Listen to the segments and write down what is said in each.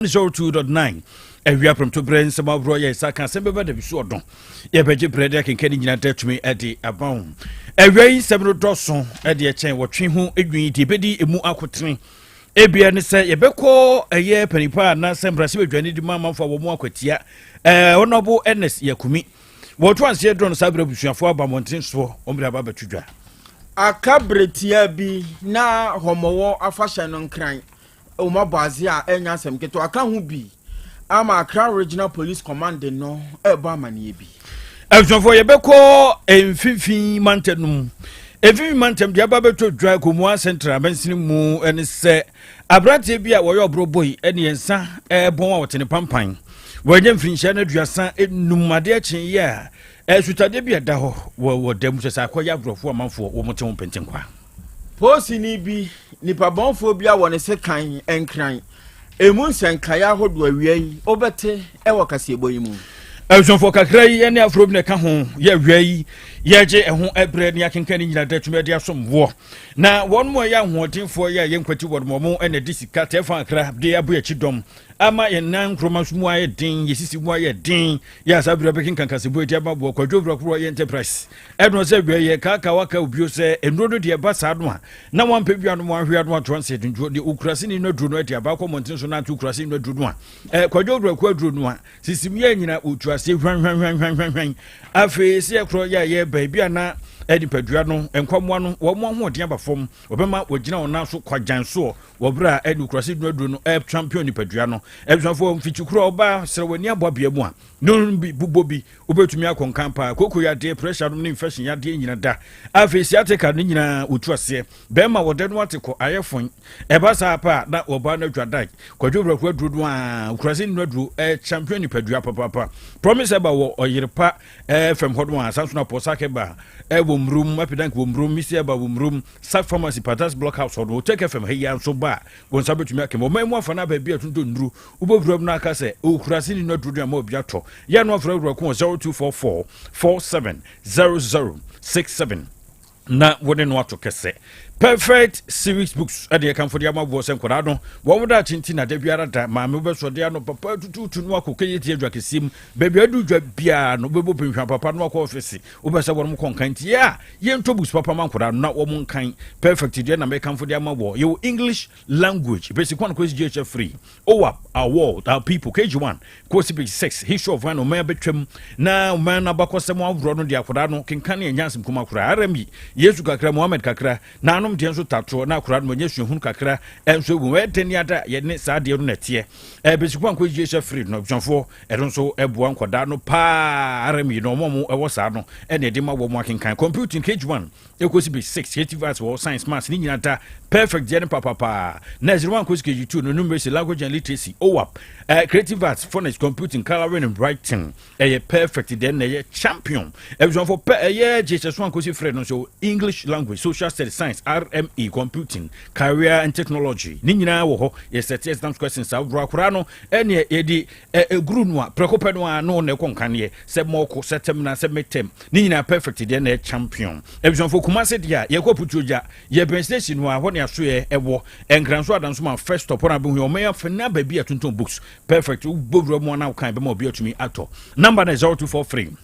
02.9 awia prɛmto berɛ nsɛm aworɔ yɛ nsa ka asɛm bɛba da bi so ɔdɔ yɛbɛgye berɛ de akenka ne nyina da tumi de aba ho. Awia yi nsɛm no dɔso de ɛkyɛn wɔtwe ho edwin deɛ ɛbɛdi emu akotene ebia ne sɛ yɛbɛkɔ ɛyɛ panipa anaasɛ mmarahyɛbadwani de ma amanfoɔ a wɔn akwatia Honorable Ernest Yakumi wɔto anseɛ dorɔ no. Saa berɛ abusuafoɔ aba mmɔnten soɔ, wɔn de aba abɛto dwa. Aka berɛ tia bi na Hɔmɔwɔ afahyɛ no Nkran wɔn abɔ adze a ɛnyɛ asɛm ketewa aka ho bi ama Accra Regional Police Command no ɛrebɔ amanneɛ bi. Abusuafoɔ, yɛbɛkɔ Mfimfini mantam no mu. Mfimfini mantam deɛ aba bɛtɔ dwa Gomoa Central abɛnsene mu ne sɛ aberanteɛ bi a wɔyɛ ɔborɔ boi ne yɛn nsa ɛbɔn a wɔte ne pampan wɔanya mfirinhyia no 35. Adeɛ kyeeɛ a ɛsutadeɛ bi ɛda hɔ wɔ da mu sɛ akɔyɛ aborɔfoɔ amanfoɔ wɔn te ho mpɛntenkwa. Polisini bi, nipa bɔnfoɔ bi a wɔ ne sekan Nkran emu nsɛnkaeɛ ahodoɔ awia yi wobɛte ɛwɔ kaseɛbɔ yi mu. Abusuafoɔ, kakra yi ne aforo bi na ɛka ho yɛ awia yi yɛgye ɛho ɛberɛ ne akenka ne nyina da tumi de asom woɔ. Na wɔn mu a ɛyɛ ahoɔdenfoɔ yɛ a yɛnkwati wɔn wɔn ɛna de sika tɛfa akra de abo akyi dɔm ama yɛn nan nkuruma so mu ayɛ den, yɛsisi mu ayɛ den. Yɛ asa berɛ bɛkenka kasɛbu adi ama boɔ Kwadwo Wurakorɔ yɛ Enterprise ɛno sɛ awia yɛ kaaka waka obio sɛ nnuro no deɛ ɛba saa no a na wampɛ bi anom ahwe ano ato ansa aduntuo deɛ okura sini no aduro no adi aba akɔ mmɔnten so na ato okura sini no aduro no a Kwadwo Wurakorɔ aduro no a sisim yɛ nyina otu ase hwanhwanhwanhwanhwan. Afei sɛ yɛkorɔ yɛ a yɛ baabi a na nipadua no nkwamoa no wɔn ahoɔden aba fam, wɔbɛma wɔgyina wɔn nan so kwagyan soɔ wɔ berɛ a ɛne okurase dunu aduro no champion nipadua no. Abusuafoɔ, mfikyikoro a ɔbaa srɛ w'ani abɔ abea mu a no bi bobɔ bi wobɛtumi akɔ nkan paa koko yadeɛ, pressure nom ne infection yadeɛ nyina da. Afei sciatica no nyinaa wɔtu aseɛ. Bɛrima wɔde no ate kɔ ayɛ fon ɛba saa pa a na wɔba no adwa dan. Kwadwo Wuraku aduro no a okurase nnuro aduro champion nipadua papaapa. Promise ɛba wɔ ɔyere pa fam hɔ no a sanso na pɔsak ɛba ɛwɔ Mmurum Apidank wɔ Mmurum Misi ɛba wɔ Mmurum Sac Pharmacy, Patas Block House hɔ no. Otec FM ha yi nso ba a wɔn nsa bɛtumi akɛm ɔman mu afa no baabi a tontɔn nnuro. Wobɛwura mu no aka sɛ okurase ne no aduro no ama obi atɔ yɛ no afrɛ Wuraku wɔ 0244 47 00 67 na wɔne no ato kɛsɛ. Perfect Series Books ɛde ɛkamfo de ama boɔ sɛ nkwadaa no wɔn da akyi na da biara da maame wobɛsɔde ano papa tututu no akɔ kɛyɛ tie adwa kɛseɛ mu baabi adu dwa biara no wobɛbɔ pɛnhwa papa no akɔ ɔfisi wobɛ sɛ wɔn kɔ nkan nti yɛ a yɛntɔ books papa ma nkwadaa no na wɔn nkan. Perfect deɛ na mɛkamfo de ama wɔ. Yɛwɔ English language basic 1 kɔsi JHS 3, OWAP, Our World Our People KG1 kɔsi basic 6, History of Ghana, ɔman bɛtwam na ɔman no abakɔsɛm aworɔ no de akwadaa no kenkan ne ɛnya asɛm kuma koraa. RME, Yesu kakra, Mohammed kakra, na anom deɛ nso tatoɔ na akwadaa no ɔnyɛ suahunu kakra ɛnso ewu ɛdɛ ne ada yɛne saa deɛ no na ɛteɛ. Basic 1 kɔsi JHS 3 no, abusuafoɔ, ɛno nso ɛboa nkwadaa no paa. RME no ɔmo a ɛwɔ saa no ɛna ɛde ma wɔn akenkan. Computing KG1 ɛkɔsi basic 6, creative arts wɔ science, maths ne nyinaa da. Perfect deɛ no papapaa na 01 kɔsi KG2 no, numeracy, language and literacy, OWAP, creative arts, phonics, computing, colouring and writing. Ɛyɛ Perfect deɛ na ɛyɛ champion. Abusuafo pɛ ɛyɛ JHS 1 kɔsi 3 no nso, English language, social studies, science, RME, computing, career and technology ne nyinaa wɔ hɔ. Yɛsɛte exams questions ahodoɔ akoraa no ɛneɛ yɛde ɛguru no a prɛko pɛ no a no na ɛkɔ nkaneɛ sɛ mɔko sɛ tɛm na sɛ midterm ne nyinaa. Perfect deɛ na ɛyɛ champion. Abusuafo, Kumase deɛ a yɛkɔ Putuogya yɛbɛn station no a hɔ ne asoɛ ɛwɔ Nkranso Adansoma first stop hɔ na abɛhu ɔman afɛ na baabi a tontɔn books. Perfect, wobɔ wura mu ana wokan bɛma obi atumi atɔ. Number no 0243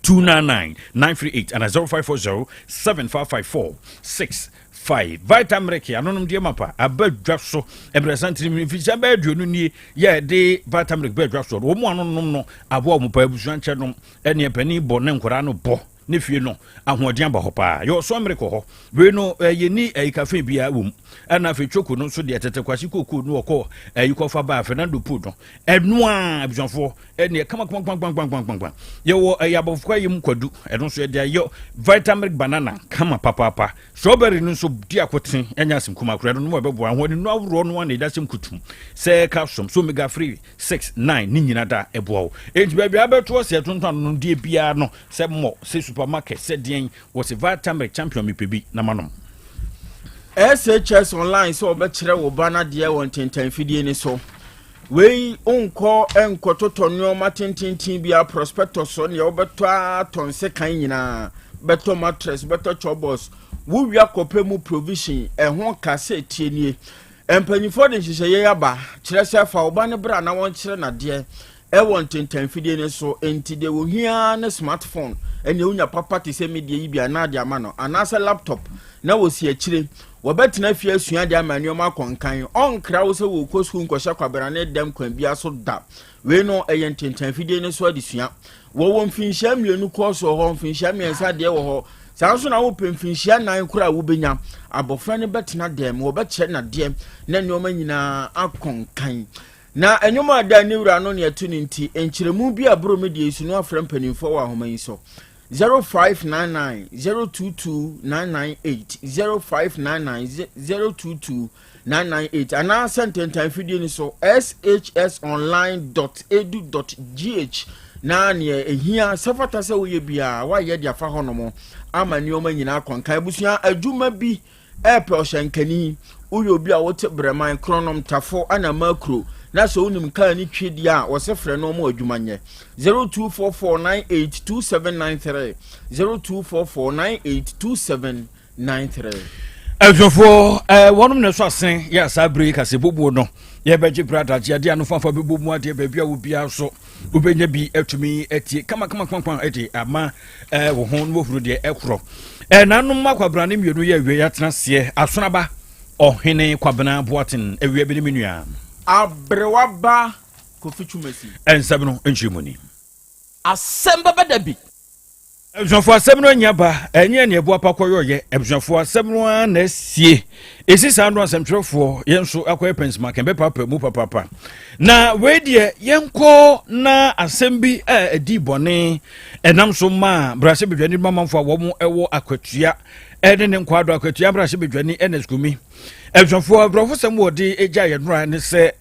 299 938 and 0540 7554 65. Vitamilk anonom deɛ mapa aba dwa so ɛbrɛsantene mu mfirihyia bɛyɛ 20 nie. Yɛ de Vitamilk bɛɛ dwa so wɔn mu anonom no aboa wɔn pa. Abusua nkyɛn nom ɛneɛ panin bɔ ne nkwadaa no bɔ ne fie no ahoɔden aba hɔ paa. Yɛ ɔsɔ mmerɛ kɔ hɔ wei no ɛyɛ ni ɛyi cafe biara wɔ mu. Ɛna afei choco no nso deɛ tete kwasi koko no ɔkɔ ɛyi kɔfa baa Fernando Po no ɛnoa abusuafoɔ ɛneɛ kama kama kama kama kama kama. Yɛwɔ ɛyɛ abɔfra yi mu kwadu ɛno nso yɛde ayɛ Vitamilk banana kama papaapa. Strawberry no nso di akoten ɛnyɛ asɛm kuma koraa no no ɛbɛboa ahoɔden no aworɔ no a na ɛda sɛm kutum sɛ calcium so omega 3 6 9 ne nyina da ɛboa wo. Enti baabi a bɛtoɔ sɛ ɛtontɔn no deɛ biara no sɛ mmɔ sɛ supermarket sɛ deɛn wɔ sɛ Vitamilk champion mepɛ bi na manom. SHS Online sɛ wɔbɛkyerɛ wo ba no adeɛ wɔ ntentanfidie ni so. Wei nkɔ nkɔtotɔ nneɛma tententen bi a prospectus so nea wobɛtɔ atɔ nsekan nyinaa, bɛtɔ mattress, bɛtɔ chalkboards, wowia kɔpɛ mu provision ɛho ka sɛ tie nie. Mpanyinfoɔ de nhyehyɛeɛ yi aba, kyerɛ sɛ fa wo ba no bra na wɔnkyerɛ no adeɛ ɛwɔ ntentanfidie no so. Enti deɛ wɔhia ara ne smartphone, ɛnneɛ wonya papa te sɛ me deɛ yi bi a na de ama no, anaasɛ laptop na wɔsi akyire. Wɔbɛtena fie asua adeɛ ama nneɛma akɔ nkan. Ɔnkra wo sɛ wɔrekɔ sukuu nkɔhyɛ kwabrane dɛm kwan biara so da. Wei no ɛyɛ ntentanfidie no so adesua. Wɔwɔ mfinhyia mmienu kɔɔso wɔ hɔ, mfinhyia mmiɛnsa deɛ wɔ hɔ. Saa nso na wopɛ mfinhyia nnan koraa a wobɛnya. Abɔfra no bɛtena dɛm, wɔbɛkyerɛ no adeɛ na nneɛma nyinaa akɔ nkan. Na nnwom a da ne wura no ne ɛto no nti, nkyerɛmu bi a boro me deɛ yi so no afrɛ mpanimfoɔ wɔ ahoma yi so. 0599 022 998 0599 022 998 anaasɛ ntentan fidie no so shsonline dot edu dot gh na nea ehia sɛ fata sɛ woyɛ biara woayɛ de afa hɔnom ama nneɛma nyinaa kɔnkan abusua adwuma bi ɛrepɛ ɔhyɛnkani woyɛ obi a wote brɛman kronom tafo ana makuro na sɛ wonim kaa ne twi deɛ a wɔsɛ frɛ no ɔmo adwuma nyɛ 0244982793 02449827 93. Abusuafoɔ ɛɛ wɔnom na ɛsɔ asen yɛ saa bere yi kase bobuo no yɛbɛgye bere adagye adeɛ ano fanfa bɛbɔ mu adeɛ baabi a wobiara so wobɛnya bi atumi atie kama kama kama kama ɛde ama ɛɛ wo ho na wɔhunu deɛ ɛkorɔ ɛnanom akwabrane mmienu yɛ awie yɛatena seɛ asonaba ɔhene kwabena boaten awia bi ne me nua Aberewa ba Kofi Twumasi. Ɛnsɛm no nkyerɛ mu ni. Asɛm bɛba da bi. Abusuafoɔ asɛm no anya ba, ɛnyɛ nea ɛboa pa kɔyɔyɛ. Abusuafoɔ asɛm no ara na asie. Ɛsi saa no asɛmtwerɛfoɔ yɛn nso akɔyɛ pɛnsimakɛn bɛpaapa mu papaapa. Na wei deɛ yɛnkɔ na asɛm bi a ɛdi bɔne ɛnam so maa mmarahyɛbadwani mamanfoɔ a wɔn ɛwɔ akwatua ɛne ne nkwaadɔ akwatua mmarahyɛbadwani Ernest Kumi. Abusuafoɔ aborɔfosɛm wɔde gya yɛn nora ne sɛ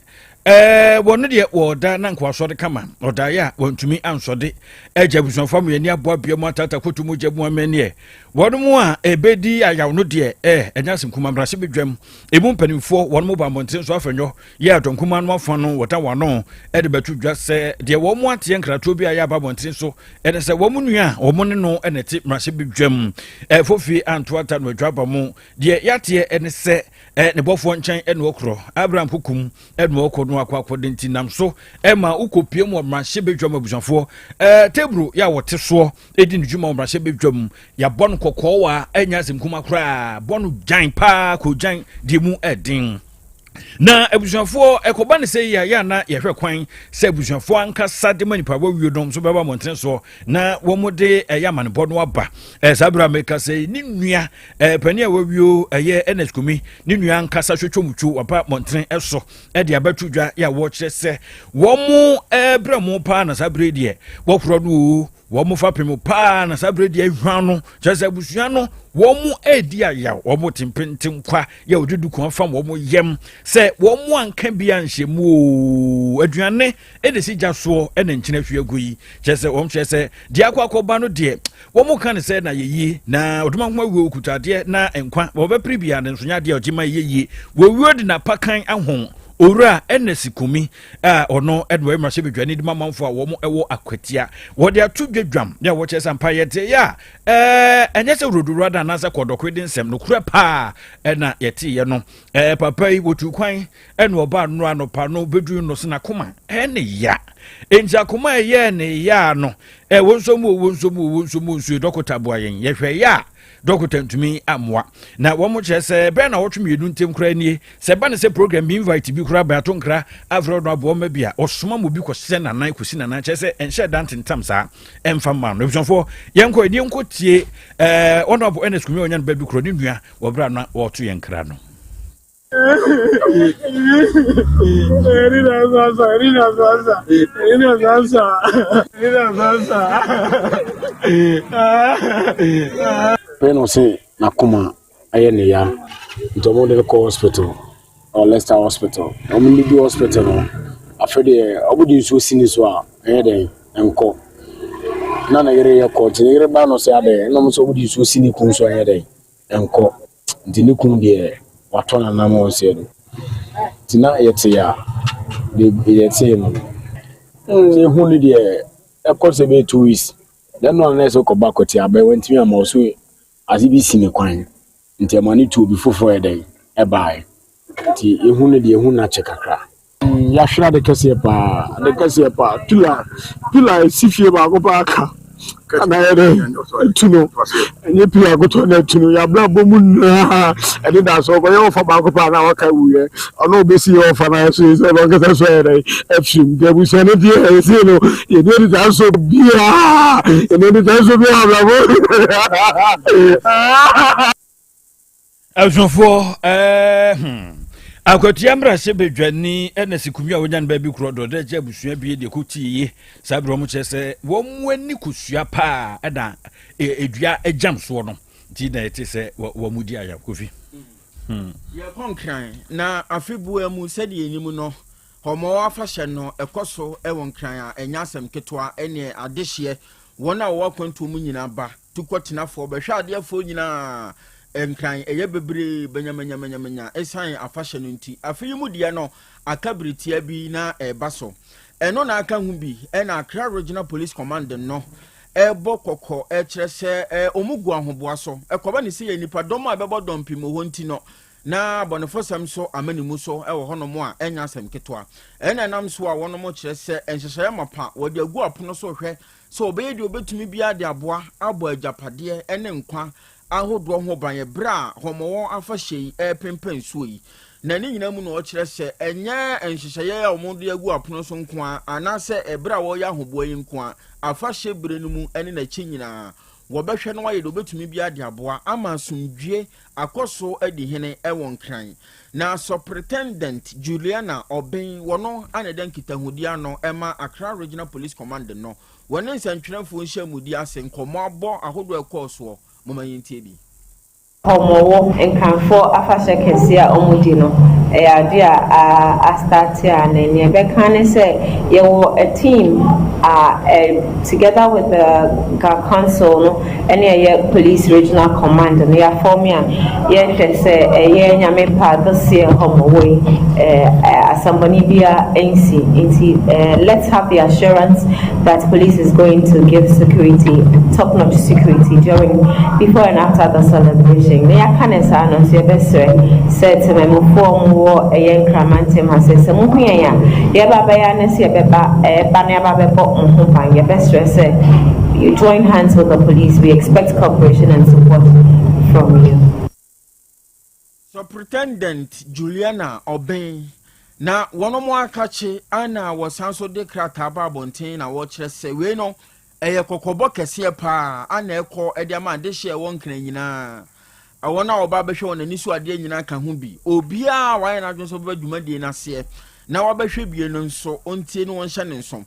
Ɛɛ, wɔn deɛ wɔda na nka wasɔre kama. Ɔdaeɛ a wɔntumi ansɔde. Agya abusuafoɔ ama yɛni aboa bea mu atata koto mu gya mu amɛneɛ. Wɔn mu a ɛbɛdi ayaw no deɛ, ɛɛ, ɛnyɛ asɛm kuma mmarahyɛ badwam. Emu mpanimfoɔ, wɔn mu ba mmɔnten so afɛnyɔ yɛ adɔm kumaa no afa no wɔda wɔn ano de bɛto dwa sɛ deɛ wɔn ateɛ nkratoɔ bi a yɛ aba mmɔnten so ɛne sɛ wɔn nua a wɔn ne no na ɛte mmarahyɛ badwam ɛfofie anto ata no adwa aba mu. Deɛ yɛateɛ ɛne sɛ ne bɔfoɔ nkyɛn ɛna ɔkorɔ Abraham kokom ɛna ɔkɔ no akɔ akɔde nti nam so ɛma wokɔpie mu ɔmmarahyɛ badwam abusuafoɔ ɛɛ teburo yɛ a wɔte soɔ ɛdi ne dwuma ɔmmarahyɛ badwam yɛabɔ no kɔkɔɔ wa ɛnyɛ asɛm kuma koraa bɔ no gyan paa kɔ gyan deɛ mu ɛden na abusuafoɔ ɛkɔba ne sɛ yi a yɛ ana yɛhwɛ kwan sɛ abusuafoɔ ankasa de ma nipa wɔwie nom so bɛba mmɔntene soɔ na wɔn de ɛyɛ amanebɔ no aba ɛɛ saa berɛ a meka sɛ ne nua ɛɛ panin a wawio ɛyɛ Ernest Kumi ne nua ankasa hwehwɛ mu twu waba mmɔntene ɛso ɛde abɛto dwa yɛ a wɔkyerɛ sɛ wɔn ɛɛbrɛ mo paa na saa berɛ deɛ wɔkorɔ no o wɔn fa pem paa na saa berɛ deɛ ehwa no kyerɛ sɛ abusua no wɔn ɛredi ayaw wɔn te mpenten kwa yɛ wɔde duku afam wɔn yam sɛ wɔn anka bi anhyɛ mu o aduane ɛna esi gya soɔ ɛna nkyene ahwie agu yi kyerɛ sɛ wɔn kyerɛ sɛ deɛ akɔ akɔba no deɛ wɔn ka ne sɛ na yɛ yie na ɔdoma ho awuo okuta adeɛ na nkwa wɔbɛpere bia ne nso nyɛ adeɛ a ɔgye ma yɛ yie wɔwuo de n'apakan ahon owura ɛna kumi a ɔno ɛna wɔyɛ mmarahyɛ badwani de ma amanfo a wɔn ɛwɔ akwatia wɔde ato dwadwam ne a wɔkyerɛ sɛ ampa yɛte yɛ a ɛɛ ɛnyɛ sɛ rodowura da anaasɛ kɔdɔkoe de nsɛm nokorɛ paa ɛna yɛteeɛ no ɛɛ papa yi wɔtu kwan Ɛna ɔbaa no anɔpa no bɛduru no so n'akoma ɛne ya. Enti akoma ɛyɛɛ ne ya no ɛwɔ nso mu owó nso mu owó nso mu nsuo dɔkota boa yɛn yɛhwɛ yɛ a dɔkota ntumi ammoa na wɔn kyerɛ sɛ bɛn na wɔtwe mmienu ntem koraa nie sɛ ɛba ne sɛ program bi invite bi koraa bɛato nkra afrɛ ɔno aboa ma bi a ɔsoma mu bi kɔhyɛ nanan kɔsi nanan kyerɛ sɛ ɛnhyɛ da ntentam saa ɛmfa mma no abusuafoɔ yɛnkɔ ɛni yɛnkɔ tie ɛɛ ɔno abo ɛna sukuu mi ɔnya no baabi korɔ ne nua wɔ berɛ a na wɔreto yɛn nkra no. Pɛ na ɔse n'akoma ayɛ ne ya nti ɔmo de no kɔ hospital ɔ Leicester hospital. Ɔmo de du hospital no afei deɛ ɔmo de nsuo si ne so a ɛyɛ dɛn ɛnkɔ. Na ne yere yɛ kɔ nti ne yere ba no sɛ adɛn ɛna ɔmo sɛ ɔmo de nsuo si ne kun so a ɛyɛ dɛn nkɔ. Nti ne kunu deɛ watɔ n'anam a ɔnsɛ no. Nti na yɛte a, deɛ yɛtee no no, mm, ehu no deɛ ɛkɔ sɛ bɛyɛ 2 weeks. Dɛn no a na ɛsɛ kɔba kɔte abɛ wantumi amma ɔso ade bi si ne kwan. Nti ɛma ne tu obi foforɔ yɛ dɛn ɛbaeɛ. Nti yɛhu no deɛ yɛhu no akyɛ kakra. Yɛahwere ade kɛseɛ paa, ade kɛseɛ paa. Pila, pila a ɛsi fie baako paa ka na yɛ dɛ atu no. Ɛnyɛ pila kotoa na atu no. Yɛabrabɔ mu nyinaa ɛde da so ɔkɔyɛ ɔfa baako paa na waka wuiɛ. Ɔno ɔbɛsi yɛ ɔfa na ɛso sɛ ɔno ankasa so ayɛ dɛ afiri mu. Nti abusua no deɛ ɛsei no yɛde anidaa so biara, yɛde anidaa so biara abrabɔ. Abusuafoɔ ɛɛ hmm. Akwatia mmarahyɛ badwani ɛna sikumi a wɔnya no baabi korɔ dɔ dɛ kyɛ abusua bie deɛ kɔ tie ye saa berɛ wɔn kyerɛ sɛ wɔn ani kosua paa ɛna edua ɛgyam soɔ no nti na ɛte sɛ wɔn mu di ayam kofi. Yɛkɔ Nkran na afe boa mu sɛdeɛ yɛnim no Hɔmɔɔ afahyɛ no ɛkɔ so wɔ Nkran a ɛnyɛ asɛm ketewa ɛneɛ adehyeɛ wɔn a wɔwɔ akwantuo mu nyinaa ba Tukɔtenafoɔ, bɛhwɛadeɛfoɔ nyinaa, Nkran, ɛyɛ bebree, banyamanyamanyamanya, ɛsiane afahyɛ no nti. Afe yi mu deɛ no, aka bere tia bi na ɛreba so. Ɛno na aka ho bi na Accra Regional Police Command no ɛrebɔ kɔkɔ ɛrekyerɛ sɛ wɔn gu ahoboa so. Ɛkɔba ne sɛ yɛ nnipadɔm a ɛbɛbɔ dɔmpem wɔ hɔ nti no, na abɔnefosɛm nso ama ne mu so wɔ hɔnom a ɛnyɛ asɛm ketewa. Ɛna ɛnam so a wɔnom kyerɛ sɛ nhyehyɛeɛ mapa wɔde agu apono so rehwɛ sɛ ɔbɛyɛ deɛ ɔbɛtumi biara de aboa abɔ agyapadeɛ ne nkwa ahodoɔ ho ban berɛ a Hɔmɔwɔ afahyɛ yi repempɛn nsuo yi. Na ne nyinaa mu no ɔkyerɛ sɛ ɛnyɛ nhyehyɛeɛ a wɔde agu apono so nko ara anaasɛ ɛberɛ a wɔreyɛ ahoboa yi nko ara, afahyɛ berɛ no mu ne n'akyi nyinaa wɔbɛhwɛ na wɔayɛ deɛ wɔbɛtumi biara de aboa ama asomdwoeɛ akɔ so adi hene wɔ Nkran. Na Superintendent Juliana Obeng, wɔno na ɛda nkitahodi ano ma Accra Regional Police Command no, wɔne nsɛntwerɛfoɔ nhyiamudi ase nkɔmmɔ abɔ ahodoɔ a ɛkɔɔ soɔ. Momma yɛntie bi. Wɔwɔ Nkranfoɔ afahyɛ kɛseɛ a wɔdi no, ɛyɛ adeɛ a a start a na nea ɛbɛka ne sɛ yɛwɔ a team a together with the Ga Council no ɛne ɛyɛ Police Regional Command no yɛa form a yɛhwɛ sɛ ɛyɛ Nyame pa this year hɔ yi asɛmbɔne biara nsi. Nti let's have the assurance that police is going to give security, top-notch security during, before and after the celebration. Na yɛaka ne saa no nso, yɛbɛsrɛ sɛ temamufoɔ wɔ ɛyɛ Nkramantam ha sɛ mohu yɛn a, yɛba bɛyɛ ne sɛ yɛbɛba ɛba na yɛba bɛbɔ mo ho ban. Yɛbɛsrɛ sɛ you join hands with the police. We expect cooperation and support from you. Superintendent Juliana Obeng na wɔn mo akakye ana wɔsan so de krataa ba abɔnten na wɔkyerɛ sɛ wei no ɛyɛ kɔkɔbɔ kɛseɛ paa ana ɛkɔ ɛde ama adehyeɛ ɛwɔ Nkran nyinaa, wɔn a wɔba abɛhwɛ wɔn ani so adeɛ nyinaa ka ho bi. Obiara a wayɛ n'adwene sɛ ɔbɛba dwumadie n'aseɛ na wabɛhwɛ bie no nso, ɔntie ne wɔnhyɛ ne nso.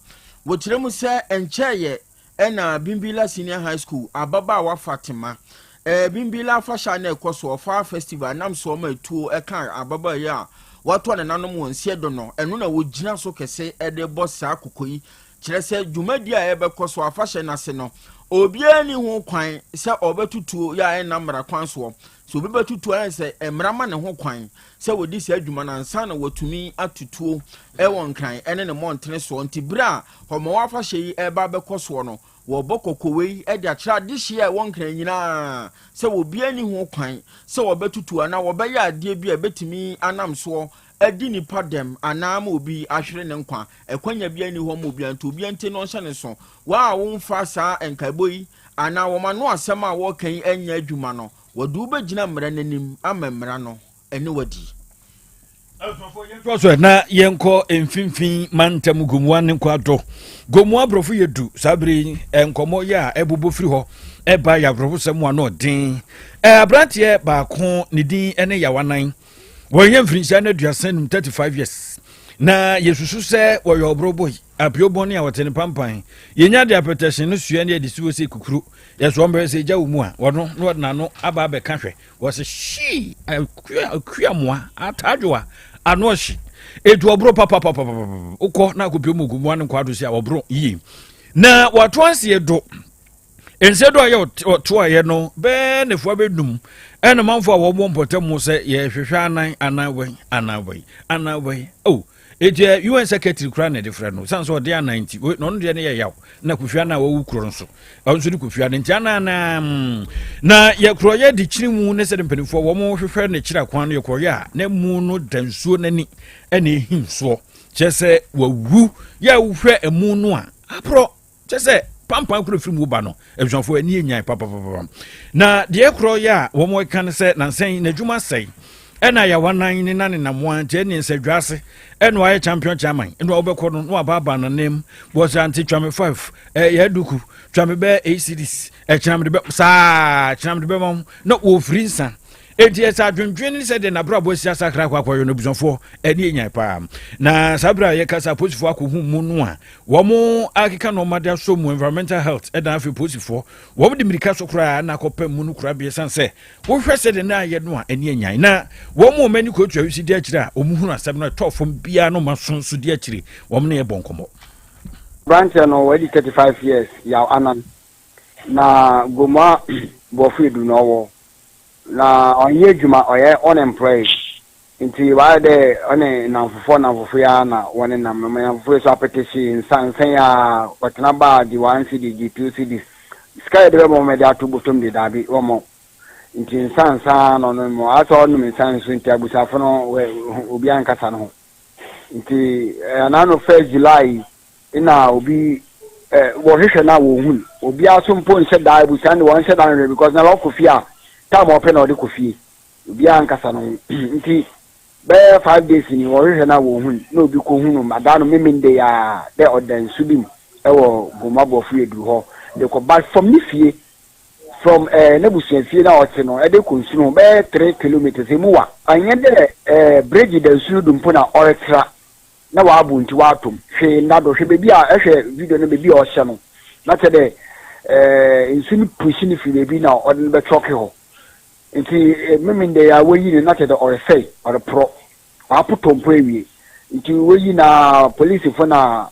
Wɔkyerɛ mu sɛ nkyɛɛyɛ ɛna Bimbila Senior High School ababaawa Fatima Bimbila afahyɛ a na ɛkɔ so, ɔfa festival nam so ɔma etuo ɛka ababaawa yi a watɔ ne nanom wɔn nsia do no. Ɛno na wɔgyina so kɛse ɛde bɔ saa koko yi kyerɛ sɛ dwumadi a ɛbɛkɔ so afahyɛ n'ase no, obiara ni ho kwan sɛ ɔbɛtutuo yɛ a ɛnam mmara kwan soɔ. Sɛ obi bɛtutuo ayɛ sɛ mmara ma ne ho kwan sɛ wɔdi saa adwuma no ansa na wɔatumi atutuo ɛwɔ Nkran ɛne ne mmɔntene soɔ. Nti berɛ a Hɔmɔwɔ afahyɛ yi ɛreba abɛkɔ soɔ no, wɔbɔ kɔkɔwɛ yi de akyerɛ adehyeɛ a ɛwɔ Nkran nyinaa sɛ obiara ni ho kwan sɛ wɔbɛtutu anaa wɔbɛyɛ adeɛ bi a ɛbɛtumi anam soɔ adi nipa dɛm anaa ma obi ahwere ne nkwa. Ɛkwanya bi ani hɔ ma obiara, nti obiara nti no ɔnhyɛ ne so. Wɔn a wɔmfa saa nkaebɔ yi anaa wɔn ano asɛm a wɔreka yi nyɛ adwuma no, wɔde wobɛgyina mmara n'anim ama mmara no ɛne wadi. Yɛntoa so na yɛnkɔ Mfimfini Mantam, Gomoa ne Nkwado. Gomoa aborɔfo yɛ du saa bere yi. Nkɔmmɔ yɛ a ɛbobɔ firi hɔ ɛba yɛ aborɔfo sɛm ano ɔden. Aberanteɛ baako ne din ne Yawanan, wɔnyɛ mfirinhyia no 35, 35 years, na yɛsusu sɛ wɔyɛ ɔborɔ boy apio bɔne a wɔte ne pampan. Yɛnya de apɛtɛhyen no sua ne yɛde si hɔ sɛ kukuru yɛsoɔ mbɛyɛ sɛ gya wɔ mu a, wɔno na wɔde n'ano aba abɛka. Hwɛ, wɔsɛ hyii akua mmoa ataadwoa ano ɔhye etu ɔboro papapapapa. Wokɔ na akɔpie mu Ogumoa ne Nkwaado si a, ɔboro yie na wɔato aseɛ do nse do a yɛ ɔtoaeɛ no bɛɛ nefoa bɛnum. Ɛna manfo a wɔwɔ mpɔtam mu sɛ yɛhwehwɛ anan anan wɛn anan wɛn anan wɛn o. Eti UN secretary koraa na ɛde frɛ no san sɛ ɔde anan nti na ɔno deɛ no yɛ yaw na Kofi Annan a wawu korɔ nso ɔno nso de Kofi Annan nti anan na na yɛkorɔyɛ de kyiri mu ne sɛde mpanimfoɔ wɔn hwehwɛ ne kyerɛ kwan no yɛkorɔyɛ a na mu no da nsuo n'ani ɛna ehim soɔ kyerɛ sɛ wawu yɛ wohwɛ emu no a aporɔ kyɛ sɛ pampan koro firi mu ba no abusuafoɔ ani enyan papapapa na deɛ korɔ yɛ a wɔn ka no sɛ nansɛn n'adwuma sɛe ɛna yawa nan ne na nenam wɔn nti ɛne nsɛdwa ase ɛna wayɛ champion chairman ɛna wɔbɛkɔ no na wabaaba n'anim wɔsɛ ante twame five ɛyɛ duku twame bɛɛ eight cedis ɛkyinam de bɛ saa kyinam de bɛ ma na wɔfiri nsa Enti ɛsɛ adwendwen ne sɛdeɛ n'abrabɔ asi asakra akɔ akɔyɛ no abusuafoɔ ani enyan paa. Na saa berɛ a yɛka sɛ apolisifoɔ akɔhu mu no a wɔn akeka nneɛma de asɔ mu environmental health ɛna afei polisifoɔ wɔn de mmirika so koraa na akɔpɛ mu no korabea san sɛ wohwɛ sɛdeɛ na ayɛ no a ani enyan na wɔn mu wɔn ani kɔtua wisi di akyire a wɔn hunu asɛm no ɛtɔ fam biara no ma so nso di akyire wɔn ne yɛ bɔ nkɔmmɔ. Aberanteɛ no wadi 35 years, Yaw Anan, na Gomoa Borɔfo Edu na ɔwɔ. Na ɔnnyɛ edwuma, ɔyɛ unemployed, ntsi ɔayɛ dɛ ɔne namfofo namfofo yi ara na wɔnenam. Na namfofo yi so apetehye nsa nsa yi ara, wɔtsena bar gye one cedi, gye two cedis. Sika a yɛdze bɛma hɔn ma yɛdze ato bɔtɔ mu dze, daabi, wɔmma wo. Ntsi nsa nsa ara na ɔnom. Ɔayɛ sɛ ɔnom nsa so ntsi abusuafo no obiara nnkasa no ho. Ntsi anano first July yi, Nna obi eh, wɔhwehwɛ no a wɔnhu no. Obiara so mpo nhyɛ da, abusua no de wɔnhyɛ da nhwehwɛ because na ɔkɔ fie a, time a ɔpɛ na ɔde kɔ fie. Obiara nkasa no ho. Nti bɛyɛ 5 days ni wɔhwehwɛ no a wɔnhu no. Na obi kɔhu no ma da no Memende yi ara dɛ ɔda nsu bi mu wɔ Goma Borɔfo Yɛduru hɔ de kɔ. But from ne fie, from eh, n'abusua fie na ɔte no de kɔ nsu no ho bɛyɛ 3 kilometres, emu wa. Anyɛ dɛ eh, bridge da nsu no do mpo na ɔretra na ɔabo ntsi ɔatɔ mu. Hwee nnda do. Hwɛ beebi a ehwɛ video no beebi a ɔhyɛ no, na kyerɛ dɛ nsu no push no fi beebi na ɔde no bɛkyɔke hɔ. Ntsi Memenda yi a woeyi no na kyerɛ dɛ ɔresɛe, ɔreporɔ. Ɔapotɔ mpo ewie. Ntsi woeyi no a polisifo na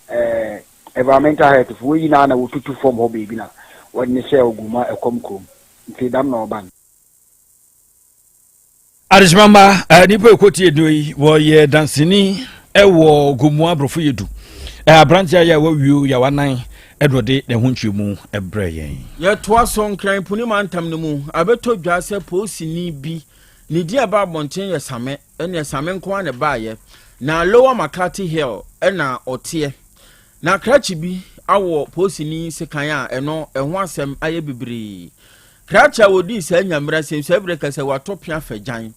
environmental health fo woeyi no a na wotutu famu hɔ beebi na wɔdze no hyɛɛ Oguma Ɛkɔm kurom. Ntsi dɛm na ɔba no. Adehyemama nipa ekotie no yi wɔyɛ danseni ɛwɔ Gomoa aborɔfo yɛ du aberante a yɛ a wawio yawa nan ɛna ɔde ne ho nkyerɛmu ɛbrɛ yɛn. Yɛtoa so Nkran Puni mantam no mu abɛtɔ dwa sɛ polisini bi ne din a ɛba abɔnten yɛ Same, ɛneɛ Same nko ara na ɛbaeɛ, na Lower McCarthy Hill ɛna ɔteɛ. Na krakye bi awɔ polisini sekan a ɛno ɛho asɛm ayɛ bebree. Krakye a wɔdii saa nyamera sɛm saa berɛ kasa wɔatɔ pea fa gyan.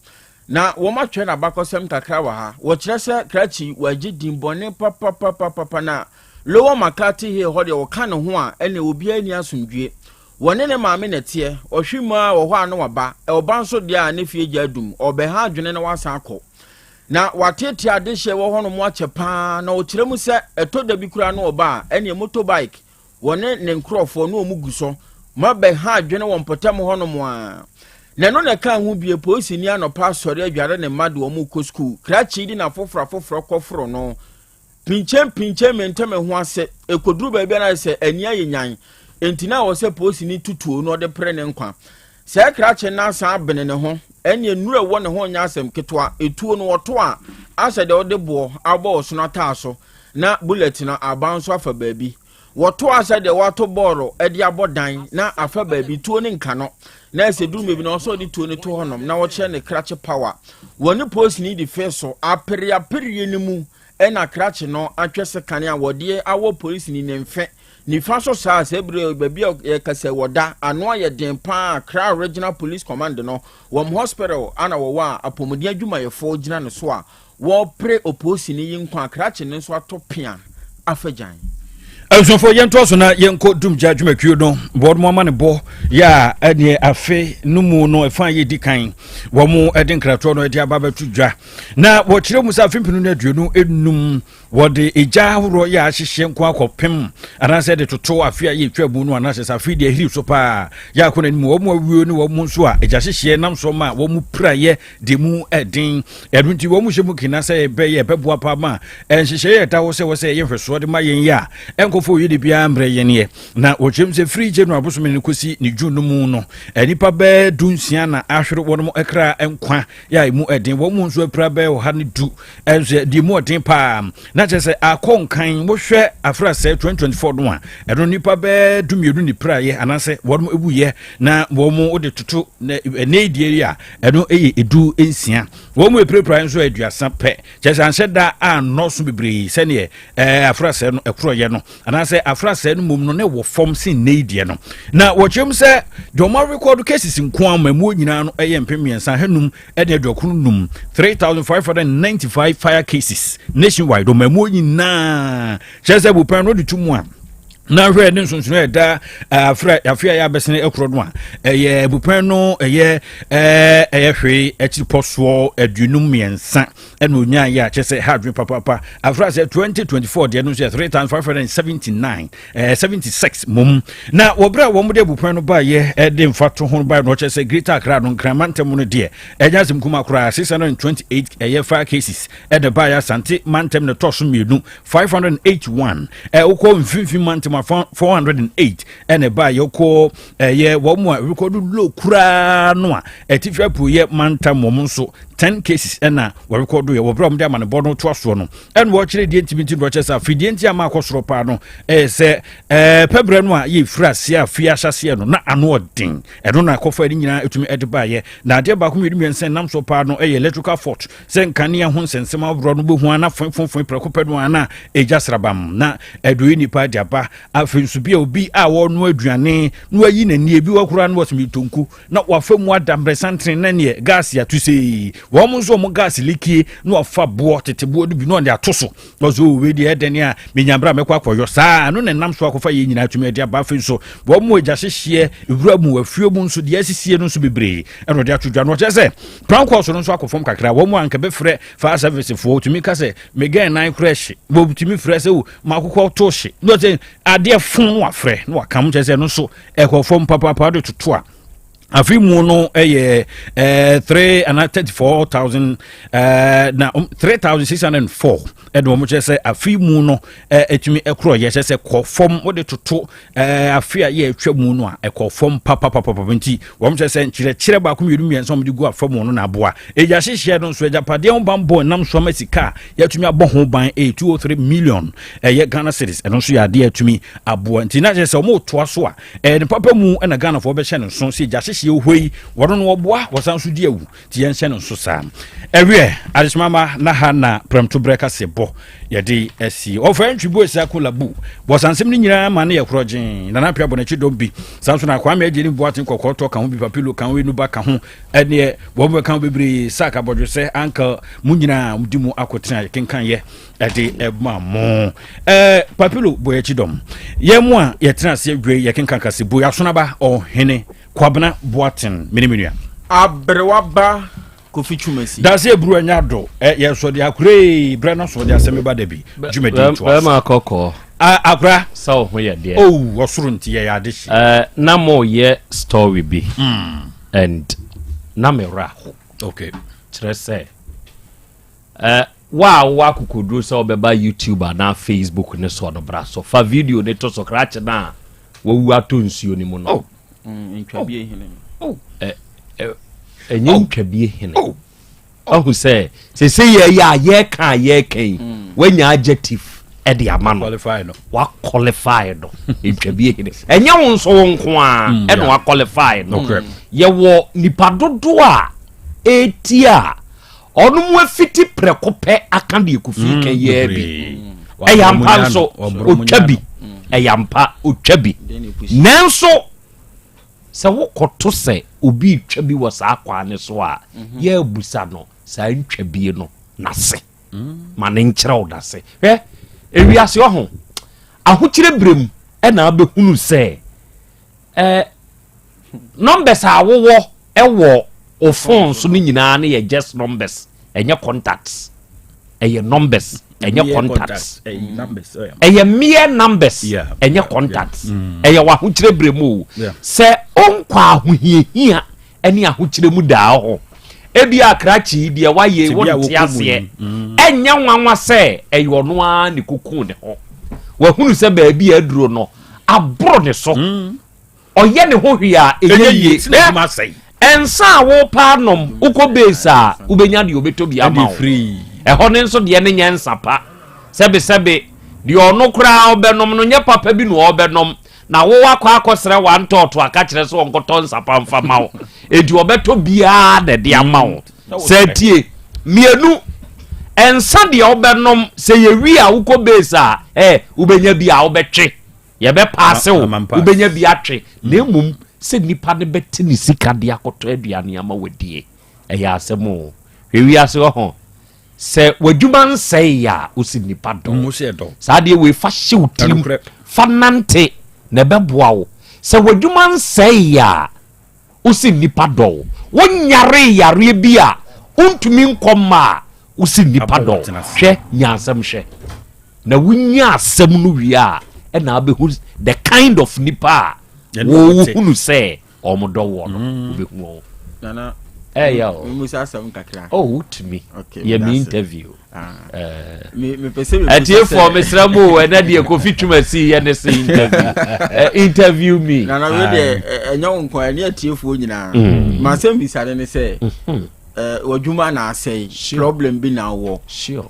Na wɔatwerɛ n'abakɔsɛm kakra wɔ ha. Wɔkyerɛ sɛ krakye wɔagye din bɔne papapapapa na Lower McCarthy Hill hɔ deɛ wɔka ne ho a ɛne obiara nni asomdwie. Wɔne ne maame na ɛteɛ. Ɔhwe mu ara wɔ hɔ a na waba. Ɔba nso deɛ a ne fie gya adum. Ɔbɛha adwene na wasan akɔ. Na wateetee adehyeɛ wɔ hɔnom akyɛ paa na ɔkyerɛ mu sɛ ɛtɔ da bi koraa na ɔba a ɛneɛ motorbike wɔne ne nkurɔfoɔ na wɔn gu so ma bɛha adwene wɔ mpɔtam hɔnom a. Na ɛno na ɛka ho bie polisini anɔpa asɔre adware ne mma de wɔn kɔ sukuu krakye di na afoforɔ afoforɔ kɔforo no pinkyɛn pinkyɛn mente me ho ase ɛkɔduru baabi a na sɛ ani ayɛ nyan enti na wɔ sɛ polisini tutuo na ɔde pere ne nkwa. Sɛ krakye no asan abene ne ho ɛne nnuru ɛwɔ ne ho nyɛ asɛm ketewa. Etuo no wɔto a asɛ deɛ ɔde boɔ abɔ ɔsono ataa so na bullet no aba nso afa baabi. Wɔto asɛ deɛ wɔato bɔɔlo de abɔ dan na afa baabi. Tuo no nka no na ɛsɛ duru baabi na ɔsɛ ɔde tuo no to hɔnom na wɔkyerɛ ne krakye power. Wɔne polisini di fe so apereapereɛ no mu ɛna krakye no atwɛ sekan a wɔde awɔ polisini ne mfe nifa so saa sɛ ebire baabi a yɛkasa wɔda ano ayɛ den paa. Accra Regional Police Command no wɔn hospital ana wɔwɔ a apɔmuden adwumayɛfoɔ gyina ne so a wɔpere opolisini yi nkwa. Krakye no nso ato pea afa gyan. Abusuafoɔ, yɛntoa so na yɛnkɔ dumgya dwumakuo no wɔn mu ama ne bɔ yɛ a ɛneɛ afe no mu no ɛfa yɛ di kan wɔn de nkratoɔ no de aba abɛto dwa na wɔkyerɛ mu sɛ afe 2025 Wɔde egya ahoroɔ yɛ ahyehyeɛ nko akɔpem anaasɛ de toto afe a yɛtwa mu no anaasɛ sɛ afe deɛ ahiri so paa yɛ akɔ n'anim wɔn mu awuo ne wɔn mu nso a egya hyehyeɛ nam so ma wɔn mu piraeɛ de mu ɛden. Ɛno nti wɔn mu hyɛ mu kena sɛ ɛbɛyɛ ɛbɛboa paa ma nhyehyɛeɛ ɛda hɔ sɛ wɔ sɛ ɛyɛ nhwɛsoɔ de ma yɛn yɛ a ɛnkɔfo oyɛ de biara mmerɛ yɛn yɛ. Na wɔkyerɛm sɛ firi January bosome no kɔsi ne June no mu no nnipa bɛɛ 16 na ahwere wɔn kra nkwa yɛ a emu ɛden. Wɔn mu nso apira bɛyɛ 110 ɛnso deɛ emu ɔden paa na kyerɛ sɛ akɔ nkan. Wohwɛ afrasɛ 2024 no a, ɛno nipa bɛɛ 12 ne piraeɛ anaasɛ wɔn ewuyɛ, na wɔn de toto na ɛnɛ deɛ yi a ɛno yɛ 16. Wɔn mu epirapira nso 30 pɛ, kyerɛ sɛ anhyɛ da anɔso bebree sɛneɛ afrasɛ no ɛkorɔyɛ no anaasɛ afrasɛ no mom no na ɛwɔ fam sen nnɛ yi deɛ no. Na wɔkyerɛ mu sɛ deɛ ɔmo arekɔdo cases nko ama mu nyinaa no ɛyɛ 3595, 3595 fire cases nationwide ɔmo mu nyinaa. Kyerɛ sɛ bupɛn no de to mu a na hwɛ ne nsonsono ɛda afra afe a yɛabɛsene ɛkorɔ no a ɛyɛ bupɛn no ɛyɛ ɛyɛ hwee akyiri pɔ soɔ 53 ɛna onyaa yɛ a kyerɛ sɛ ha adwene papapa. Afra sɛ 2024 deɛ no nso yɛ 3579 76 mom. Na wɔberɛ a wɔn de abupɛn no baayɛ ɛde mfa to ho baeɛ no, ɔkyerɛ sɛ Greater Accra no, Nkrama ntam no deɛ, ɛnyɛ asɛm kuma koraa, 628 ɛyɛ fire cases ɛde baayɛ. Asante mantam no tɔ so mmienu, 581. Wokɔ Mfimfini mantam a, 408 ɛna ɛbaayɛ. Wokɔ ɛyɛ wɔn mu a rekɔdo low koraa no a, Atifi Apueyɛ mantam, wɔn nso 10 cases ɛna wɔrekɔdo yɛ. Wɔberɛ a wɔde amanebɔ no toa soɔ no ɛna wɔkyerɛ deɛ ntimi nti no, wɔkyerɛ sɛ afei deɛ nti ama akɔ soro paa no ɛyɛ sɛ pɛbrɛ no a yɛfiri aseɛ a fie ahyɛseɛ no na ano ɔden, ɛno na akɔfa ne nyinaa ɛtumi ɛde baayɛ. Na adeɛ baako mmienu mmiɛnsa nam so paa no ɛyɛ electrical fault, sɛ nkanea ho nsɛnsɛm ahoroɔ no bɛhu ana fonfonfon prɛko pɛ no ana ɛgya srabam na ɛdoyi nipa de aba. Afei nso bi a obi a wɔnoa aduane na wayi n'ani ebi wɔ koraa no wɔsɛm tonku na wafa mu ada mmerɛsantene na neɛ gas ato sei. Wɔn nso wɔn gas leakie na wafa boɔ tete boɔ no bi na ɔde ato so na ɔsɛ o wei deɛ ɛdɛn a menya berɛ a mɛkɔ akɔyɔ saa no na ɛnam so akɔfa yɛ nyinaa tumi ɛde aba. Afei nso wɔn mu agya hyehyeɛ ewura mu afuo mu nso deɛ asisie no nso bebree ɛna ɔde ato dwa no. Ɔkyerɛ sɛ prank calls no nso akɔ fam kakra. Wɔn mu anka bɛfrɛ fire service foɔ tumi ka sɛ megɛn nan korɛ hye, wɔtumi frɛ sɛ o maakokɔ to hye na ɔsɛ adeɛ fon no wafrɛ na wakam, kyerɛ sɛ ɛno nso ɛkɔ fam papaapa de toto a afei mu no ɛyɛ three ana 34,000 na 3604 ɛna wɔn kyerɛ sɛ afei mu no ɛtumi ɛkorɔ yɛ kyerɛ sɛ kɔ fam wɔde toto afe a yɛ atwa mu no a ɛkɔ fam papapapapa. Nti wɔn kyerɛ sɛ nkyerɛkyerɛ baako mmienu mmiɛnsa wɔn de gu afa mu no na aboa. Egya hyehyɛ no nso, agyapadeɛ ho ban bɔ nam so ama sika a yɛatumi abɔ ho ban ɛyɛ 203 million ɛyɛ Ghana cedis. Ɛno nso yɛ adeɛ atumi aboa. Nti na kyerɛ sɛ wɔn toa so a ɛyɛ ne papa mu ɛna Ghanafoɔ bɛhyɛ ne nso sɛ egya hyehyɛ hɔ yi wɔn no wɔboa wɔsan so di awu, nti yɛnhyɛ no nso saa. Ɛwiɛ adehyemama na ha na prɛmto berɛ kase bɔ yɛde asi ɔfa ntwibu esi ako labu bɔsansɛm no nyinaa ma ne yɛ korɔ gyee Nana Apia bɔ n'akyi dɔm bi saa nso na Kwame agye ne Boaten kɔkɔɔ tɔ ka ho bi, Papilo ka ho, Enuba ka ho, ɛneɛ wɔn bɛka ho bebree sak abɔdwesɛ anka mu nyinaa di mu akotena yɛkenkan yɛ ɛde ɛma mo. Papilo bɔ akyi dɔm yɛn mu a yɛtena ase awie yɛkenkan kase bo yɛasonaba ɔhene Kwabena Boaten mene me nua. Aberewa ba Kofi Twumasi. Dase eburu anya do ɛ yɛ sɔ de akure brɛ no so de asɛm ba da bi dwumadi to aso. Bɛrima kɔkɔɔ. Akora. Sɛ wo ho yɛ deɛ. Oh, ɔsoro nti yɛ yɛ ade hye. Na mo yɛ story bi. And na me werɛ aho. Kyerɛ sɛ wa a wowɔ akokoduro sɛ wobɛba YouTube anaa Facebook ne soɔ no, bra so fa video ne to so krakye no a wawu atɔ nsuo no mu no. Oh. Ntwabie hene. Oh. Ɛnyɛ ntwabie hene. Ɔhu sɛ sese yɛ a yɛka a yɛka yi wanya adjective ɛde ama no. Qualify no. Wa qualify no ntwabie hene. Ɛnyɛ wo nso wo nko a ɛna wa qualify no. Yɛwɔ nipa dodoɔ a eti a ɔno mu afiti prɛko pɛ aka deɛ Kofi ka yɛ bi. Ɛyɛ ampa nso otwa bi, ɛyɛ ampa otwa bi, nanso sɛ wokɔto sɛ obi twa bi wɔ saa kwan ne so a, yɛabusa no saa ntwa bie no n'ase ma ne nkyerɛw n'ase. Hwɛ, ewiase ɔho ahokyerɛ berɛ mu ɛna abɛhunu sɛ numbers a wowɔ ɛwɔ o phone so no nyinaa no yɛ just numbers, ɛnyɛ contacts, ɛyɛ numbers. Ɛnyɛ contacts. Ɛyɛ mere numbers, ɛnyɛ contacts. Ɛyɛ w'ahokyerɛ berɛ mu o. Sɛ wonkɔ ahohiahia ne ahokyerɛ mu daa hɔ, ebi a krakye yi deɛ wayɛ wonte aseɛ. Ɛnyɛ nwanwa sɛ ɛyɛ ɔno ara ne kukuu ne ho. Wahunu sɛ baabi a aduro no aboro ne so. Ɔyɛ ne ho hwee a ɛnyɛ yie. Nsa a wopa anom, wokɔ base a wobɛnya deɛ ɔbɛtɔ bi ama wo. Ɛhɔ no nso deɛ no nyɛ nsa pa. Sɛbesɛbe, deɛ ɔno koraa ɔbɛnom no nyɛ papa bi na ɔbɛnom. Na wo wakɔ akɔsrɛ wantɔɔto aka kyerɛ sɛ ɔnkɔtɔ nsa pa mfa ma wo. Enti ɔbɛtɔ biara na ɛde ama wo. Sɛ tie, mmienu, nsa deɛ wobɛnom, sɛ yɛwie a wokɔ base a, ɛ wobɛnya bi a wobɛtwe. Yɛbɛpaase wo, wobɛnya bi atwe. Na mmom sɛ nnipa no bɛte ne sika de akɔtɔ aduane ama wadie, ɛyɛ asɛm o. Hwɛ wiase hɔ ho, sɛ w'adwuma nsɛe a, wosi nnipa dɔ. Saa deɛ wei fa hye wo tirim, fa nante na ɛbɛboa wo. Sɛ w'adwuma nsɛe a, wosi nnipa dɔ wo. Wonyaree yareɛ bi a wontumi nkɔ mma a, wosi nnipa dɔ wo. Hwɛ, nya asɛm hwɛ. Na wonya asɛm no wie a, ɛna abɛhu the kind of nipa a wɔhunu sɛ wɔn dɔ woɔ no, wobɛhu wɔn. Nana, ɛyɛ o. Mmusa asɛm kakra. Oh, wotumi. Okay, yɛ me medase. interview. Ah. Mepɛ sɛ mebusa Atiefoɔ, sɛ- mesrɛ mo o, ɛnɛ deɛ Kofi Twumasi yɛ ne se interview. Interview me. Nana, wei deɛ ɛnyɛ wo nko, ɛne atiefoɔ nyinaa. Masɛm bisa ne sɛ w'adwuma na asɛe, problem bi na wɔ.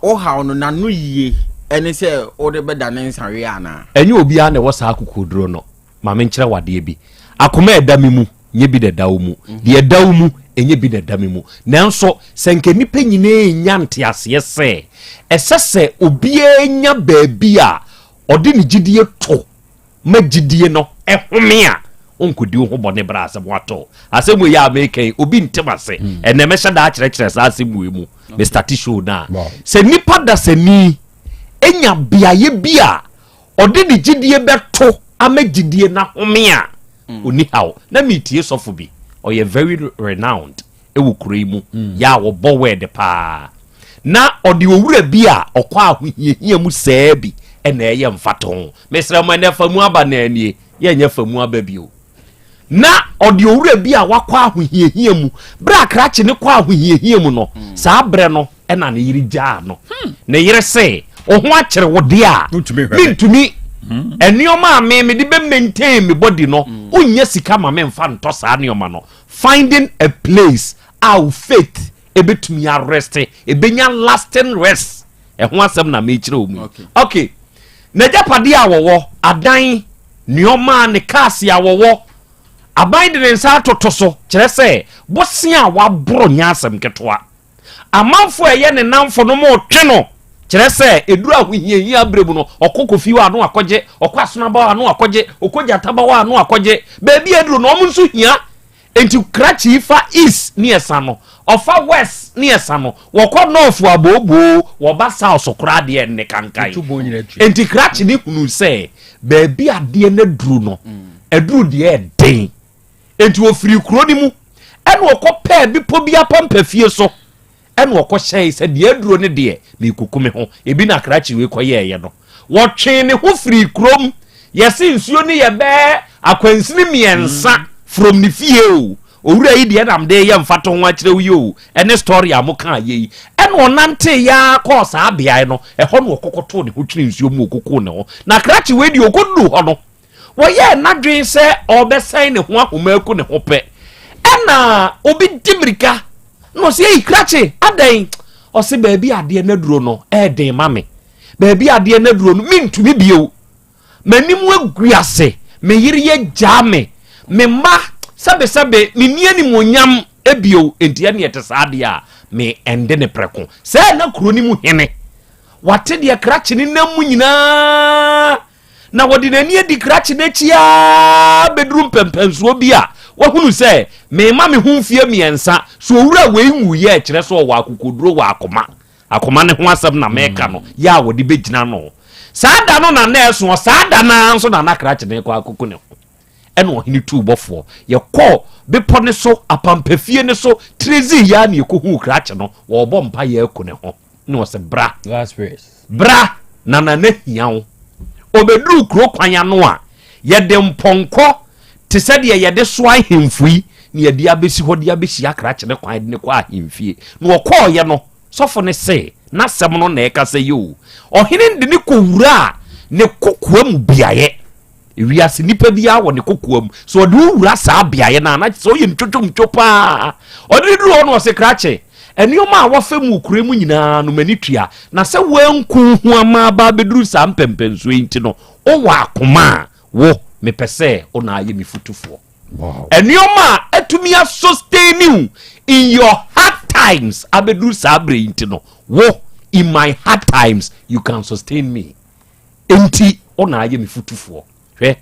Wohaw no n'ano yie ɛne sɛ wode bɛda ne nsawe anaa? Ɛnyɛ obiara na ɛwɔ saa akokoduro no. Ma menkyerɛ wo adeɛ bi. Akoma a ɛda me mu nyɛ bi na ɛda wo mu. Deɛ ɛda wo mu ɛnyɛ bi na ɛda me mu. Nanso sɛ nka nnipa nyinaa nya nteaseɛ sɛ ɛsɛ sɛ obiara nya baabi a ɔde ne gyidie to ma gyidie no home a, wonkɔdi wo ho bɔne berɛ a asɛm atɔ. Asɛm wei a meka yi, obi ntem ase. Ɛnnɛ mɛhyɛ da akyerɛkyerɛ saa asɛm wei mu. Me starte show no a. Sɛ nnipa dasani nya beaeɛ bi a ɔde ne gyidie bɛto ama gyidie no ahome a, ɔni haw. Na metie sɔfo bi, ɔyɛ very renowned wɔ kuro yi mu, yɛ a wɔbɔ word paa. Na ɔde owura bi a ɔkɔ ahohiahia mu sɛɛ bi ɛna ɛyɛ mfatoho. Mesrɛ mo, ɛnɛ fa mu aba na anie, yɛnyɛ fa mu aba bio. Na ɔde owura bi a wakɔ ahohiahia mu, berɛ a krakye ne kɔ ahohiahia mu no, saa berɛ no ɛna ne yere gyaa no. Ne yere se, wo ho akyere wo deɛ a, mentumi. Nneɛma a me mede bɛ maintain me body no, wonnya sika ma memfa ntɔ saa nneɛma no. Finding a place a wo faith ebetumi arest, ebenya lasting rest. Ɛho asɛm na mekyerɛ wo mu. Okay. N'agyapadeɛ a wɔwɔ, adan, nneɛma, ne cars a wɔwɔ, aban de ne nsa atoto so, kyerɛ sɛ bosea a waboro nyɛ asɛm ketewa. Amanfo a ɛyɛ ne nnamfo no retwe no, kyerɛ sɛ ɛduru ahohiahia berɛ mu no, ɔkɔ Kofi hɔ a na wakɔgye, ɔkɔ Asonaba hɔ a na wakɔgye, ɔkɔ Gyataba hɔ a na wakɔgye. Baabi a aduru no, wɔn nso hia. Enti krakye yi fa east ne ɛsa no, ɔfa west ne ɛsa no, wɔkɔ north abooboo, wɔba south koraa deɛ ɛnne kankan. Enti krakye no hunuu sɛ baabi adeɛ no aduru no, aduru deɛ ɛden. Enti ɔfirii kuro no mu, ɛna ɔkɔpɛɛ bepɔ bi apampafie so, ɛna ɔkɔhyɛe sɛ deɛ aduro no deɛ, merekɔku me ho. Ebi na krakye wei kɔyɛeɛ no. Wɔtwee ne ho firii kurom. Yɛse nsuo no yɛ bɛɛ akwansini mmiɛnsa from ne fie o. Owura yi deɛ na mede reyɛ mfatoho akyerɛ wo yi o, ɛne story a mokaeɛ yi. Ɛna ɔnanteeɛ ara kɔɔ saa beaeɛ no, ɛhɔ na ɔkɔkɔtoo ne ho twenee nsuo mu ɔkɔkuu ne ho. Na krakye wei deɛ ɔkɔduruu hɔ no, Wɔyɛɛ n'adwene sɛ ɔrebɛsɛn ne ho ahoma aku ne ho pɛ, ɛna obi di mmirika na ɔsɛ, ei krakye, adɛn? Ɔsɛ baabi adeɛ no aduro no ɛɛden ma me. Baabi adeɛ no aduro no mentumi bio. M'anim agu ase, me yere yɛ gyaa me, me mma sɛbesɛbe menni animuonyam bio, enti ɛne ɛte saa adeɛ a me ɛnde ne prɛko. Sɛ na kuro no mu hene, wate deɛ krakye ne nam mu nyinaa na wɔde n'ani adi krakye no akyi ara bɛduru mpɛmpɛnsoɔ bi a wahunu sɛ mema me ho mfeɛ mmiɛnsa so owura wei nwuiɛ kyerɛ sɛ ɔwɔ akokoduro wɔ akoma akoma ne ho asɛm na meka no yɛ a wɔde bɛgyina no saa da no na na ɛsoɔ saa da no ara nso na na krakye no kɔ akoko ne ho ɛna ɔhene tuu bɔfoɔ yɛkɔɔ bepɔ ne so apampafie ne so tirezi yɛ a na yɛkɔhuu krakye no wɔrebɔ mpa yɛ aku ne ho na ɔsɛ bra. Last prayers. Bra na Nana hia wo. Ɔbɛduruu kuro kwan ano a, yɛde mpɔnkɔ te sɛ deɛ yɛde soa ahemfo yi na yɛde abɛsi hɔ de abɛhyia krakye no kwan de no kɔ ahemfie. Na ɔkɔɔeɛ no, sɔfo no se, n'asɛm no na ɛkasa yi o. Ɔhene no de no kɔwuraa ne kokoa mu beaeɛ. Ewiase nipa biara wɔ ne kokoa mu. Sɛ ɔde wo wura saa beaeɛ no a, na kyerɛ sɛ ɔyɛ ntwotwomtwo paa. Ɔde no duru hɔ no, ɔse, Krakye, nneɛma a wɔfa mu wɔ kuro mu nyinaa no, m'ani tua. Na sɛ woanku wo ho ama aba abɛduru saa mpɛmpɛnsoɔ yi nti no, wowɔ akoma a, wo, mepɛ sɛ wo na ayɛ me futufoɔ. Nneɛma a atumi asustain wo in your hard times abɛduru saa berɛ yi nti no, wo, in my hard times, you can sustain me. Enti wo na ayɛ me fotufoɔ. Hwɛ,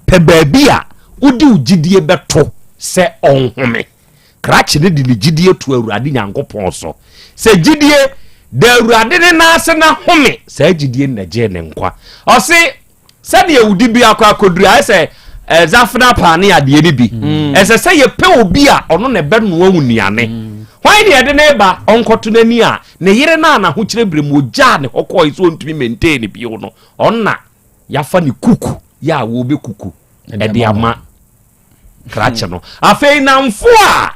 pɛ baabi a wode wo gyidie bɛto sɛ ɔnhome. Krakye no de ne gyidie to Awurade Nyankopɔn so. Sɛ gyidie da Awurade ne nan ase na home, saa gyidie no na ɛgyee ne nkwa. Ɔse, sɛdeɛ wo dibea akɔ akɔduru ayɛ sɛ eh, zafena paa ne adeɛ no bi. Mm. Ɛsɛ sɛ yɛpɛ obi a ɔno na ɛbɛnoa wo nnuane. Mm. Hwan ne ɛde ne ba ɔnkɔto n'ani a Ne yere no a n'ahokyerɛ berɛ mu ɔgyaa ne hɔ kɔɔe sɛ ɔntumi maintain no bio no, ɔno na yɛafa ne kuku yɛ a wɔbɛkuku ɛde ama krakye no. Afei namfo a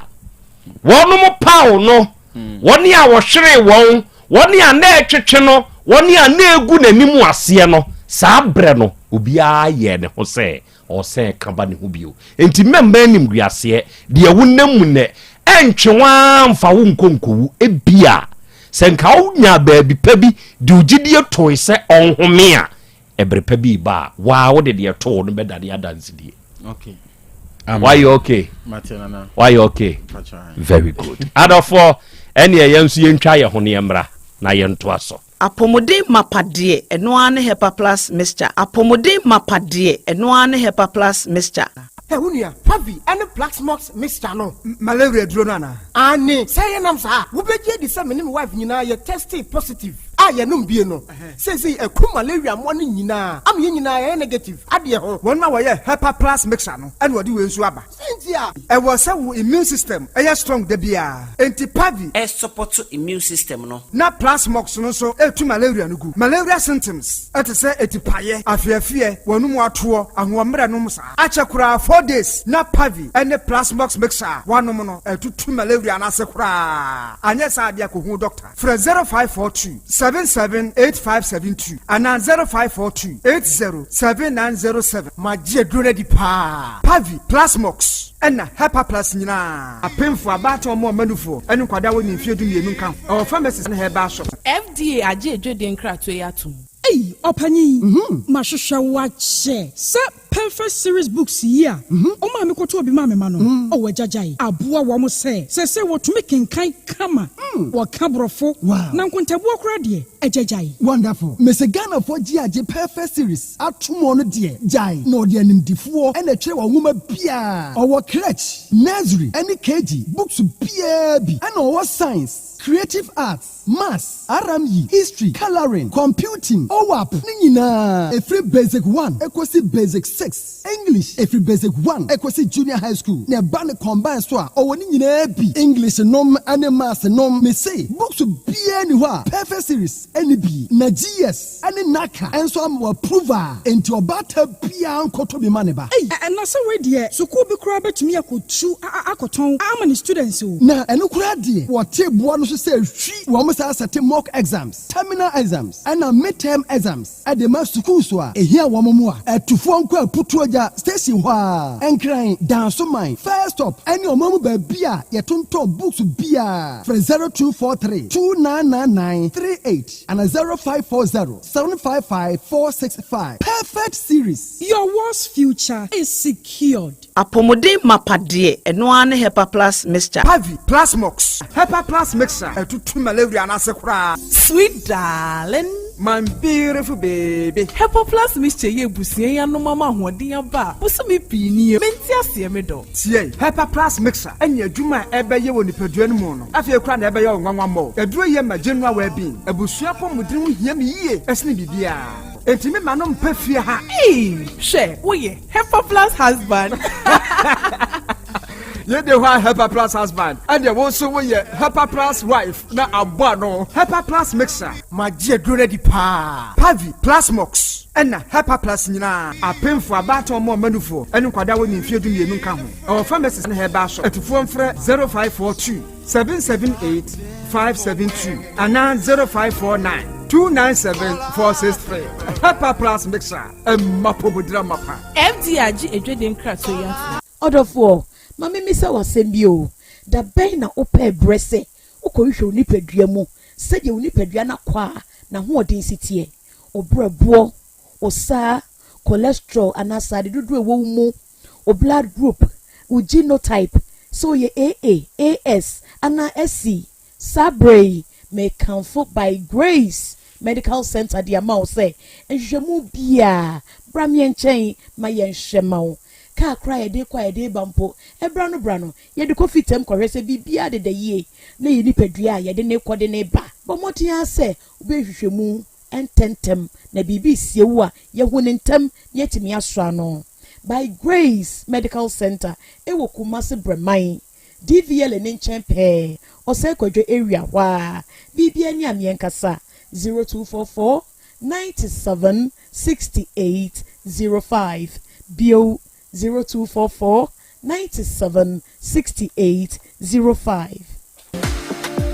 wɔnom paw no, wɔne a wɔhweree wɔn, wɔne a na ɛtwetwe no, wɔne a na ɛgu n'anim aseɛ no, saa berɛ no obiara yɛɛ ne ho sɛ Ɔsɛ ka ba ne ho bio. Enti mɛmma animguaseɛ, deɛ wonam mu nnɛ, ɛntwe wo ara mfa wo nkɔ nkɔwu. Ebia, sɛ nka wonyaa baabi pa bi de wo gyidie toe sɛ ɔnhome a, ɛberɛ pa bi reba a, wo ara wode deɛ ɛtoo wo no bɛdane adansedie. Okay. Wayɛ okay? Wayɛ okay? Very good. Adɔfoɔ, ɛneɛ yɛn nso yɛntwa yɛn ho na yɛmmra na yɛntoa so. Apɔmuden mapa deɛ, ɛno ara ne Hepa Plus Mixture. Apɔmuden mapa deɛ, ɛno ara ne Hepa Plus Mixture. Hɛ wo nua, Pavi ne Plaxmox mixture no. Malaria aduro no anaa? Aane, sɛ ɛyɛ nam saa a, wobɛgye adi sɛ me ne me wife nyinaa yɛ testee positive a yɛnom bie no. Seesei aku malaria mmoa no nyinaa ama yɛn nyinaa yɛayɛ negative adeɛ ho. Wɔn a wɔyɛ Hepa Plus mixture no na wɔde wei nso aba. Sɛ nti a. Ɛwɔ sɛ wo immune system yɛ strong da biara. Enti Pavi. Ɛsupɔto immune system no. Na Plasmox no nso tu malaria no gu. Malaria symptoms te sɛ atipaeɛ, afeafeɛ, w'anum atoɔ, ahoɔmmerɛ nom saa. Akyɛ koraa 4 days na Pavi ne Plasmox mixture a woanom no atutu malaria no ase koraa. Anyɛ saa deɛ kɔhu doctor. Frɛ 0542 77 8572 anaa 0542 80 7907. Magye aduro no adi paa. Pavi, Plasmox, ɛna Hepaplus nyinaa. Apemfo, abaatan, wɔn a wɔma nufoɔ, ne nkwadaa a wɔnnii mfeɛ 12 nka ho. Ɛwɔ pharmacies ne herbal shops. FDA agye adwadie nkratoɔ yi atom. Ei ɔpanyin, mahwehwɛ wo akyɛ. Sɛ Perfect Series Books yi a wo maame kɔtɔɔ bi maa me ma no, oh agya gyae, aboa wɔn sɛ seesei wɔtumi kenkan kama, wɔka Borɔfo, na nkontabuo koraa deɛ, agya gyae. Wonderful. Mese Ghanafoɔ gye agye Perfect Series atom ɔno deɛ gyae na ɔde animdifoɔ na ɛtwerɛ wɔ nwoma biaa. Ɔwɔ crèche, nursery ɛne KG books biaa bi ɛna ɔwɔ science, creative arts, maths, RME, history, colouring, computing, OAP ne nyinaa ɛfiri basic one ɛkɔsi basic six, English ɛfiri basic one ɛkɔsi junior high school na ɛba no combine so a ɔwɔ ne nyinaa bi, English nom ɛne maths nom, mese books biaa nni hɔ a perfect series ɛnni bi na GS ɛne NaCCA nso ama wɔ approve a enti ɔbaatan biaa nkɔtɔ bi ma ne ba. Ei na sɛ wei deɛ sukuu bi koraa bɛtumi akɔtu akɔtɔn ama ne students o. Na ɛno koraa deɛ wɔte boɔ no so sɛ hwi wɔn saa sɛte mock exams, terminal exams ɛna mid-term exams de ma sukuus a ɛhia wɔn mmoa. Atufoɔ nkɔ Aputuogya station hɔ ara, Nkran, Dansoman, First Stop ɛne ɔman mu baabi a yɛtontɔn books biara. Frɛ 0243 2999 38 ana 0540 755 465. Perfect Series. Your world's future is secured. Apɔmuden mapa deɛ, ɛno ara ne Hepa Plus Mixture. Pavi, Plasmox, Hepa Plus Mixture ɛtutu malaria no ase koraa. Sweet darling. My beautiful baby. Hepa Plus Mixture yɛ abusua yi anom ama ahoɔden aba a bosome pii nie. Mente aseɛ me dɔ. Tie, Hepa Plus Mixture ɛne adwuma a ɛbɛyɛ wɔ nipadua no mu no, afei koraa na ɛbɛyɛ wo nwanwa mmɔ. Aduro yɛ ma general well-being. Abusua apɔmuden ho hia me yie ɛsene biribiara. Enti me ma no mpɛ fie ha. Ei, hwɛ, woyɛ Hepa Plus husband. Yɛde hɔ a Hepa Plus husband, ɛnneɛ wo nso woyɛ Hepa Plus wife na abɔ ano. Hepa Plus mixture. Magye aduro no adi paa. Pavi, Plasmox, ɛna Hepa Plus nyinaa. Apemfoɔ, abaatan, ɔmo a ɔma nufoɔ, ɛne nkwadaa a wɔnni mfeɛ 12 nka ho. Ɛwɔ pharmacies ne herbal shop. Atufoɔ mfrɛ 0542 778 572 anaa 0549 297 463. Hepa Plus mixture, ɛmma pomodira mapa. FDA agye edwede nkratoɔ yi ato. Ɔdɔfoɔ, ma memisa w'asɛm bi o. Da bɛn na wopɛ berɛ sɛ wokɔhwehwɛ wo nipadua mu sɛdeɛ wo nipadua no akɔ a n'ahoɔden si teɛ, wo brɛboɔ, wo saa cholesterol anaa sade dodoɔ ɛwɔ wo mu, wo blood group, wo genotype, sɛ woyɛ AA, AS anaa SC? Saa berɛ yi mekamfo By Grace Medical Center de ama wo sɛ nhwehwɛmu biaa bra meɛ nkyɛn ma yɛnhwɛ ma wo. Kaa kora yɛde kɔ a yɛde ba mpo, ɛbra no bra no yɛde kɔ fitam kɔhwɛ sɛ biribiara deda yie na yɛ nipadua a yɛde ne kɔ de ne ba. Bɔ mmɔden ara sɛ wobɛhwehwɛ mu ntɛntɛm na biribi sie wo a, yɛhu ne ntɛm na yɛtumi asɔ ano. By Grace Medical Center ɛwɔ Kumase Brɛman, DVL ne nkyɛn pɛɛ, Ɔsɛ Kwadwo area hɔ a. Biribiara ni a mmiɛnkasa 0244 97 68 05 bio, 0244 97 68 05.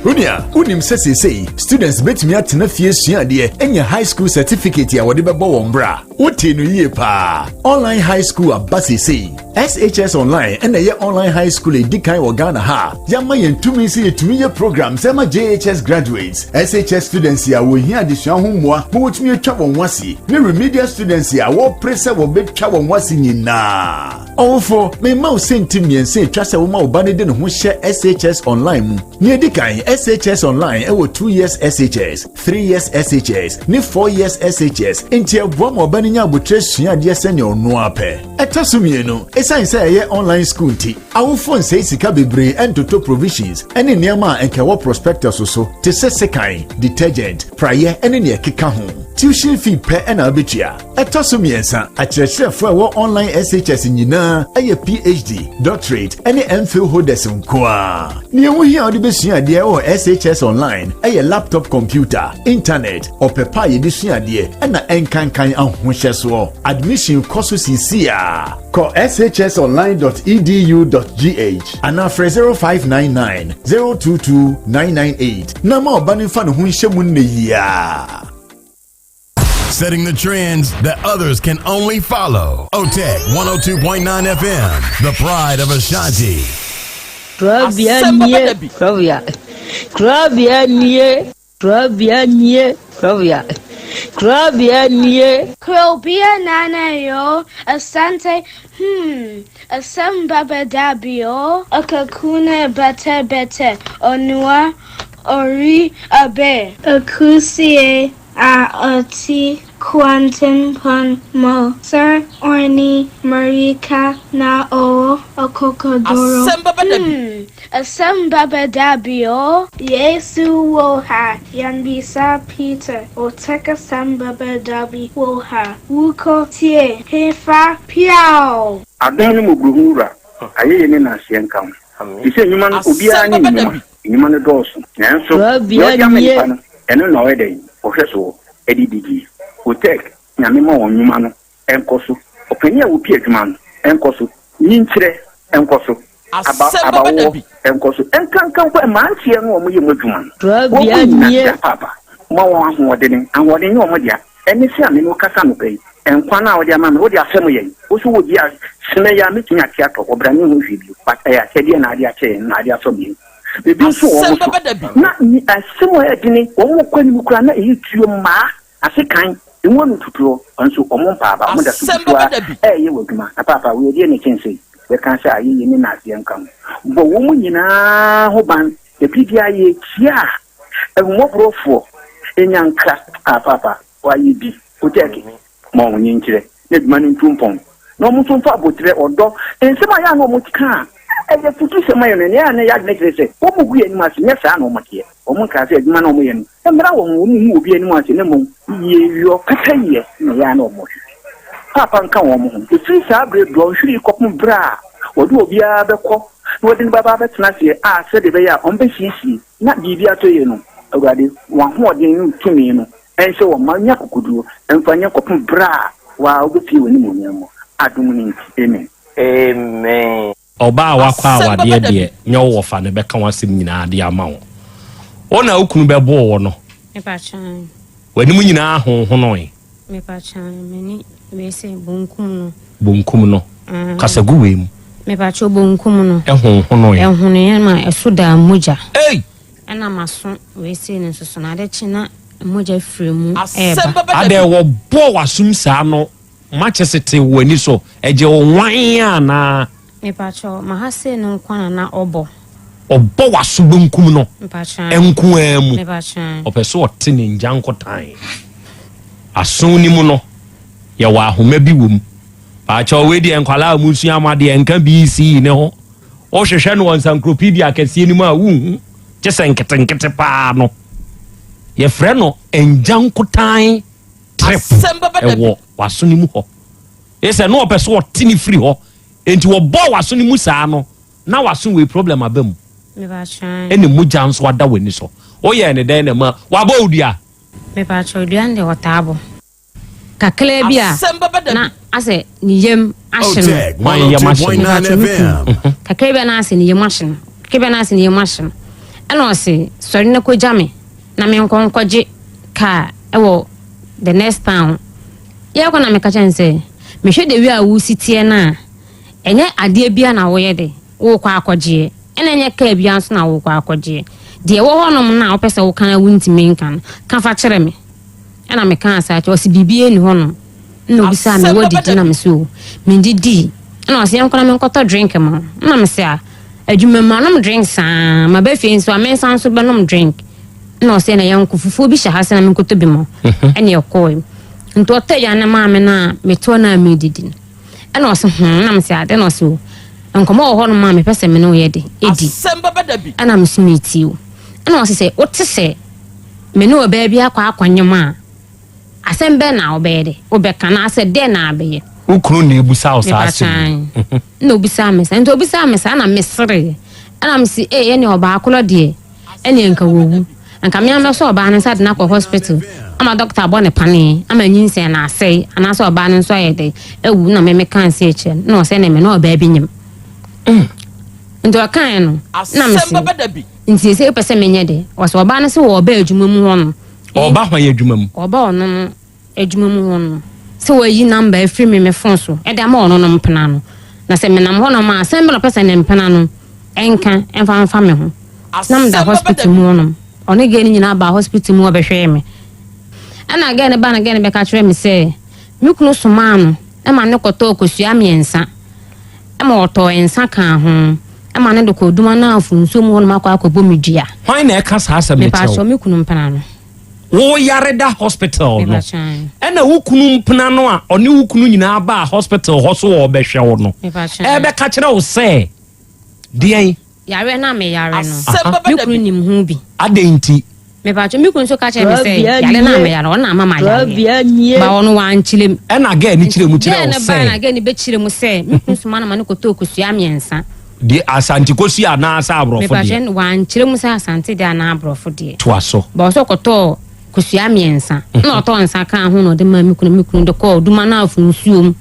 Onua, wonim sɛ seesei students bɛtumi atena fie sua adeɛ anya high school certificate a wɔde bɛbɔ wɔn bra? Wote no yie paa. Online high school aba seesei. SHS Online ɛna ɛyɛ online high school ɛdi kan wɔ Ghana ha. Yɛama yɛn tumi sɛ yɛtumi yɛ programs ɛma JHS graduates, SHS students a wɔhia adesua ho mmoa ma wɔtumi atwa wɔn ho ase, ne remedial students a wɔpere sɛ wɔbɛtwa wɔn ho ase nyinaa. Ɔwofo, mema wo sɛnti mmiɛnsa atwa sɛ woma wo ba no de ne ho hyɛ SHS Online mu. Nea ɛdi kan, SHS Online ɛwɔ 2 years SHS, 3 years SHS ne 4 years SHS, nti ɛboa ma ɔba no nya abotire sua adeɛ sɛnea ɔno apɛ. Ɛtɔ so mmienu, ɛsiane sɛ ɛyɛ online school nti, awofoɔ nsɛe sika bebree ɛntoto provisions ɛne nneɛma a ɛnkɛwɔ prospectus so te sɛ sekan, detergent, praeɛ ɛne nea ɛkeka ho. Tuition fee pɛ ɛna wobɛtua. Ɛtɔ so mmiɛnsa, akyerɛkyerɛfoɔ a ɛwɔ online SHS nyinaa ɛyɛ PhD, doctorate ɛne MPhil holders nko a. Nea ɛho hia a wode bɛsua adeɛ wɔ SHS Online ɛyɛ laptop computer, internet, ɔpɛ pa a yɛde sua adeɛ, ɛna ɛnkankan ahohyɛsoɔ. Admission kɔ so sisi a kɔ shsonline.edu.gh anaa frɛ 0599 022 998 na ma ɔba no mfa ne ho nhyɛ mu nnɛ yia. Setting the trends that others can only follow. OTEC 102.9 FM, the pride of Ashanti. Kurabea nie, kurabea. Kurabea nie, kurabea nie, kurabea. Kurabea nie. Krobea nana yo, asante, asem baba dabio, akakuna bete bete, onua, ori abe, akusie a oti kwantenpon mo, sir orni marika na o okokodoro. Asɛm baba dabi. Asem baba dabio, Yesu wo ha, yambisa Peter, oteka sem baba dabi wo ha, wuko tie, hefa piao. Adan no mmɔborɔhu wura, ayɛyɛ ne nanseɛ nka ho te sɛ nnwuma no. Obiara ne nnwuma, nnwuma no dɔɔso, nanso deɛ ɔde ama nipa no, ɛno na ɔyɛ dɛn ɔhwɛ soɔ ɛde didie. Otec, Nyame ma wɔn nnwuma no ɛnkɔ so. Ɔpanin a wɔpi adwuma no ɛnkɔ so, nyinkyerɛ ɛnkɔ so, aba abawoɔ ɛnkɔ so, ɛnkankan kɔ mmeranteɛ no a wɔyɛ mu adwuma no, wɔn nyinaa paapa ma wɔn ahoɔdene. Ahoɔden nyɛ wɔn dea. Ɛne sɛ ame no kasa no pɛ yi, nkwa no a wɔde ama me, wode asɛm yɛn wo so wogye a sene yɛ a metumi ate atɔ ɔbra ne ho hwee bio, but ɛyɛ akyɛdeɛ na ade akyɛ yɛn na ade asɔ mmienu ebi nso wɔ wɔn so na asɛm a ɛyɛ dene wɔn kɔ anim koraa na ɛyɛ tuo mmaa ase kan emu anu tutuo nso wɔn mpaaba wɔn da so gu so a ɛyɛ wɔ adwuma. Na paapa wei deɛ ne kyɛnse yɛka sɛ ayɛyɛ ne naaseɛ nka ho bɔ wɔn nyinaa ho ban. Ebi bi ayɛ kyia a ahummɔborɔfoɔ enyankra a paapa wayɛ bi. Otɛki ma wɔn nyi nkyerɛ na adwuma no ntu mpɔn na wɔn nso mfa abotire ɔdɔ nsɛm a yɛ a na wɔn ka a ɛyɛ futu sɛm ayɛ no nea na yɛ adwene kyerɛ sɛ wɔn gu yɛn anim ase. Nyɛ saa na wɔn teɛ. Wɔn nkaa sɛ adwuma na wɔn yɛ no mmara wɔn wɔn hu obi anim ase, ne mmom yie yɔ pɛpɛ yɛ na yɛ a na wɔn hwehwɛ paapa nka wɔn ho. Efiri saa abere dɔnhwere kɔpem berɛ a wɔde obiara bɛkɔ. na wɔde no bɛba abɛtena aseɛ a sɛdeɛ ɛbɛyɛ a wɔbɛsiesie na biribi atɔ yie no, Awurade, w'ahoɔden ne wo tumi no nhyɛ wɔn ma nya akokoɔduro mfa nyɛ kɔpem berɛ a wo ara wobɛpue w'animuonyam mu. Adom no nti, amen. Amen. Ɔbaa a wakɔ awadeɛ deɛ nyɛ wo wɔfa na ɛbɛka w'asɛm nyinaa de ama wo. Wo na wo kunu bɛboo wo no, w'anim nyinaa honhonoe. Bonkum no. Kasa gu wei mu. Mepakyɛw bonkum no. Ɛhonhonoe. Ɛhonoeɛ ma ɛso daa mogya. Ei! Ɛna maso wei sei no nso so no ade kye na mogya firi mu ɛɛba. Adɛn wɔbɔɔ w'asom saa no Makyese te w'ani so, ɛgye wo nwan anaa? Mepakyɛw, maha sei no nko na na ɔbɔ. Ɔbɔ w'aso benkum no nko ara mu. Mepakyɛw. Ɔpɛ sɛ ɔte ne ngyankotan. Aso no mu no, yɛwɔ ahoma bi wɔ mu. Pakyɛw, wei deɛ nkwadaa a musua mo adeɛ nka BECE ne ho. Wohwehwɛ no wɔ nsankuropedia akɛseɛ no mu a, wonhu, gye sɛ nketenkete paa no. Yɛfrɛ no ngyankotan. Trip ɛwɔ w'aso no mu hɔ. Ese na ɔpɛ so ɔte ne firi hɔ. Enti wɔbɔɔ w'aso no mu saa no, na w'aso wei problem aba mu. Ɛna mogya nso ada w'ani so. Woyɛɛ ne dɛn na ma wabɔ wo dua? Mepakyɛw, dua no deɛ ɔtaa bɔ. Kakraa bi a na asɛ ne yam ahye no. Hwan yam ahye no? Mepakyɛw, me kunu. Kakraa bi a na asɛ ne yam ahye no. Kakraa bi a na asɛ ne yam ahye no. Ɛna ɔse, sɔre na kɔgya me na menkɔ nkɔgye kaa wɔ the next town. Yɛrekɔ na meka kyerɛ no sɛ, mehwɛ the way a wosi teɛ no a, ɛnyɛ adeɛ biara na woyɛ de worekɔ akɔgyeɛ, ɛna ɛnyɛ kaa biara nso na worekɔ akɔgyeɛ. Deɛ ɛwɔ hɔnom no a wopɛ sɛ woka na wontumi nka no, ka fa kyerɛ me. Ɛna mekaa saa kyerɛ, ɔse biribiara nni hɔnom. Ɛna obisaa me, woadidi? Na mese o, mendidii. Ɛna ɔse yɛnkɔ na menkɔtɔ drink ma wo. Ɛna mese a, adwuma mu manom drink saa, maba fie nso a mensan nso bɛnom drink. Ɛna ɔse ɛna yɛnkɔ, fufuo bi hyɛ ha sɛ na menkɔtɔ bi ma wo. Ɛna yɛkɔe. Nti ɔtɔ aduane maa me no a metoɔ no a meredidi no. Ɛna ɔse hmm, na mese ade na ɔse o, nkɔmmɔ wɔ hɔnom a mepɛ sɛ me ne wo yɛ de, ɛdi. Ɛna mese metie o. Ɛna ɔse sɛ wote sɛ me ne ɔbaa bi akɔ akɔnyem a, Asɛm bɛn na wobɛyɛ dɛ wobɛka anaasɛ dɛn na abɛyɛ? Wo kunu na ebisa wo saa asɛm yi. Ɛna obisaa me saa. Nti obisaa me saa na mesereeɛ. Ɛna mese ee ɛne ɔbaa korɔ deɛ ɛne nka wawu. Nka me ara mɛsɔ ɔbaa no nsa de no akɔ hospital ama doctor abɔ no paneɛ ama nyinsɛn no asɛe anaasɛ ɔbaa no nso ayɛ dɛ awu na me mekaa sei kyerɛ no na ɔsɛ ne me na ɔbaa bi nyem. Nti ɔkaeɛ no na mese nti sɛ wopɛ sɛ menyɛ dɛ ɔsɛ ɔbaa no sɛ wɔɔba adwuma mu hɔ no Ɔreba hwan adwuma mu? Ɔreba ɔno no adwuma mu hɔ no, sɛ wayi number afiri me me phone so de ama ɔno no mpena no. Na sɛ menam hɔnom a, asɛm bɛn na ɔpɛ sɛ ne mpena no nka mfa mfa me ho? Na meda hospital mu hɔnom. Ɔne girl no nyinaa baa hospital mu hɔ bɛhwɛɛ me. Ɛna girl no baa na girl no bɛka kyerɛɛ me sɛ, me kunu somaa no ma no kɔtɔɔ kosua mmiɛnsa ma ɔtɔɔ nsa kaa ho ma no de kɔɔ Duma Anafo nsuo mu hɔnom akɔ akɔbɔ me dua. Hwan na ɛka saa asɛm no kyerɛ wo? Mepaakyɛw, me kunu mpena no. Wo yare da hospital no, Mepaakyɛw. ɛna wo kunu mpena no a ɔne wo kunu nyinaa baa hospital hɔ so ɔrebɛhwɛ wo no, Mepaakyɛw. ɛrebɛka kyerɛ wo sɛ deɛn? Yareɛ no a meyare no, me kunu nim ho bi. Adɛn nti? Mepatwo, me kunu nso ka kyerɛ me sɛ yare no a meyare no, ɔno na ama mayareɛ. Ba ɔno wankyerɛ mu. Ɛna gɛɛ no kyerɛ mu kyerɛ wo sɛ. Gɛɛ no baa na gɛɛ no bɛkyerɛ mu sɛ me kunu soma no ma no kɔtɔɔ kosua mmiɛnsa. Deɛ Asante kosua anaasɛ aborɔfo deɛ? Mepatwo, wankyerɛ mu sɛ Asante deɛ anaa aborɔfo deɛ. Toa so. Ba ɔsɛ ɔkɔtɔɔ kosua mmiɛnsa. Ɛna ɔtɔɔ nsa kaa ho na ɔde maa me kunu. Me kunu de kɔɔ Dumanafo nsuom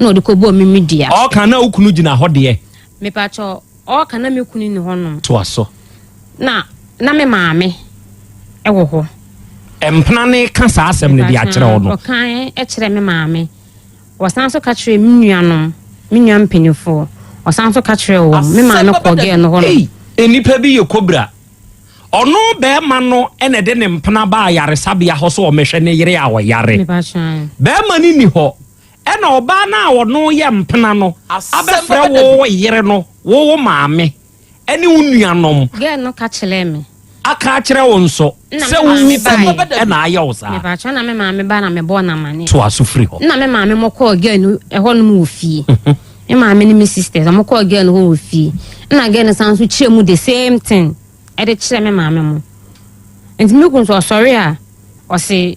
na ɔde kɔbɔɔ me me dua. Ɔɔka na wo kunu gyina hɔ deɛ. Mepakyɛw, ɔɔka na me kunu nni hɔ nom. Toa so. Na, na me maame wɔ hɔ. Mpena no reka saa asɛm no de akyerɛ wo no. Ɔka kyerɛɛ me maame. Ɔsan nso ka kyerɛɛ me nuanom, me nua mpanimfoɔ. Ɔsan nso ka kyerɛɛ wɔn. Me maame kɔɔ girl no hɔ nom. Ei, nnipa bi yɛ kobra. Ɔno barima no na ɛde ne mpena baa ayaresabea hɔ sɛ ɔmmɛhwɛ ne yere a ɔyare. Barima no nni hɔ. Ɛna ɔbaa no a ɔno yɛ mpena no abɛfrɛ wo yere no, wo wo maame ne wo nuanom. Girl no ka kyerɛɛ me. Aka akyerɛ wo nso sɛ wo wu kunu na ayɛ wo saa. Mepakyɛw na me maame ba na mebɔɔ no amaneɛ. Toa so firi hɔ. Nna me maame mo kɔɔ girl no ɛhɔ nom wɔ fie. Me maame ne me sisters ɔmo kɔɔ girl no hɔ wɔ fie. Nna girl no san nso kyerɛ mu the same thing ɛde kyerɛ me maame mo. Nti me kunu nso ɔsɔre a ɔse.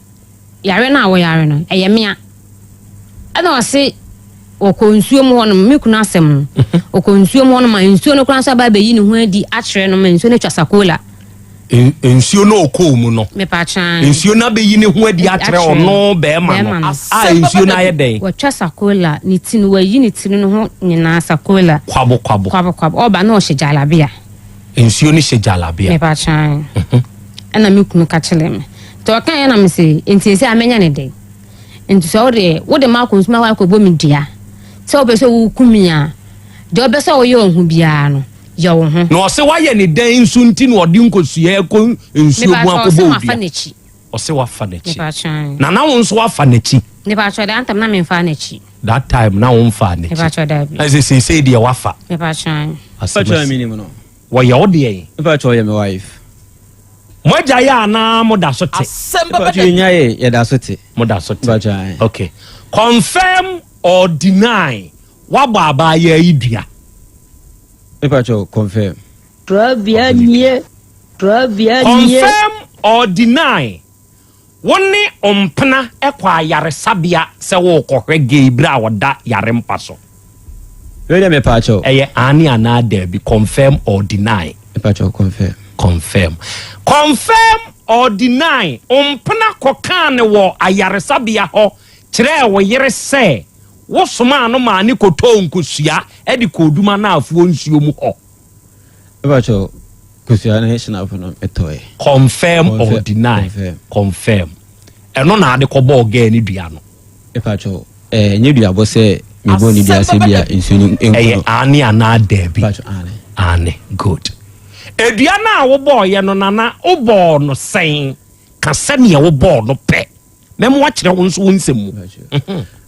Yare no a woyare no, ɛyɛ mea. Ɛna ɔse, Ɔkɔ nsuo mu hɔnom, me kunu asɛm no, ɔkɔ nsuo mu hɔnom a nsuo no koraa nso aba abɛyi ne ho adi akyerɛ no ma nsuo no atwa sakola. Nsuo no ɔkɔɔ mu no, Mepatwan. nsuo no abɛyi ne ho adi akyerɛ ɔno bɛrima no a nsuo no ayɛ dɛn? Watwa sakola, ne ti no, wayi ne tiri no ho nyinaa sakola. Kwabo kwabo. Kwabo kwabo, ɔba na ɔhyɛ jalabia. Nsuo no hyɛ jalabia. Mepatwan. Ɛna me kunu ka kyerɛ me. Nti ɔkaeɛ na mese, nti ɛsɛ a mɛnya ne dɛn? Nti sɛ wo deɛ, wode m'akɔ nsu mu akɔ akɔbɔ me dua sɛ wopɛ sɛ woku me a, deɛ wopɛ sɛ woyɛ wo ho biara no, yɛ wo ho. Na ɔse woayɛ ne dɛn nso nti na ɔde nkosua kɔ nsuo mu Mepakyɛ, ɔse akɔbɔ wo mafa dua? n'akyi. Ɔse wafa n'akyi. Mepakyɛ. Na na wo nso wafa n'akyi? Mepakyɛ, that time na memfaa n'akyi. That time na womfaa n'akyi. Mepakyɛ, daabi. Na sɛ seesei deɛ wafa. Mepakyɛ. Asɛm Mepakyɛ, asi. menim no. Wɔyɛ wo deɛn? Mepakyɛ, ɔyɛ me wife. Mo agya yɛ anaa mo da so te? Mepakyɛ, yɛnya yɛ, yɛda so te. Mo da so te. Mepakyɛ, ae. Okay. Confirm or deny, woabɔ abaayaa yi dua? Mepakyɛ, confirm. Trɔbea nie, trɔbea nie. Confirm or deny, Wo ne wo mpena kɔ ayaresabea sɛ worekɔhwɛ Gay bere a ɔda yare mpa so? Wei deɛ mepaakyɛw. Ɛyɛ aane anaa daabi, confirm or deny. Mepaakyɛw, confirm. Confirm. Confirm or deny, wo mpena kɔkaa no wɔ ayaresabea hɔ kyerɛɛ wo yere sɛ wosomaa no maa no kɔtɔɔ nkosua de kɔɔ Duma Naafoɔ nsuo mu hɔ? Mepakyɛw, kosua ne hyinafo no metɔe. Confirm or deny? Confirm. Ɛno na ade kɔbɔɔ girl no dua no. Mepakyɛw, ɛɛ nyɛ duabɔ sɛ mebɔɔ ne dua sɛ bia nsuo no nku no. Ɛyɛ aane anaa daabi? Mepakyɛw, aane. Aane, good. Edua no a wobɔɔyɛ no Nana, wobɔɔ no sɛn? Ka sɛdeɛ wobɔɔ no pɛ. Mɛma woakyerɛ wo nso wo nsɛm mu.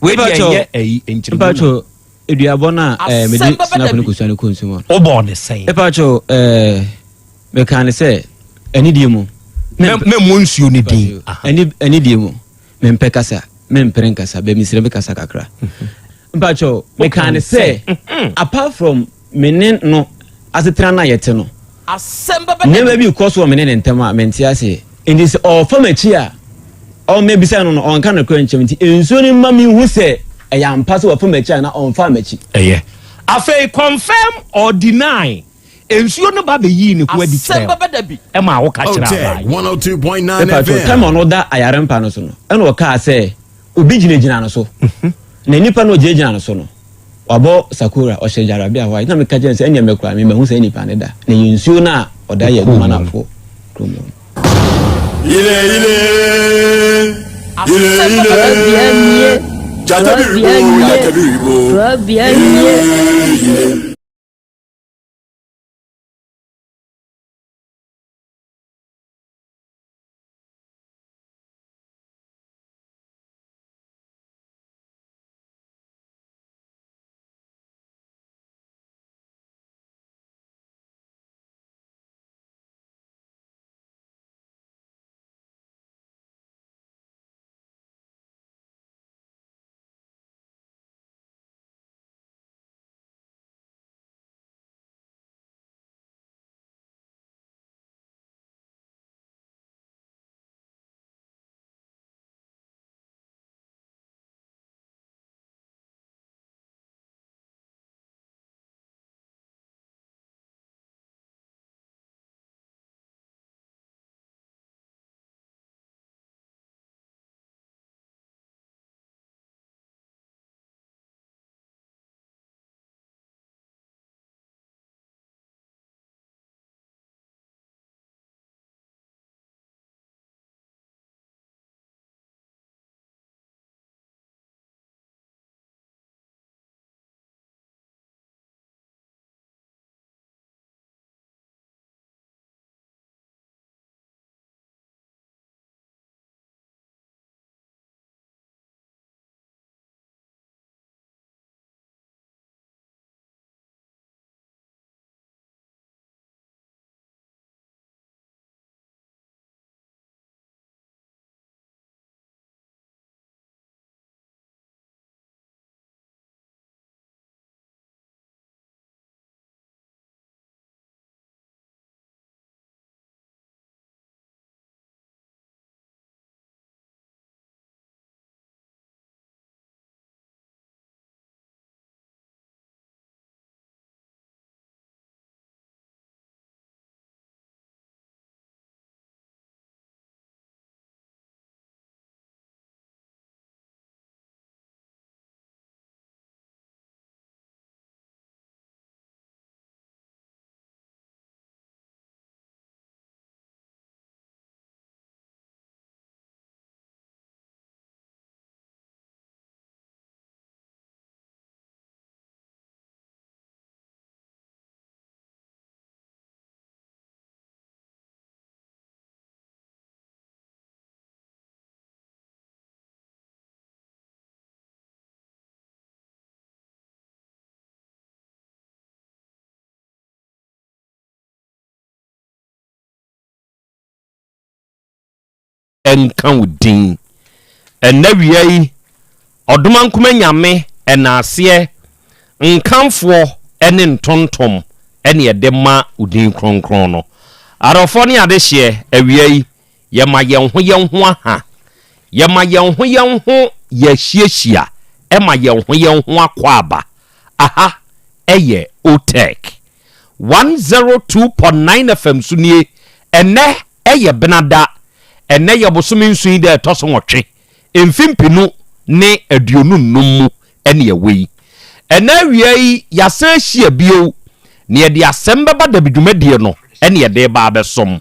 Wei deɛ ɛnyɛ ɛyi nkyerɛmu na. Mepakyɛw, Aduabɔ no a eh, mede snap no kosua no kɔ nsu mu no. Wobɔɔ ne sɛn? Mepa kyɛw, eh, mekaa ne sɛ, anidie mu. Memmɔ nsuo no din. Anidie mu, mempɛ kasa, mempere nkasa, bɛ mesrɛ me kasa kakra. Mepa kyɛw, mekaa ne sɛ, apart from me ne no asetena no a yɛte no, Nneɛma bi rekɔ so wɔ me ne ne ntam a mente aseɛ. Enti sɛ ɔrefa m'akyi a, ɔmmɛbisa no no, ɔnka nokorɛ nkyerɛ me. Nti nsuo no mma menhu sɛ ɛyɛ ampa sɛ wafa m'akyi anaa ɔmfaa m'akyi. Ɛyɛ. Afei confirm or deny, nsuo no ba bɛyii ne ho adi kyerɛɛ wo, ɛmaa woka kyerɛɛ Otec abaayewa. 102.9 Mepa kyɛw, FM. time a ɔno da ayare mpa no so no, ɛna ɔkaa sɛ obi gyinagyina no so. Na nipa no a ɔgyinagyina no so no, Wabɔ sakora, ɔhyɛ gyarabea white. Na meka kyerɛ no sɛ, ɛnneɛ me koraa, me mahu saa nipa no da. Na ɛyɛ nsuo no a ɔda yɛ adwuma no afoɔ kurom hɔ no. Ile ile ile ile Trɔbea nie, Jata trɔbea biribo nie, jata biribo trɔbea ile nie. ile. nka wo din. Ɛnnɛ wia yi, Ɔdomankoma Nyame ɛnaaseɛ, nkamfoɔ ne ntontom ne yɛde ma wo din kronkron no. Adɔfoɔ ne adehyeɛ, awia yi, yɛma yɛn ho yɛn ho aha, yɛma yɛn ho yɛn ho yɛahyiahyia ma yɛn ho yɛn ho akwaaba. Aha yɛ OTEC 102.9 FM so nie, ɛnnɛ yɛ Benada, ɛnnɛ yɛ bosome nson yi da ɛtɔ so nwɔtwe, mfe mpenu ne 25 mu ne ɛwɔ yi. Ɛnnɛ awia yi yɛasan ahyia bio na yɛde asɛm bɛba dabi dwumadie no ne yɛde reba abɛsom.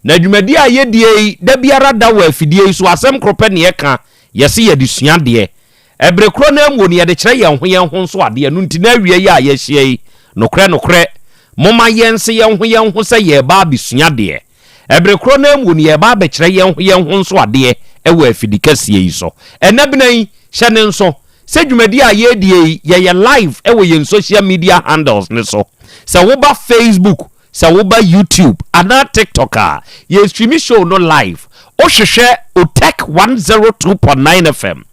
Na dwumadie a yɛdie yi da biara da wɔ afidie yi so asɛm koro pɛ ne yɛka, yɛse yɛde sua adeɛ. Ɛbere korɔ no ara mu no yɛde kyerɛ yɛn ho yɛn ho nso adeɛ, ɛno nti na awia yi a yɛahyia yi, nokorɛ nokorɛ, momma yɛnse yɛn ho yɛn ho sɛ yɛreba abɛsua adeɛ. Ɛbere korɔ no ara mu no yɛreba abɛkyerɛ yɛn ho yɛn ho nso adeɛ wɔ afidi kɛseɛ yi so. Ɛnnɛ bena yi, hyɛ no nso sɛ dwumadie a yɛredie yi, yɛyɛ live wɔ yɛn social media handles no so. Sɛ woba Facebook, Sɛ woba YouTube anaa TikTok a, yɛ streami show no live. Wohwehwɛ Otec 102.9 FM,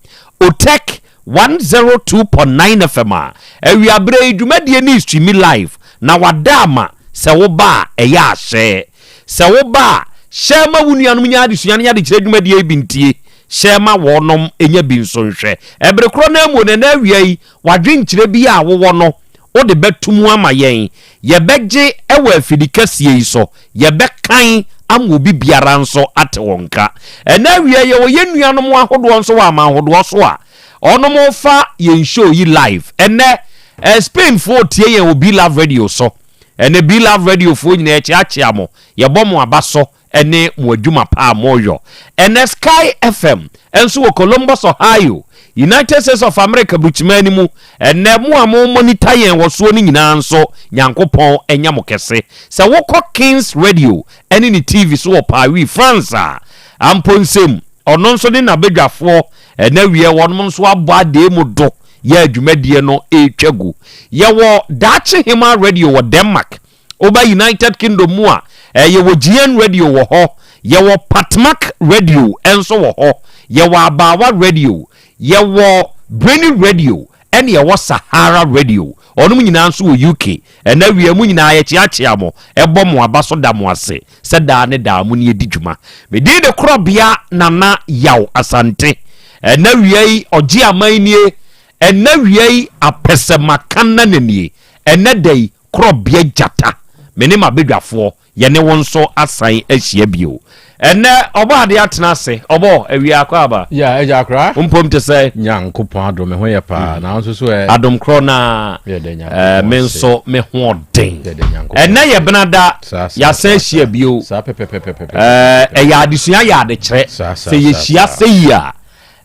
Otec 102.9 FM a, awiaberɛ yi dwumadie no restreami live na wada ama sɛ woba a ɛyɛ a hyɛ. Sɛ woba a, hyɛ ma wo nuanom nya adesua ne adekyerɛ dwumadie yi bi ntie. Hyɛ ma wɔnom nya bi nso nhwɛ. Ɛbere korɔ no ara mu no, ɛnnɛ awia yi, w'adwenkyerɛ bi a wowɔ no, wode bɛto mu ama yɛn. Yɛbɛgye wɔ afidi kɛseɛ yi so. Yɛbɛkan ama obi biara nso ate wo nka. Ɛnnɛ awia yi, yɛwɔ yɛn nuanom ahodoɔ nso wɔ aman ahodoɔ so a wɔnom fa yɛn show yi live. Ɛnnɛ, eh, Spainfoɔ retie yɛn wɔ B-Love Radio so. Ɛnnɛ B-Love Radiofoɔ nyinaa yɛkyeakyea mo. Yɛbɔ mo aba so. ne mo adwuma pa a moreyɔ. Ɛnnɛ Sky FM nso wɔ Columbus, Ohio, United States of America brukyimaa no mu. Ɛnnɛ mo a mo monitor yɛn wɔ soɔ no nyinaa nso, Nyankopɔn nyɛ mo kɛse. Sɛ wokɔ Kings Radio ne ne TV so wɔ Paris, France a, Amponsem, ɔno nso ne n'abadwafoɔ, ɛnnɛ wiɛ wɔnom nso abɔ adee mu do yɛ a dwumadie no retwa gu. Yɛwɔ Daakye Hemaa Radio wɔ Denmark. Woba United Kingdom mu a, eh, yɛwɔ GN Radio wɔ hɔ, yɛwɔ Patmak Radio nso wɔ hɔ, yɛwɔ Abaawa Radio, yɛwɔ Brainy Radio, ɛne yɛwɔ Sahara Radio. Ɔnom nyinaa nso wɔ UK. Ɛnɛ awia mu nyinaa yɛkyeakyea mo, ɛbɔ mo aba so da mo ase sɛ daa ne daa mo ne yɛdi dwuma. Me din de Korɔbea Nana Yaw Asante. Ɛnɛ awia yi ɔgye aman nie, ɛnɛ awia yi apɛsɛmakanna nie, ɛnɛ da yi Korɔbea Gyata, me ne m'abadwafoɔ, yɛne wo nso asan ahyia bio. Ɛnnɛ, Ɔbɔadeɛ atena ase. Ɔbɔ, awia akɔ aba. Ya, agya akora. Wo mpom te sɛ? Nyankopɔn adom, me ho yɛ paa. Na wo nso so ɛ? Adom korɔ no ara, Yɛda Nyankopɔn me ase. nso me ho ɔden. Yɛda Nyankopɔn Ɛnnɛ yɛ ase. benada, Saa, saa, yɛasan saa, ahyia saa. bio. Saa pɛpɛpɛpɛpɛpɛ. Ɛɛ, ɛyɛ adesua yɛ adekyerɛ. Saa, saa, Sɛ saa, yɛhyia saa. sɛ yi a,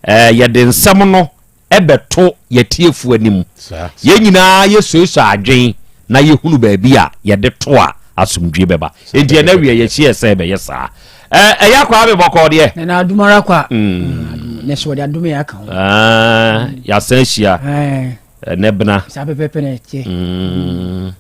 ɛɛ, yɛde nsɛm no bɛto yɛn atiefo anim. Yɛn nyinaa yɛsuasua adwen na yɛhunu baabi a yɛde to a asomdwie bɛba. Enti ɛnɛ awie yɛhyiɛ sɛ ɛbɛyɛ saa. Ɛyɛ akwa abe bɔkɔɔ deɛ. Nana adum ara kwa. Mm. Nɛ sɛ ɔde adum yɛ aka ho. Yɛasan ahyia. Ɛnɛ bena. Saa pɛpɛpɛ na ɛteɛ. Mm.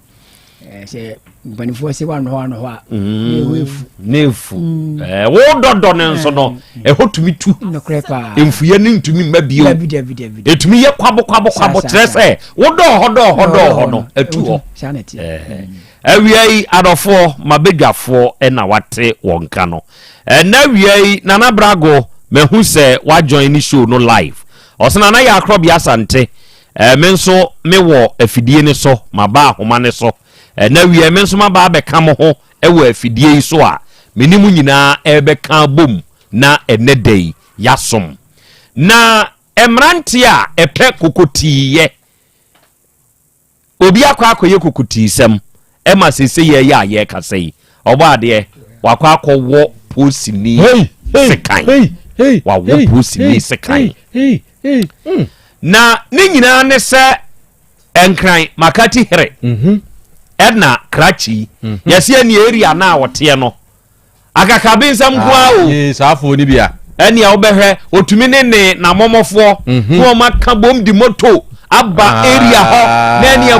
Eh, sɛ mpanimfoɔ sɛ woanɔ hɔ anɔ hɔ a mm. na ɛhɔ efu na efu mm. eh, wo dɔdɔ no nso no mm. ɛhɔ tumi tu nokorɛ paa mfuyɛ no ntumi mma bio ɛtumi yɛ kwabo kwabo kwabo kyerɛ sɛ wodɔɔ hɔ dɔɔ hɔ dɔɔ hɔ no ɛtu hɔ eh, awia yi adɔfoɔ mabadwafoɔ ɛna wate wɔn nka no ɛnna awia yi nana brago mahu sɛ wajoin ne show no live ɔsɛ nana yɛ akorɔbea asante Eh, me nso me wɔ afidie no so, maba ahoma no so. Ɛnɛ awia me nso maba abɛka mo ho wɔ afidie yi so a me ne mo nyinaa ɛrebɛka abom na ɛnɛ da yi yɛasom. Na mmeranteɛ a ɛpɛ kokotiiyɛ, obi akɔ akɔyɛ kokotiisɛm ɛma sese yɛyɛ a yɛrekasa yi, ɔbɔ adeɛ wakɔ akɔwɔ posini sekan, wawɔ posini sekan. Hmm. Na ne nyinaa ne sɛ nkran makati here mhm. ɛna krakye yi mhm. yɛsi ɛni area na ɔteɛ no akakabe nsɛm nko ara o ah, saa afoɔ ni bia ɛnea wobɛhwɛ otumi ne ne n'amɔmɔfoɔ mhm. na wɔn aka bom di moto aba ah. area hɔ na ɛnea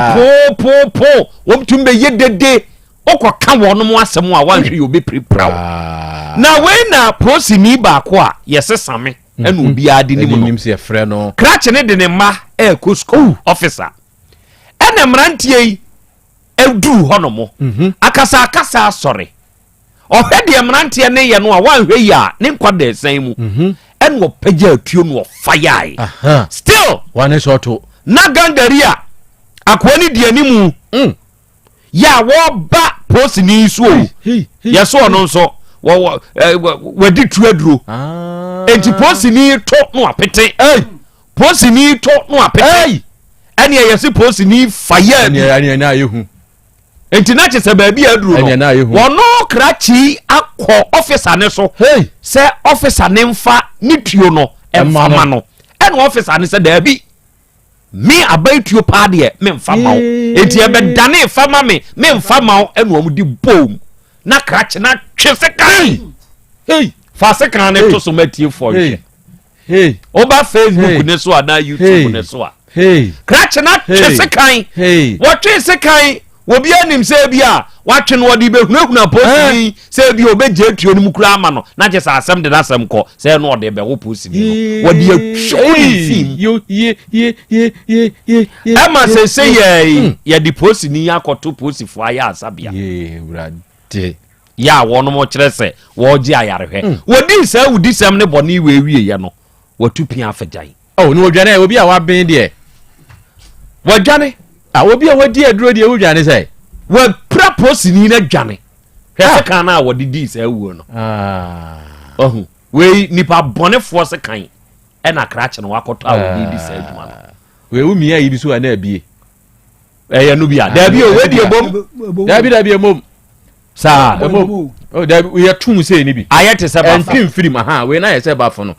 poopoopo wɔn tumi bɛyɛ dede. Wokɔka wɔnom asɛm a woanhwɛ yɛ obɛpirapira wo. Ah. Na wei na prosini baako a yɛsesa me ɛna mhm. obiara de nim no. Krakye ne de ne mma ɛɛkɔ sukuu oh. officer. Ɛna mmeranteɛ yi ɛduru hɔ nom. Mhm. Akasa akasa asɔre. Ɔhwɛ deɛ mmeranteɛ ne yɛ no a wanhwɛ yi a ne nkwa da ɛsɛn mu. Mhm. Ɛna ɔpagya atuo no ɔfa yae. Still. Wane sɔto. Na gangari a akoa ne di animu. Mm. yɛ a wɔba posini yi so o yɛso ɔno nso wɔdi tu aduro ah. nti posini to no apete posini to no apete ɛne ɛyɛ se posini fa yɛ bi nti na kyɛ sɛ baabi aduro no wɔno krakye akɔ ɔfisa ne so sɛ ɔfisa ne nfa ne tuo no ɛmfa ma no ɛna ɔfisa ne sɛ daabi. Me abaituo paa deɛ memfa ma wo enti ɛbɛdane fa ma me memfa ma wo ɛna wɔn de boom na krakye na twe sekan hey. fa sekan ne to so ma tiefoɔ nhwɛ hey. woba facebook ne so anaa youtube ne so a krakye na twe sekan wɔtwe sekan Obi anim sɛ ebi a watwe no ɔde bɛhunahuna posini sɛ ebi a ɔbɛgye atuo no mu koraa ama no na kyɛ sɛ asɛm de n'asɛm kɔ sɛ ɛno ɔde bɛwo posini no wɔde atwa ne mfim ɛma sɛ sɛ yɛ yɛde posini akɔto posifoɔ ayɛ asabea yɛ a wɔnom kyerɛ sɛ wɔregye ayarehwɛ wɔdii saa awudisɛm ne bɔne wɔ awieɛ no wɔatu pia afagyan Oh, na wɔdwane obi a waben deɛ. Wɔdwane. Ah, obi a wadi aduro deɛ wodwane sɛ. Wɔapira posini no adwane. Hwɛ ah. sekan no a wɔde dii saa wuo no. Ah. Ɔhu wei nipa bɔnefoɔ sekan ɛna krakye no wakɔtɔ a wɔde di saa adwuma no. Ah. Wei wo mia yi bi so a na abie. Ɛyɛ no bi a. Daabi o wei deɛ bom. Daabi daabi emom. Saa. Emom. Oh daabi yɛ tum sɛ ni bi. Ayɛ te sɛ bafo. Ɛntwi mfirim aha wei na yɛ sɛ bafo no.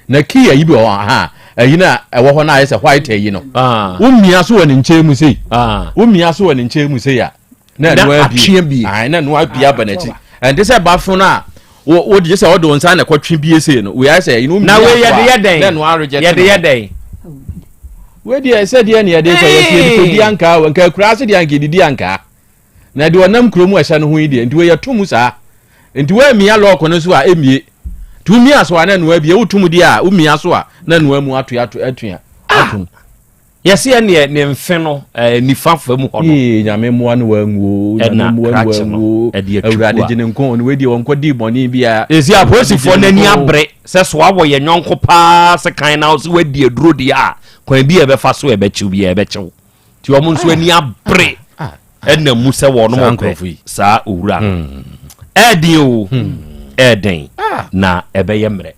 na key ayi bi wɔ hɔ aha ayi na ɛwɔ hɔ na ayɛ sɛ white ayi no ah. womia so wɔ ne nkyɛn mu sei ah. womia so wɔ ne nkyɛn mu sei a na ɛno abie na ɛno abie aba n'akyi ɛnte sɛ bafo no a wo de sɛ ɔde wo nsa na ɛkɔtwe bie sei no wei ayɛ sɛ ɛyi no na wei yɛde yɛ dɛn na ɛno aregyɛ yɛde yɛ dɛn wei deɛ sɛ deɛ ne yɛde kɔ yɛsi yɛde kɔdi ankaa nka akura ase deɛ anka yɛdidi ankaa Na deɛ ɔnam kuro mu ɛhyɛ no ho yi deɛ, nti wei yɛto mu saa. Nti woamia lɔɔko no so a, ɛmmie. Nti womia so a na ɛnoa abie, woto mu deɛ a, womia so a na ɛnoa mu ato ato atua ah! atom. Yɛse ɛneɛ ne mfe no eh, nifa fam hɔ no. Ee, nyame mmoa no wanguo, nyame mmoa no wanguo. Awurade gye ne nko, no wei deɛ wɔnkɔ dii bɔne biara. Ɛsi apolisifoɔ n'ani abere sɛ so awɔ yɛ nyɔnko paa sekan na so wadi aduro deɛ a, kwan bi a ɛbɛfa so ɛbɛkyew bi a ɛbɛkyew. nti wɔn nso ani abere ah, ah, ɛna mu sɛ wɔn pɛ saa owura no hmm. ɛɛden o hmm. ɛɛden ah. na ɛbɛyɛ mmerɛ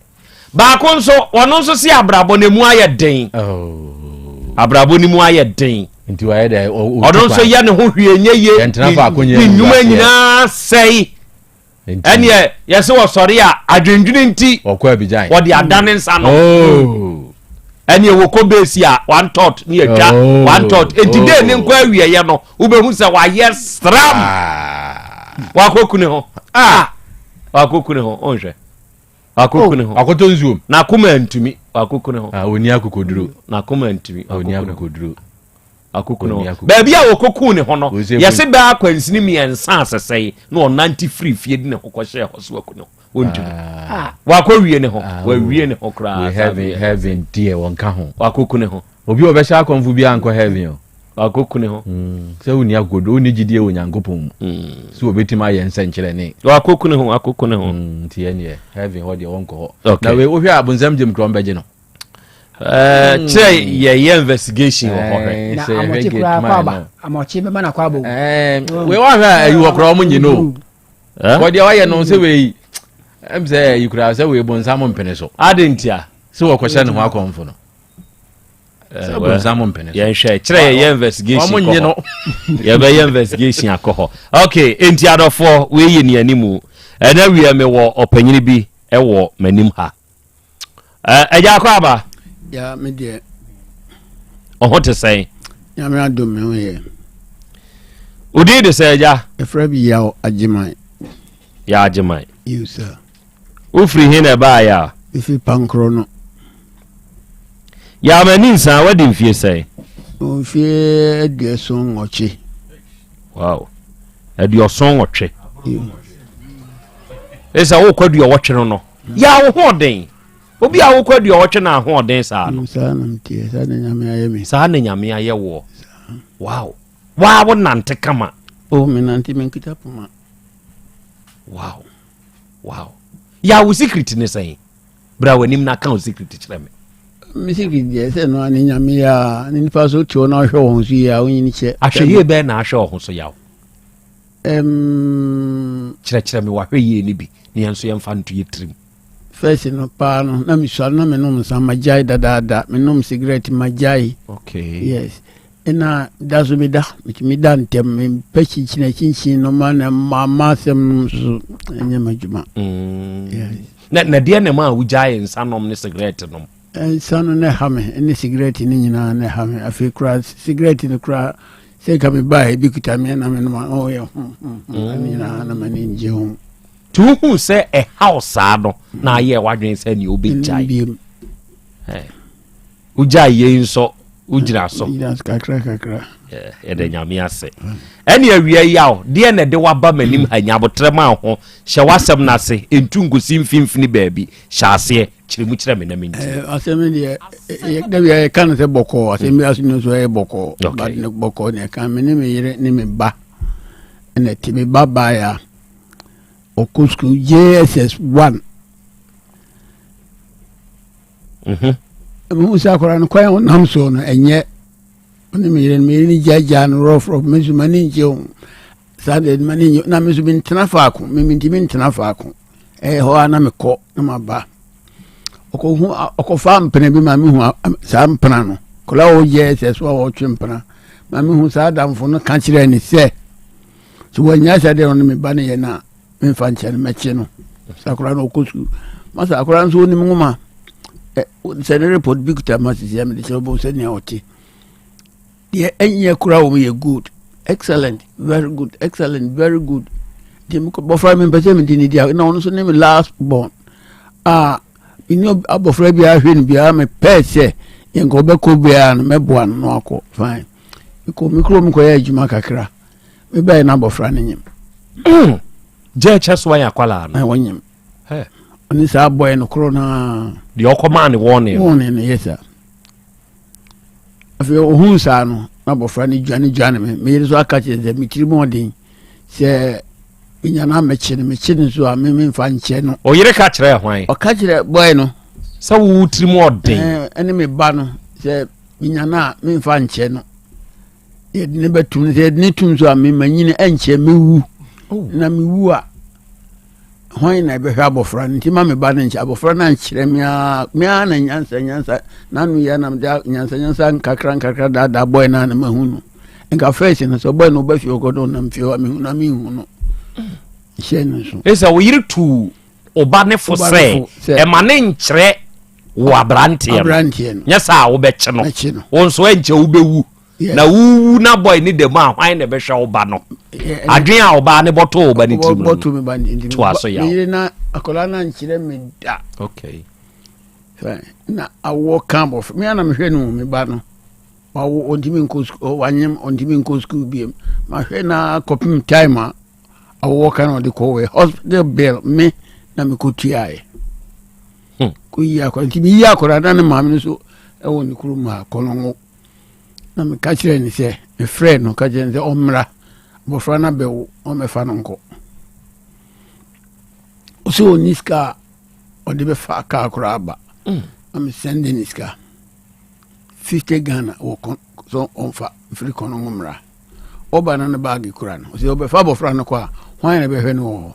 baako nso wɔn nso si abrabɔ ne mu ayɛ den oh. abrabɔ ne mu ayɛ den nti wayɛ dɛ ɔno nso yɛ ne ho hwee nye yie ne nnwuma nyinaa sɛe. Ɛneɛ yɛse wɔsɔre a adwendwene nti wɔde adane nsa no oh. ɛneɛ wɔkɔ base a one thought ne yɛtwa oh. one thought enti dee ne nkɔ awieɛ no wobɛhu sɛ wayɛ sram ah. wakɔku ne ho ah. wakɔku ne ho ɔnhwɛ wakɔku ne ho akɔtɔ nsuom n'akoma ntumi wakɔku ne ho ah, ɔni akokoduro n'akoma ntumi ɔni akokoduro Akoko ne ho. Baabi a wɔkɔkuu ne ho no, yɛse bɛɛ akwansini mmiɛnsa asɛsɛe na ɔnante firi fie de ne ho kɔhyɛɛ hɔ so aku ne ho. Wɔntumi. Ah. Wakɔwie ne ho. Ah, Wawie ne ho koraa. Heaven, heaven deɛ wɔnka ho. Wakɔku ne ho. Obi a ɔbɛhyɛ akɔmfo bi ankɔ heaven o. Wakɔku ne ho. Hmm. Sɛ wonni akokodo, wonni gyidie wɔ Nyankopɔn mu. Hmm. Sɛ wɔbɛtumi ayɛ nsɛnkyerɛnne. Wakɔku ne ho, wakɔku ne ho. Hmm, nti ɛneɛ heaven hɔ deɛ wɔnkɔ hɔ. Na wei wohwɛ a bonsam gyem korɔ ɔmbɛgye no. Eh, hmm. kyerɛ yɛyɛ investigation wɔ hɔ hwɛ. Eh, na amɔkye koraa kɔ aba amɔkye bɛma na kɔ aba o. Eh, wei wahwɛ a ayi wɔ koraa ɔmo nyi no wɔdeɛ wayɛ no sɛ wei ɛm sɛ ayi koraa sɛ wei bonsam mpene so. adi ntia. sɛ wɔkɔhyɛ ne ho akɔmfo no. sɛ bonsam mpene so. yɛnhwɛ kyerɛ yɛyɛ investigation kɔ hɔ yɛbɛyɛ investigation akɔ hɔ ok enti adɔfoɔ wei yɛ nea animu ɛna wiɛ mewɔ ɔpanyini bi ɛwɔ m'anim ha. Ɛgya akɔ aba. Ya me deɛ. Ɔho te sɛn? Nyame adom me ho yɛ. Odin de sɛ agya? Ɛfrɛ bi Yaw Agyeman. Yaw Agyeman. You sir. Wofiri he na ɛbaa ya? Mefiri Pankorɔ no. Yaw m'ani nsa wadi mfie sɛn? Mfie 78. Wow. 78. Ɛsɛ wokɔ aduɔwɔtwe no no yɛ wo ho ɔden. Obi a wokɔ aduɔwɔtwe na ahoɔden saa no. Saa na meteɛ, saa na Nyame ayɛ me. Saa na Nyame ayɛ woɔ. Wow. Waa wo nante kama. Oh, me nante me nkita poma. Wow. Wow. Yɛ wo secret ne sɛn? Bra w'anim na ka wo secret kyerɛ me. Me secret deɛ sɛ no ane Nyame yɛ a, ne nipa so te hɔ na ɔhwɛ wɔn so yie a wonyini kyɛ. Ahwɛ yie bɛn na ahwɛ wɔn so yaw? Um, Kyerɛkyerɛ me wahwɛ yie no bi na yɛn nso yɛmfa nto yɛ tirim. First no paa no na mesua no na menom nsa magyae dadaada menom cigarette magyae. Okay. Yes. Ɛna da so meda metumi da ntɛm mempɛ kyinkyin akyinkyin no ma na mama asɛm no nso ɛnyɛ m'adwuma. Mm. Yes. Na na deɛ na ɛma a wogyae nsa nom ne cigarette nom? Nsa no na ɛha me ne cigarette no nyinaa na ɛha me afei koraa cigarette no koraa sɛ nka mebaeɛ bi kuta me na menom a ɔyɛ ho ho ɛno nyinaa na m'ani ngye ho. Nti wohuu sɛ ɛhaw saa no na ayɛ w'adwene sɛ nea wobɛgyae. Wogyae yei nso wogyina so. Kakra kakra. Yɛda Nyame ase. Ɛne awia yi aw deɛ na ɛde waba m'anim ha nya abotrɛ ma ho hyɛ w'asɛm no ase ntu nkosi mfimfini baabi hyɛ aseɛ kyerɛ mu kyerɛ me na menti. Asɛm no deɛ da bia yɛka no sɛ bɔkɔɔ asɛm bi aso no nso ɛyɛ bɔkɔɔ but ne bɔkɔɔ ne ɛka me ne me yere ne me ba ɛna ɛte me ba baeɛ a ɔkɔ sukuu JSS 1 mhm. mehu sɛ akwadaa no kwan a ɔnam soɔ no ɛnyɛ ɔne me yere no me yere no gyaagyaa no rɔfrɔf me nso m'ani ngye ho saa deɛ m'ani ngye na me nso mentena faako me mentumi ntena faako ɛyɛ hɔ a na mekɔ na maba ɔkɔhu ɔkɔfa mpena bi ma mehu saa mpena no kɔla a ɔyɛ sɛ so a ɔtwe mpena ma mehu saa adamfo no ka kyerɛ ne sɛ sɛ wɔanya sɛ deɛ ɔne me ba no yɛ no a memfa nkyɛ no mɛkye no sɛ akora no ɔkɔ sukuu masa akora nso ɔnim nwoma sɛ ne report bi kuta ma sisi a mede kyerɛ bɔ sɛ nea ɔte deɛ ɛnyɛ kora wɔm yɛ good excellent very good excellent very good nti bɔfra mi mpɛ sɛ mede ne di na ɔno nso ne me last born a mene abɔfra biara hwɛ no biara mepɛɛ sɛ yɛnka ɔbɛkɔ biara no mɛboa no na wakɔ fine mekɔ me kurom kɔyɛ adwuma kakra mebɛyɛ no abɔfra no nyim mm. gye kyɛ so ayɛ akwalaa no wɔnyim ɔne saa bɔɛ no korɔ no a deɛ ɔkɔmaa ne wɔne wɔne no yɛ saa afei ɔhuu saa no na abɔfra no dwane dwane me meyere so aka kyerɛ sɛ metiri mu ɔden sɛ menya no amɛkye no mekye no so a me memfa nkyɛ no ɔyere ka kyerɛ hwan ɔka kyerɛ bɔɛ no sɛ wo tiri mu ɔden ɛne me ba no sɛ menya no a memfa nkyɛ no yɛde ne bɛtum no sɛ yɛde ne tum so a memanyini ɛnkyɛ mewu oh. na mewu a hwan na ɛbɛhwɛ abɔfra no nti ma me ba no nkyɛ abɔfra no ankyerɛ me ara me ara na nyansa nyansa n'ano yɛ na mede nyansa nyansa nkakra nkakra daadaa bɔe no a na mahu no nka fɛs no sɛ bɔe no ɔba fie ɔkɔ no ɔnam fie hɔ a mehu na menhu no hyɛ no so ɛsɛ wo yere tuu ɔba ne fo sɛ ɛma ne nkyerɛ wo aberanteɛ no nyɛ saa a wobɛkye no wo nso ɛnkyɛ wobɛwu na wowu na bɔe ne dɛm a hwan na ɛbɛhwɛ wo ba no adwene a ɔbaa ne bɔtoo wo ba ne tirim no toa so yaw meyere na akwadaa no ankyerɛ me da okay na awoɔ ka abɔfra me ana mehwɛ no me ba no wawo ɔntumi nkɔ sukuu wanyem ɔntumi nkɔ sukuu biem mahwɛ na kɔpem time a awoɔ ka na ɔde kɔwɛ hospital bill me na mekɔtuaeɛ hmm. kɔyi akwadaa nti meyi akwadaa na ne maame no so ɛwɔ ne kurom ha kɔnɔngo na meka kyerɛɛ no sɛ mefrɛɛ no ka kyerɛ no sɛ ɔmmra abɔfra no abɛwo ɔmmɛfa no nkɔ ɔsɛ ɔnni sika a ɔde bɛfa kaa koraa aba mm. na mesɛnde ne sika 50 ghana wɔ kɔn sɛ ɔmfa mfiri kɔn no mmra ɔba na ne baage kura no ɔsɛ ɔbɛfa abɔfra no kɔ a hwan na ɛbɛhwɛ no wɔ hɔ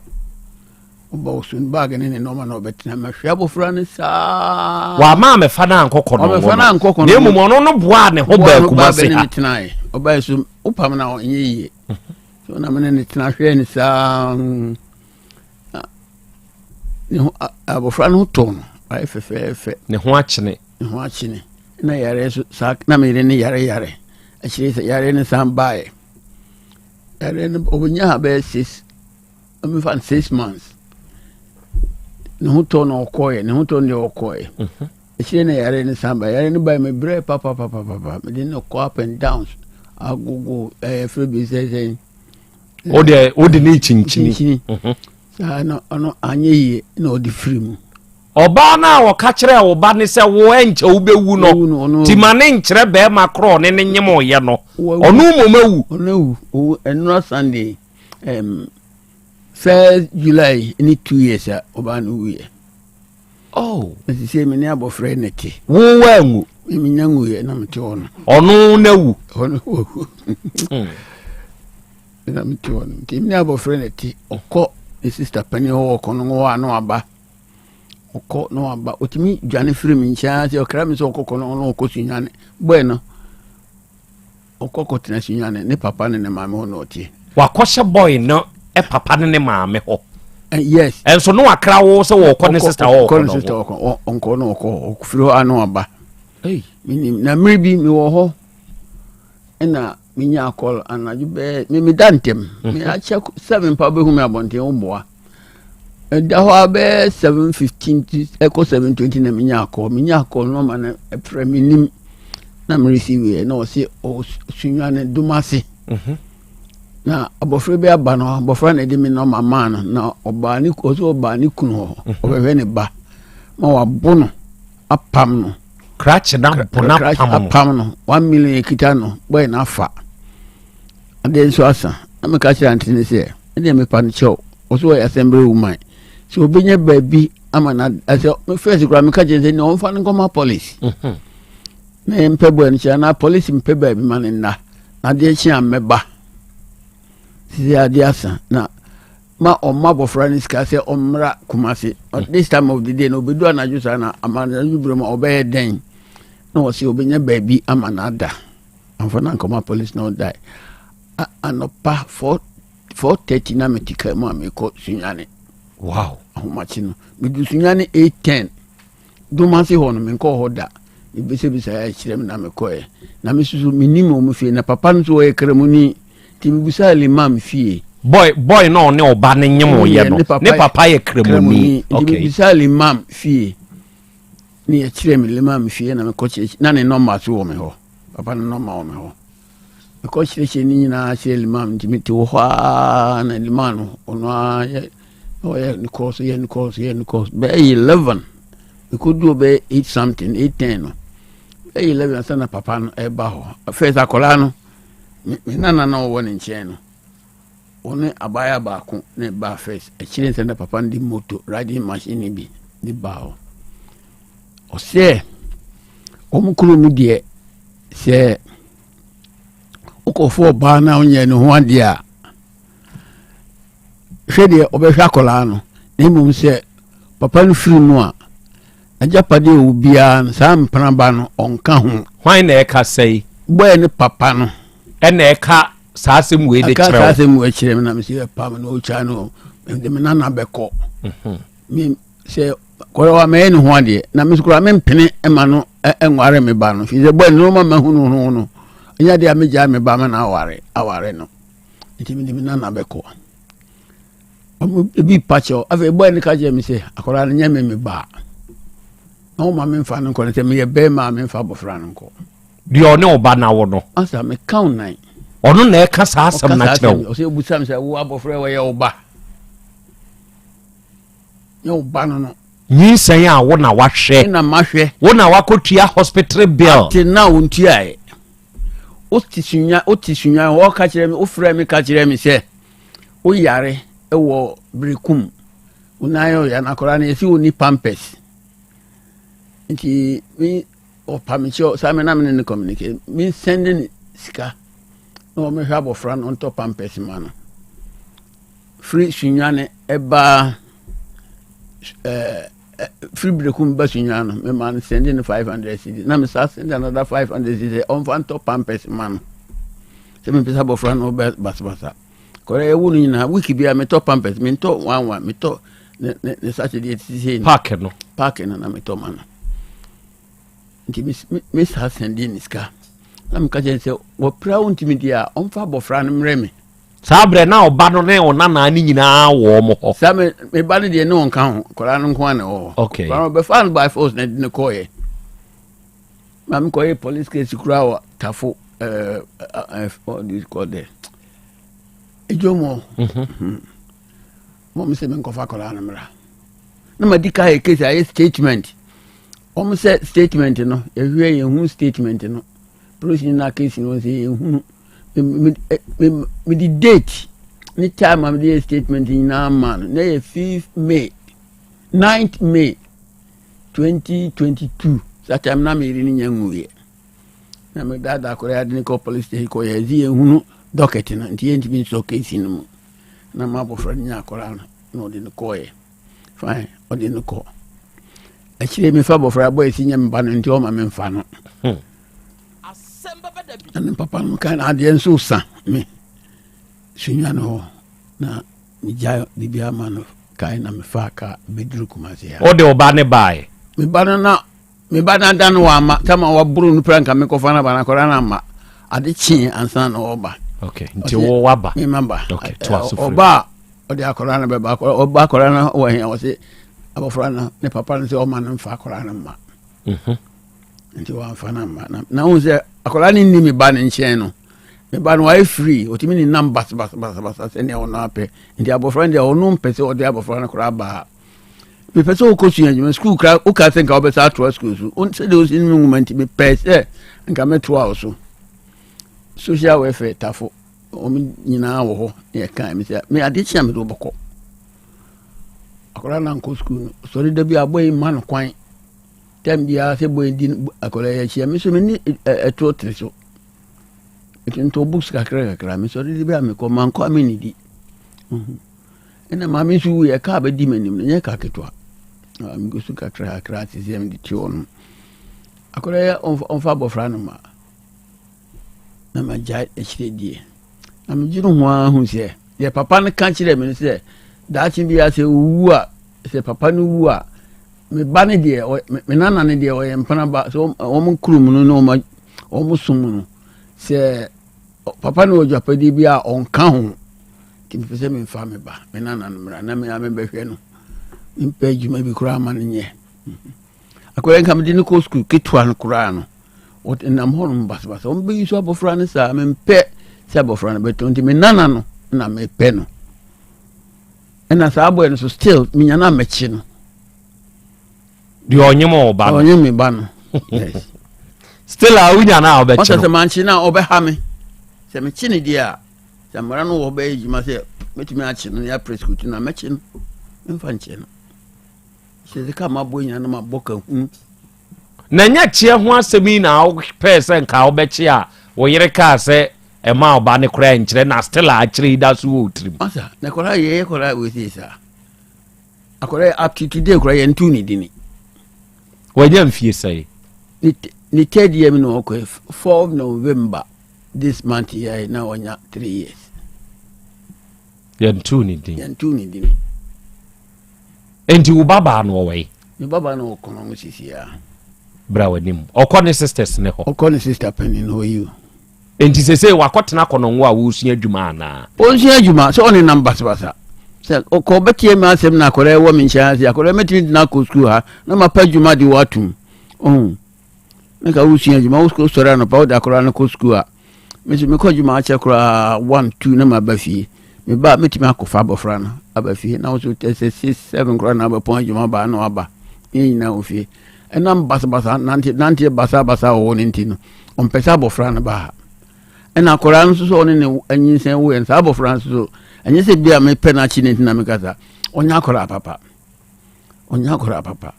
Ɔba ɔso ne baage ne ne nneɛma na ɔbɛtena mɛhwɛ abɔfra no saa. Wama amɛfa no ankɔ kɔnɔngo ɔmɛfa no ankɔ kɔnɔngo na mmom ɔno no boaa ne ho baa Kumase ha. Ne tenaeɛ ɔbaeɛ so wopam no a ɔnyɛ yie so na mene ne tena hwɛɛ ne saa ne ho abɔfra no ho tɔɔ no ayɛ fɛfɛɛfɛ. Ne ho akyene. Ne ho akyene na yare so saa na meyere ne yare yare akyire sɛ yare no san baeɛ yare no ɔbɛnya bɛyɛ six mefa no six months ne ho tɔ na ɔkɔɛ ne ho tɔ no deɛ ɔkɔɛ mhm. akyire na yare no san ba yare no bae mebrɛ papapapapa mede no kɔ up and downs agogo ɛyɛ frɛ bi sɛ sɛ O deɛ o de ne kyinkyini. Mhm. Saa na ɔno anyɛ yie na ɔde firi mu. Ɔbaa no a ɔka kyerɛɛ wo ba ne sɛ wo ɛnkyɛ wobɛwu no, ti ma ne nkyerɛ bɛrima korɔ ɔne ne nyem ɔyɛ no. Ɔno mmom awu. Ɔno awu. Owu ɛnora Sunday um, first July ne 2 years a ɔbaa no wuyɛ. Oh. Na sisi me ne abɔfra yi na te. Wo wanwu. Me menya nwuyɛ na mete hɔ no. Ɔno na wu. Ɔno wawu. Na mete hɔ no. Nti me ne abɔfra na te. Ɔkɔ ne sista panin hɔ ɔkɔ no hɔ a na waba. Ɔkɔ na waba. Ɔtumi dwane firi me nkyɛn sɛ ɔkra me sɛ ɔkɔkɔ no ɔno ɔkɔ Sunyani. Bɔɛ no ɔkɔ kɔtena Sunyani ne papa ne ne maame hɔ na ɔte. Wakɔhyɛ bɔe no papa ne ne maame hɔ. Yes. Ɛnso no wakra wo sɛ wɔkɔ ne sista hɔ ɔkɔ ne sista ɔkɔ ɔnkɔ na ɔkɔ ɔfiri hɔ ano aba. Menim na mmere bi mewɔ hɔ ɛna menya akɔl anadwo bɛɛ me meda ntɛm. Me akyɛ 7 pa wobɛhu me abɔnten woboa. Ɛda hɔ a bɛyɛ 7:15 ɛkɔ 7:20 na menya akɔl menya akɔl no ma no ɛfrɛ menim na me receive yɛ na ɔse ɔsunwane Domase. Na abɔfra bi aba no abɔfra na ɛde me nɔma maa no na ɔbaa ne ɔsɛ ɔbaa ne kunu hɔ ɔbɛhwɛ ne ba ma wabo no apam no. Krakye na bo na apam no. Apam no 1 million ekita no bɔyɛ n'afa adeɛ nso asa na meka kyerɛ auntie ne sɛ ɛdeɛ mepa no kyɛw ɔsɛ ɔyɛ assembly woman sɛ ɔbɛnya baabi ama na ɛsɛ first koraa meka kyerɛ sɛ nea ɔmfa no nkɔma police na yɛmpɛ bɔɛ no kyerɛ anaa police mpɛ baabi ma ne nna na adeɛ kye a mmɛba sisi adeɛ asa na ma ɔma abɔfra no sika sɛ ɔmmra Kumase this time of the day na ɔbɛdu anadwo saa na ama anadwo berɛ mu a ɔbɛyɛ dɛn na ɔsɛ ɔbɛnya baabi ama no ada amfa no ankɔma police na ɔdae anɔpa 4:30 na mete kaa mu a mekɔ Sunyane. Wow. Ahomakye no medu Sunyane 8:10 Domase hɔ no menkɔɔ hɔ da. Mebisabisa kyerɛ me na mekɔɛ. Na me soso menim wɔn fie na papa no nso ɔyɛ kramoni nti mebisaa limam fie. Boy boy na ɔne ɔba no nyem ɔyɛ no ne papa yɛ kramoni. Nti mebisaa limam fie ne yɛkyerɛ me limam fie na mekɔ kyerɛ na ne nɔmba so wɔ me hɔ. Papa no nɔmba wɔ me hɔ. Mekɔ kyerɛkyerɛ ne nyinaa kyerɛ limam nti mete wɔ hɔ ara na limam no ɔno ara yɛ ɔyɛ ne course yɛ ne course yɛ ne course bɛyɛ 11 mekɔduru bɛyɛ 8 something 8:10 no bɛyɛ 11 ansa na papa no ɛba hɔ. First akwadaa no me nana na ɔwɔ ne nkyɛn no ɔne abaayewa baako na ɛbaa first. Akyire nsɛ na papa no de moto riding machine bi de baa hɔ. Ɔsɛ wɔn kuro mu deɛ sɛ wokɔfo ɔbaa na wonyɛ ne ho adeɛ a hwɛ deɛ ɔbɛhwɛ akwadaa no na mmom sɛ papa no firi mu a agyapadeɛ wɔ biara no saa mpenaba no ɔnka ho. Hwan na ɛka sɛi? Bɔɛ ne papa no. Ɛna ɛka saa asɛm wei de kyerɛ wo? Ɛka saa asɛm wei kyerɛ me na mesɛ ɛpam no ɔtwa no mede me nana bɛkɔ. Me sɛ kɔrɔ wa mɛyɛ ne ho adeɛ na me koraa mempene ma no nware me ba no firi sɛ bɔɛ no nneɛma mahu no ho no ɛnyɛ adeɛ a megyae me ba ma no aware aware no nti mede me nana bɛkɔ. Ebi pa kyɛw afei bɔɛ no ka kyerɛ me sɛ akwadaa no nyɛ me me ba na wɔma memfa no nkɔ no sɛ meyɛ bɛrima a memfa abɔfra no nkɔ. Deɛ ɔne ɔba no awo no. Asa meka wo nan. Ɔno na ɛka saa asɛm no akyerɛ wo. Ɔsɛ obusa me sɛ wo abɔfra wɔyɛ wo ba. Nyɛ wo ba no no. Nyinsɛn a wo na wahwɛ. Na mahwɛ. Wo na wakɔtua hospital bill. Ate na wo ntuaeɛ. Wote sunya wote sunya wɔka kyerɛ me wofrɛ me ka kyerɛ me sɛ woyare wɔ berekum wo nan yɛ ɔya na akwadaa no yɛsi wo ni pampers nti me ɔpa me kyɛw saa me na me ne no communicate me send ne sika na wɔmehwɛ abɔfra no ntɔ pampers ma no firi Sunyane ɛbaa ɛɛ firi Berekum ba Sunyane no mema no send no 500 cedis na mesa send another 500 cedis ɔmfa ntɔ pampers ma no sɛ mepɛ sɛ abɔfra no bɛ basabasa kɔrɔ ɛwo no nyinaa week biara metɔ pampers mentɔ one one metɔ ne ne ne saturday ti sɛ pack no pack no na metɔ ma no nti me saa send ne sika na meka kyerɛ sɛ wɔpira wo ntumi deɛ a ɔmfa abɔfra no mmerɛ me. Saa berɛ na ɔba no ne ɔnanaa no nyinaa wɔ wɔn hɔ. Saa me me ba no deɛ ne ɔnka ho akwadaa no nko ara na ɛwɔ hɔ. Okay. Akwadaa no bɛfa no by force na ɛde no kɔɔɛ. Maame kɔyɛ police case koraa wɔ Tafo ɛɛ ɛɛ what do you call there? Edwom hɔ. Mhm. Wɔn sɛ menkɔfa akwadaa no mmra. Na madi ka yɛ case ayɛ statement. Wɔn sɛ statement no yɛhwɛ yɛn hu statement no. Polisi no na case no wɔn sɛ yɛn hu no. Mede date ne time a mede yɛ statement nyinaa ma no na yɛ 5 May 9th May 2022 saa time na meyere no nya nwuiɛ. Na medaadaa akwadaa ade no kɔ police station kɔ yɛ ɛdze yɛn hunu docket no nti yɛntumi nsɔ case no mu. Na ma abɔfra no nya akwadaa no na ɔde no kɔɔɛ fine ɔde no kɔ akyire mefa abɔfra abɔ ɛsi nyɛ meba no nti ɔma memfa no hmm. ɛne papa no ka na adeɛ nso sa me sunya no hɔ na megya biribiara ma no kae na mefa ka bɛduru Kumase ha. Wode wo ba ne baeɛ? Me ba no na me ba no ada no wamma tama waboro no pira nka mekɔfa no aba no akɔda no amma ade kyee ansa na ɔba. Okay, nti wo waba. Me ma ba. Okay, to aso firi. Ɔba a ɔde akɔda no bɛba ɔba akɔda no wɔ hɛn ɔse abɔfra no ne papa no sɛ ɔma no mfa akɔda no mma. Mhm. Nti wamfa no amma na wohu sɛ akɔda no nni me ba no nkyɛn no me ba no wayɛ free ɔtumi ne nam basabasabasa sɛnea ɔno apɛ nti abɔfra no deɛ ɔno mpɛ sɛ ɔde abɔfra no koraa baa mepɛ sɛ wokɔsua adwuma sukuu kora woka sɛ nka wobɛsa atoa sukuu so sɛdeɛ wosi no nwoma nti mepɛɛ sɛ nka mɛtoa wo so social welfare tafo wɔn nyinaa wɔ hɔ na yɛka me sɛ me ade kyea mede wobɛkɔ akwadaa no ankɔ sukuu no sɔre da bi abɔ yi ma no kwan tɛm biara sɛ bɔ yi di akwadaa yi akyi me so me ne ɛtoɔ tere so Metotɔ books kakra kakra. Mesɔre de bi a mekɔ mankɔ a mennidi. Ɛna maame nso wuiɛ kaa bɛdi m'anim no nyɛ kaa ketewa. Mekɔ su kakra kakra te sɛ mede te hɔ no. Akwadaa yi ɔmfa abɔfra no ma na magyae akyire die. Na medwene ho ara hu sɛ deɛ papa no ka kyerɛɛ me no sɛ daakye biara sɛ ɔwu a sɛ papa no wu a me ba no deɛ me nana no deɛ ɔyɛ mpena ba sɛ wɔn kurom no na wɔn wɔn som no sɛ papa no wɔ dwapadeɛ bi a ɔnka ho nti mepɛ sɛ memfa me ba me nana no mmra na me a mebɛhwɛ no mempɛ adwuma bi koraa ma no nyɛ akwadaa nka mede no kɔ sukuu ketewa no koraa no wɔnam hɔ nom basabasa wɔn bɛyi so abɔfra no saa mempɛ sɛ abɔfra no bɛtɔ nti me nana no na mepɛ no ɛna saa abɔɛ no so still menya no amɛkye no deɛ ɔnyem ɔba no ɔnyem me ba no yes still a wonya no a ɔbɛkye no sɛ mankye no a ɔbɛha me sɛ mekye no deɛ a sɛ mmara no wɔ bɛyɛ adwuma sɛ mɛtumi akye no ne aprɛsikutu no a mɛkye no memfa nkyɛ no sɛ sɛ ka mabɔ nyina no mabɔ ka hunu na nyɛ kyeɛ ho asɛm yi na wopɛɛ sɛ nka wobɛkye a wo yere kaa sɛ ɛma ɔba ne koraa nkyerɛ na still a akyerɛ yi da so wɔ wo tirim asa na kɔla yɛyɛ kɔla wɔ sei saa Akwadaa yi up to today koraa yɛntu ne dini. Wanya mfie sɛe? Ne third year mi na ɔkɔ 4 November this month yɛ na wanya 3 years. Yɛntu ne din. Yɛntu ne din. Enti wo babaa no ɔwɔ yi? Me babaa no wɔ kɔnɔ ho sisi a. Bra w'anim. Ɔkɔ ne sisters ne hɔ. Ɔkɔ ne sister panyin hɔ yi o. Enti seesei wakɔtena kɔnɔngo a ɔresua adwuma anaa? Ɔnsua adwuma, sɛ ɔnenam basabasa. Sɛ ɔkɔ ɔbɛteɛ me asɛm na akwadaa wɔ me nkyɛn ase, akwadaa mɛtumi de no akɔ sukuu ha na mapa adwuma de wɔ atom. Ɔhu. Ne ka wosua adwuma, wosɔre anɔpa wode akwadaa no kɔ sukuu a, me nso mekɔ adwuma akyɛ koraa one two na maba fie. Meba a mɛtumi akɔfa abɔfra no aba fie na wo so sɛ six seven koraa na abɛpɔn adwuma baa na waba. Yɛn nyinaa wɔ fie. Ɛnam basabasa nante nanteɛ basabasa a ɔwɔ no nti no, ɔmpɛ sɛ abɔfra no ba ha. Ɛna akwadaa no nso sɛ ɔne ne anyinsɛn woeɛ no, saa abɔfra no nso so, ɛnyɛ sɛ bi a mepɛ no akyi no nti na meka saa. Ɔnyɛ akwadaa papa. Ɔnyɛ akwadaa papa.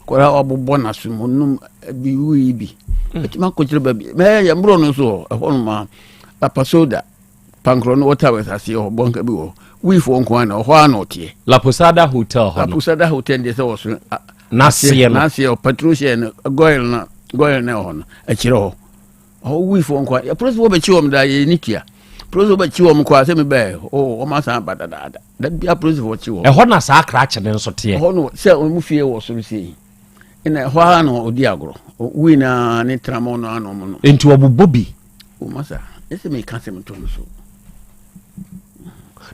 Akwadaa a wabobɔ n'asom, ɔnom bi wui bi. Ɛtumi hmm. akɔkyerɛ baabi. Mɛyɛ yɛn borɔ no so ɛhɔ nom a, Apasoda. Pankorɔ no water works aseɛ hɔ bɔnka bi wɔ hɔ wiifoɔ nko ara na ɔhɔ ara na ɔteɛ. La Posada Hotel hɔ no. La Posada Hotel deɛ sɛ wɔ so. N'aseɛ no. N'aseɛ hɔ petrol share no goil no goil no wɔ hɔ no akyire hɔ ɔhɔ wiifoɔ nko ara polisifoɔ bɛkyi wɔn daa yɛ ni tua polisifoɔ bɛkyi wɔn kɔ a sɛ mi bɛɛ o wɔn asan aba dadaada da bia polisifoɔ kyi wɔn. Ɛhɔ na saa krakye no nso teɛ. Ɛhɔ no sɛ wɔn fie wɔ soro sei. Ɛna ɛhɔ ara na ɔdi agorɔ. Wui na ne tramɔ no ano no. Nti ɔbobɔ bi. O masa, ɛsɛ meka sɛ meto no so.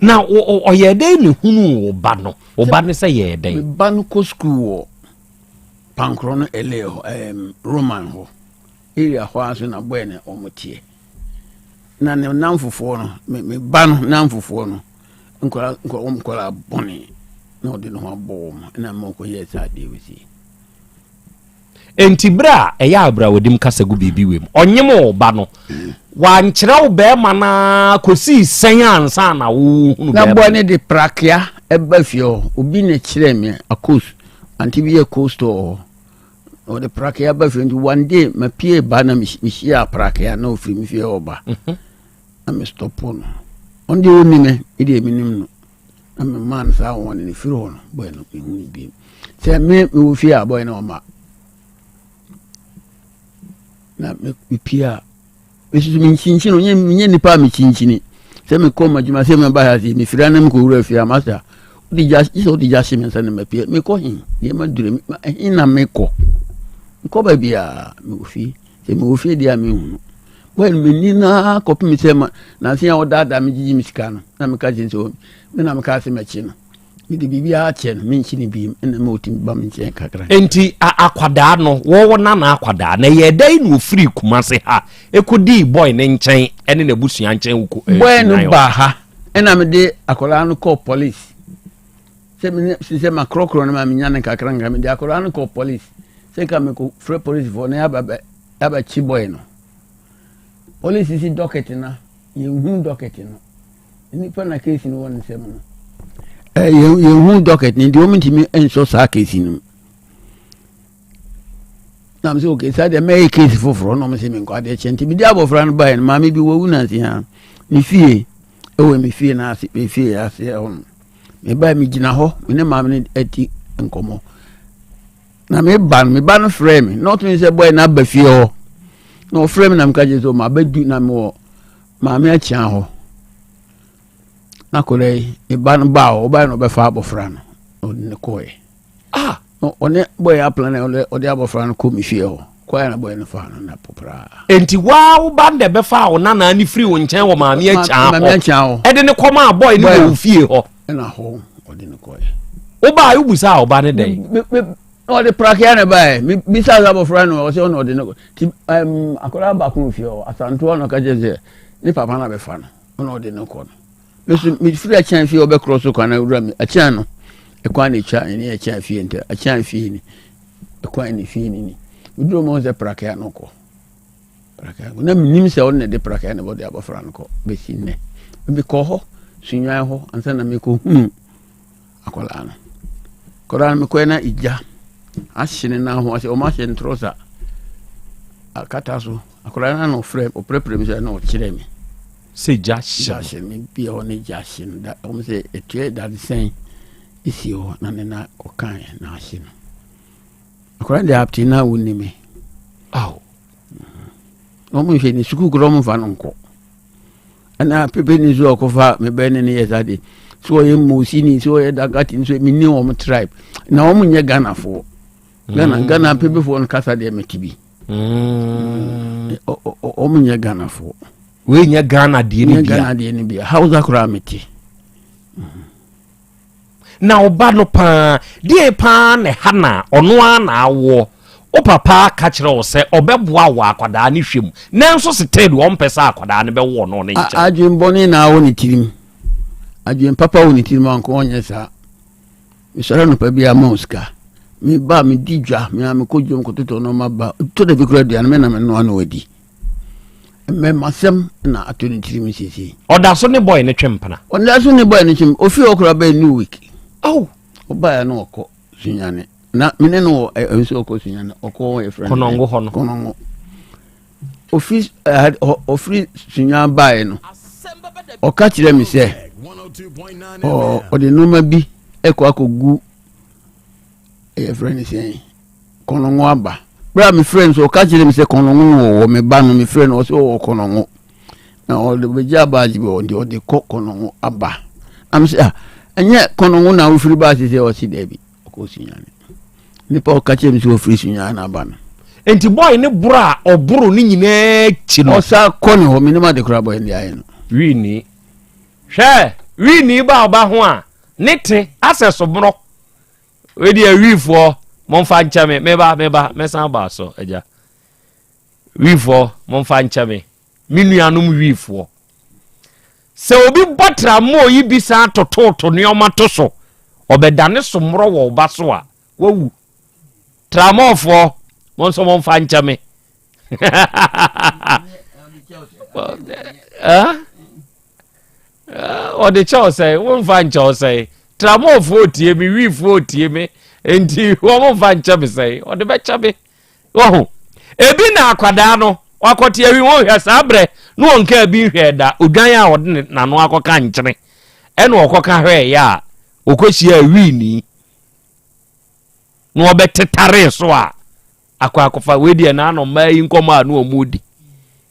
Na ɔyɛ dɛn ne hunu wo ba no? Wo ba no sɛ yɛɛ dɛn? Me ba no kɔ sukuu wɔ Pankorɔ no LA hɔ, ɛɛm, Roman hɔ. Area hɔ ara so na bɔɛ na wɔn teɛ. Na ne namfofoɔ no, me me ba no namfofoɔ no, nkwadaa nkwadaa wɔn nkwadaa bɔne na ɔde ne ho abɔ wɔn ɛna mma ɔkɔyɛɛ saa adeɛ wɔ sie. Enti berɛ a ɛyɛ a abrawadim kasa gu biribi wei mu, ɔnyem wo ba no, wankyerɛ wo bɛrima no ara kɔsii sɛn ansa na wohunu Na bɛrima boa no? ne de prakea ɛba fie hɔ, obi na kyerɛɛ me akos, ante bi yɛ cold store hɔ. Ɔde prakea ba fie nti one day mapie ba na mehyia prakea na ɔfiri me fie hɔ ba. Mhm. Na me stɔpo no. Ɔno deɛ ɔnni me, me deɛ menim no. Na memaa no saa wɔn ne firi hɔ no, bɔyɛ no mehu no bio. Sɛ me mewɔ fie a bɔyɛ no ɔma. Na mepie a mesusu menkyinkyin onyɛ menyɛ nipa a mekyinkyini sɛ mekɔ m'adwuma sɛ meba ha se mefiri anam kɔwura fie a masa wode gya gye sɛ wode gya hye me nsa na mapue mekɔ he deɛ madure he na mekɔ mekɔ baabi a mewɔ fie sɛ mewɔ fie deɛ a mehu no bɔyɛ no m'ani naa kɔpem sɛ ma nanse a wɔdaadaa me gyegye me sika no na meka kyerɛ sɛ me na meka sɛ mɛkye no mede biribiara akyɛ no menkye no biem ɛna ma ɔtumi ba me nkyɛn kakra. Enti akwadaa no wɔwɔ nana akwadaa na ɛyɛ dɛn na ofiri Kumase ha ɛkɔdii boy ne nkyɛn ɛne n'abusua nkyɛn wɔ eh, Boy no baa ha ɛna mede akwadaa no kɔɔ police sɛ mene sɛ makorɔkorɔ no ma menya no kakra nkra mede akwadaa no kɔɔ police sɛ nka mekɔfrɛ policefoɔ na yɛabɛkye boy no police si dɔkɛte na yɛnhunu dɔkɛte no Nipa na case no wɔ ne nsam no. Eh, yɛn yɛn hu docket ni nti wɔn ntumi nsɔ saa case no mu. Na mo sɛ okay saa deɛ mɛyɛ case foforɔ na wɔn sɛ mi nkɔ adeɛ kyɛn nti mi di abɔfra no baeɛ no maame bi wɔwu nansi ha ne fie ɛwɔ mi fie na ase mi fie ase ɛhɔ no mi baeɛ mi gyina hɔ mi ne maame no ati nkɔmɔ na mi ba no mi ba no frɛ mi na ɔtumi sɛ bɔyɛ na aba fie hɔ na ɔfrɛ mi na mi ka kyerɛ sɛ ɔmo abɛdu na mi wɔ. Maame akyea hɔ na akwadaa yi ne ba no baa hɔ ɔbaeɛ na ɔbɛfa abɔfra no ɔde ne kɔɛ ah ɔne bɔyɛ aplan na ɔde ɔde abɔfra no kɔ me fie hɔ kɔɛ na bɔyɛ no fa no na popraa. Enti waa wo ba na ɛbɛfa wo nanaa ne firi wo nkyɛn wɔ maame akyea hɔ maame akyea hɔ ɛde ne kɔma bɔyɛ no wɔ wo fie hɔ ɛna hɔ ɔde ne kɔɛ. Wobaa wobusaa ɔba ne dɛn. Na ɔde prakea na ɛbaeɛ mebisa sɛ abɔfra no ɔsɛ ɔna ɔde no ti ɛm akwadaa baako wɔ fie hɔ asantoa na ɔka kyerɛ sɛ ne papa na bɛfa no ɔna ɔde no kɔ no meso mefiri akyɛn fie ɔbɛkorɔ so kwan awura mi akyɛn no ɛkwan na ɛtwa ɛne akyɛn fie nti akyɛn fie ni ɛkwan ne fie ni ni meduro mu sɛ prakea no kɔ prakea no na menim sɛ ɔno na ɛde prakea no bɔde abɔfra no kɔ bɛsi nnɛ mekɔ hɔ sunwan hɔ ansa na mekɔhunu Akwadaa no. Akwadaa no mekɔɛ na egya ahye ne nan ho ase wɔn ahyɛ ntorɔsa akata so. Akwadaa no na ɔfrɛ ɔprɛprɛ mi sɛ na ɔkyerɛ mi. Sɛ gya hye no. Gya hye no bi hɔ ne gya hye no da wɔn sɛ etua dadesɛn esi hɔ na ne nan kɔkan na ahye no. Akwadaa no deɛ apte na wɔnni mi. Aw. Wɔn nhwɛ ne sukuu koraa wɔn mfa no nkɔ. Ɛna pepe ni nso ɔkɔfa me bɛn ne ne yɛ saa de so ɔyɛ mosi ni so ɔyɛ dagati ni so menni wɔn tribe na wɔn nyɛ ghanafoɔ ghana mm. ghana pepefoɔ no kasa deɛ mete bi mm. wɔn nyɛ ghanafoɔ wei nyɛ ghana deɛ no bia ghana deɛ no bia hausa koraa mete Na wo ba no paa, deɛn paa na ɛha no a ɔno ara na awoɔ? Wo papa ka kyerɛ wo sɛ ɔbɛboa wo wɔ akwadaa no hwɛ mu, nanso setee deɛ ɔmpɛ sɛ akwadaa no bɛwo ɔno ne nkyɛn. Adwen bɔne na awɔ ne tirim. Adwen papa wɔ ne tirim anka ɔnyɛ saa. Mesɔre anɔpa biara ma wo sika. Meba a medi dwa, me a mekɔ dwom kɔtotɔ nneɛma ba. Tɔ da bi koraa aduane me na menoa na wadi. Mmɛmasɛm na ato ne tirim siesie. Ɔda so ne boy no twe mpena. Ɔda so ne boy no twe ofi hɔ koraa bɛyɛ new week. Aw ɔbaeɛ no ɔkɔ Sunyani na me ne no wɔ ɛ nso ɔkɔ Sunyani ɔkɔ hɔ yɛ frɛ no. Kɔnɔngo hɔ no. Kɔnɔngo. Ofi ɛ ɔfiri Sunyani baeɛ no ɔka kyerɛ me sɛ ɔ ɔde nneɛma bi ɛkɔ akɔgu ɛyɛ frɛ no sɛn. Kɔnɔngo aba. Berɛ a mefrɛ no sɛ ɔka kyerɛ me sɛ kɔnɔngo no wɔwɔ me ba no mefrɛ no ɔsɛ ɔwɔ kɔnɔngo na ɔde bɛgye abaagye bi ɔde ɔde kɔ kɔnɔngo aba na mesɛ ah ɛnyɛ kɔnɔngo na wofiri baa sɛ sɛ ɔse daabi ɔkɔ sunyane nipa ɔka kyerɛ me sɛ ɔfiri sunyane aba no nti bɔɔl ne boro a ɔboro ne nyinaa akyi no ɔsa kɔ ne hɔ menim ade koraa bɔɔl ne ayɛ no wini hwɛ wini ba ɔba ho a ne te asɛ soborɔ Wei deɛ wifoɔ momfa nkyɛ me meba meba mɛsan ba so agya wifoɔ momfa nkyɛ me. Me nuanom wiifoɔ, sɛ obi bɔ tramɔɔ yi bi san tototo nneɛma to so, ɔbɛdane sommorɔ wɔ wo ba so a, wawu. Tramɔɔfoɔ, mo nso momfa nkyɛ me. Ɔde kyɛw sɛ womfa nkyɛw sɛ tramɔɔfoɔ tie me, wiifoɔ tie me, nti wɔn mfa nkyɛ me sɛ ɔde bɛkyɛ me. Wahu? Ebi na akwadaa no wakɔte awi wɔn hwɛ saa berɛ na wɔn kaa bi nhwɛɛ da odwan a ɔde ne n'ano akɔka nkyene ɛna ɔkɔka hwɛɛyɛ a ɔkɔhyia awiini na ɔbɛtetaree so a akɔ akɔfa wei deɛ n'ano mmaa yi nkɔmɔ a na wɔn di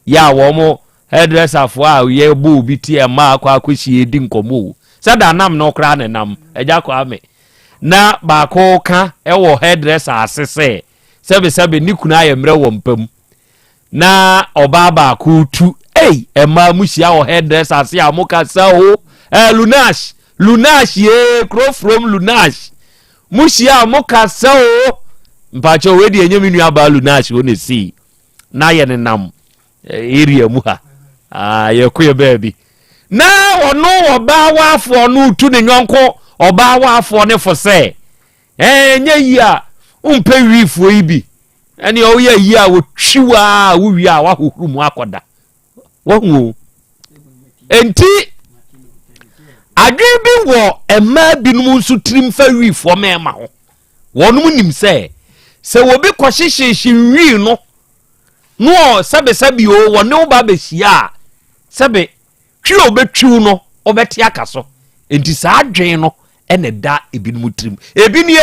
yɛ a wɔn hairdresserfoɔ a yɛbɔ obi ti mmaa akɔ akɔhyia di nkɔmɔ o sɛ da nam no koraa ne nam agya kɔ ame na baako ka wɔ hairdresser ase sɛ sɛbesɛbe ne kunu ayɛ mmerɛ wɔ mpa mu na ɔbaa baako tu ei mmaa mu hyia wɔ hairdresser ase a mo kasa o eh, lunash lunash yee kuro from lunash mo hyia a mo kasa o mpakyɛ wei deɛ ɛnyɛ me nua baa lunash o na esii na yɛ nenam eh, area mu ha ah, yɛkɔ yɛ baabi na ɔno ɔbaa waafoɔ no tu ne nyɔnko ɔbaa waafoɔ ne fo sɛ ɛnyɛ yi a wompɛ wiifoɔ yi bi ɛne ɔyɛ yi a wɔtwiw a wowie a woahohoro mu akɔda wahu o enti adwene bi wɔ mmaa binom nso tirim fa wiifoɔ mmarima ho wɔnom nim sɛ sɛ obi kɔhyehyehye nwii no no ɔ sɛbesɛbe o wɔne wo ba bɛhyia a sɛbe twi a ɔbɛtwiw no ɔbɛte aka so nti saa adwene no ɛna ɛda ebinom tirim ebi nie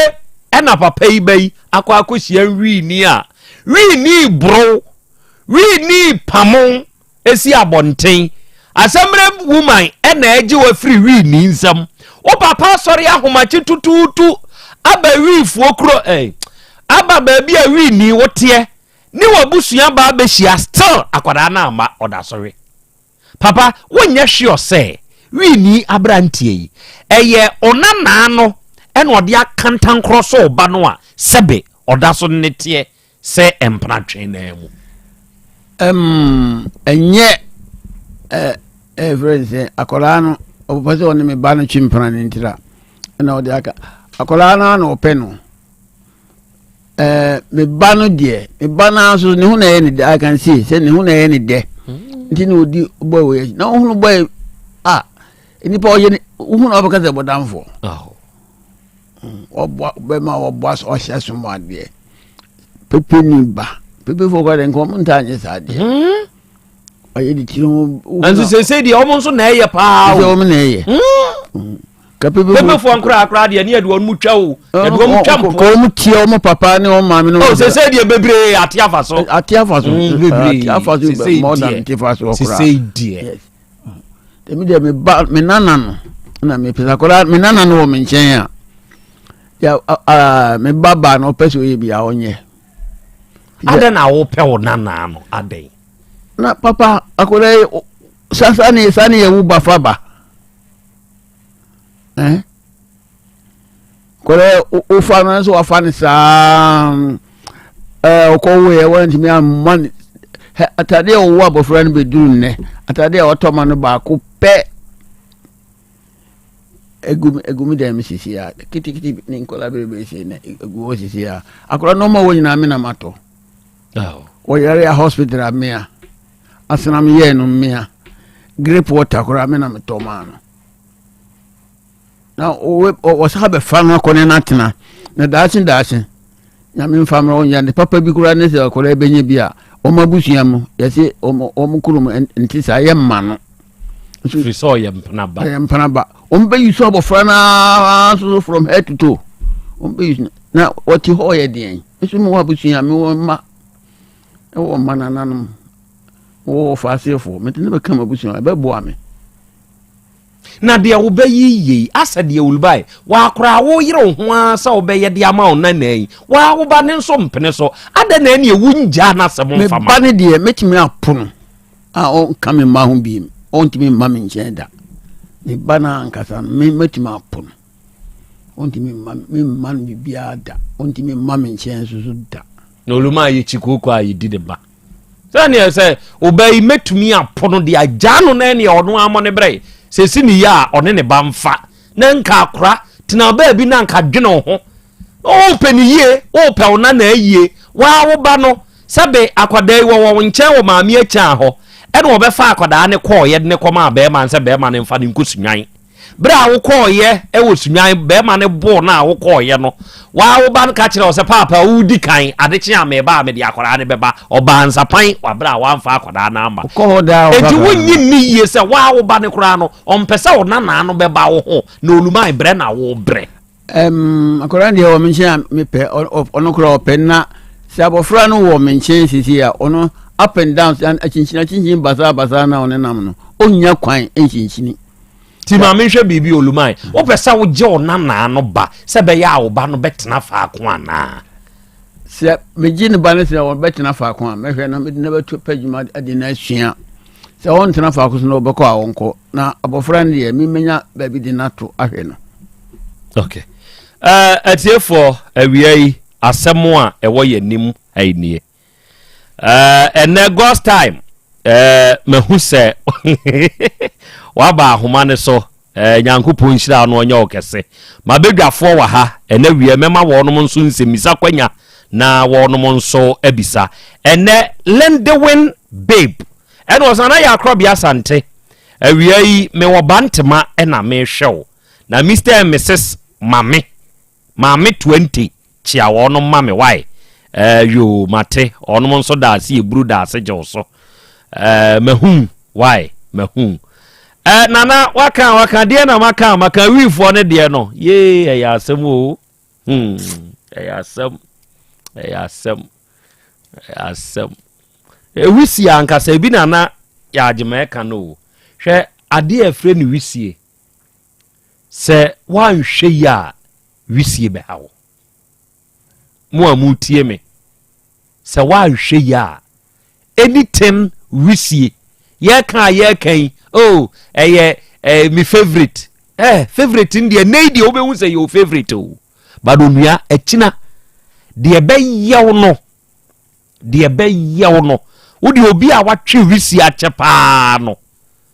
ɛna papa yi ba yi akɔ akɔhyia wiini a wiini boro wiini pamo esi abɔnten asɛmmerɛ woman ɛna ɛgye wɔ afiri wiini nsam wo papa asɔre ahomakye tutuutu aba wiifoɔ kuro ɛɛ aba baabi a wiini woteɛ ne w'abusua ba abɛhyia still akwadaa no amma ɔda so we. Papa wonyɛ sure sɛ wiini aberanteɛ yi ɛyɛ ɔnanaa no ɛna ɔde akantankorɔ so ɔba no a sɛbe ɔda so ne teɛ sɛ mpena twe naa mu. Um, ɛnyɛ ɛ ɛfrɛ ne sɛ akwadaa no ɔpɛ sɛ ɔne me ba no twe mpena no ntira ɛna ɔde aka akwadaa no na ɔpɛ no ɛɛ me ba no deɛ me ba no nso ne ho na ɛyɛ ne dɛ I can see sɛ ne ho na ɛyɛ ne dɛ nti na odi bɔyɛ wɔ akyi na ohunu bɔyɛ a nipa ɔyɛ ne ohunu ɔbɛka sɛ bɔdanfoɔ ɔboa bɛma ɔboa so ɔhyɛ so mu adeɛ pepe ni ba pepefoɔ kɔ de nka ɔmo ntaa nyɛ saa adeɛ hmm? ɔyɛ de tiri ho. nso sese deɛ ɔmo nso na ɛyɛ paa o sɛ ɔmo na ɛyɛ. Hmm? Pepefoɔ nkoraa koraa deɛ ne yɛde wɔn mu twa o yɛde wɔn mu twa mpoa. Kɔ wɔn tia wɔn papa ne wɔn maame no. O sese deɛ bebree ate afa so. Ate afa so mm, bebree ate afa so more than te fa so koraa. Sese deɛ. Dɛmi deɛ me ba me nana no na me pesa koraa me nana no wɔ me nkyɛn a ya aa me ba ba no ɔpɛ sɛ ɔyɛ bi a ɔnyɛ. Adɛn na wopɛ wo nana no adɛn. Na papa akwadaa yi sasa ne sa ne yɛ wo ba fa ba. Eh? Kɔrɛ wofa no nso wafa no saa ɛɛ ɔkɔwoeɛ wɔntumi amma no atadeɛ a ɔwɔ abɔfra no bɛduru nnɛ atadeɛ a wɔtɔ ma no baako pɛ egu egu mi dan mi sisi a kitikiti ne nkɔla bebree si na egu hɔ sisi a akɔla nneɛma wɔ nyinaa mi na ma tɔ wɔyare a hospital a mea asenam yɛɛ no mmea grape water koraa me na metɔ maa no na wɔsa bɛfa no akɔ ne no atena na daakye daakye nyame mfa mmerɛ ɔnyɛ ne papa bi koraa ne sɛ akwadaa bɛnya bi a wɔn abusua mu yɛse wɔn kurom nte saa yɛ mma no firi sɛ ɔyɛ mpenaba ɔyɛ mpenaba wɔn bɛyi so abɔfra no ara so from head to toe wɔn bɛyi so na wɔte hɔ ɔyɛ deɛn nso mewɔ abusua mewɔ mma Ɛwɔ mma nananom, mewɔ wɔfaaseɛfoɔ, mede no bɛka m'abusua, ɛbɛboa me. Na deɛ wobɛyi yei asɛ deɛ wulubae wakoraa woyere wo ho ara sɛ wobɛyɛ de ama wo nana yi waa wo ba ne nso mpene so adɛn na ɛneɛ wongyaa n'asɛm mfa ma. Me ba no deɛ mɛtumi apo no a ɔnka me mma ho biem ɔntumi mma me nkyɛn da me ba no ankasa no me mɛtumi apo no ɔntumi mma me mma no biribiara da ɔntumi mma me nkyɛn nso so da. Na oluma a yɛkyi kooko a yɛdi ne ba. Sɛdeɛ sɛ ɔbaa yi mɛtumi apo no de agyaa no na ɛneɛ ɔno ara mmɔ ne brɛ sɛ si ne yie a ɔne ne ba mfa na nka akora tena baabi na nka dwene wo ho wopɛ ne yie wopɛ wo nana yie waa wo ba no sɛbe akwadaa yi wɔwɔ wo nkyɛn wɔ maame akyaa hɔ ɛna wɔbɛfa akwadaa ne kɔɔyɛ de ne kɔmaa bɛrima sɛ bɛrima no mfa ne nkɔ sunwan Berɛ a wokɔɔeɛ wɔ Sunwan, bɛrima no boo no a wokɔɔeɛ no, waa wo ba no ka kyerɛ wo sɛ, Paapa, wodi kan, ade kye a meba a mede akwadaa no bɛba. Ɔbaa nsapan wɔ berɛ a wamfa akwadaa no amma. Wokɔ hɔ daa Enti wonnye nni yie sɛ waa wo ba no koraa no, ɔmpɛ sɛ wo nanaa no bɛba wo ho, na Oluman brɛ na wobrɛ. Um, akwadaa deɛ wɔ me nkyɛn a mepɛ, ɔno koraa ɔpɛ na sɛ abɔfra no wɔ me nkyɛn sisi a ɔno up and down akyinkyini akyinkyini basaa basaa na ɔne nam no, ɔnnya kwan nkyinkyini. Ti ma menhwɛ biribi Oluman. Wopɛ sɛ wogye wo nanaa no ba sɛ ɛbɛyɛ a wo ba no bɛtena faako anaa? Sɛ megye ne ba no sɛ ɔbɛtena faako a, mɛhwɛ na mede no bɛto pɛ adwuma de no asua. Sɛ ɔntena faako so na ɔbɛkɔ a ɔnkɔ. Na abɔfra no deɛ, memenya baabi de no ato ahwɛ no. Okay. Uh, atiefoɔ, awia yi, asɛm a ɛwɔ yɛn anim nie. Eh, ɛnɛ God's time eh, mahu sɛ waba ahoma no so eh, Nyankopɔn nhyira no ɔnyɛ wo kɛse. Mabadwafoɔ wɔ ha ɛnɛ wie mɛma wɔnom nso nsɛmmisa kwanya na wɔnom nso abisa. Ɛnɛ Lindewin Babe ɛna ɔsan na yɛ akorɔbea Asante. Awia yi mewɔ Bantema ɛna mehwɛ wo na Mr and Mrs Mame Maame 20 Kyea wɔnom ma me wai eh yoo mate wɔnom nso daase eburu daase gye wo so eh mahu wai mahu eh nana waka waka deɛ na maka maka wiifoɔ no deɛ no yee ɛyɛ asɛm o hmm ɛyɛ asɛm ɛyɛ asɛm ɛyɛ asɛm ewisie ankasa ebi nana yɛ agyema ɛka no o hwɛ adeɛ a ɛfrɛ no wisie sɛ woanhwɛ yi a wisie bɛha wo. Mo a motie me, sɛ woanhwɛ yi a, anything wisie, yɛka a yɛka yi, oh, ɛyɛ eh, me favorite. Eh, favorite n deɛ, nnɛ yi deɛ wobɛhu sɛ yɛ wo favorite o. But onua, akyina, deɛ ɛbɛyɛ wo no, deɛ ɛbɛyɛ wo no, wo deɛ obi a watwe wisie akyɛ paa no,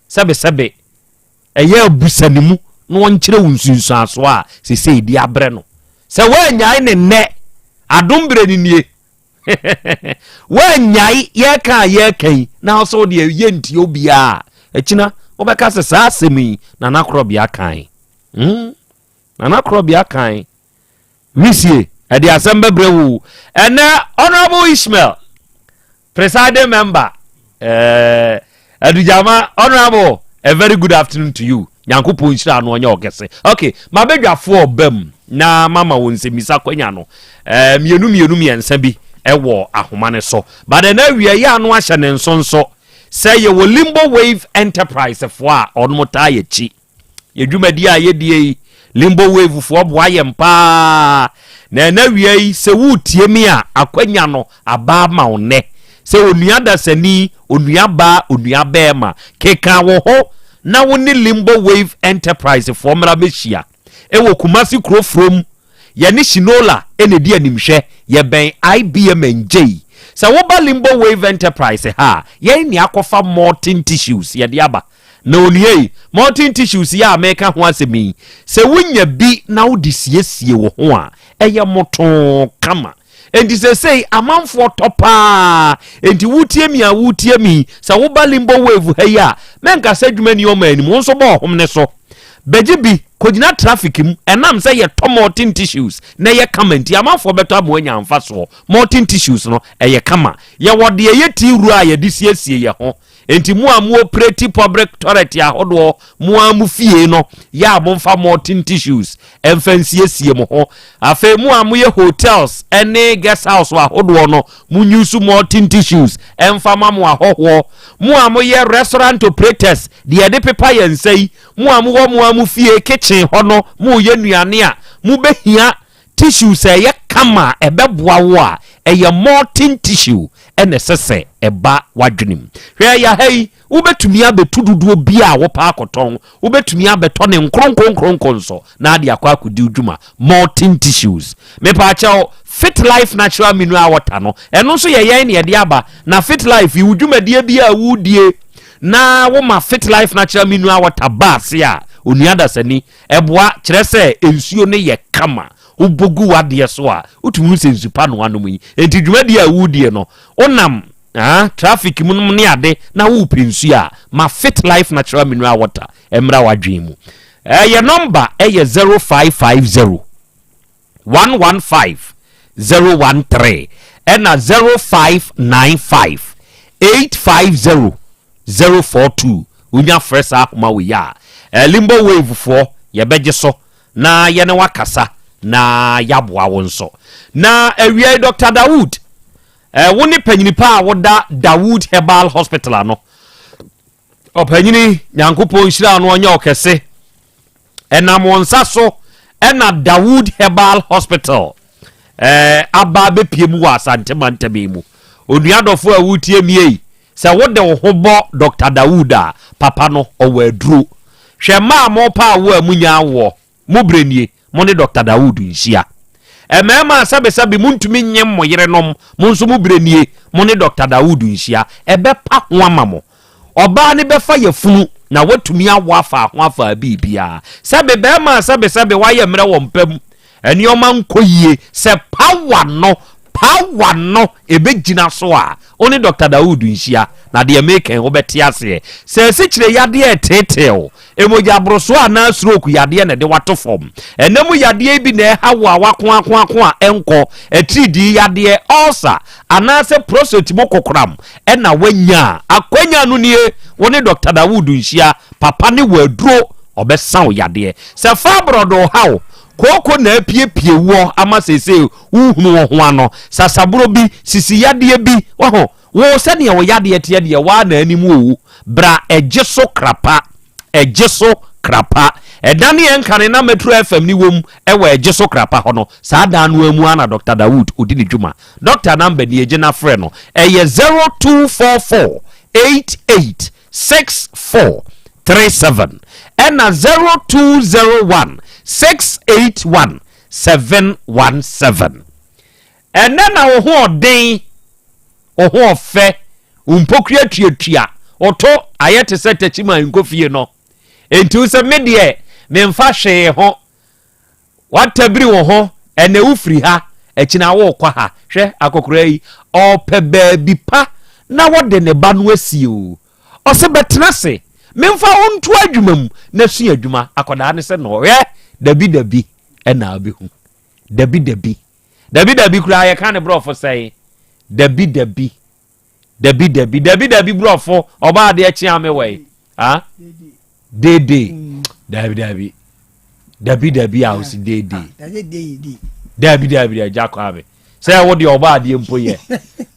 sɛbesɛbe, Ɛyɛ a bisa ne mu na ɔnkyerɛ wo nsunsuansoɔ a sesei de abrɛ no. Sɛ woannyae ne nnɛ, adom berɛ no nie. Woannyae yɛreka a yɛreka yi na wo sɛ wo deɛ yɛntie obiara a, akyina wobɛka sɛ saa asɛm yi Nana Korɔbea kae. Hmm? Nana Korɔbea kae. Wisie, ɛde asɛm bɛbrɛ wo. Ɛnɛ Honorable Ishmael Presiding member, eh, Adujama, Honorable, a very good afternoon to you. Nyankopɔn nhyira no ɔnyɛ ɔkɛse. Okay, mabɛdwafoɔ ɔba mu na mama wo nsɛmmisa kwanya no. Eh, mmienu mmienu mmiɛnsa bi ɛwɔ ahoma no so. But ɛna awia yi ano ahyɛ ne nso nso sɛ yɛwɔ Limbo Wave Enterprise foɔ a ɔnom taa yɛkyi. Yɛ dwumadi a yɛdie yi, Limbo Wave foɔ boa yɛn paa. Na ɛna wia yi, sɛ woretie me a, akwanya no aba ama wo nnɛ. Sɛ onua dasani, onua baa, onua bɛɛma, keka wo ho na wo ne Limbo Wave Enterprise foɔ mmra mmɛhyia ɛwɔ Kumasi kuro from. Yɛne Shinola na ɛdi animhwɛ, yɛbɛn IBM Ngyei. Sɛ woba Limbo Wave Enterprise ha a, yɛn ne akɔfa molten tissues yɛde aba. Na onua yi, molten tissues yi a mereka ho asɛm yi, sɛ wunya bi na wode siesie wo ho a, ɛyɛ motoo kama. Enti seesei amanfoɔ tɔ paa. Enti wotie mi a wotie mi, sɛ woba Limbo Wave ha yi a, mɛnka sɛ adwuma ni ɔma anim, wo nso bɔ ɔhom ne so. Bɛgye bi, kɔgyina traffic mu, ɛnam sɛ yɛtɔ molten tissues na ɛyɛ kama nti, amanfoɔ bɛtɔ ama wɔanya mfasoɔ. Molten tissues no, ɛyɛ kama. Yɛwɔ deɛ ɛyɛ tii wura a yɛde siesie yɛn ho. Enti mo a mo operate public toilet ahodoɔ mo ara mo fie no, yɛ a momfa molten tissues mfa nsiesie mo ho. Afei mo a moyɛ hotels ne guest house ahodoɔ no, mo use molten tissues mfa ma mo ahɔhoɔ. Mo a moyɛ restaurant operators, deɛ yɛde pepa yɛn nsa yi, mo a mowɔ mo ara mo fie kitchen hɔ no, moreyɛ nnuane a, mobɛhia tissues a ɛyɛ kama a ɛbɛboa wo a, Ɛyɛ molten tissue ɛna ɛsɛ sɛ ɛba w'adwene mu. Hwɛ yɛ ha yi, wobɛtumi abɛtu dodoɔ bi a wopɛ akɔtɔn, wobɛtumi abɛtɔ ne nkronkronkronko nso na ade akɔ akɔdi wo dwuma. Molten tissues. Mepaakyɛw, Fit Life Natural Mineral Water no, ɛno nso yɛ yɛn na yɛde aba. Na Fit Life yi, wo dwumadie bi a wodie na woma Fit Life Natural Mineral Water ba ase a, onua dasani, ɛboa kyerɛ sɛ nsuo no yɛ kama. Wobɔ gu w'adeɛ so a, wotumi hu sɛ nsu pa na woanom yi. Enti dwumadie a woredie no, wonam ah, traffic mu nom ne ade na worepɛ nsuo a, ma Fit Life Natural Mineral Water mmra w'adwene mu. Eh, yɛ nɔmba yɛ 0550 115 013 ɛna 0595 850 042. Wonya frɛ saa ahoma wei a, eh, Limbo Wave foɔ yɛbɛgye so na yɛne wo akasa na yɛaboa wo nso. Na awia yi Dr. Dawood, eh, wo ne panyini pa a woda Dawood Herbal Hospital ano. Ɔpanyini, Nyankopɔn nhyira no ɔnyɛ ɔkɛse. Ɛnam wo nsa so ɛna Dawood Herbal Hospital eh, aba abɛpie mu wɔ Asante mantam yi mu. Onua dɔfo a wotie mie yi, Sɛ wode wo ho bɔ Dɔkta Dawood a, papa no, ɔwɔ aduro. Hwɛ mmaa a morepa awoɔ a monnya awoɔ, mo berɛ nie, mo ne Dɔkta Dawood nhyia. Mmarima a sɛbesɛbe montumi nnyem mo yerenom, mo nso mo berɛ nie, mo ne Dɔkta Dawood nhyia. Ɛbɛpa ho ama mo. Ɔbaa no bɛfa yafunu na watumi awo afa ho afa biribiara. Sɛbe barima a sɛbesɛbe wayɛ mmerɛ wɔ mpa mu, Nneɛma nkɔ yie. Sɛ power no, power no ɛbɛgyina so a, wo ne Doctor Dawood nhyia, na deɛ meka yi wobɛte aseɛ. Sɛ asikyire yadeɛ reteetee wo, mogya-borosoɔ anaa stroke yadeɛ na ɛde wo ato fam, ɛnna mu yadeɛ yi bi na ɛha wo a woakoakoako a ɛnkɔ, atiridii yadeɛ, ulcer, anaasɛ prostate mu kokoram na woanya a, akwanya no nie, wo ne Doctor Dawood nhyia, papa ne wɔ aduro, ɔbɛsa wo yadeɛ. Sɛ fibroid reha wo, kooko na apiepie woɔ ama seesei wonhunu wo ho ano, sasaborɔ bi, sisi yadeɛ bi, wahu, wo sɛdeɛ wo yadeɛ teɛ deɛ woa na anim owu, bra ɛgye so krapa, ɛgye so krapa. Ɛdan yɛn nkane na Metro FM ne wom ɛwɔ ɛgye so krapa hɔ no, saa dan no ara mu ara na Dr. Dawood ɔdi ne dwuma. Doctor number nie, gye na frɛ no, ɛyɛ 0244 88 6437 ɛna 0201 681 717. Ɛnɛ na wo ho ɔden, wo ho ɔfɛ, wo mpokua tuatua, wo to ayɛ te sɛ takyima nkofie no. Enti wo sɛ me deɛ memfa hwee ho. Woatabiri wo ho, ɛnnɛ wofiri ha, akyina worekɔ ha. Hwɛ, akɔkoraa yi, ɔrepɛ baabi pa na wɔde ne ba no asie o. Ɔse bɛtena ase, memfa wo nto adwuma mu na sua adwuma. Akɔdaa no sɛ no, hwɛ, dabi dabi ɛna wobɛhu. Dabi dabi. Dabi dabi koraa yɛka ne borɔfo sɛn? Dabi dabi. Dabi dabi dabi dabi brɔfo ɔba adeɛ kyea me wɔ yi ah dede mm. dabi dabi dabi dabi a osi dede ah, dabi dabi agya kwame sɛ wo deɛ ɔba adeɛ mpo yɛ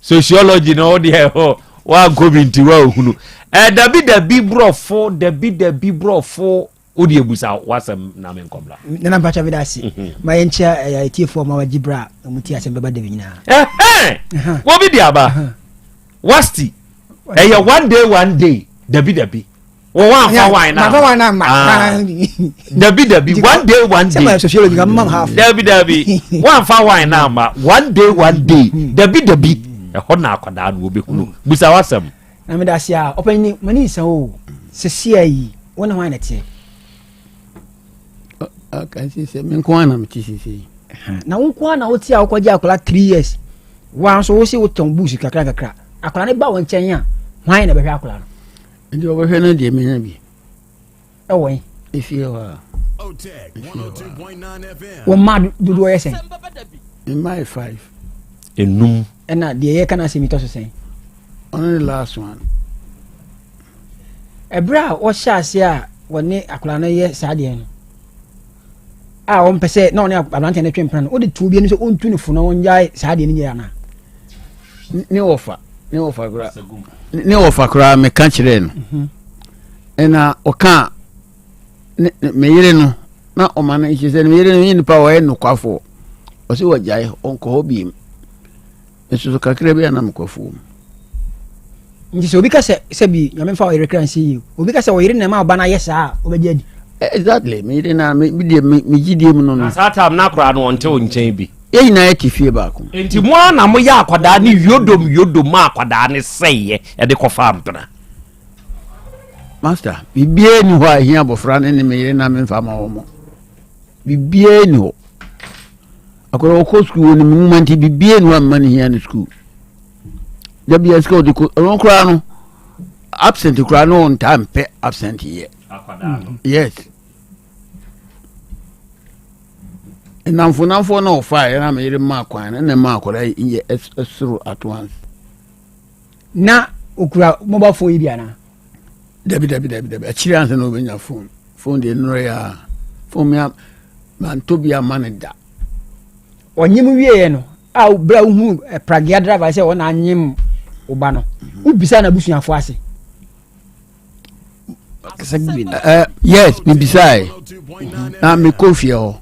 sociology no wo deɛ hɔ wankɔ bi nti woahunu ɛ dabi dabi brɔfo dabi dabi brɔfo Wo deɛ busa w'asɛm na me nkɔbla. Nana mpakyɛ meda ase. Mhm. Ma yɛnkyia ɛyɛ eh, atiefoɔ ma wagye berɛ a wɔn ti asɛm bɛba da bi nyinaa. Ɛhɛn! Wɔbi di aba. Wasti. Ɛyɛ one day one day. Dabi dabi. Wɔ wɔn afa wine na. Mafa wine na ma. Ah. Dabi dabi one day one day. Sɛ ma sociology ka mma half. Dabi dabi wɔn afa wine na ma one day one day. Dabi dabi ɛhɔ na akwadaa no wɔbɛhunu. Busa w'asɛm. Na meda ase a ɔpanyin m'ani nsa o sesia yi wo ne hwan na ɛteɛ. Aka sɛ me nko ara na mete sese yi. Na wo nko ara na wote a wokɔgye akwadaa three years wa nso wo se wotɔn books kakra kakra akwadaa no ba wo nkyɛn a hwan na ɛbɛhwɛ akwadaa no. Nti ɔbɛhwɛ no deɛ menya bi. Ɛwɔ yi. Efie hɔ a. Efie hɔ a. Wɔn mma dodoɔ yɛ sɛn? Mma yɛ five. Enum. Ɛna deɛ yɛka no asɛm yi tɔ so sɛn? Ɔno ne last one. Ɛberɛ a wɔhyɛ aseɛ a wɔne akwadaa no yɛ saa deɛ no a wɔmpɛ sɛ na ɔne aberanteɛ no twe mpena no wode tuo bi anim sɛ ɔntu ne fo na ɔngyae saa deɛ no nyɛ anaa? Ne wɔfa ne wɔfa koraa ne wɔfa koraa meka kyerɛɛ no mhm. ɛna ɔka ne me yere no na ɔma no kyerɛ sɛ me yere no yɛ nipa a ɔyɛ nokwafoɔ ɔsɛ wɔgyae ɔnkɔ hɔ biem. Nso so kakra bi a na mekɔ afuom. Nti sɛ obi ka sɛ sɛbi nyame mfa ɔyere kra nsi yie obi ka sɛ ɔyere na ɛma ɔba no ayɛ saa a wobɛgye adi. Exactly me yere na me deɛ me gyidie mu no no. Na saa time no akwadaa no ɔnte wo nkyɛn bi. Yɛn nyinaa yɛte fie baako. Nti mo ara na moyɛ akwadaa no yodom yodom ma akwadaa no sɛeɛ ɛde kɔfaa mpena. Master, biribiara ni hɔ a ɛhia abɔfra no ne me yere na memfa ma wɔn. Biribiara ni hɔ. Akwadaa ɔkɔ sukuu wɔ ne nwoma nti biribiara ni hɔ a mma no hia no sukuu. Da bi sika ɔde kɔ ɔno koraa no absent koraa no ɔntaa mpɛ absent yɛ. Yes. Nnamfo nnamfoɔ na ɔfaeɛ na me yere maa kwan no na ɛma akwadaa yi yɛ ɛsoro at once. Na okura mobile phone yi bi anaa? Dabi dabi dabi dabi akyiri ansa na obenya phone phone deɛ nnora yɛ a phone mi a mantɔ bi ama no da. Ɔnyem wieɛ no a berɛ a wohu eh, pragea driver sɛ ɔna anyem wo ba no mhm. wobisa n'abusuafoɔ ase. Uh, yes mebisae na mekɔ fie hɔ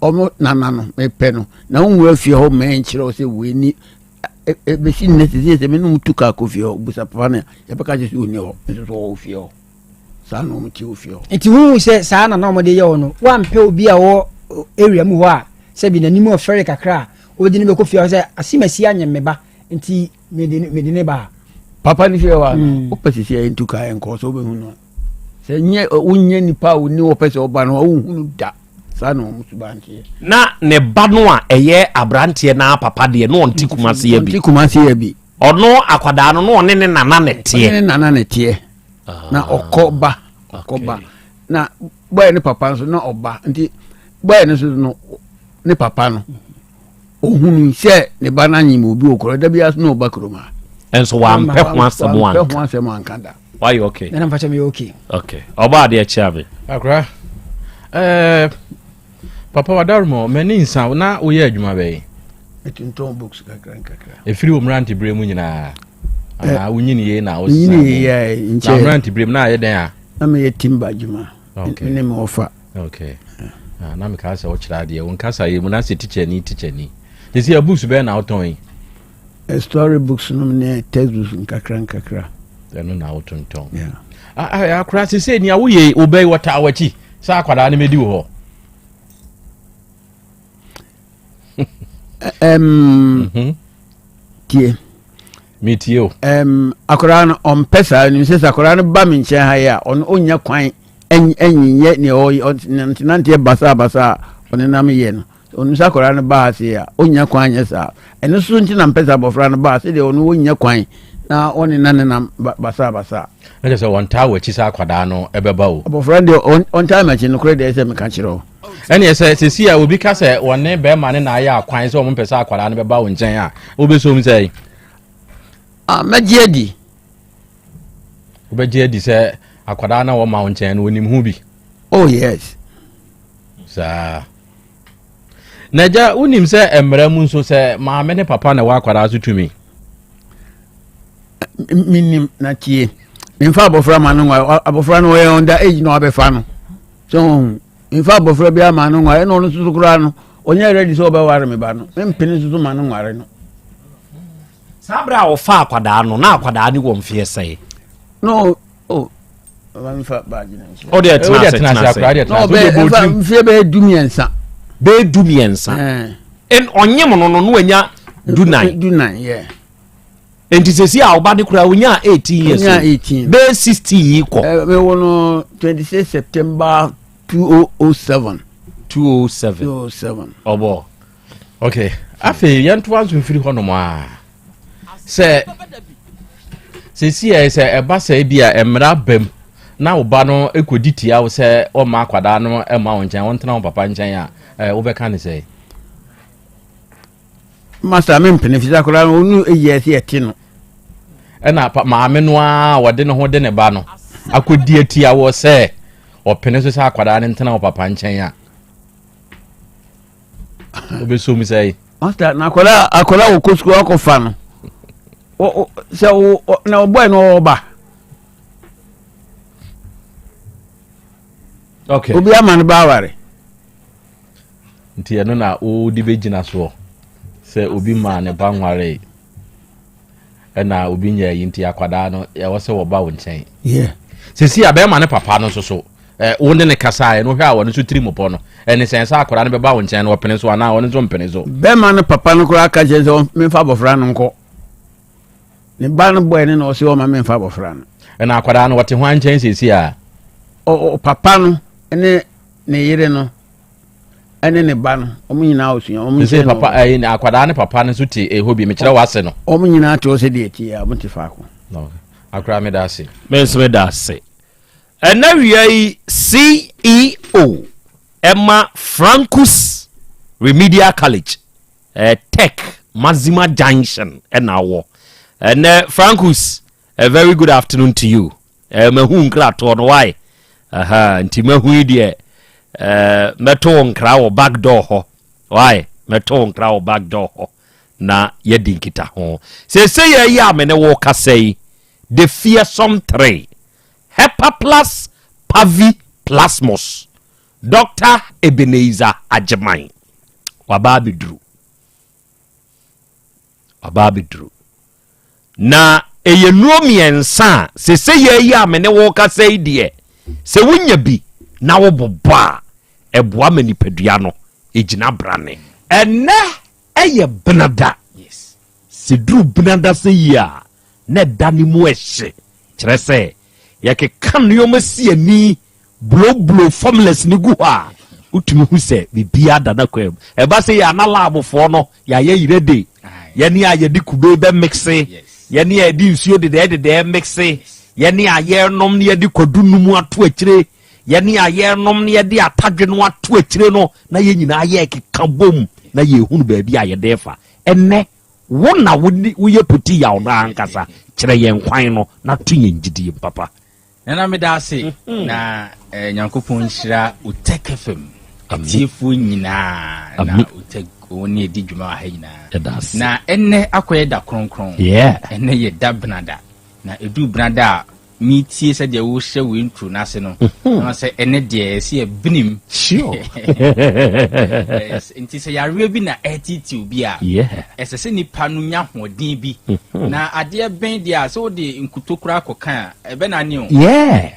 ɔmo nana no mepɛ no na wonwura fie hɔ mɛnkyerɛ wo sɛ wei ni Ɛbɛsi nnɛ sɛ sɛ me ne wɔn tu kaa kɔ fie hɔ busa papa no a yɛbɛka kyerɛ sɛ ɔnni hɔ nso so ɔwɔ fie hɔ saa na wɔn te wɔ fie hɔ. Nti wohu sɛ saa na na wɔde yɛ wɔ no woampɛ obi a ɔwɔ area mu hɔ a sɛbi n'anim ɔfɛre kakra a wode no bɛkɔ fie hɔ sɛ asimasi anyɛ me ba nti mede mede ne ba. Papa no fie hɔ a hmm. wopɛ sisi a yɛntu kaa yɛnkɔ sɛ wobɛhu no a sɛ nyɛ wonyɛ nipa a wonni wɔpɛ sɛ ɔba no a wonhu no da. Saa na wɔn suban teɛ. Na ne ba no a ɛyɛ aberanteɛ no ara papa deɛ, na ɔnte Kumasi abi. Ɔnte Kumasi abi. Ɔno akwadaa no, na ɔne ne nana na ɛteɛ. Ɔne ne nana na ɛteɛ. Na ɔkɔ ba, ɔkɔ ba. Na bɔyɛ ne papa nso na ɔba. Nti bɔyɛ no nso no, ne papa no, ohunu sɛ ne ba no anyim obi wɔ kuro, da biara so na ɔba kurom ha. Nso wampɛ ho asɛm anka. Wampɛ ho asɛm anka da. Wayɛ okay. Nana mpakyɛ meyɛ okay. Okay. Ɔbɔ adeɛ kyea me. Akora. Eh, papa wadaromɔ, m'ani nsa na woyɛ adwuma bɛyi. Metontɔn books kakra nkakra. Ɛfiri wo mmerante berɛ mu nyinaa. Anaa eh, wonyini yie na wosesa. Menyini yie nkyɛ. Na mmerante berɛ mu na ayɛ dɛn a? Na meyɛ timba adwuma. Okay. Me ne me wɔfa. Okay. Ah, na mekaa sɛ wokyerɛ adeɛ wo nkasa yɛ mu na sɛ tikyani tikyani. Te sɛ books bɛn na wotɔn yi? Eh, story books nom ne textbooks nkakra nkakra. Ɛno na wotontɔn. Yeah. Ah, ah, akora sɛ sɛ nea woyɛ wobɛyi wɔtaa w'akyi sɛ akwadaa no mɛdi wo hɔ. Um, mm -hmm. Tie. Metie o. Um, akwadaa no ɔmpɛ saa nim sɛ sɛ akwadaa no ba me nkyɛn ha yi a ɔno ɔnnya kwan ɛnyɛ nea ɔyɛ nantenanteɛ basaa basaa a ɔnenam yɛ no. Ɔnim sɛ akwadaa no baa ase a, ɔnnya kwan nyɛ saa. Ɛno so nti na mpɛ sɛ abɔfra no baa sɛdeɛ ɔno ɔnnya kwan na ɔne na nenam basabasa. Na kyerɛ sɛ ɔntaa w'akyi sɛ akwadaa no ɛbɛba o. Abɔfra no deɛ ɔntaa m'akyi nokorɛ deɛ sɛ meka kyerɛ wo. Ɛneɛ sɛ sɛsi a obi ka sɛ ɔne bɛrima no na ayɛ akwan sɛ ɔmo mpɛ sɛ akwadaa no bɛba wo nkyɛn a, wobɛsom sɛn? Ah, mɛgye adi. Wobɛgye adi sɛ akwadaa no a wɔma wo nkyɛn no ɔnim ho bi? Oh yes. Saa. Na agya, wonim sɛ mmara mu nso sɛ maame ne papa na ɛwɔ akwadaa so tumi? Menim na tie. Memfa abɔfra ma no nwa. Abɔfra no ɔyɛ under age na wabɛfa no. So ɔhu. Memfa abɔfra bi ama no nwa. Ɛna ɔno nso so koraa no, ɔnyɛ ready sɛ ɔbɛware me ba no. Mempene nso so ma no nware no. Saa berɛ a ɔfa akwadaa no, na akwadaa no wɔ mfeɛ sɛe? No, oh, ɔmfa baagye no nkyerɛ. Ɔde ɛtena ase, tena ase. Na ɔbɛ ɛfa mfeɛ bɛyɛ du mmiɛnsa. Bɛyɛ du mmiɛnsa. Ɛn ɔnyem no no no wanya du nan. Du nan, yeah. Nti sɛsi a ɔba ne koraa onyaa 18 years. Onyaa 18. Bɛyɛ 16 yi kɔ. Ɛ mewɔ no 26 September 2007. 207. 207. Ɔbɔ. Okay. Afei yɛntoa nso mfiri hɔnom a sɛ sɛsi ɛ sɛ ɛba sɛ bi a mmara bam na wo ba no kɔdi tia wo sɛ ɔmma akwadaa no mma wo nkyɛn ɔntena wo papa nkyɛn a wobɛka ne sɛ masa mempene fi sɛ akwadaa no ɔnu ɛyɛ sɛ yɛte no ɛna maame no a wɔde ne ho de ne ba no akɔdi atia wɔ sɛ ɔpene so sɛ akwadaa no ntena wo papa nkyɛn a wobɛsom sɛ master na akwadaa akwadaa wɔ kɔ sukuu akɔfa no sɛ wo na ɔbɔɛ no ɔba okay. obi ama no ba aware nti ɛno na wode bɛgyina soɔ sɛ obi maa ne ba nwaree. Ɛna obi nyɛ ayi nti akwadaa no ɛwɔ sɛ wɔba wo nkyɛn. Yeah. Sisi a bɛrima ne papa no nso so ɛ wo ne ne kasa a ɛno hwɛ a wɔn nso tiri mu pɔ no ɛne sɛn sɛ akwadaa no bɛba wo nkyɛn no ɔpene so anaa wɔn nso mpene so. Bɛrima no papa no koraa ka kyerɛ sɛ memfa abɔfra no nkɔ. Ne ba no bɔɛ ne na ɔsɛ ɔma memfa abɔfra no. Ɛna akwadaa no wɔte hwan nkyɛn sisi a? Ɔ papa no ne ne yere no ɛne ne ba no wɔn nyinaa osua wɔn nkyɛn na papa ɛyi akwadaa ne papa no nso te ɛhɔ bi mekyerɛ w'ase no. Wɔn nyinaa te hɔ sɛ deɛ ɛte a wɔn te faako. Akora meda ase. Me nso meda ase. Ɛna wia yi CEO ɛma Frankus Remedial College eh, Tech Maxima Junction ɛna awɔ. Ɛnɛ Frankus a very good afternoon to you. Eh, mahu nkratoɔ no why? Aha, nti mahu yi deɛ eh, mɛto wo nkra wɔ back door hɔ. Why? Mɛto wo nkra wɔ back door hɔ na yɛdi nkitaho. Seesei yɛ yi a me ne wo kasa yi, the fearsome three, Hepaplas Pavi Plasmos, Dr. Ebenezer Agyeman, waba abɛduru. Waba abɛduru. Na ɛyɛ nnuro mmiɛnsa a sesei yi a me ne wo kasa yi deɛ, sɛ wonya bi na wobobɔ a, ɛboa ma nipadua no ɛgyina brane. Ɛnnɛ ɛyɛ benada. Sɛ duru benada sɛ yi a, na ɛda no mu ɛhye, kyerɛ sɛ yɛkeka nneɛma si ani Blowblow formulas no gu hɔ a, wotumi hu sɛ biribiara da n'akwan mu. Ɛba sɛ yɛ ana labfoɔ no yɛayɛ yerɛ de, yɛne a yɛde kube bɛ mixe, yɛne a yɛde nsuo dedɛɛ dedɛɛ mixe, yɛne a yɛrenom ne yɛde kwadu num ato akyire, yɛne a yɛrenom ne yɛde atadwe no ato akyire no, na yɛn nyinaa yɛrekeka bom na yɛhunu baabi a yɛde fa. Ɛnnɛ, wo na woyɛ poti yaw no ankasa, kyerɛ yɛn kwan no na to yɛn gyidie papa. Nana meda ase mhm. na eh, Nyankopɔn nhyira Otec FM atiefoɔ nyinaa na Otec wɔn ne ɛdi dwuma wɔ ha nyinaa na ɛnnɛ akɔyɛ da kronkron ɛnnɛ yɛ da benada na ɛdu benada a metie sɛdeɛ wohyɛ wo intro no ase no mhm. na sɛ ɛnɛ deɛ ɛsɛ yɛ benim nti sɛ yareɛ bi na ɛretete obi a ɛsɛ sɛ nipa no nya ahoɔden bi mhm. na adeɛ bɛn deɛ a sɛ wode nkuto koraa kɔka a ɛbɛnane o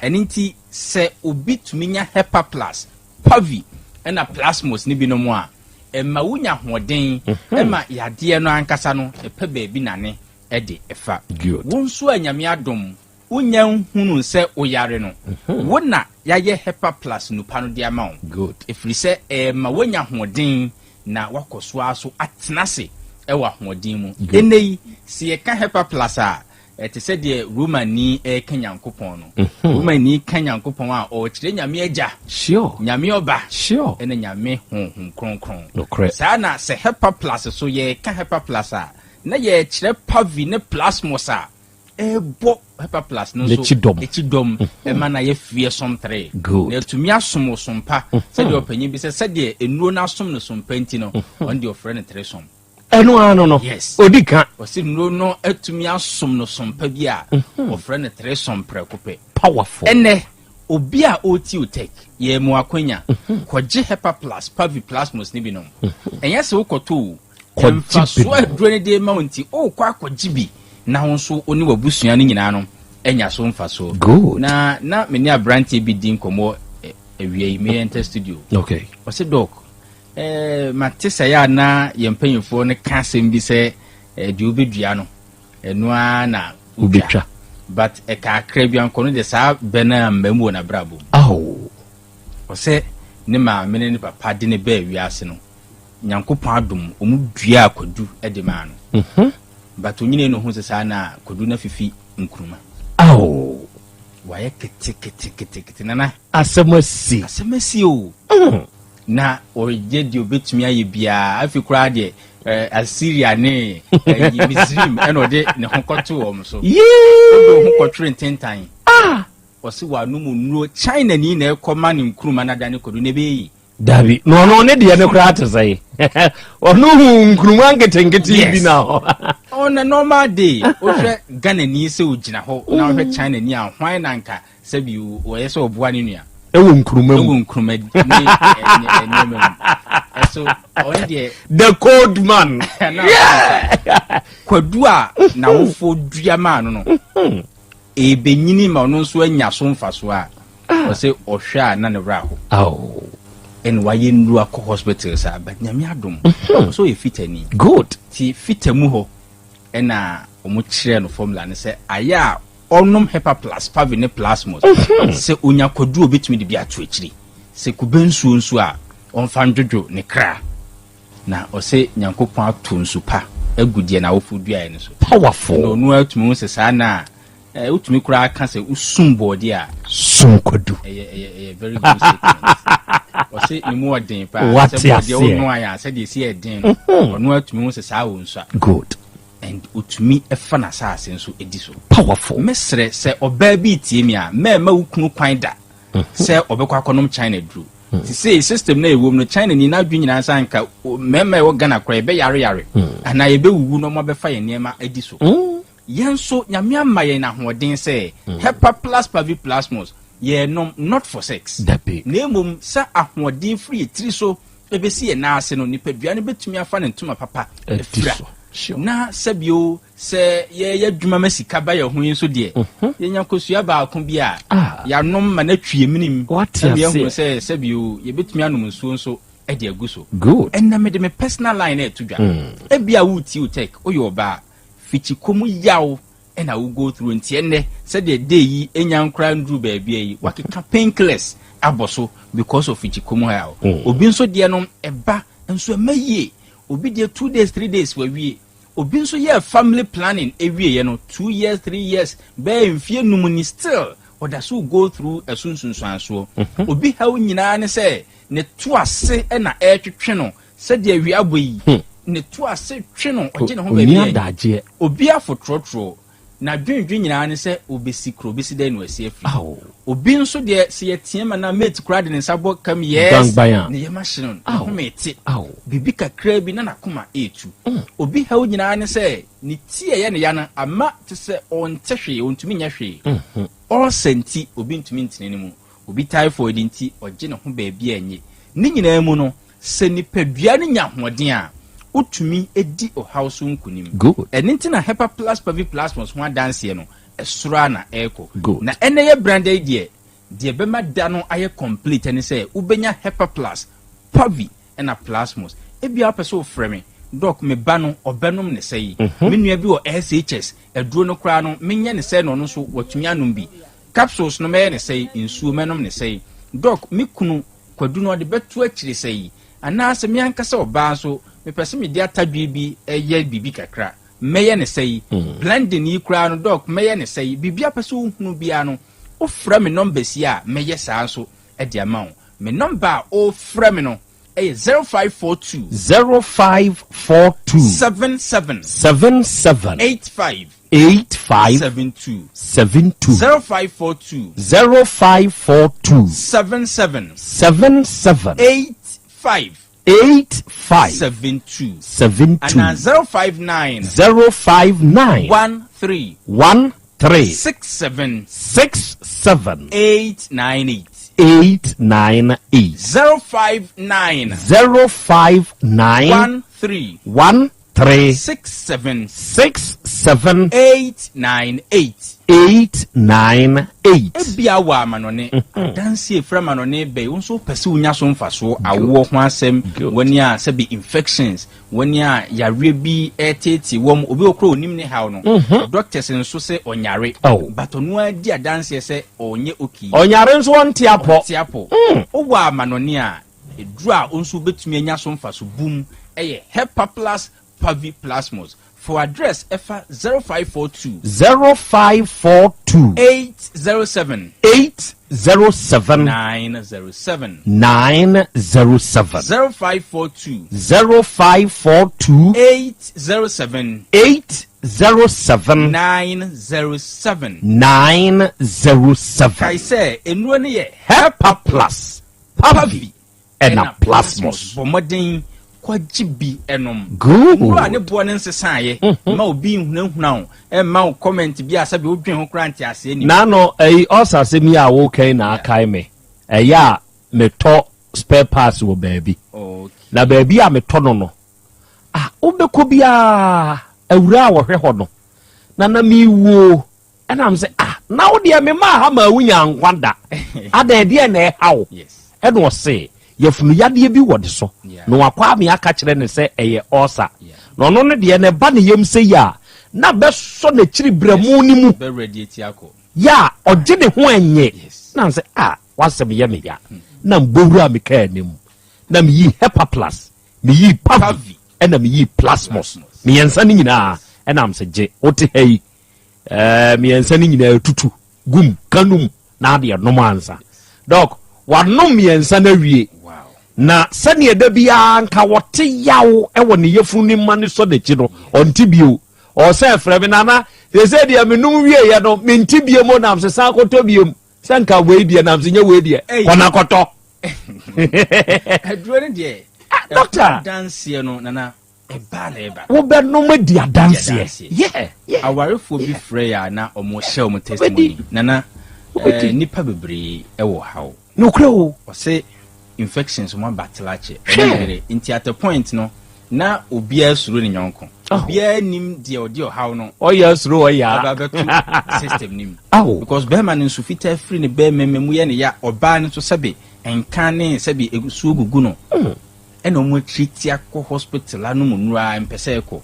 ɛno nti sɛ obi tumi nya hepa plus pavi ɛna plasmos ne binom a ɛma wonya ahoɔden mhm. ɛma yadeɛ no ankasa no ɛpɛ baabi nane ɛde ɛfa wo nso a nyame adom Wonnya nhunuu sɛ woyare no, wo na yɛayɛ Hepa Plus nnupa no de ama wo. Ɛfiri sɛ ɛrema woanya ahoɔden na woakɔ so ara so atena ase wɔ ahoɔden mu. Ɛnnɛ yi, sɛ yɛka Hepa Plus a, ɛte sɛ deɛ Romani reka Nyankopɔn no. Romani ka Nyankopɔn a, ɔrekyerɛ Nyame Agya, Nyame Ɔba, ɛna Nyame Honhom Kronkron. Saa na sɛ Hepa Plus so yɛreka Hepa Plus a, na yɛrekyerɛ Pavi ne Plasmos a ɛrebɔ hepaplas no nso akyi dɔm mhm. ɛma no ayɛ fearsome tere na atumi asom wo sompa mhm. sɛdeɛ ɔpanyin bi sɛ sɛdeɛ nnuro no asom no sompa nti no mhm. ɔno deɛ ɔfrɛ no tere som ɛno ano no yes odi ka ɔsi nnuro no atumi asom no sompa bi a ɔfrɛ no tere som prɛko pɛ powerful ɛnɛ obi a ɔreti o tech yɛ mu akwanya kɔgye hepaplas pavi plasmos ne binom ɛnyɛ sɛ wokɔtɔ o Mfasoɔ a aduro no de rema wo nti, worekɔ akɔgye bi na wo nso wo ne w'abusua no nyinaa no anya so mfasoɔ. Good. Na na me ne aberanteɛ bi di nkɔmmɔ awia yi, me enter studio. Okay. Ɔse dɔk, eh, mate sɛ yɛ a na yɛn mpanyinfoɔ no ka asɛm bi sɛ eh, deɛ wobɛdua no, ɛno ara na wobɛtwa. But ɛka akra bi ankɔ no deɛ saa bɛ no amma mu wɔ n'abrabɔ mu. Oh. Ɔsɛ ne maame ne ne papa de ne baa wiase no, Nyankopɔn adom ɔmo duaa kwadu de maa no. But onyinii no ohuu sɛ saa na kwadu no afifi nkruma. Aww. Wayɛ keteketekete nana. Asɛm asi. Asɛm asi o. Na ɔyɛ deɛ obetumi ayɛ biara. Afei koraa deɛ eh, Assyria ne eh, Misrim ɛna ɔde ne ho kɔto wɔn so. Yee. Ɔde ho kɔtwere ntentan. Ah. Ɔsi wanom nnuro China ni na ɛkɔma ne nkruma no adane kwadu na ɛbɛyɛ yi. Dabi, na ɔno ne deɛ no koraa te sɛ ɔno hu nkuruma nketenkete bi na hɔ. On a normal day, wohwɛ Ghana ni sɛ ogyina hɔ na wohwɛ mm. China ni a hwan na nka sɛbi wɔyɛ sɛ ɔboa ne nua. Ɛwɔ nkuruma mu. Ɛwɔ nkuruma ne nneɛma mu. Ɛso ɔno deɛ. The cold man. Kwadu a n'awofoɔ dua maa no no, ɛbɛnyini ma ɔno nso anya so mfasoɔ a, ah. ɔsɛ ɔhwɛ a na ne werɛ aho. Ɛna wayɛ nnuru akɔ hospital saa, but nyame adom. Ɔsɛ ɔyɛ fitani. Good. Ti fita mu hɔ ɛna wɔn kyerɛ no formula no sɛ ayɛ a ɔnom hepa plus pavi ne plasmos sɛ onya kwadu a obetumi de bi ato akyiri sɛ kube nsuo nso a ɔmfa ndwodwo ne kra na ɔsɛ nyankopɔn ato nsu pa agu deɛ n'awofo duaeɛ no so. Powerful. Na ɔno atumi hu sɛ saa na eh, wotumi koraa ka sɛ wosum bɔɔdeɛ a. Sum kwadu. Ɛyɛ ɛyɛ ɛyɛ very good statement. Ɔsɛ ne mu ɔden paa. Wate Sɛ bɔɔdeɛ aseɛ. wonoa yɛ a sɛdeɛ ɛsi yɛ den no ɔno atumi hu sɛ saa wɔ nsu a. Good. And otumi fa n'asaase nso di so. Powerful. Mɛsrɛ sɛ ɔbaa bi retie me a, mɛmma wo kunu kwan da sɛ ɔbɛkɔ akɔnom China duro. Sisei system no a ɛwɔ mu no, China ni n'adwene nyinaa sɛ anka mmarima a ɛwɔ Ghana koraa yɛbɛyareyare anaa yɛbɛwuwu na wɔabɛfa yɛn nneɛma adi so. Yɛn nso, Nyame ama yɛn ahoɔden sɛ Hepa Plus Pavi Plasmos, yɛrenom not for sex, na mmom sɛ ahoɔden firi yɛn tiri so bɛsi yɛn nan ase no, nipadua no bɛtumi afa ne ntoma papa afira. Na sɛbio sɛ yɛyɛ adwuma ma sika ba yɛn ho yi nso deɛ, mhm. yɛnya kosua baako bi a ah. yɛanom ma no atwie menim na yɛahunu sɛ sɛbio yɛbɛtumi anom nsuo nso de agu so. Ɛnna mede me personal line na ɛto dwa. Mm. Ebia woretie wo tech, woyɛ ɔbaa, fikyikɔ mu yaw na wo go through nti ɛnnɛ sɛdeɛ day yi nya nkora nduru baabi a yi wakeka painkillers abɔ so because of fikyikɔ mu haw. Mm. Obi nso deɛ no ɛba nso ɛma yie. Obi deɛ 2 days 3 days wawie. Obi nso yɛ family planning ewie yɛ no 2 years 3 years bɛyɛ mfie num ni, still ɔda so go through ɛso nsunsuansoɔ. Obi haw nyinaa ne sɛ ne to ase na ɛretwetwe no sɛdeɛ awia abɔ yi ne to ase twe no, ɔgye ne ho baabi a obi afotorɔtorɔ na dwendwen nyinaa ne sɛ obesi kuro obesi dɛn na wasi afiri. Obi nso deɛ sɛ yɛteɛ ma na mate koraa de ne nsa bɔ kam, yes, ne yɛm ahye no, ne home te biribi kakra bi na n'akoma etu. Obi haw nyinaa ne sɛ ne ti a ɛyɛ ne ya no ama te sɛ ɔnte hwee, ɔntumi nyɛ hwee. Ɔɔsɛ nti obi ntumi ntene ne mu. Obi typhoid nti ɔgye ne ho baabi a ɛnye. Ne nyinaa mu no, sɛ nipadua no nya ahoɔden a, wotumi di ɔhaw so nkonim. Ɛno nti na Hepa Plus Pavi Plasmos ho adanseɛ no, ɛsoro ara na ɛrekɔ. Na ɛnnɛ yɛ branda yi deɛ, deɛ ɛbɛma da no ayɛ complete ne sɛ wobɛnya Hepa Plus, Pavi ɛna Plasmos. Ebia wopɛ sɛ wofrɛ me, Doc, me ba no, ɔbɛnom ne sɛi. Me nua bi wɔ SHS, aduro no koraa no, menyɛ ne sɛi na ɔno nso watumi anom bi. Capsules no mɛyɛ ne sɛi, nsuo mɛnom ne sɛi. Doc, me kunu, Kwadu no ɔde bɛto akyire sɛi. Anaasɛ me ankasa ɔbaa nso, mepɛ sɛ mede atadwe bi yɛ biribi kakra. Mɛyɛ ne sɛi. Blending yi koraa no, Doc, mɛyɛ ne sɛi. Biribi a wopɛ sɛ wohunu biara no, wofrɛ me numbers yi a, mɛyɛ saa nso de ama wo. Me number a wofrɛ me no yɛ 0542. 0542. 77. 77. 85. 85. 72. 72. 0542. 0542. 77. 77. 85. 85. 72. 72. Anaa 059. 059. 13. 13. 67. 67. 898. 898. 059. 059. 13. 13. 67. 67. 898. 898. Ebia wɔ amanɔne adansi efiri amanɔne bɛyi wo nso pɛ sɛ wonya so mfasoɔ, awoɔ ho asɛm, wɔne a sɛbi infections, wɔne a yareɛ bi ɛtete wɔm, obi wɔ koro onim ne haw no, doctors nso sɛ ɔnyare, but ɔno ara di adanseɛ sɛ ɔnyɛ okay. Ɔnyare nso ɔnte apɔ. Ɔnte apɔ. Wowɔ amanɔne a, eduru a wo nso wobɛtumi anya so mfaso bum ɛyɛ Hepa Plus Pavi Plasmos. For address ɛfa 0542. 0542. 807. 807. 907. 907. 0542. 0542. 807. 807. 907. 907. Kae sɛ nnuro no yɛ Hepa Plus Pavi ɛna Plasmos. Bɔ mmɔden kɔgye bi ɛnom. Good. Nnuro a ne boɔ no nsesaeɛ ma obi nhunahuna wo, ɛmma wo comment bi a sɛbi wodwen ho koraa nte aseɛ nim. Naano ɛyi ɔsa asɛm yi a wokan na akae me, ɛyɛ a metɔ spare parts wɔ baabi. Na baabi a metɔ no no, ah, wobɛkɔ biara awuraa a wɔhwɛ hɔ no, na na mewuo. Ɛna m sɛ, ah, na wo deɛ memaa ha maa wonya nkwa da. Adɛn deɛ na ɛha wo? Ɛna ɔse, yafunu yadeɛ bi wɔ ne so. Na wakɔ ame aka kyerɛ ne sɛ ɛyɛ ɔsa. Na ɔno no deɛ na ɛba ne yam sɛ yi a, na bɛsɔ n'akyiri brɛmo no mu. Yɛ a ɔgye ne ho ɛnye. Na m sɛ, ah, w'asɛm yɛ me ya. Na mbɔwura me kaa anim. Na meyii Hepaplus, meyii Pavi, ɛna meyii Plasmos. Mmiɛnsa no nyinaa, ɛna m sɛ gye, wote ha yi, ɛɛ mmiɛnsa no nyinaa tutu gum kanum na adeɛ nom ansa. Dɔk, wanom mmiɛnsa no awie. Na sɛdeɛ da biara nka wɔte yaw wɔ ne yafunu ne mma no sɔ n'akyi no, ɔnte bio. Ɔsɛ frɛ me nana, sɛ deɛ menom wieɛ no, mente bio mu nam sɛ san kɔtɔ bio mu. Sɛ nka wei deɛ nam sɛ nyɛ wei deɛ, kɔna kɔtɔ. Aduro no deɛ, ah, doctor. Danseɛ no, nana, ɛbaa na ɛba. Wobɛnom adi adanseɛ. Yeah, yeah. Awarefoɔ bi frɛ yɛ a na wɔn hyɛ wɔn testimony. Nana, eh, nipa bebree ɛwɔ haw. Nokorɛ o. Ɔse infections wɔn aba tela kyɛ. Ɔne ne yere. Nti at a point no, na obiara suro ne nyɔnko. Obiara nim deɛ ɔde ɔhaw no. Ɔyɛ suro ɔyɛ. Aba bɛto system no mu. Because bɛrima no nso fitaa firi ne bɛrima mu yɛ ne ya. Ɔbaa no nso sɛbe nka ne sɛbe nsuo gugu no. Ɛna ɔmo akyiri akɔ hospital anom nnuru a mpɛ sɛ ɛkɔ.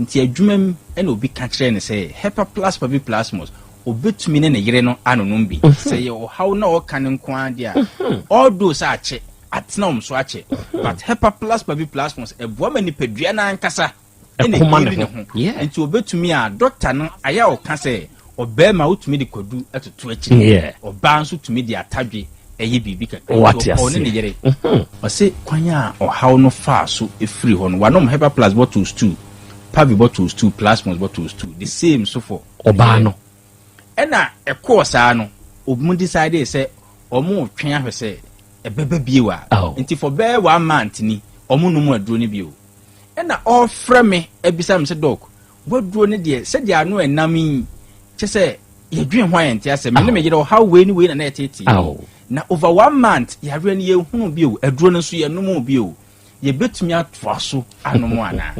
Nti adwuma mu ɛna obi ka kyerɛɛ no sɛ Hepaplus paviplasmus obetumi ne ne yere no anonom bi. Sɛ ɛyɛ ɔhaw na ɔka no nko ara deɛ a, although sɛ akyɛ, atena wɔn so akyɛ, but Hepaplus paviplasmus ɛboa ma nipadua no ankasa ɛna Ɛkoma ne ɛheali ne ho. ho. Yeah. Nti obetumi a, doctor no ayɛ a ɔka sɛ ɔbarima wotumi de kwadu toto akyiri, Yeah. ɔbaa nso tumi de atadwe ɛyɛ biribi kakra. Wate Nti ɔkɔɔ ne ne aseɛ. yere. Ɔse kwan a ɔhaw no faa so firi hɔ no, wanom Hepaplus bottles two, Pavi bottles two, Plasmos bottles two, the same so for Ɔbaa no. Ɛna ɛkɔɔ saa no, ɔmo decide sɛ ɔmo retwɛn ahwɛ sɛ ɛbɛba bio a. Oh. Nti for bɛyɛ one month ni, ɔmo nom aduro no bio. Ɛna ɔrefrɛ me abisa me sɛ, Doc, w'aduro no deɛ, sɛdeɛ ano ɛnam yi, kyɛ sɛ yɛdwen ho a yɛnte asɛ. Me ne me yere ɔhaw wei ne wei na na ɛtetee. Oh. Na over one month, yareɛ no yɛnhunu bio, aduro no nso yɛnnom bio. Yɛbɛtumi atoa so anom anaa?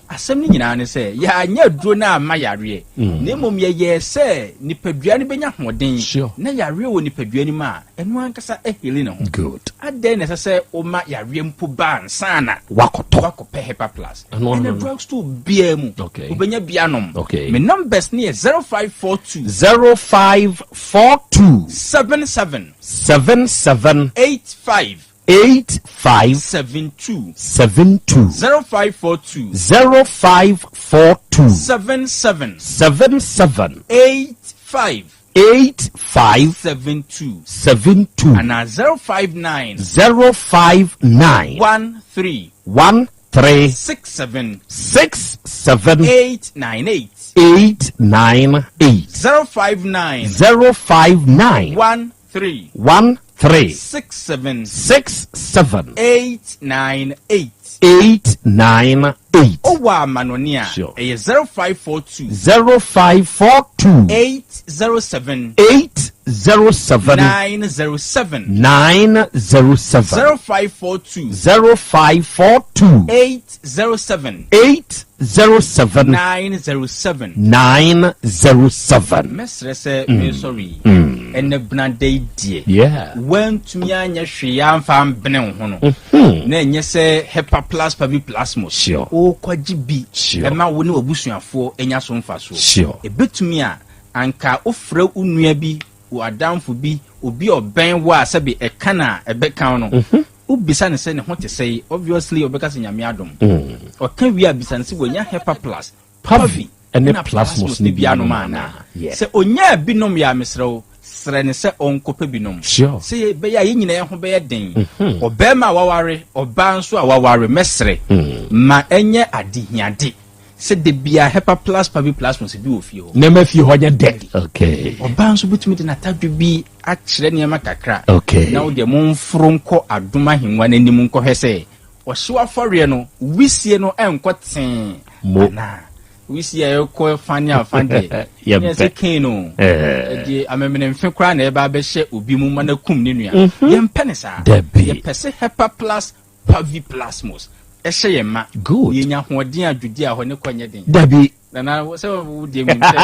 Asɛm no nyinaa ne sɛ, yɛanyɛ aduro no amma yareɛ, na mmom yɛyɛɛ sɛ nipadua no bɛnya ahoɔden, na yareɛ wɔ nipadua no mu a, ɛno ankasa ahili ne ho. Good. Adɛn na ɛsɛ sɛ woma yareɛ mpo ba ansa na Wakɔtɔ. wakɔpɛ Hepaplus? Ɛno ano Ɛnɛ no. drugstore biara mu, Okay. wobɛnya bi anom. Okay. Me numbers no yɛ 0542. 0542. 77. 77. 85. 85. 72. 72. 0542. 0542. 77. 77. 85. 85. 72. 72. Anaa 059. 059. 13. 13. 67. 67. 898. 898. 059. 059. 13. 13. 67. 67. 898. 898. Owɔ amanɔne a, Sure. ɛyɛ 0542. 0542. 807. 807. 907. 907. 0542. 0542. 807. 807. 907. 907. Mɛsrɛ sɛ mensɔre yi. Ɛnɛ benada yi deɛ. Yeah. Woantumi anyɛ hwee amfa ambene wo ho no. Na ɛnyɛ sɛ Hepaplus paviplasmus. Sure. Wokɔgye bi. Sure. Ɛma wo ne w'abusuafoɔ anya so mfasoɔ. Sure. Ɛbɛtumi a anka wofrɛ wo nua bi, wo adamfo bi, obi a ɔbɛn wo a sɛbe ɛka na ɛbɛka wo no. Wobisa no sɛ ne ho te sɛn, obviously ɔbɛka sɛ Nyame adom. Ɔka wie a bisa no sɛ wanya Hepaplus, Pavi, ɛne ɛna Plasmos Plasmos no no bi bi anom anom anaa. anaa? Yeah. Sɛ onyaa bi nom yɛ a mesrɛ wo, srɛ no sɛ ɔnkɔpɛ bi nom. Sure. Sɛ ɛbɛyɛ a yɛn nyinaa ho bɛyɛ den. Ɔbarima a waware, ɔbaa nso a waware, mɛsrɛ, ma ɛnyɛ adehiade sɛ da biara Hepaplus, Pavi, Plasmos bi wɔ fie hɔ. Nneɛma fie hɔ nyɛ dɛ. Okay. Ɔbaa nso bɛtumi de n'atadwe bi akyerɛ nneɛma kakra. Okay. Na wo deɛ momforo nkɔ adom ahengua no anim nkɔhwɛ sɛ ɔhyew afɔreɛ no, wisie no ɛnkɔ tee Mo. anaa. Wisie a ɛkɔ fa ne afa deɛ, Yɛmpɛ. ɛnyɛ sɛ Kain o. Eh. Ɛdeɛ amemenemfe koraa na ɛba abɛhyɛ obi mu ma no akum ne nua. Yɛmpɛ ne saa. Dabi. Yɛpɛ sɛ Hepaplus, Pavi Plasmos ɛhyɛ yɛn ma. Good. Yɛnya ahoɔden a Judea hɔ ne kɔ nyɛ den. Dabi. Nana sɛ wo deɛ menim sɛ wo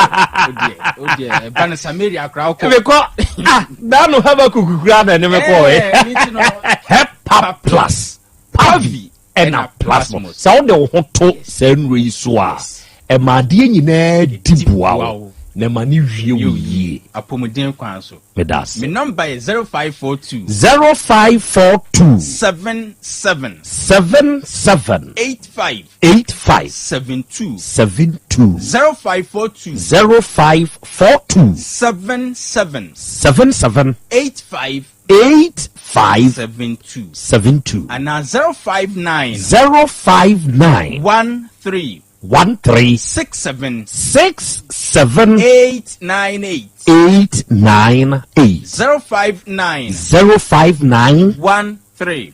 deɛ wo deɛ ɛba no Samaria koraa wokɔ. Mekɔ ah daa no Habakuk koraa na ɛne me kɔɔ ɛ. Ne ti no. Hepa Plus Pavi ɛna Plasmos. Sɛ wode wo ho to saa nnuro yi so a ɛma adeɛ nyinaa di boa wo na ɛma ne wie wo yie. Apɔmuden kwan so. Meda ase. Me number yɛ 0542. 0542. 77. 77. 85. 85. 72. 72. 0542. 0542. 77. 77. 85. 85. 72. 72. Anaa 059. 059. 13. 13. 67. 67. 898. 898. 059. 059. 13.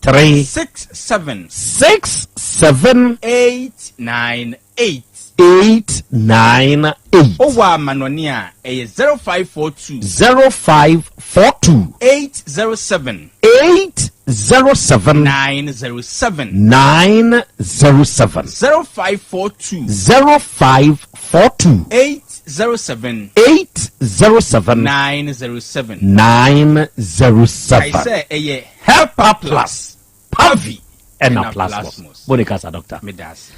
13. 67. 67. 898. 898. Wowɔ amanɔne a, ɛyɛ 0542. 0542. 807. 807. 907. 907. 0542. 0542. 807. 807. 907. 907. Kae sɛ ɛyɛ Hepa Plus, Pavi ɛna Plasmos. Mo ne kasa doctor. Meda ase.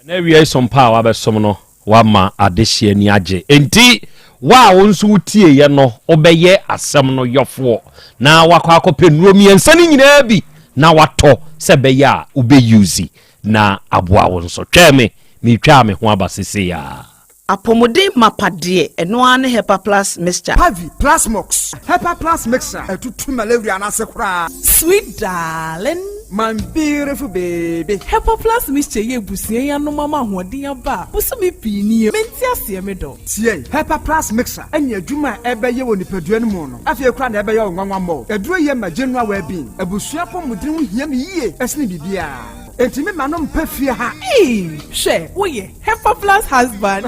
Ɛnɛ awia yi som pa a wabɛsom no wama adehyeɛ ani agye. Enti wo a wo nso wotieeɛ no wobɛyɛ asɛm no yɔfoɔ na wakɔ akɔpɛ nnuro mmiɛnsa no nyinaa bi na watɔ sɛ ɛbɛyɛ a wobɛ use na aboa wo nso. Twɛn me, meretwa me ho aba sesei ara. Apɔmuden mapa deɛ, ɛno ara ne Hepa-Plus Mixture. Pavi, Plasmox, Hepa Plus Mixture, ɛtutu malaria no ase koraa. Sweet darling. My beautiful baby. Hepa Plus Mixture yi abusua yi anom ama ahoɔden aba a bosome pii nie. Mente aseɛ me dɔ. Tie, Hepa Plus Mixture ɛne adwuma a ɛbɛyɛ wɔ nipadua no mu no, afei koraa na ɛbɛyɛ wo nwanwa mmɔ. Aduro yi ma general well-being. Abusua apɔmuden ho hia me yie ɛsene biribiara. Enti me ma no mpɛ fie ha. Eii hwɛ woyɛ Hepa plus husband.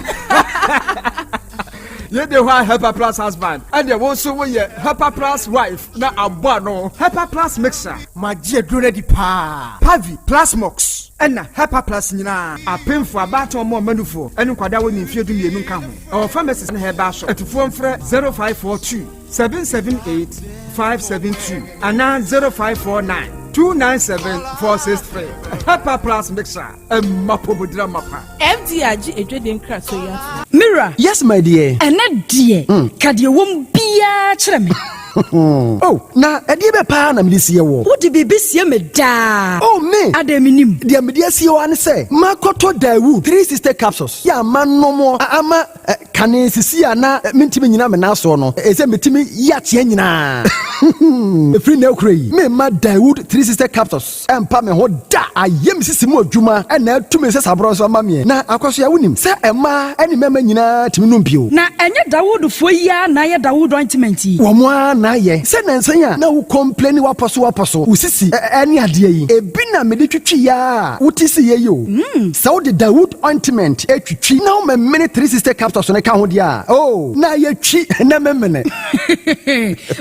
Yɛ de hɔ a Hepa plus husband ɛdeɛ wo nso woyɛ Hepa plus wife na abɔ ano. Hepa plus mixer. Magye aduro no adi paa. Pavi, Plasmox ɛna Hepa plus nyinaa. Apemfoɔ, abaatan ɔmo ɔma nufoɔ ɛne nkwadaa a wɔnni mfeɛ dumienu nka ho. Ɛwɔ pharmacies ne herbal shop. Atufoɔ mfrɛ 0542 778 572 anaa 0549 297 463. Hepa plus mixer. Ɛmma pomodira mapa. FDA agye adwadie nkratoɔ yi atom. Me wura. Yes my dear. Ɛnɛ deɛ, ka deɛ ɛwɔ mu biara kyerɛ me. Oh, na ɛdeɛ bɛ paa na mede sie woɔ? Wode biribi sie me daa. Oh, me! Adɛn mennim? Deɛ mede asie wo ara ne sɛ, makɔtɔ Daewoo 360 capsules yɛ a manom a ama Kane sisi a na mentumi nnyina me nan soɔ no, ɛsɛ metumi yi ateɛ nyinaa. Ɛfiri nnɛ rekora yi, meremma Daewoo 360 Capsules mpa me ho da. Ayɛ me sisi mu adwuma na atu me nsasaborɔ nso ama meɛ. Na Akwasoa, wonim sɛ mmaa ne mmarima nyinaa tumi nom bio. Na ɛnyɛ Dawoodfoɔ yi ara na ayɛ Dawood ointment yi? Wɔn ara na ayɛ. Sɛ nnansa yi a na wo complaini wapɔso wapɔso, wo sisi ne adeɛ yi, ebi na mede twitwiiɛ ara a wote siiɛ yi o. Sɛ wode Dawood ointment twitwi na womemene 360 capsules no ka ho deɛ a, oh, na ayɛ twi na memene.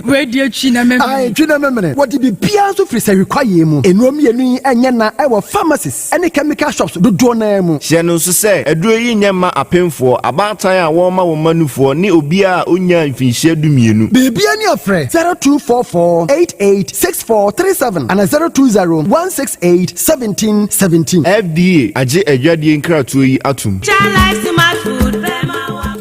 Wei deɛ twi na memene. Ae, twi na memene. Wɔde biribiara nso firi sahwi kwaeɛ mu. Nnuro mmienu yi nyɛ na ɛwɔ pharmacies ne chemical shops dodoɔ no ara mu. Hyɛ no nso sɛ, aduro yi nyɛ mma apemfoɔ, abaatan a wɔrema wɔn mma nufoɔ, ne obiara a ɔnnyaa mfinhyia dumienu. Biribiara ni a frɛ 0244 88 6437 anaa 020 168 1717. FDA agye adwadie nkratoɔ yi atom.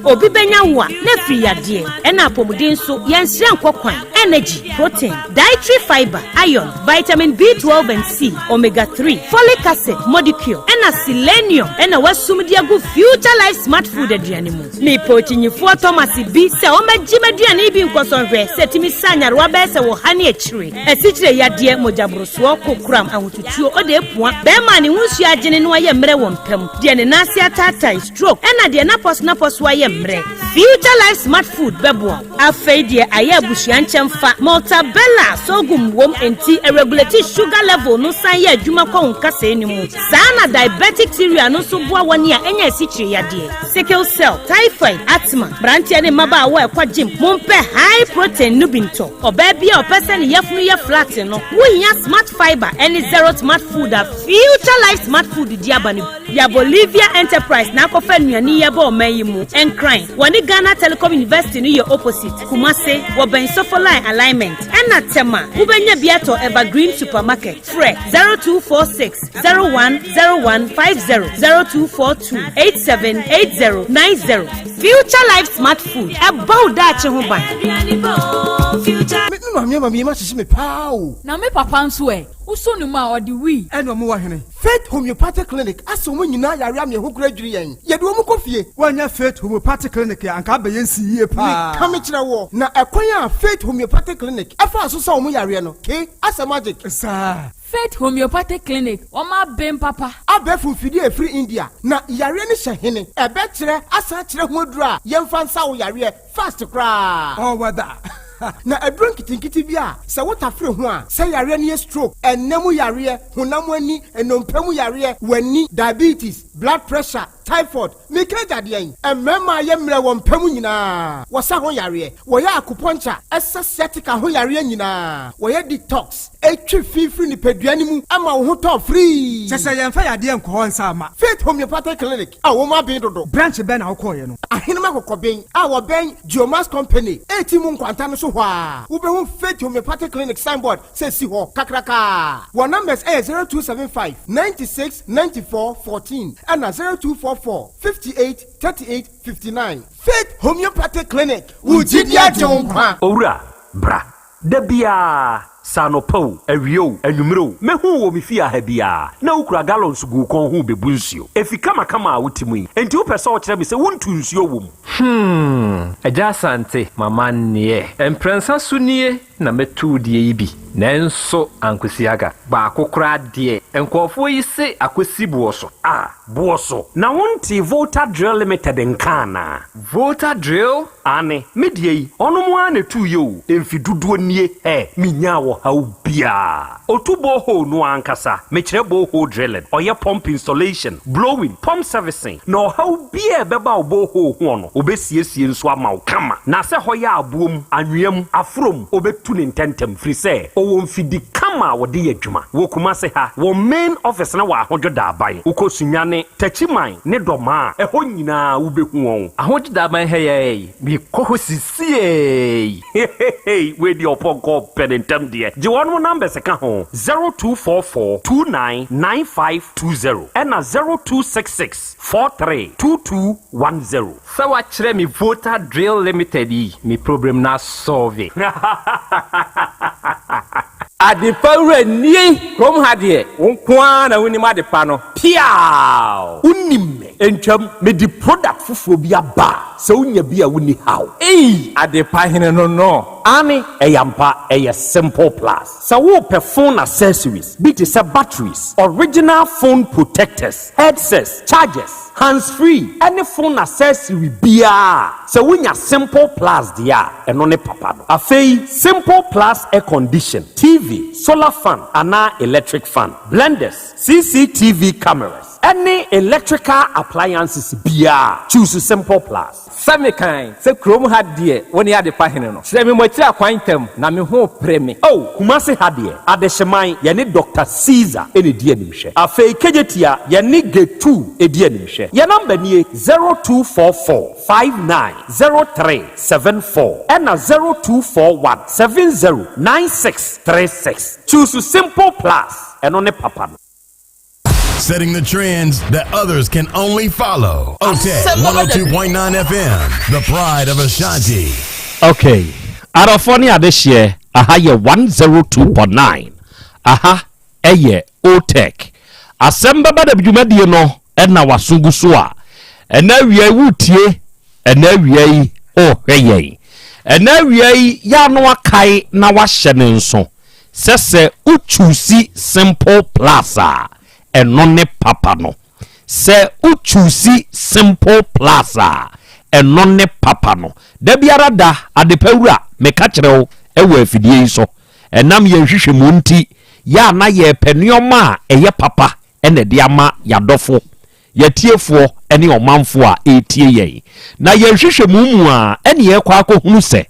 Obi bɛnya wo a, na afiri yadeɛ, ɛna apɔmuden nso, yɛnsrɛ nkɔ kwan, energy, protein, dietary fiber, iron, vitamin B12 and C, omega 3, folic acid, modicure, ɛna selenium ɛna wasum de agu Future Life Smart Food aduane mu. Mepɛ okyinyifoɔ Thomas bi sɛ ɔmmɛgye m'aduane yi bi nkɔsɔ nhwɛ sɛ ɛtumi sa nyarewa bɛyɛ sɛ ɔha ne akyire, asikyire yadeɛ, mogyaborosoɔ, kokoram, ahotutuo, ɔde apua, bɛrima a ne ho nsuo agyene na wayɛ mmerɛ wɔ mpa mu, deɛ ne nan ase ataatae, stroke, ɛna deɛ n'apɔso n'apɔso ayɛ mmerɛ. Future Life Smart Food bɛboa wo. Afei deɛ ayɛ abusua nkyɛmfa. mfa. Maltabella sorghum wom enti ɛregulate sugar level no san yɛ adwuma kɔ wo nkasɛɛ no mu. Saa na diabetic cereal no nso boa wɔn a anya asikyire yadeɛ, sickle cell, typhoid, asthma. Mmeranteɛ ne mmabaawa a ɛkɔ gym, mompɛ high protein no bi ntɔ. Ɔbaa bi a ɔpɛ sɛ ne yafunu yɛ flat no, wohia smart fiber ne zero smart food a Future Life Smart Food di aba no bi. Ya Bolivia Enterprise na akɔfa nnuane yi aba ɔman yi mu. Nkran, wɔne Ghana Telecom University no yɛ opposite. Kumase, wɔbɛn Sofo Line Alignment. Ɛna Tema, wobɛnya bi atɔ Evergreen Supermarket. Frɛ 0246 010150, 0242 878090. Future Life Smart Food, ɛbɔ wo daakye ho ban. Me maame ama me yam ahyehye me paa o. Na me papa nso ɛ? Wosɔ ne mu a, ɔde wii. Ɛna ɔmo wɔ hene? Faith Homeopathic Clinic asa wɔn nyinaa yare ama yɛn ho kura dwiri yɛn. Yɛde wɔn kɔ fie. Woannya Faith Homeopathic Clinic a, anka abɛyɛ nsi yie paa. Meka mekyerɛ woɔ, na ɛkwan a Faith Homeopathic Clinic faa so sa wɔn yareɛ no, ke, asɛ magic. Saa. Faith Homeopathic Clinic, wɔn aben papa. Abɛɛfo mfidie a ɛfiri India, na yareɛ no hyɛ hene? Ɛbɛkyerɛ asan akyerɛ ho aduro a yɛmfa nsa wo yareɛ fast koraa. All weather. Na aduro nketenkete bi a sɛ wotafere ho a, sɛ yareɛ no yɛ stroke, ɛnna mu yareɛ, honam ani, nnompe mu yareɛ, w'ani, diabetes, blood pressure, typhoid, meka agya deɛn? Mmarima a yɛ mmerɛ wɔ mpa mu nyinaa, wɔsa ho yareɛ, wɔyɛ acupuncture, ɛsa sciatica ho yareɛ nyinaa, wɔyɛ detox, ɛtwe fi firi nipadua no mu ma wo ho tɔ firii. Kyɛ sɛ yɛmfa yadeɛ nkɔ hɔ nsa mma. Faith Homeopathic Clinic a wɔn aben dodo. Branch bɛn na wokɔeɛ no? Ahenem Akokɔben a wɔbɛn Geomax Company reti mu nkwanta no so hɔ ara, wobɛhu Faith Homeopathic Clinic signboard sɛ si hɔ kakrakaa. Wɔn numbers yɛ 0275 96 94 14 ɛna 0244 58 38 59. Faith Homeopathic Clinic, wo gyidi agye wo nkwa. Owura, bra. Da biara, sɛ anɔpa o, awia o, anwummere o, mɛhu wo wɔ me fie ha biara, na wokura gallons gu wo kɔn ho rebebu nsuo. Efi kamakama a wote mu yi, enti wopɛ sɛ wokyerɛ me sɛ wontu nsuo wɔ mu? Hmm, Agya Asante, m'amanneɛ. Mprɛnsa so nie na mɛtu wo deɛ yi bi, nanso ankosi aga. Baako koraa deɛ, nkurɔfoɔ yi se akɔsi boɔ so. Ah, boɔ so? Na wontee Volta Drill Limited nka anaa? Volta Drill? Aane, me deɛ yi, ɔnom ara na ɛtuiɛ o, mfe dodoɔ nie, ɛ, menyaa ɔhaw biara. Ɔtu borehole no ara ankasa, mekyerɛ borehole drilling, ɔyɛ pump installation, blowing, pump servicing, na ɔhaw biara a ɛbɛba wo borehole hoɔ no, ɔbɛsiesie nso ama wo kama. Na sɛ hɔ yɛ aboɔ mu, anwea mu, aforɔ mu, ɔbɛtu no ntɛntɛm, firi sɛ ɔwɔ mfidi kama a wɔde yɛ adwuma. Wɔ Kumase ha, wɔn main office no wɔ Ahodwo Daaban. Wokɔ Sunyani, Techiman, ne Dɔmaa, ɛhɔ nyinaa wobɛhu wɔn. Ahodwo Daaban ha yi ara yi, mekɔ hɔ sisiei. Hehehe wei deɛ ɔpɔnkɔ ɔpɛ ne ntɛm deɛ. Gye wɔnom numbers ka ho, 0244 29 9520 ɛna 0266 43 2210. Sɛ wakyerɛ me Volta Drill Limited yi, me problem no asɔlve. Adepa wura nie kurom ha deɛ wo nko ara na wonim adepa no. Piaaww! Wonim me. Ntwam, mede product foforɔ bi aba a sɛ wonya bi a wonni haw. Ei! Adepa hene no no. Aane, ɛyɛ ampa, ɛyɛ Simple Plus. Sɛ worepɛ phone accessories bi te sɛ batteries, original phone protectors, headsets, chargers, hands free ɛne phone accessory biara a, sɛ wonya Simple Plus deɛ a, ɛno ne papa no. Afei Simple Plus air condition, TV, solar fan anaa electric fan, blenders, CCTV cameras, ɛne electrical appliances biara a, choose Simple Plus. Sɛ mekan sɛ kurom ha deɛ wo ne adepa hene no. Kyerɛ me mo akyiri akwan ntɛm na me ho repere me. Oh, Kumasi ha deɛ, Adehyeman, yɛne Doctor Caesar na ɛdi animhwɛ. Afei Kejetia, yɛne Getu di animhwɛ. Yɛn number nie, 0244 59 03 74 ɛna 0241 70 96 36. Choose Simple Plus, ɛno ne papa no. Setting the trends that others can only follow. OTEC 102.9 FM, the pride of Ashanti. Okay, adɔfoɔ ne adehyeɛ, aha yɛ 102.9, aha ɛyɛ OTEC. Asɛm bɛba da dwumadie no ɛna waso gu so a, ɛna awia yi wotie, ɛna awia yi ɔrehwɛ yɛn, ɛna awia yi yɛ ano akae na wahyɛ ne nso. Sɛ sɛ wo choose simple plus a, ɛno ne papa no. Sɛ wo choose simple plus a, ɛno ne papa no. Da biara da, adepa wura, meka kyerɛ wo, wɔ afidie yi so. Ɛnam yɛn nhwehwɛmu nti, yɛ a na yɛrepɛ nneɛma a ɛyɛ papa na ɛde ama yɛn adɔfo, yɛn atiefoɔ ne ɔmanfoɔ a ɛretie yɛn. Na yɛn nhwehwɛmu mu a ɛne yɛrekɔ akɔhunu sɛ,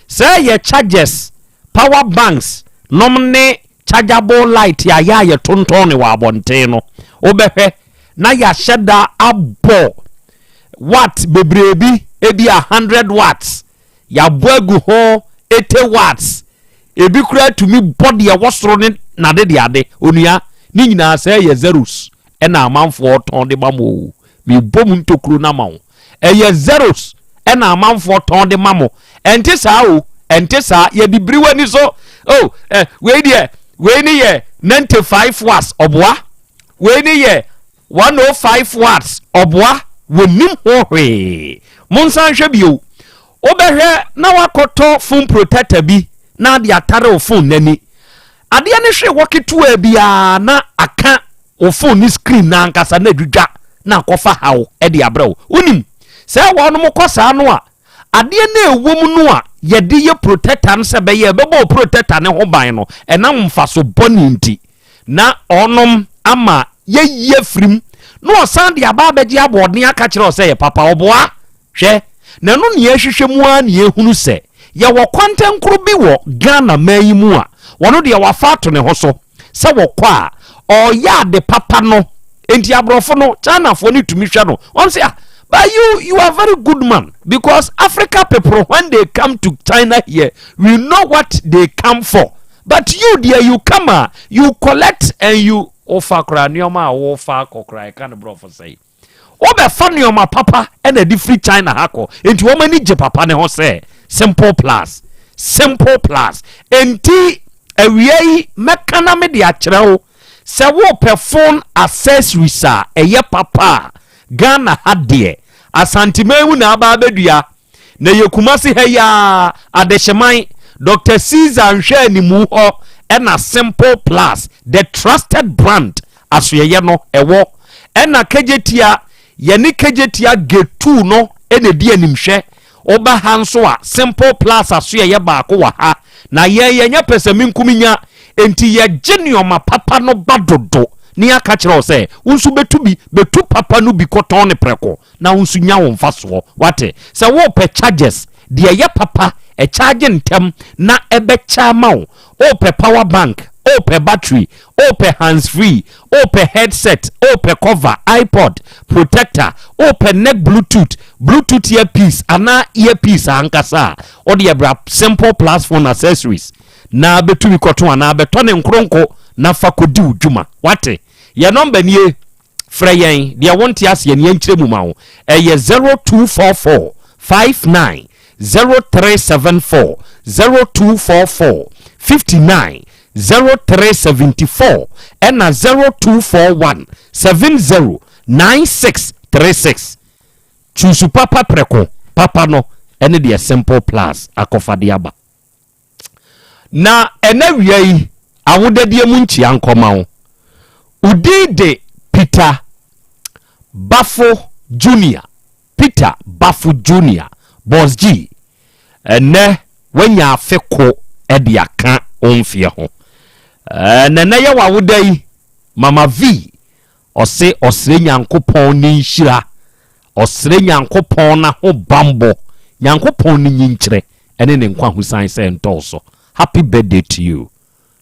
sɛ ɛyɛ chargers, power banks nom ne chargeable light a yɛ a yɛtontɔn no wɔ abɔnten no, wobɛhwɛ na yɛahyɛ da abɔ watt bebree bi, ebi a 100 watts, yɛabɔ agu ho 80 watts, ebi koraa tumi bɔ deɛ ɛwɔ soro ne nade de ade. Onua, ne nyinaa sɛ ɛyɛ zeros ɛna amanfoɔ tɔn de ma mo o. Mebɔ mu ntokuro no ama wo, ɛyɛ zeros ɛna amanfoɔ tɔn de ma mo. Ɛnte saa o, ɛnte saa. Yɛde biri w'ani so o. Ɛ wei deɛ, wei ne yɛ 95 watts, ɔboa. Wei ne yɛ 105 watts, ɔboa. Wɔnim ho hwee. Monsan hwɛ bio. Wobɛhwɛ na wakɔtɔ phone protector bi na ade atare wo phone n'ani. Adeɛ no hwee wɔ ketewa biara na aka wo phone ne screen na ankasa na adwidwa na akɔfa haw de abrɛ wo. Wonim sɛ wɔnom kɔ saa no a, adeɛ no ɛwɔ mu no a yɛde yɛ protector no sɛ bɛyɛ ɛbɛbɔ wo protector ne ho ban no, ɛnam mfaso bɔne nti na ɔnom ama yɛyi afirim na ɔsan de aba abɛgye aboɔden aka kyerɛ sɛ yɛ papa. Ɔboa. Hwɛ, na ɛno ne yɛhwehwɛ mu ara ne yɛhunu sɛ yɛwɔ kwantankoro bi wɔ Ghana man yi mu a wɔno deɛ wafa ato ne ho so sɛ wɔkɔ a ɔyɛ ade papa no. Enti aborɔfo no, Chinafoɔ no tumi hwɛ no, wɔn sɛ, "Ah, but you are very good man," because Africa people, when they come to China here, we know what they come for, but you there, you come a, you collect and you wofa koraa nneɛma a wofa akɔ koraa, ɛka no borɔfo sɛe, wobɛfa nneɛma papa ɛna de firi China ha kɔ. Nti wɔn ani gye papa ne ho sɛ Simple Plus, Simple Plus. Nti awia yi mɛka na mede akyerɛ wo sɛ wopɛ phone accessories a ɛyɛ papa a, Ghana ha deɛ, Asanteman mu na aba abɛdua na yɛ Kumase ha yi a, Adehyeman, Dr Caesar nhwɛ animu hɔ ɛna Simple Plus, the trusted brand, asoɛyɛ no ɛwɔ. Ɛna Kegyetia, yɛne Kegyetia gate 2 no ɛna ɛdi animhwɛ. Woba ha nso a, Simple Plus asoɛyɛ baako wɔ ha. Na yɛn yɛnyɛ pɛ sɛ menkum nya, enti yɛgye nneɔma papa no ba dodo ne yɛaka kyerɛ wo sɛ wo nso bɛtu bi, bɛtu papa no bi kɔtɔn ne prɛko na wo nso nya wo mfasoɔ. Wate sɛ wopɛ chargers deɛ ɛyɛ papa, ɛkyagye ntɛm na ɛbɛkyɛ ama wo, wopɛ power bank, wopɛ battery, wopɛ hands free, wopɛ headset, wopɛ cover, iPod protector, wopɛ neck Bluetooth, Bluetooth earpiece anaa earpiece ankasa a, wode ɛbra Simple Plus phone accessories na bɛtumi kɔto anaa bɛtɔ ne nkoronko na fa kɔdi wo dwuma. Wate, yɛ nɔmba nie, frɛ yɛn. Deɛ wonte aseɛ ne yɛnkyerɛ mu ma wo. Ɛyɛ 0244 59 0374, 0244 59 0374, ɛna 0241 70 9636. Choose papa prɛko. Papa no ɛne deɛ Simple Plus akɔfade aba. Na ɛna wia yi, awodadeɛ mu nkyia nkɔma wo. Wodin de Peter Bafo Junior, Peter Bafo Junior, Boss G. Ɛnɛ wanya afe ko ɛde aka wo mfeɛ ho. Na ɛnɛ yɛ w'awoda yi, Mama V ɔse ɔsrɛ Nyankopɔn ne nhyira, ɔsrɛ Nyankopɔn n'aho bambɔ, Nyankopɔn ne nyinkyerɛ ɛne ne nkwa hosan sɛ ntɔw so. Happy birthday to you,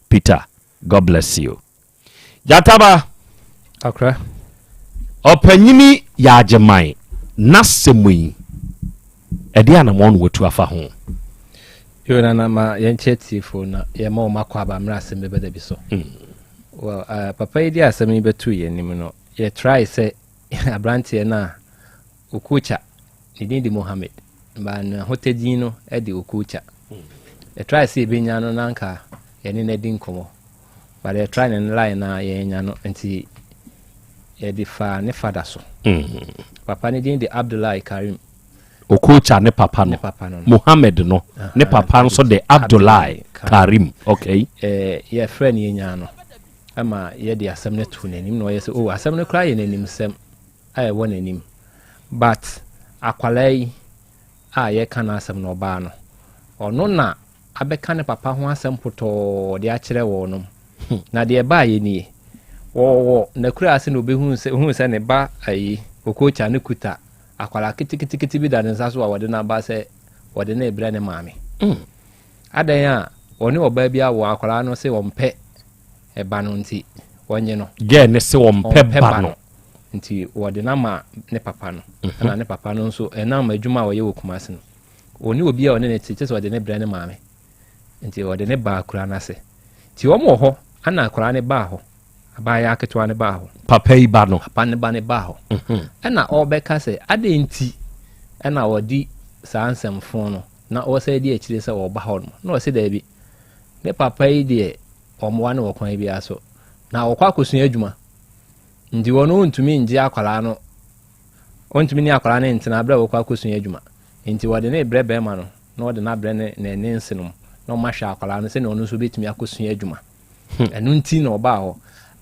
Peter. God bless you. Gyataba. Akra. Ɔpanyini yɛ agyeman n'asɛm yi, ɛde anammɔn na watu afa ho. Yo, Nana, ma yɛnkyɛ tiefo na yɛma wɔn akɔ aba mmerɛ asɛm bɛba da bi so. Well, papa yi de asɛm yi bɛto yɛn anim no, yɛ try sɛ aberanteɛ no a Okocha, ne din de Mohammed, ba n'ahotadin no de Okocha. Yɛ try sɛ yɛbɛnya no na anka yɛne no adi nkɔmmɔ, but yɛ try ne line na yɛnya no, nti yɛde fa ne fada so. Papa ne din de Abdullahi Karim. Okocha ne papa no, Ne papa no. Mohammed no ne papa nso de Abdullahi Karim, okay. Yɛfrɛ no, yɛnya no ama yɛde asɛm no to n'anim na ɔyɛ sɛ, oh, asɛm no koraa yɛ n'animsɛm a ɛwɔ n'anim, but akwalaa yi a yɛka n'asɛm no, ɔbaa no, ɔno na abɛka ne papa ho asɛm potɔɔ de akyerɛ wɔnom. Na deɛ ɛbaeɛ nie, wɔwɔ n'akuraase na ɔbɛhuu sɛ, ohuu sɛ ne ba ayi, Okocha no kuta akwadaa keteketekete bi da ne nsa so a wɔde no aba sɛ wɔde no rebrɛ ne maame. Adɛn a ɔne ɔbaa bi awo akwadaa no se ɔmpɛ ba no nti wɔnye no. Girl no se ɔmpɛ ba no. Nti wɔde no ama ne papa no. Ɛna ne papa no nso ɛnam adwuma a ɔyɛ wɔ Kumasi no, ɔne obi a ɔne no te kyɛ sɛ ɔde no brɛ ne maame. Nti ɔde no baa akwadaa no ase. Nti wɔn wɔ hɔ ɛna akwadaa no baa hɔ. Abaayewa ketewa no baa hɔ. Papa yi ba no. Papa no ba no baa hɔ. Ɛna ɔrebɛka sɛ adɛn nti ɛna ɔde saa nsɛmfo no na ɔresan di akyire sɛ ɔreba hɔ nom. Na ɔse daabi, ne papa yi deɛ ɔmmoa no wɔ kwan biara so. Na ɔkɔ akɔsua adwuma. Nti ɔno ɔntumi ngye akwadaa no, ɔntumi ne akwadaa no ntena berɛ a ɔkɔ akɔsua adwuma. Nti wɔde no rebrɛ bɛrima no na ɔde no abrɛ ne ne ne nsenom na ɔma hwɛ akwadaa no sɛnea ɔno nso bɛtumi akɔsua adwuma. Ɛno nti na ɔbaa hɔ.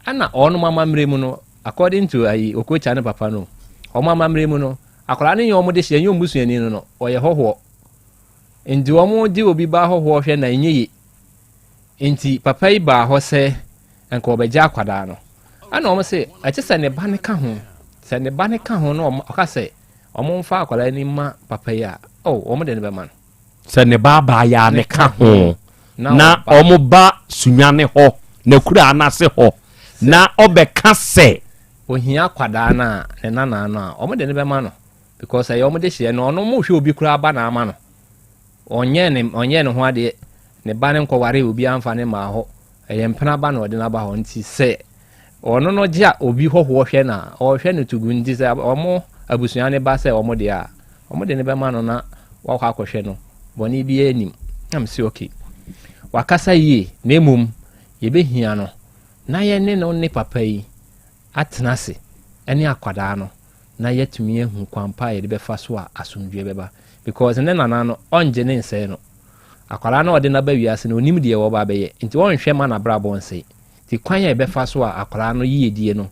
Ɛna ɔnom amammerɛ mu no, according to ayi Okocha ne papa no, wɔn amammerɛ mu no, Akwadaa no nyɛ wɔn dehyeɛ, ɛnyɛ wɔn busuani no no, ɔyɛ hɔhoɔ. Nti wɔn gye obi ba hɔhoɔ hwɛ na ɛnyɛ ye. Nti papa yi baa hɔ sɛ nka ɔbɛgye akwadaa no. Ɛna wɔn se, ɛkyɛ sɛ ne ba no ka ho. Sɛ ne ba no ka ho na wɔn ɔka sɛ wɔn mfa akwadaa no mma papa yi a, oh, wɔn de no bɛma no. Sɛ ne ba abaayaa no ka ho na wɔn ba Sunyani hɔ, n'akuraa no ase hɔ, na ɔbɛka sɛ. Ohia akwadaa no a, ne nanaa no a, wɔn de no bɛma no because ɛyɛ wɔn dehyeɛ no, ɔno wɔhwɛ obi koraa ba na ama no. Ɔnyɛ ne ɔnyɛ ne ho adeɛ, ne ba no nkɔware obi amfa ne mmaa hɔ, ɛyɛ mpena ba na ɔde no aba hɔ nti sɛ ɔno no gye a obi hɔhoɔ hwɛ no a, ɔhwɛ no tugu nti sɛ wɔn abusua no ba sɛ wɔn deɛ a, wɔn de no bɛma no na wakɔ akɔhwɛ no, bɔne biara nnim. Na mese okay, wakasa yie na mmom yɛbɛhia no na yɛne no ne papa yi atena ase ne akwadaa no na yɛatumi ahu kwan pa a yɛde bɛfa so a asomdwoeɛ bɛba because ne nana no ɔngye ne nsɛe no. Akwadaa no a ɔde no aba wiase no ɔnim deɛ ɔreba abɛyɛ nti ɔnhwɛ ma n'abrabɔ nsɛe. Nti kwan a yɛbɛfa so a akwadaa no yiedie no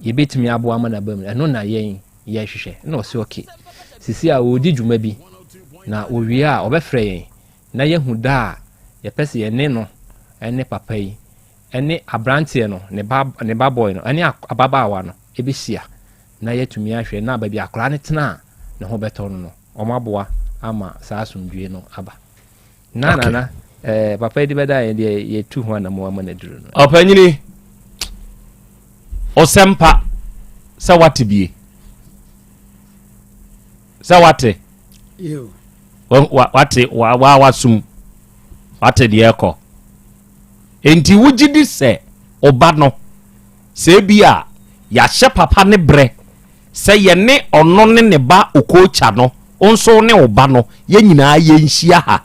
yɛbɛtumi aboa ama no aba mu no ɛno na yɛn yɛhwehwɛ. Ɛna ɔse okay sisi a ɔredi dwuma bi na ɔwie a ɔbɛfrɛ yɛn na yɛahu da a yɛpɛ sɛ yɛne no ne papa yi ne aberanteɛ no, ne ba, ne ba boy no, ne ababaawa no bɛhyia na yɛatumi ahwɛ na baabi akwadaa no tena a ne ho bɛtɔ no no, wɔaboa ama saa asomdwoeɛ no aba. Na okay. nana, eh, papa yi de bɛda yɛn deɛ yɛtu ho anamo ama no aduru no. Ɔpanyini, ɔsɛmpa sɛ wate bie. Sɛ wate. Wate wa wasum. Wate deɛ ɛkɔ. Enti wogye di sɛ ɔba no, sɛ ebi a yɛahyɛ papa ne berɛ sɛ yɛne ɔno ne ne ba Okocha no, wo nso ne wo ba no, yɛn nyinaa yɛnhyia ha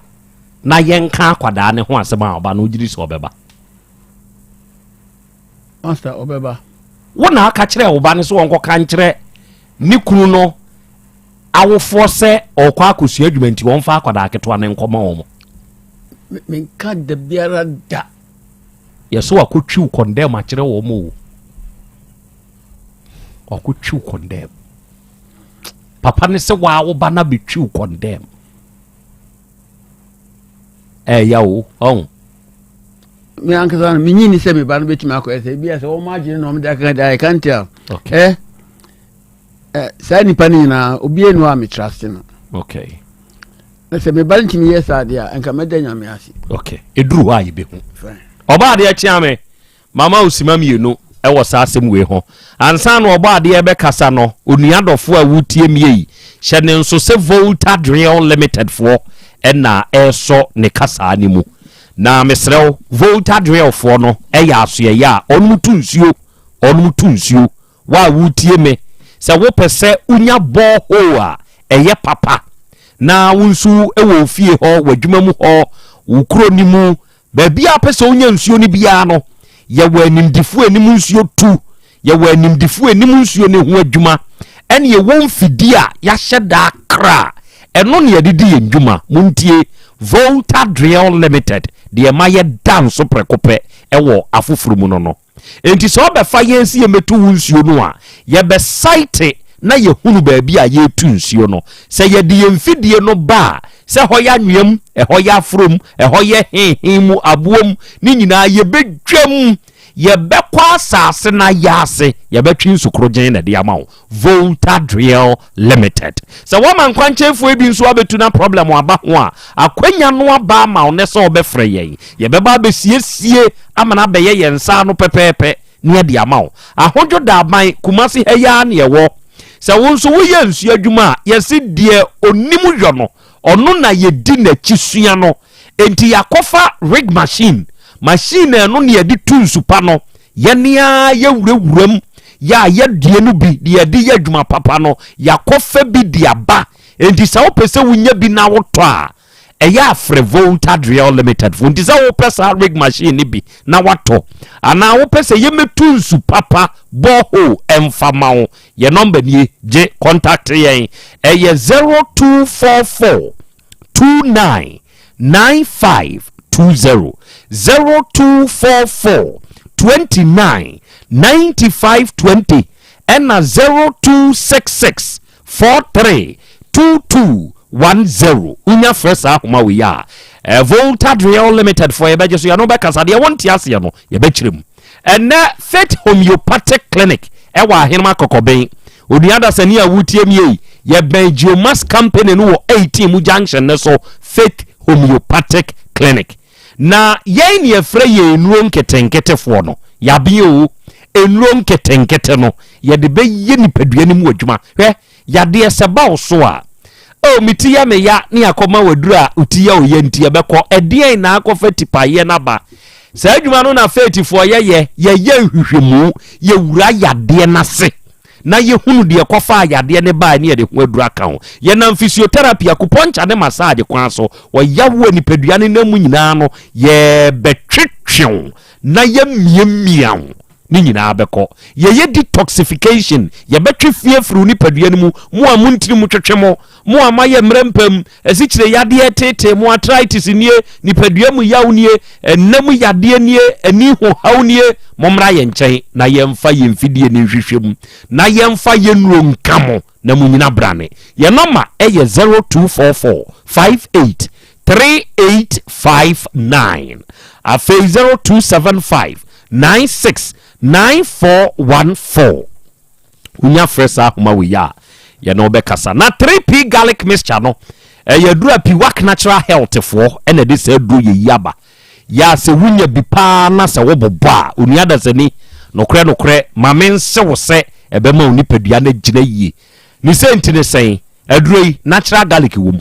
na yɛnka akwadaa no ho asɛm a, ɔba no wogye di sɛ ɔbɛba? Master, ɔbɛba. Wo na aka kyerɛ wo ba no sɛ ɔnkɔka nkyerɛ ne kunu no awofoɔ sɛ ɔrekɔ akɔsua adwuma nti wɔmfa akwadaa ketewa no nkɔma wɔn. Menka da biara da. Yɛsɛ wakɔtwiw kɔndɛm akyerɛ wɔn o. Wakɔtwiw kɔndɛm. Papa ne sɛ waa wo ba no abɛtwiw kɔndɛm. Ɛɛya o, ɔn. Me ankasa no menyi ni sɛ me ba no bɛtumi akɔyɛ sɛ ebia sɛ wɔn adwene na wɔn de aka de I can't tell. Okay. Eh, eh, saa nipa no nyinaa obiara nu a me trust no. Okay. Na sɛ me ba no tumi yɛ saa deɛ a nka mɛda nyame ase. Okay. Eduru hɔ a yɛbɛhu. Ɔbaa adeɛ kyea me. Mama osima mienu wɔ saa asɛm wei ho. Ansa na Ɔbɔadeɛ rebɛkasa no, onua dɔfoɔ a woretie me yi, hyɛ no nso sɛ Volta Drill Limited foɔ na ɛresɔ ne kasaa no mu. Na mesrɛ wo, Volta Drill foɔ no yɛ asoɛeɛ a wɔnom tu nsuo, wɔnom tu nsuo. Wo a woretie me, sɛ wopɛ sɛ wonya borehole a ɛyɛ papa na wo nso wɔ wo fie hɔ, w'adwuma mu hɔ, wo kuro no mu, Baabi a wopɛ sɛ wonya nsuo no biara no, yɛwɔ animdefoɔ a ɛnim nsuo tu, yɛwɔ animdefoɔ a ɛnim nsuo no ho adwuma, ɛne yɛwɔ mfidie a yɛahyɛ da akra a ɛno na yɛde di yɛn dwuma. Montie, Volta Drill Limited, deɛ ɛma yɛda nso prɛko pɛ wɔ afoforo mu no no. Enti sɛ ɔbɛfa yɛn sɛ yɛmmɛtu wo nsuo no a, yɛbɛsaete na yɛhunu baabi a yɛretu nsuo no. Sɛ yɛde yɛn mfidie no ba a, sɛ ɛhɔ yɛ anwea mu, ɛhɔ yɛ aforo mu, ɛhɔ yɛ hehe mu, aboɔ mu, ne nyinaa yɛbɛdwam. Yɛbɛkɔ asase no ayaase, yɛbɛtwe nsu korogyen na ɛde ama wo. Volta Drill Limited. Sɛ woama nkwankyɛnfoɔ yi bi nso abɛtu na problem aba ho a, akwanya no aba ama wo nɛ sɛ wobɛfrɛ yɛn. Yɛbɛba abɛsiesie ama no abɛyɛ yɛn nsa ano pɛpɛɛpɛ na yɛde ama wo. Ahodwo Daaban, Kumasi ha yi ara na yɛwɔ. Sɛ wo nso woyɛ nsuo adwuma a, yɛse deɛ ɔnim yɔ no, ɔno na yɛdi n'akyi sua no. Enti yɛakɔfa rig machine, machine a ɛno na yɛde tu nsu pa no, yɛne ara yɛwurawura mu, yɛ a yɛdeɛ no bi de yɛde yɛ adwuma papa no, yɛakɔfa bi de aba. Enti sɛ wopɛ sɛ wonya bi na wotɔ a, ɛyɛ afrɛ Volta Drill Limited fo. Nti sɛ wopɛ saa rig machine no bi na watɔ, anaa wopɛ sɛ yɛmɛtu nsu papa borehole ɛmfa ma wo, yɛ nɔmba nie, gye contact yɛn, ɛyɛ 0244 29 95 20 0244 29 95 20 ɛna 0266 43 22 10. Wonya frɛ saa ahoma wei a, eh, Volta Drill Limited foɔ yɛbɛgye so, yɛno bɛkasa deɛ wonte aseɛ no yɛbɛkyerɛ mu. Ɛnɛ Faith Homeopathic Clinic ɛwɔ Ahenema Kɔkɔben. Onua dasani a wotie mi ei, yɛbɛn Geomas Company no wɔ 18 mu junction no so, Faith Homeopathic Clinic. Na yɛn ne yɛfrɛ yɛn nnuro nketenketefoɔ no, yɛaben o, nnuro nketenkete no yɛde bɛyɛ nipadua no mu adwuma. Hwɛ, Yadeɛ sɛ ba wo so a, oh me ti yɛ me ya ne akɔma waduru a wo ti yɛ wo ya nti ɛbɛkɔ. Ɛdeɛn na akɔfa tipaeɛ no aba? Saa adwuma no na faithfoɔ yɛyɛ, yɛyɛ nhwehwɛmu, yɛwura yadeɛ no ase na yɛhunu deɛ ɛkɔfaa yadeɛ no baeɛ ne yɛde ho aduru aka ho. Yɛnam physiotherapy, acupuncture ne massage kwan so, ɔyaw a nipadua no nam mu nyinaa no, yɛbɛtwetwe wo na yɛmiamia wo. Ne nyinaa bɛkɔ. Yɛyɛ detoxification, yɛbɛtwe fi afiri wo nipadua no mu, mo a mo ntini mu twetwe mo, mo a moayɛ mmerɛ mpam, asikyire yadeɛ reteetee mo, arthritis nie, nipadua mu yaw nie, nna mu yadeɛ nie, ani ho haw nie, mommra yɛn nkyɛn na yɛmfa yɛn mfidie no nhwehwɛ mu, na yɛmfa yɛn nnuro nka mo na monyina brane. Yɛn nɔma yɛ 0244 58 3859 afei 0275 96 9414. Wonya frɛ saa ahoma wei a, yɛne wo bɛkasa. Na 3P garlic mixture no, ɛyɛ aduru a Piwak Natural Health foɔ ɛna ɛde saa aduro yɛ yi aba. Yɛ a sɛ wonya bi paa na sɛ wobobɔ a, onua dasani, nokorɛ nokorɛ, ma me nse wo sɛ ɛbɛma wo nipadua no agyina yie. Ne sɛ nti ne sɛn? Aduro yi, natural garlic wɔ mu.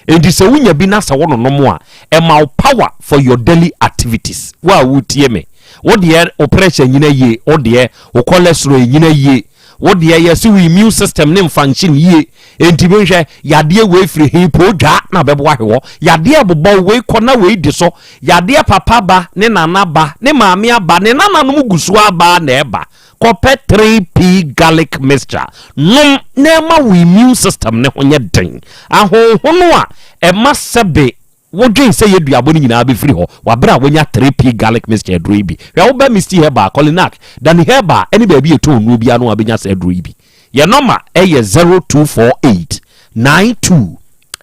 Enti sɛ wonya bi na sɛ wononom a, ɛma wo power for your daily activities. Wo a woretie me, wo deɛ wo pressure nyina yie, wo deɛ wo cholesterol nyina yie, wo deɛ yɛse wo immune system ne mfunction yie. Enti menhwɛ, yadeɛ wei firi he po dwa na bɛboa hewɔ. Yadeɛ bobɔ wo, wei kɔ na wei di so. Yadeɛ papa ba, ne nana ba, ne maame aba, ne nananom gu so aba na ɛba. Kɔpɛ 3P Garlic Mixture nom na ɛma wo immune system no ho nyɛ den. Ahonhono a ɛma sɛbe wodwen sɛ ɛyɛ duabɔ no nyinaa bɛfiri hɔ wɔ berɛ a woanya 3P Garlic Mixture aduro yi bi. Hwɛ, wobɛ Misty Herbal, Kolinak, Dani Herbal ne baabi a yɛtɔn nnuro biara no a wobɛnya saa aduro yi bi. Yɛn nɔma yɛ 0248 92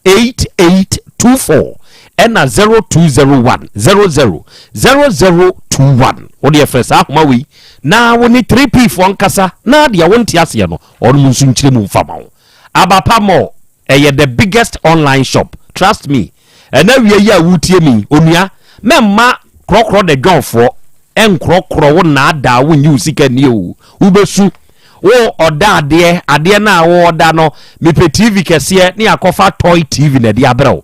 8824 ɛna 0201 00 0021. Wo deɛ frɛ saa ahoma wei na wo ne 3P foɔ nkasa na deɛ wonte aseɛ no ɔnom nso nkyerɛ mu mfa ma wo. Abapa Mall ɛyɛ the biggest online shop trust me. Ɛna awia yi a wotie me onua mɛmma korɔkorɔ the John foɔ nkorɔkorɔ wo naadaa wo nyi wo sika nni o wobɛsu. Wo ɔda adeɛ, adeɛ no a wo ɔda no, mepɛ TV kɛseɛ ne akɔfa toy TV na ɛde abrɛ wo.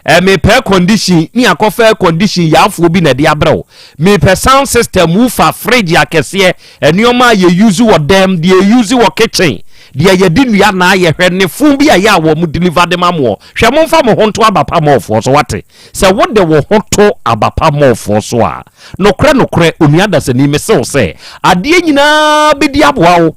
Eh, mepɛ air condition ne akɔfa air condition yaafoɔ bi na ɛde abrɛ wo. Mepɛ sound system, woofer, fridge akɛseɛ, nneɛma a yɛ use wɔ dɛm, deɛ yɛ use wɔ kitchen, deɛ yɛde nnua na ayɛ, hwɛ ne fon bi a yɛ a wɔn deliver de ma moɔ. Hwɛ momfa mo ho nto Abapa Mallfoɔ so, wate? Sɛ wode wo ho to Abapa Mallfoɔ so a, Nokorɛ, nokorɛ, onua dasani, mese wo sɛ, adeɛ nyina ara bɛdi aboa wo,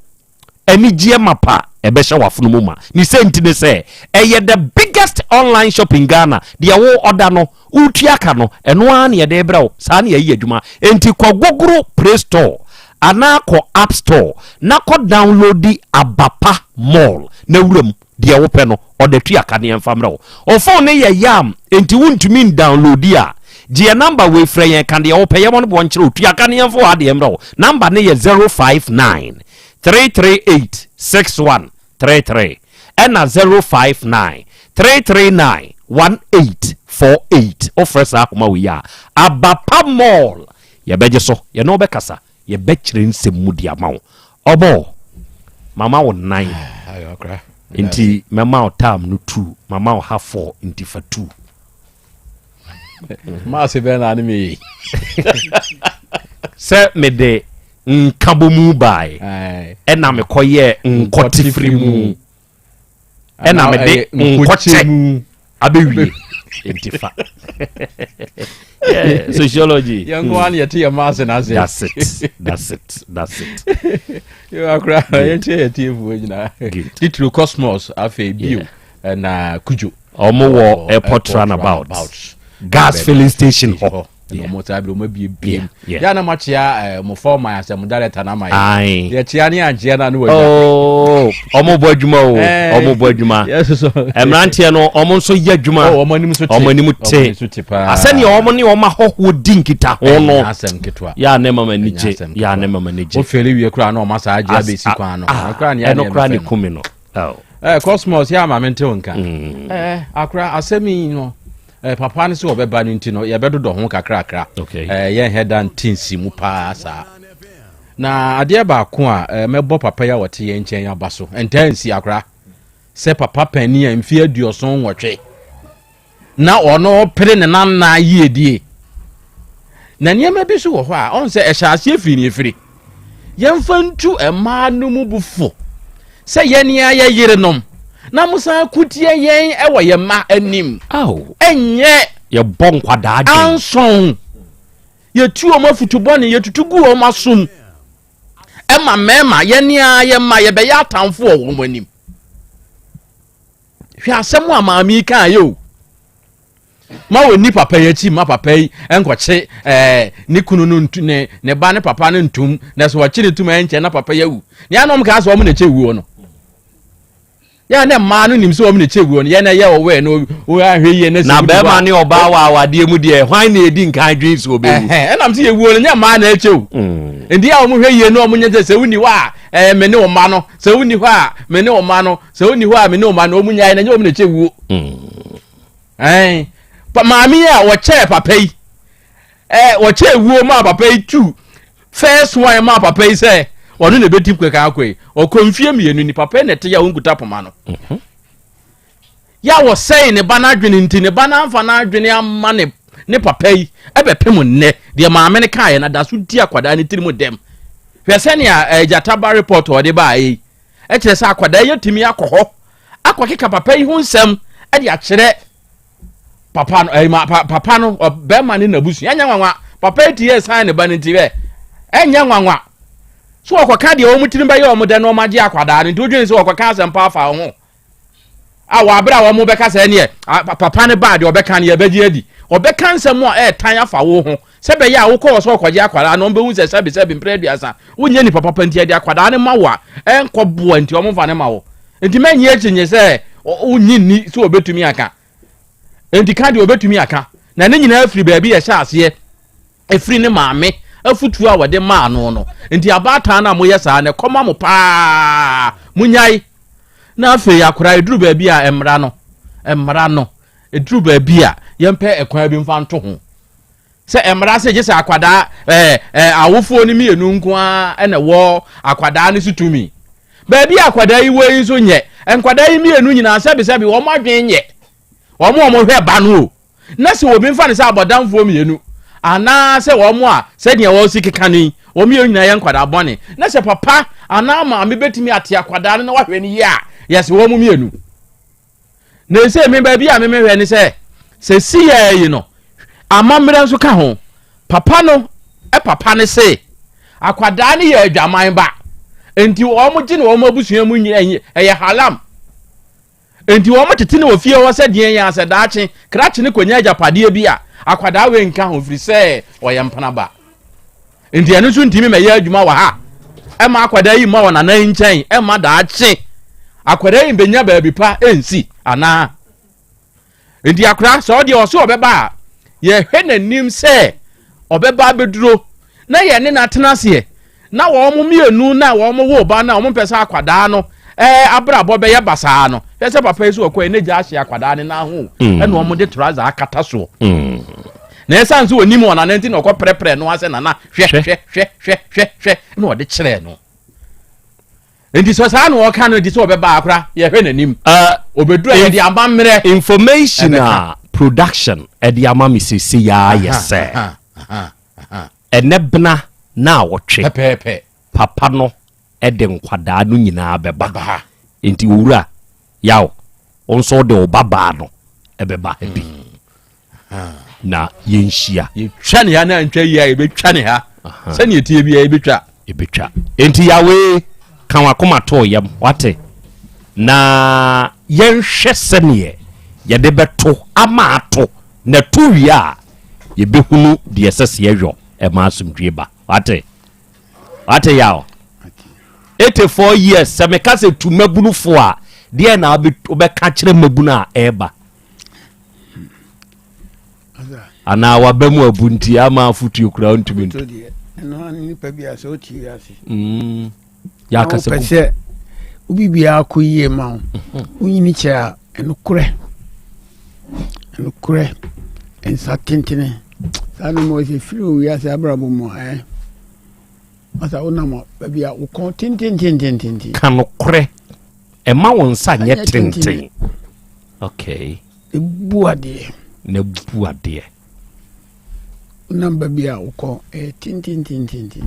anigyeɛ mapa ɛbɛhyɛ w'afono mu ma. Ne sɛ nti ne sɛ, ɛyɛ the biggest online shop in Ghana, deɛ wo ɔda no, wotua ka no, ɛno ara na yɛde rebrɛ wo, saa na yɛyɛ adwuma. Enti kɔ Google Play Store. Anaa kɔ App Store na kɔ downloadi Abapa Mall na wura mu. Deɛ wopɛ no, ɔda tua ka ne yɛmfa mmerɛ wo. Wo phone no yɛ yam enti wontumi ndownloadi a, gye yɛn number wei frɛ yɛn ka deɛ wopɛ yɛmmɔ no boɔ nkyerɛ wo. Tua ka ne yɛmfa w'adeɛ mmerɛ wo. Number no yɛ 059 338 6133 ɛna 059 339 1848. Wofrɛ saa ahoma wei a, Abapa Mall Yɛbɛgye so, yɛne wo bɛkasa, yɛbɛkyerɛ nsɛm mu de ama wo. Ɔbɔ, mama wo nan, nti mɛma wo tam no tu, mama wo ha fɔ, nti fa tu. Maase bɛn na ne meyɛ Sɛ mede nkabomu bae, ɛna mekɔyɛɛ nkɔtefiri mu. ɛna mede nkɔkyɛ abɛwie nti fa yeah, sociology yɛn nko ara na yɛte yɛn maase no ase that's it that's it that's it akora yɛnkyɛ yɛ tiefoɔ nyinaa titiri cosmos afei bio ɛna kudwo ɔmo wɔ airport runabout gas filling station hɔ ɛna ɔmo saa bere ɔmo abie biem yɛ anam akyea ɛɛ mo fɔ ɔman asɛm director na ama yɛ yɛkyea ne ankyea na ne wɔ oh, ɔmo bɔ adwuma o ɔmo bɔ adwuma mmeranteɛ no ɔmo nso yɛ adwuma oh, ɔmo anim so te ɔmo anim te asɛnea ɔmo ne ɔmo ahɔhoɔ di nkitaho no yɛ a ne mama ani gye yɛ a ne mama ani gye ofeeli wie koraa na ɔmo asa agye abɛsi kwan no ɛno koraa ne kumi no ɛɛ cosmos yɛ ama mente wo nka ɛɛ akora asɛm yi no Eh, papa no sɛ ɔbɛba no nti no yɛbɛdodɔ ho kakrakra okay. eh, yɛnhɛ da nte nsi mu paa saa na adeɛ baako a eh, mɛbɔ papa yi a wɔte yɛn nkyɛn aba so ntaa nsi akora sɛ papa panin a mfeɛ 78 na ɔno pere ne nanna yiedie na nneɛma bi so wɔ hɔ a ɔn sɛ ɛhyɛ aseɛ firi ne ɛfiri Yɛmfa ntu mmaa no mu bo fo sɛ yɛn ara yɛ yerenom na mosan ko tia yɛn wɔ yɛn mma anim. Ɛnyɛ yɛbɔ nkwadaa dwen. Anson yɛtu wɔn afutu bɔne, yɛtutu gu wɔn asom ɛma mmarima yɛn ara yɛn mma yɛbɛyɛ atamfo wɔ wɔn anim. Hwɛ asɛm a maame yi kaa yɛ o. Ma wɔnni papa yi akyi mma papa yi nkɔkye ɛɛ ne kunu no ntu ne ne ba ne papa no ntum na sɛ wɔkye ne tum ɛnkyɛ na papa yi awu nea na wɔn kaa sɛ wɔn na ɛkyɛ wuo no yɛn na mmaa no nim sɛ wɔn na ɛkyɛ wuo no yɛn na ɛyɛ ɔwɔ no wɔahwɛ yie na sɛ na bɛrima ne ɔbaa wɔ awadeɛ mu deɛ hwan na edi nkan dwen sɛ ɔbɛwu ɛnam sɛ yɛwuo no nyɛ mmaa na ɛkyɛ o mm. nti a wɔn hwɛ yie no wɔn nyɛ sɛ sɛ wonni hɔ a ɛɛ me ne wɔn mma no sɛ wonni hɔ a me ne wɔn mma no sɛ wonni hɔ a me ne wɔn mma no wɔn nyae na nyɛ wɔn na ɛkyɛ wuo. Mm. Ɛn, pa maame yi a wɔkyɛɛ papa yi, ɛ wɔkyɛɛ wuo maa papa yi tu first one maa papa yi sɛ ɔno na ebedi kɛkɛ akɔ yi ɔkɔ mfie mmienu ni papa yi na ɛte yɛ a ɔnkuta poma no. Mhm. Yɛ a wɔsɛe ne ba n'adwene nti ne ba n'anfa n'adwene ama ne ne papa yi ɛbɛpem nnɛ deɛ maame no kaeɛ na da so di akwadaa ne tirim dɛm. Hwɛ sɛnea ɛɛ gyata ba report ɔde baa yi ɛkyerɛ sɛ akwadaa yi atumi akɔ hɔ akɔkeka papa yi ho nsɛm de akyerɛ papa no ɛyi ma pa, papa no bɛrima ne n'abusua ɛnyɛ nwanwa papa yi ti yɛ san ne ba no nti bɛ ɛnyɛ nwanwa so wɔkɔka deɛ wɔn tirim bɛyɛ wɔn dɛ na wɔn agye akwadaa no nti wodwene sɛ wɔkɔka asɛmpa afa ho a wɔ abere a wɔn bɛka sɛ ɛneɛ papa no baa deɛ ɔbɛka no yɛbɛgye adi ɔbɛka nsɛm a ɛɛtan afa wo ho sɛ bɛyɛ a wokɔ wɔ sɛ ɔkɔgye akwadaa no ɔmbɛhu sɛ sɛbi sɛbi mprɛ aduasa wonyɛ nipa papa nti ɛde akwadaa no ma wo a ɛnkɔ boa nti ɔmo mfa no ma wo nti mɛnyɛ akyinnye sɛ wonyi nni sɛ ɔbɛtumi aka nti ka deɛ ɔbɛtumi aka na ne nyinaa firi baabi yɛhyɛ aseɛ ɛfiri ne maame afutuo a wɔde maa no no nti abaatan no a moyɛ saa no ɛkɔma mo paa monyae na afei akora ɛduru baabi a mmara no mmara no ɛduru baabi a yɛmpɛ ɛkwan bi mfa nto ho Sɛ mmara sɛ gye sɛ akwadaa ɛɛ ɛɛ awofoɔ no mmienu nko ara na ɛwɔ akwadaa no so tumi. Baabi a akwadaa yi wɔ yi nso nyɛ. Nkwadaa yi mmienu nyinaa sɛbisɛbi wɔn adwene nyɛ. Wɔn a wɔhwɛ ba no o. Na sɛ obi nfa no sɛ abɔdamfoɔ mmienu anaasɛ wɔn a sɛdeɛ wɔsi keka no yi wɔn mmienu nyinaa yɛ nkwadaa bɔne. Na sɛ papa anaa maame bɛtumi ate akwadaa no na wahwɛ no yie a yɛsɛ wɔn mmienu. Na ese me baabi a memehwɛ ne sɛ sɛ si yɛ yi no amammerɛ nso ka ho papa no papa ne se akwadaa no yɛ adwaman ba nti wɔn gye ne wɔn abusua mu nyina ɛyɛ halam nti wɔn tete ne wɔ fie hɔ sɛ deɛ yɛn asɛ daakye krakye ne konya agyapadeɛ bi a akwadaa wei nka ho firi sɛ ɔyɛ mpena ba. Nti ɛno nso ntumi mɛyɛ adwuma wɔ ha. Ɛma akwadaa yi mma wɔ nana yi nkyɛn, ɛma daakye akwadaa yi mbɛnya baabi pa ɛnsi anaa. Nti akora sɛ ɔdeɛ ɔso ɔbɛba a, yɛhwɛ n'anim sɛ ɔbɛba abɛduro na yɛne no atena aseɛ na wɔn mmienu na wɔn wo ba na wɔn mpɛ sɛ akwadaa no ɛɛ abrabɔ bɛyɛ basaa no hwɛ sɛ papa yi so ɔkɔ yɛ ne gya ahyɛ akwadaa ne nan ho mm. ɛna wɔn de trouser akata soɔ mm. na ɛsan so onim wɔn nana nti na ɔkɔ prɛprɛ no asɛ nana hwɛ hwɛ hwɛ hwɛ hwɛ hwɛ na ɔde kyerɛ no nti sɛ saa na ɔka no nti sɛ ɔbɛba akora yɛhwɛ n'anim ɔbɛduru a yɛde amammerɛ information a production ɛde ama me sese yɛ ayɛ sɛ ɛnɛ bena na awɔtwe pɛpɛɛpɛ papa no ɛde nkwadaa no nyinaa bɛba nti owura yaw wo nso wode wo ba baa no ɛbɛba ha bi na yɛnhyia yɛtwa ne ha na antwa yie a yɛbɛtwa ne ha sɛdeɛ ɛteɛ biara yɛbɛtwa yɛbɛtwa enti yawee ka wakoma too yam wate na yɛnhwɛ sɛneɛ yɛde bɛto ama ato na to wie a yɛbɛhunu deɛ ɛsɛ sɛ yɛyɔ ɛma asomdwie ba wate Wate yaw? 84 years sɛ meka sɛ tu mmabunu fo a deɛ na wobɛka kyerɛ mmabunu a ɛreba anaa waba mu abu nti ama afotuo kura ntumi ntu mm. yɛakasa sɛ wobi biara kɔ yie ma wo mhm. wonyini kyɛ a ɛnokorɛ ɛnokorɛ nsa tentene saa no ma ɔsɛ firi owiase abrabɔ mu ɛ masa wonam baabi a wokɔn tententententen ka nokorɛ ɛma wo nsa nyɛ tenten okay ɛbu adeɛ na bu adeɛ wonam baabi a wokɔn ɛyɛ tententententen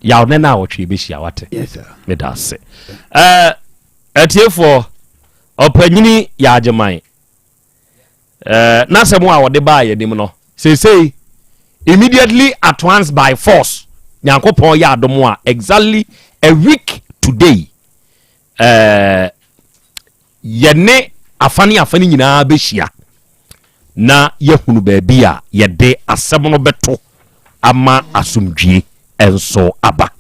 yaw ne na awɔtwe yɛbɛhyia wate meda ase atiefoɔ ɔpanyini yɛ agyeman n'asɛm a wɔde baa yɛnim no seesei immediately at once by force nyankopɔn yɛ adom a exactly a week today yɛne afa ne afa no nyinaa bɛhyia na yɛahunu baabi a yɛde asɛm no bɛto ama asomdwie nso aba.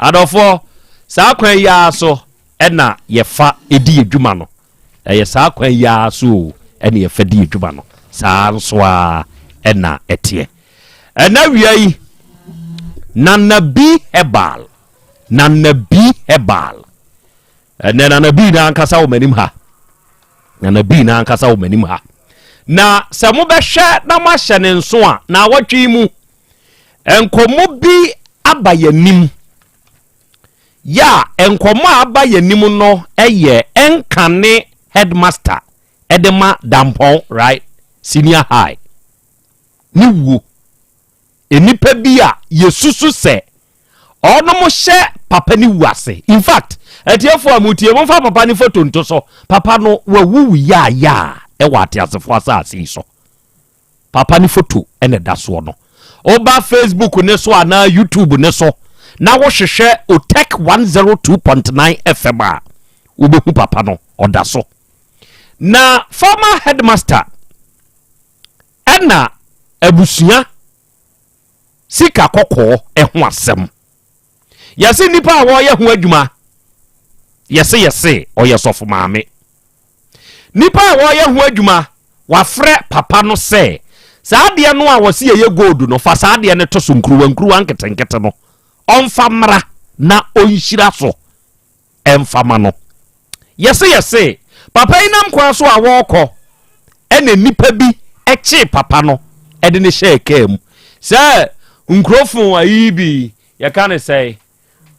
Adɔfoɔ, saa kwan yi ara so na yɛfa di adwuma no. Ɛyɛ saa kwan yi ara so o ɛna yɛfa di adwuma no. Saa nso ara ɛna ɛteɛ. Ɛna wia yi, Nana B Herbal, Nana B Herbal. Ɛnɛ Nana B no ankasa wɔ m'anim ha. Nana B no ankasa wɔ m'anim ha. Na sɛ mobɛhwɛ na moahyɛ ne nso a, na awɔtwe yi mu, nkɔmmɔ bi aba yɛn anim. Yɛ a nkɔmmɔ a aba yɛn anim no yɛ ɛnkane headmaster ɛde ma Dampɔn, right, senior high ne wuo. Nnipa bi a yɛsusu sɛ ɔnom hyɛ papa ne wu ase. In fact, atiefoɔ a motie, momfa papa ne foto nto so. Papa no wawu wu yaayaa ɛwɔ ateasefoɔ asase yi so. Papa ne foto ɛna ɛda soɔ no. Woba Facebook ne so anaa YouTube ne so na wohwehwɛ Otec 102.9 FM a, wobɛhu papa no ɔda so. Na former headmaster ɛna abusua sika kɔkɔɔ ho asɛm. Yɛse nnipa a wɔyɛ ho adwuma, yɛse yɛse ɔyɛ sɔfo maame. Nnipa a wɔyɛ ho adwuma, wafrɛ papa no sɛ saa adeɛ no a wɔse yɛyɛ gold no, fa saa adeɛ no to so nkuruwa nkuruwa nketenkete no, ɔmfa mmra na ɔnhyira so. ɛmfa ma no. Yɛse yɛse papa yi nam kwan so a wɔrekɔ ɛna nnipa bi kyee papa no ɛde no hyɛɛ kaa mu. Sɛ nkurofo ayi bi yɛka ne sɛ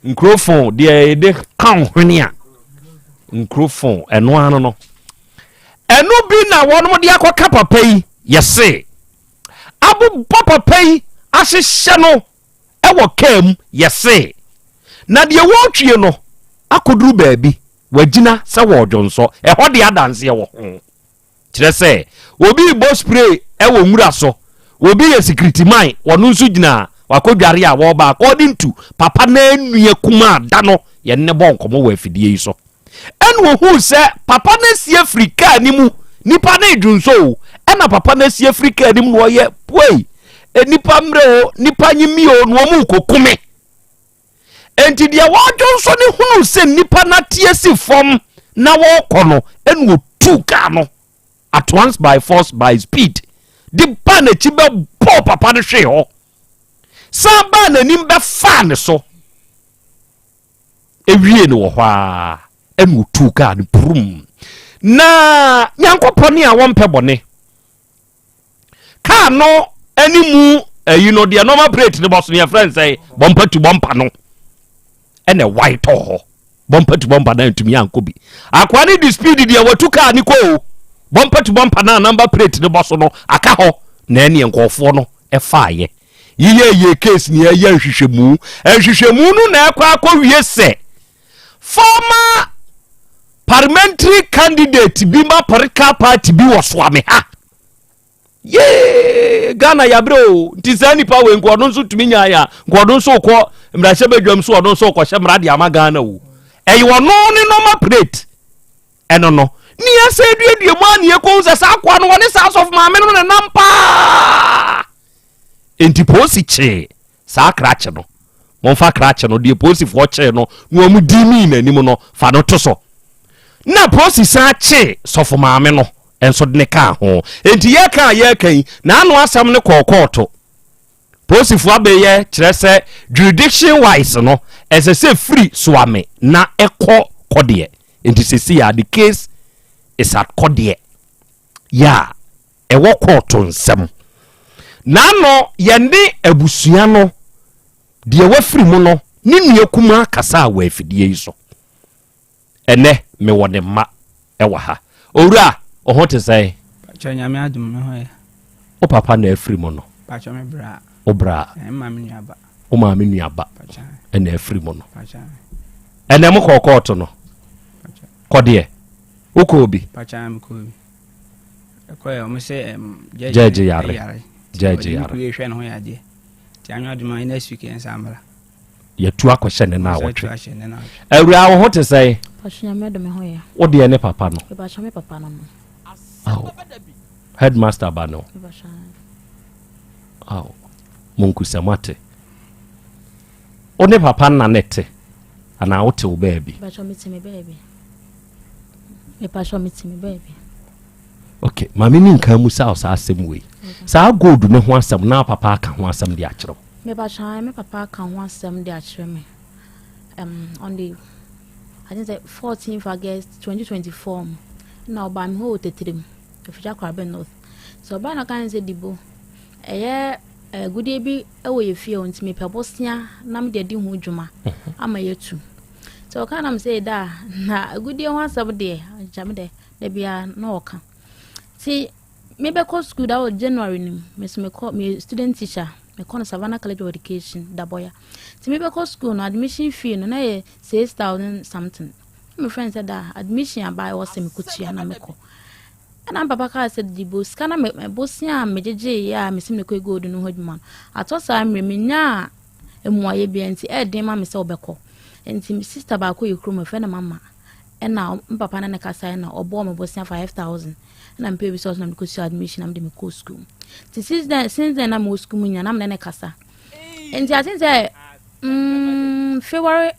nkurofo deɛ yɛde ka hwene a nkurofo ɛno ano no ɛno bi na wɔnom de akɔka papa yi yɛse abobɔ papa yi ahyehyɛ no wɔ kaa mu yɛsee na deɛ wɔretwie no akɔduru baabi wagyina sɛ wɔredwonsɔ ɛhɔ deɛ adanseɛ wɔ ho kyerɛ sɛ obi rebɔ spray wɔ nwura so obi yɛ sikiritiman wɔno nso gyina wakɔdware a wɔreba according to papa no anua kumaa da no yɛne ne bɔ nkɔmmɔ wɔ afidie yi so Ɛna ohuu sɛ papa no asi afiri kaa no mu, nipa no redwonsɔ o, ɛna papa no asi afiri kaa no mu na ɔyɛ puei. Nnipa mmerɛ o, nnipa nye mi o, na wɔn rekɔku me. Enti deɛ wɔredwonsɔ no hunuu sɛ nnipa no ate asi fam na wɔrekɔ no, ɛna ɔtuu kaa no at once by force by speed de baa n'akyi bɛbɔɔ papa no hwee hɔ, san baa n'anim bɛfaa ne so, ewie no wɔ hɔ ara ɛna ɔtuu kaa no purum. Na Nyankopɔn a wɔmpɛ bɔne kaa no animu ayi no deɛ normal plate no bɔ so no yɛfrɛ no sɛ bɔmpa tu bɔmpa no ɛna ɛwae tɔɔ hɔ bɔmpa tu bɔmpa no antumi ankɔ bi akoa no de speed deɛ watu kaa no kɔ o bɔmpa tu bɔmpa no a number plate no bɔ so no aka hɔ na ɛneɛ nkɔɔfoɔ no ɛfaeɛ yiyɛ yɛ case ne ɛyɛ nhwehwɛmu nhwehwɛmu no na ɛkɔ akɔwie sɛ former parliamentary candidate bi ma political party bi wɔ soame ha yee ghana yabrɛ o nti saa nipa wei nka ɔno nso tumi nyaeɛ a nka ɔno nso kɔ mmarahyɛ badwam so ɔno nso kɔhyɛ mmara de ama ghana o ɛyɛ ɔno ne nɔma plate ɛno no ne yɛsɛ duadua mu a ne yɛkɔhu sɛ saa akoa no wɔne saa asɔfo maame no nenam paa enti polisi kyee Saa krakye no, momfa krakye no, deɛ polisifoɔ kyee no na wɔn di mii n'anim no, fa no to so. Na polisi san kyee sɔfo maame no nso de ne kaa ho. Enti yɛka a yɛreka yi, n'ano asɛm no kɔɔ kɔɔto. Polisifoɔ abɛyɛ kyerɛ sɛ jurisdiction wise no, ɛsɛ sɛ firi Soame na ɛkɔ Kɔdeɛ. Enti seesei a the case is at Kɔdeɛ. Yɛ a ɛwɔ kɔɔto nsɛm. N'ano yɛne abusua no deɛ wafiri mu no ne nua kumaa kasaa wɔ afidie yi so. Ɛnɛ mewɔ ne mma ɛwɔ ha. Owura, wo ho te sɛn? Pakyɛ nyame adom me ho yɛ. Wo papa na afiri mu no? Pakyɛ me bra. Wo bra? Ɛɛ maame nua ba. Wo maame nua ba ɛna afiri mu no. Pakyɛ. Ɛnɛ mo kɔɔ kɔɔto no? Pakyɛ. Kɔdeɛ? Wokɔɔ bi? Pakyɛ mekɔɔ bi. Ɛkɔɛ ɔmo sɛ ɛm judge yare judge yare. Ɔde hwɛ ne ho yadeɛ. Ti anwa adwuma yi next week yɛn nsa mmra. Yɛtu akɔhyɛ ne na awɔtwe. Awura wo ho te sɛn? Wo deɛ ne papa no. Awo headmaster ba no. Awo monkusɛm ate. Wo ne papa nna ne te anaa wote wo baabi? Mepatwɔ mete me baabi. Okay, maame ni nkan mu saa saa asɛm wei. Saa gold ne ho asɛm na papa aka ho asɛm de akyerɛ wo. Mepatwɔ me papa aka ho asɛm de akyerɛ me. Um, on the I think sɛ 14th August 2024 mu na ɔbaa me hɔ wɔ Tetrem, Afigya Kwabe North. So ɔbaa na ɔka sɛ Dibo, ɛyɛ agudeɛ bi wɔ yɛ fie hɔ nti mepɛ bosea na mede adi ho dwuma ama yɛatu. Sɛ ɔka na mesɛ da a na agudeɛ ho asɛm deɛ gya me dɛ da biara na ɔka. Nti mebɛkɔ school that was January no mu me so mekɔ me student teacher mekɔ no Savannah College of Education Daboya. Nti mebɛkɔ school no admission fee no na yɛ 6000 something. Na me friend sɛ da admission aba ɛwɔ sɛ mekɔtua na mekɔ. Ɛna me papa kaa sɛ Dibo, sika na me bosea a megyegyeeɛ a mese mekɔ gold no ho adwuma no, atɔ saa mmerɛ menyaa mmuaeɛ biara nti ɛyɛ den ma me sɛ wobɛkɔ. Nti me sister baako yɛ kurom yɛfrɛ no Mama, ɛna me papa ne no kasaeɛ na ɔbɔɔ me bosea 5000 ɛna mepɛ bi sɛ ɔso na mede kɔsua admission na mede mekɔɔ school. Nti since then, since then na mewɔ school mu nyinaa na mene ne kasa. Nti I think sɛ mm, February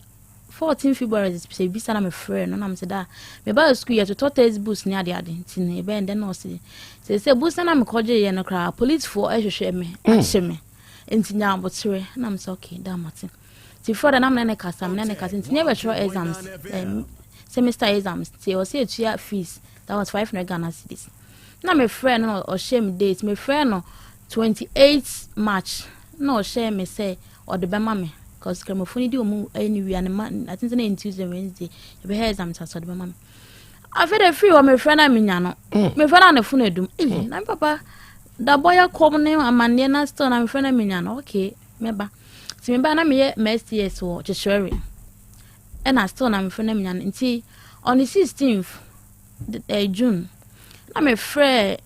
14 February sɛ bisa na mefrɛ no na mesɛ da mebaa sukuu yɛtotɔ text books ne ade ade nti no yɛbɛyɛ dɛn na ɔse sɛ sɛ books na mekɔgyeeɛ no koraa policefoɔ ɛhwehwɛ me hmm. akye me nti nya aboterɛ na mesɛ okay da mate nti frɛ da na mene ne kasa mene ne kasa nti ne yɛbɛtwerɛ exams eh, semester exams nti ɔsɛ yɛtua fees that was 500 Ghana cedis na mefrɛ no na ɔhyɛ me date mefrɛ no 28 March na ɔhyɛ me sɛ ɔde bɛma me cause kramofo no di wɔn ɛyɛ ne wia ne ma I think sɛ na yɛ Tuesday Wednesday yɛbɛhɛ exams ase ɔde bɛma me afei de firi hɔ mefrɛ na menya no mm. mefrɛ na ne fon adum eyi mm. na me papa dabɔ yɛ kɔm ne amanneɛ na still na mefrɛ na menya no okay mɛba nti meba na meyɛ ma STS wɔ kyekyerɛre ɛna still na mefrɛ na menya no nti on the 16th eh, June na mefrɛ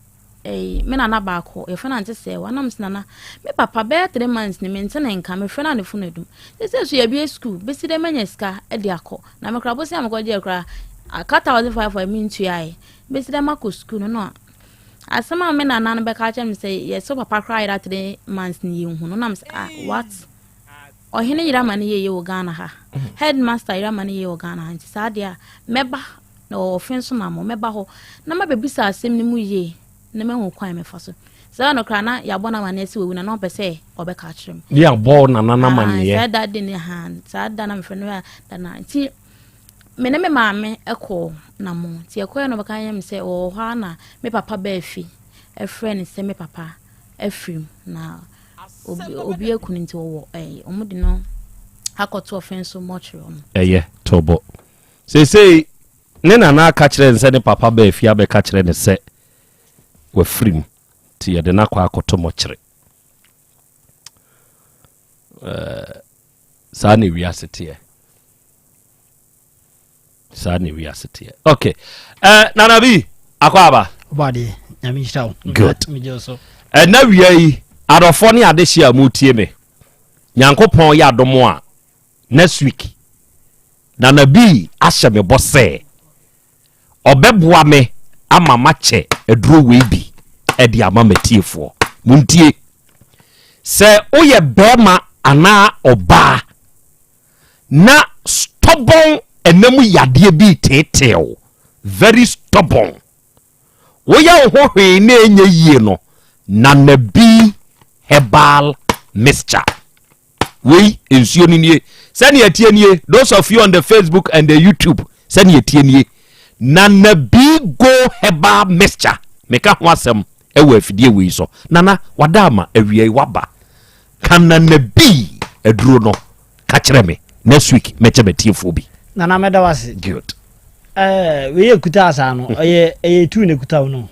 Ei, me nana baako, yɛfrɛ no Ante Sɛɛwa, na mese nana, me papa bɛyɛ 3 months ni mente ne nka, mefrɛ no a ne fon adum. Sɛsɛ so yɛabie sukuu, bɛsi dɛ manya sika de akɔ. Na me koraa bosea a mekɔgyeɛ koraa, aka 1500 mentuaeɛ. Bɛsi dɛ makɔ sukuu no na. Asɛm a me nana no bɛka akyerɛ me sɛ yɛsɛ papa koraa yera 3 months ni yɛnhu no, na me sɛ ah what? Ɔhene yera ma no yɛyɛ wɔ Ghana ha. Headmaster yera ma no yɛyɛ wɔ Ghana ha. Nti saa deɛ a mɛba na wɔwɔ fe nso na mo mɛba hɔ na mabɛbisa asɛm no mu yie na mahu kwan mɛfa so. Saa no koraa na yɛabɔ no amanneɛ sɛ wawu na na ɔpɛ sɛ ɔbɛka akyerɛ me. Ne yɛabɔ nana no amanneɛ. Saa da de ne ha saa da na mefrɛ no da na nti me ne me maame kɔɔ na mo nti ɛkɔɛ no ɔbɛka yɛ me sɛ ɔwɔ hɔ a na me papa baa fi ɛfrɛ no sɛ me papa afirim na obi obi aku no nti wɔwɔ ɛɛ wɔn de no akɔto ɔfɛn so mɔkyerɛ no. Ɛyɛ tɔbɔ seesei ne nana aka kyerɛ no sɛ ne papa baa fie abɛka kyerɛ no sɛ wafirim nti yɛde no akɔ akɔto mɔkyere. Ɛɛ saa na ewiase teɛ. Saa na ewiase teɛ. Okay. Uh, Nana bi, akɔ aba. Ɔbɔ nyame nhyira wo. Good. Ɛna wia yi, adɔfoɔ ne adehye a mutie me. Nyankopɔn yɛ adom a, next week, Nana bi ahyɛ me bɔ sɛ, ɔbɛboa me ama makyɛ aduro wei bi de ama m'atiefoɔ. Montie. Sɛ woyɛ bɛrima anaa ɔbaa na stubborn ɛna mu yadeɛ bi reteetee wo, very stubborn, woyɛ wo ho hwee na ɛnyɛ yie no, Nanabi herbal mixture. Wei nsuo no nie. Sɛnea ɛteɛ nie, those of you on the Facebook and the YouTube, sɛnea ɛteɛ nie. Nanabi go herbal mixture. Meka ho asɛm ɛwɔ afidie wei so. Nana, wada ama awia yi waba. Ka Nanabi aduro no ka kyerɛ me. Next week mɛkyɛ m'atiefoɔ bi. Nana mɛda wo ase. Good. Ɛɛ wei yɛ kuta asaa no ɛyɛ ɛyɛ tu na ekuta wo no.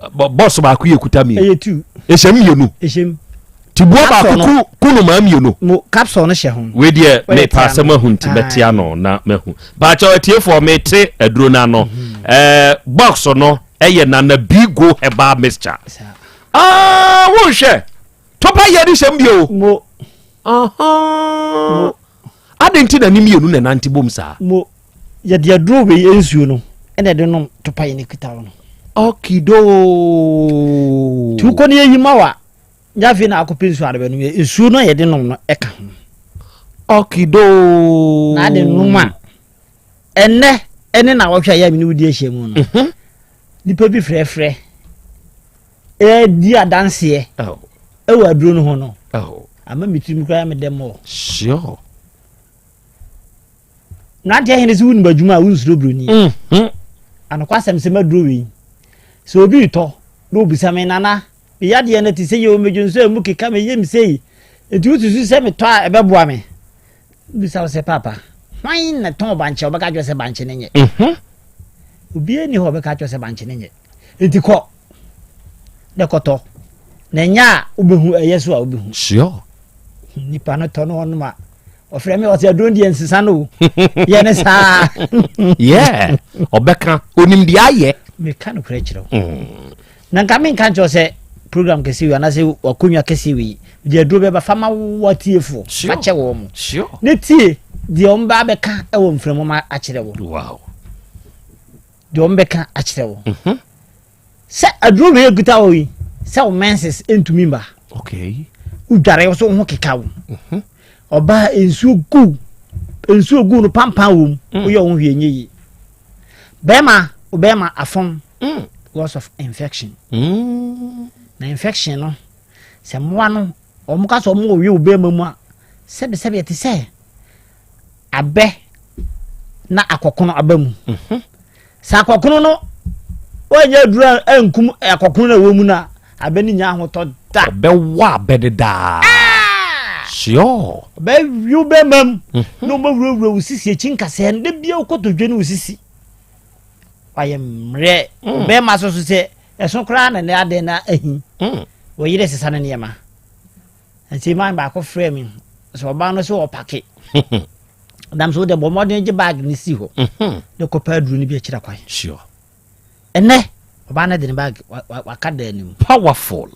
Bɔs baako yɛ kuta mmienu. Ɛyɛ tu. Ɛhyɛ mmienu. Ɛhyɛ mu. Ti buo baako ku ku nomaa mmienu. Mo capsule no hyɛ ho. Wei deɛ mepa asɛm ahu nti mɛte ano na mahu. Baakyɛw atiefoɔ mete aduro no ano. Ɛɛ box no ɛyɛ Nana Bigo herbal mixture. Ah wonhwɛ topa yɛ de hyɛm bio. Mo. Mo. Adɛn nti na ne mmienu na ɛnante bom saa? Mo. Yɛde aduro wei nsuo no ɛna ɛde nom topa yɛ ne kuta no. Okidoo. Nti wokɔ ne yɛyi ma wa nyɛ afei na akɔpɛ nsuo ade bɛnom yɛ nsuo no a yɛde nom no ɛka ho. Okidoo. Na ade nom a ɛnɛ ɛne na wɔhwɛ a yɛ a mene wodi ahyia mu no. Mhm. Nipa bi frɛfrɛ ɛredi adanseɛ ɛwɔ aduro no ho no. Ama me tirim koraa me dɛ mɔ. Sure. Mmeranteɛ hene sɛ wonim adwuma a wonsuro buroni. Mhm. Anokwasɛm sɛ maduro wei. Sɛ obi retɔ na obisa me nana me yadeɛ no te sɛ yɛ o medwo nso a emu keka me yam sei nti wosusu sɛ metɔ a ɛbɛboa me? Bisa wo sɛ paapa hwan na tɔn bankye a ɔbɛka akyerɛ sɛ bankye no nyɛ? Mhm. Obiara nni hɔ a ɔbɛka akyerɛ sɛ bankye no nyɛ. Nti kɔ na kɔtɔ na ɛnyɛ a wobɛhu ɛyɛ so a wobɛhu. Sure. Nipa no tɔ no hɔnom a ɔfrɛ me ɔsɛ aduro deɛ nsesa no o yɛ ne saa. Yeah ɔbɛka onim deɛ ayɛ. Meka nokorɛ kyerɛ wo. Mm. Na nka menka nkyerɛ sɛ program kɛse wei anaasɛ wakonnwa kɛse wei deɛ aduro bɛba fa ma watiefoɔ fa kyɛ wɔn mo ne tie deɛ wɔn ba bɛka wɔ mframa mu akyerɛ wo. Wow. Deɛ wɔn bɛka akyerɛ wo. Mhm. Sɛ aduro wei ekuta wɔ yi sɛ wo menses ntumi mba. Okay. Wodware wo so wo ho keka wo. Mhm. Ɔbaa nsuo gu nsuo gu no pampan wɔ mu. Mm. Woyɛ wo ho hwee nyɛ yie. Bɛrima bɛrima afɔn mm. because of infection. Mm. Na infection no sɛ mmoa no wɔn ka sɛ wɔn wɔ wie wo bɛrima mu a sɛbisɛbi ɛte sɛ abɛ na akɔkono aba mu. Mhm. Sɛ akɔkono no wɔnyɛ aduru ankum akɔkono na ɛwɔ mu no a abɛ no nya ahotɔ da. Ɔbɛwɔ abɛ no daa. Ah! Sure. Ɔbɛwiw bɛma mu mhm. na ɔbɛwurawura wo sisi akyi nkasɛɛ no da bia wokɔtɔ dwa ne wo sisi. Wayɛ mmerɛ. Mm. Ɔbɛma so so sɛ ɛso koraa na ne adɛn na ahi. Mm. Wɔyere sesa no nneɛma. Nti man baako frɛ me sɛ ɔbaa no sɛ ɔpake. Nam sɛ wode bɔ mmɔden gye bag no si hɔ mhm. na kɔpɛ aduro no bi akyira kwan. Sure. Ɛnɛ ɔbaa no de ne bag waka da anim. Powerful.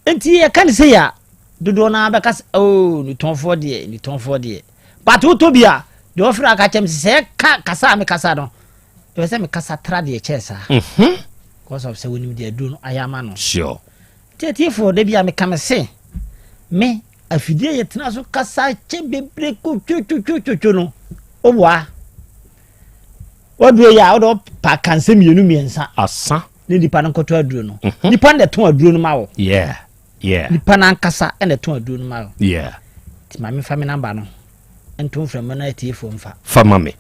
Nti yɛka ne sɛ yɛ a dodoɔ no ara bɛka sɛ oh nutɔnfoɔ deɛ nutɔnfoɔ deɛ but wotɔ bi a deɛ ɔfrɛ aka kyɛm sɛ sɛ ɛka kasa a mekasa no ɛwɛ sɛ mekasa tra deɛ kyɛɛ saa. Mhm. Because of sɛ wɔnim deɛ aduro no ayɛ ama no. Sure. Nti atiefoɔ da bi a meka me se me afidie yɛtena so kasa kyɛ bebree kotwotwotwotwo no woboa waduro yi a wode ɔpa ka nsɛm mmienu mmiɛnsa asa ne nipa no nkɔtɔ aduro no mhm. nipa no na ɛtɔn aduro no ma wo yeah yeah nipa no ankasa na ɛtɔn aduro no ma wo yeah nti maame fa me namba no nto mframa no atiefoɔ mfa fa ma me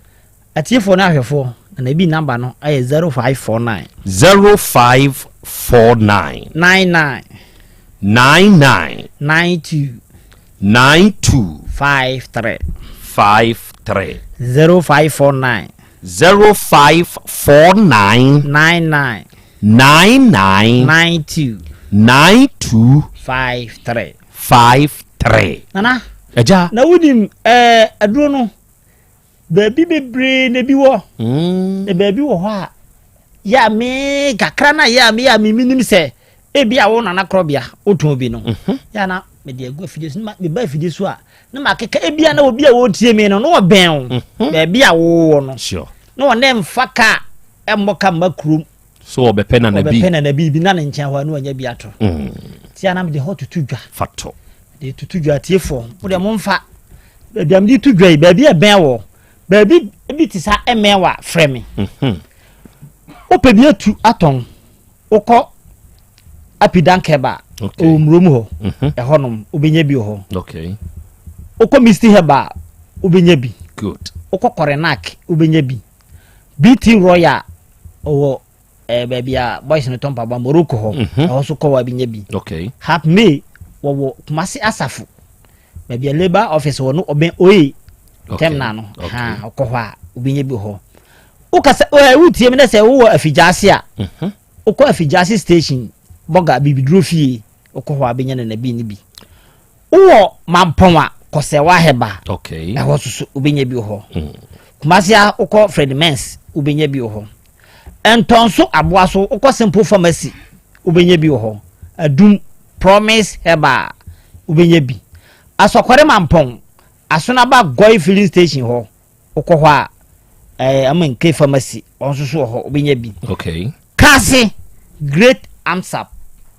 Atiefoɔ ne ahwɛfoɔ, na Nabi number no yɛ 0549. 0549. 99. 99. 92. 92. 53. 53. 0549. 0549. 99. 99. 92. 92. 53. 53. Nana. Ɛgya. Na wonim ɛɛ eh, aduro no. Baabi bebree na ebi wɔ. Mm. Na baabi wɔ hɔ a yɛ a me kakra na yɛ a me yɛ a me menim sɛ ebi a wo nana korɔbea wotɔn bi no. Mhm. Yɛ a na mede agu afidie so meba afidie so a na makeka ebi a na obi a wɔretie me no na wɔbɛn wo mhm. baabi a wowɔ no. Sure. Na wɔne mfa ka mmɔ ka mma kurom. So ɔbɛpɛ nana bi. Ɔbɛpɛ nana bi bi na ne nkyɛn hɔ a na wanya bi ato. Mm. Ti a na mede hɔ tutu dwa. Fa to. De tutu dwa atiefoɔ. Mo deɛ momfa. Baabi a mede tu dwa yi baabi a ɛbɛn wɔ baabi bi te sa ɛmɛn wɔ a frɛ me. Mhm. Wopɛ bi atu atɔn wokɔ Apidankɛba Okay. ɛwɔ Murom hɔ. Mhm. Ɛhɔnom wobɛnya bi wɔ hɔ. Okay. Wokɔ Misty Heba a wobɛnya bi. Good. Wokɔ Korenak wobɛnya bi. BT Royal ɔwɔ ɛɛ eh, baabi a boys no tɔn mpaboa Morocco hɔ mhm. ɛhɔ so kɔ wa bi nya bi. Okay. Hap May wɔwɔ Kumasi Asafo baabi a labour office wɔ no ɔbɛn oye terminal no ha ɔkɔ hɔ a obi nya bi wɔ hɔ. Wokasa ɛɛ wotie mi na sɛ wowɔ Afigyaase a mhm. wokɔ Afigyaase station bɔga bibiduro fie wokɔ hɔ a bɛnya nanabi ne bi. Wowɔ Mampɔn a, kɔ Sɛwa Herbal. Okay. Ɛhɔ nso so wobɛnya bi wɔ hɔ. Mm. Kumasi a wokɔ Fred Mens wobɛnya bi wɔ hɔ. Ntɔnso aboa so wokɔ Simple Pharmacy wobɛnya bi wɔ hɔ. Adum Promise Herbal wobɛnya bi. Asɔkɔre Mampɔn Asonaba Goi filling station hɔ wokɔ hɔ a ɛɛ eh, Amanke Pharmacy wɔn nso so wɔ hɔ wobɛnya bi. Okay. Kaase Great Amsap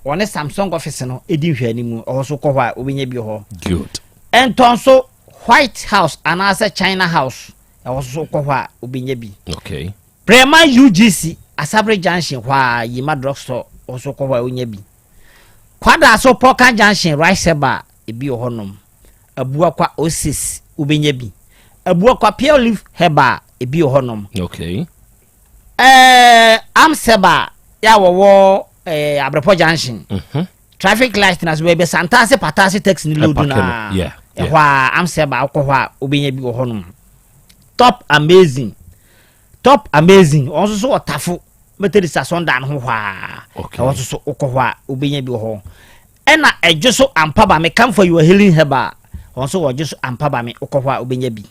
wɔne Samsung office no di nhwɛanimu ɛhɔ so kɔ hɔ a wobɛnya bi wɔ hɔ. Good. Ntɔnso White House anaasɛ China House ɛhɔ so kɔ hɔ a wobɛnya bi. Okay. Prɛma UGC Asabere Junction hɔ a Yima Drugstore ɛhɔ so kɔ hɔ a wonya bi. Kwadaso Pɔka Junction Rice Herbal ebi wɔ hɔnom. Abuakwa Oasis wobɛnya bi. Abuakwa Pure Leaf Herbal ebi wɔ hɔnom. Okay. Ɛɛ Amseba yɛ a wɔwɔ ɛɛ Abrepɔ junction. Mhm. Traffic light na so baabi Santase Patase taxi ne load na. Ɛhɔ a Amseba wokɔ hɔ a wobɛnya bi wɔ hɔnom. Top amazing. Top amazing. Wɔn nso so wɔ Tafo Methodist asɔndan ho hɔ a. Ɛhɔ nso so wokɔ hɔ a wobɛnya bi wɔ hɔ. Ɛna ɛdwo so ampa ba me come for your healing herbal wɔn nso wɔdwo so ampa ba me wokɔ hɔ a wobɛnya bi.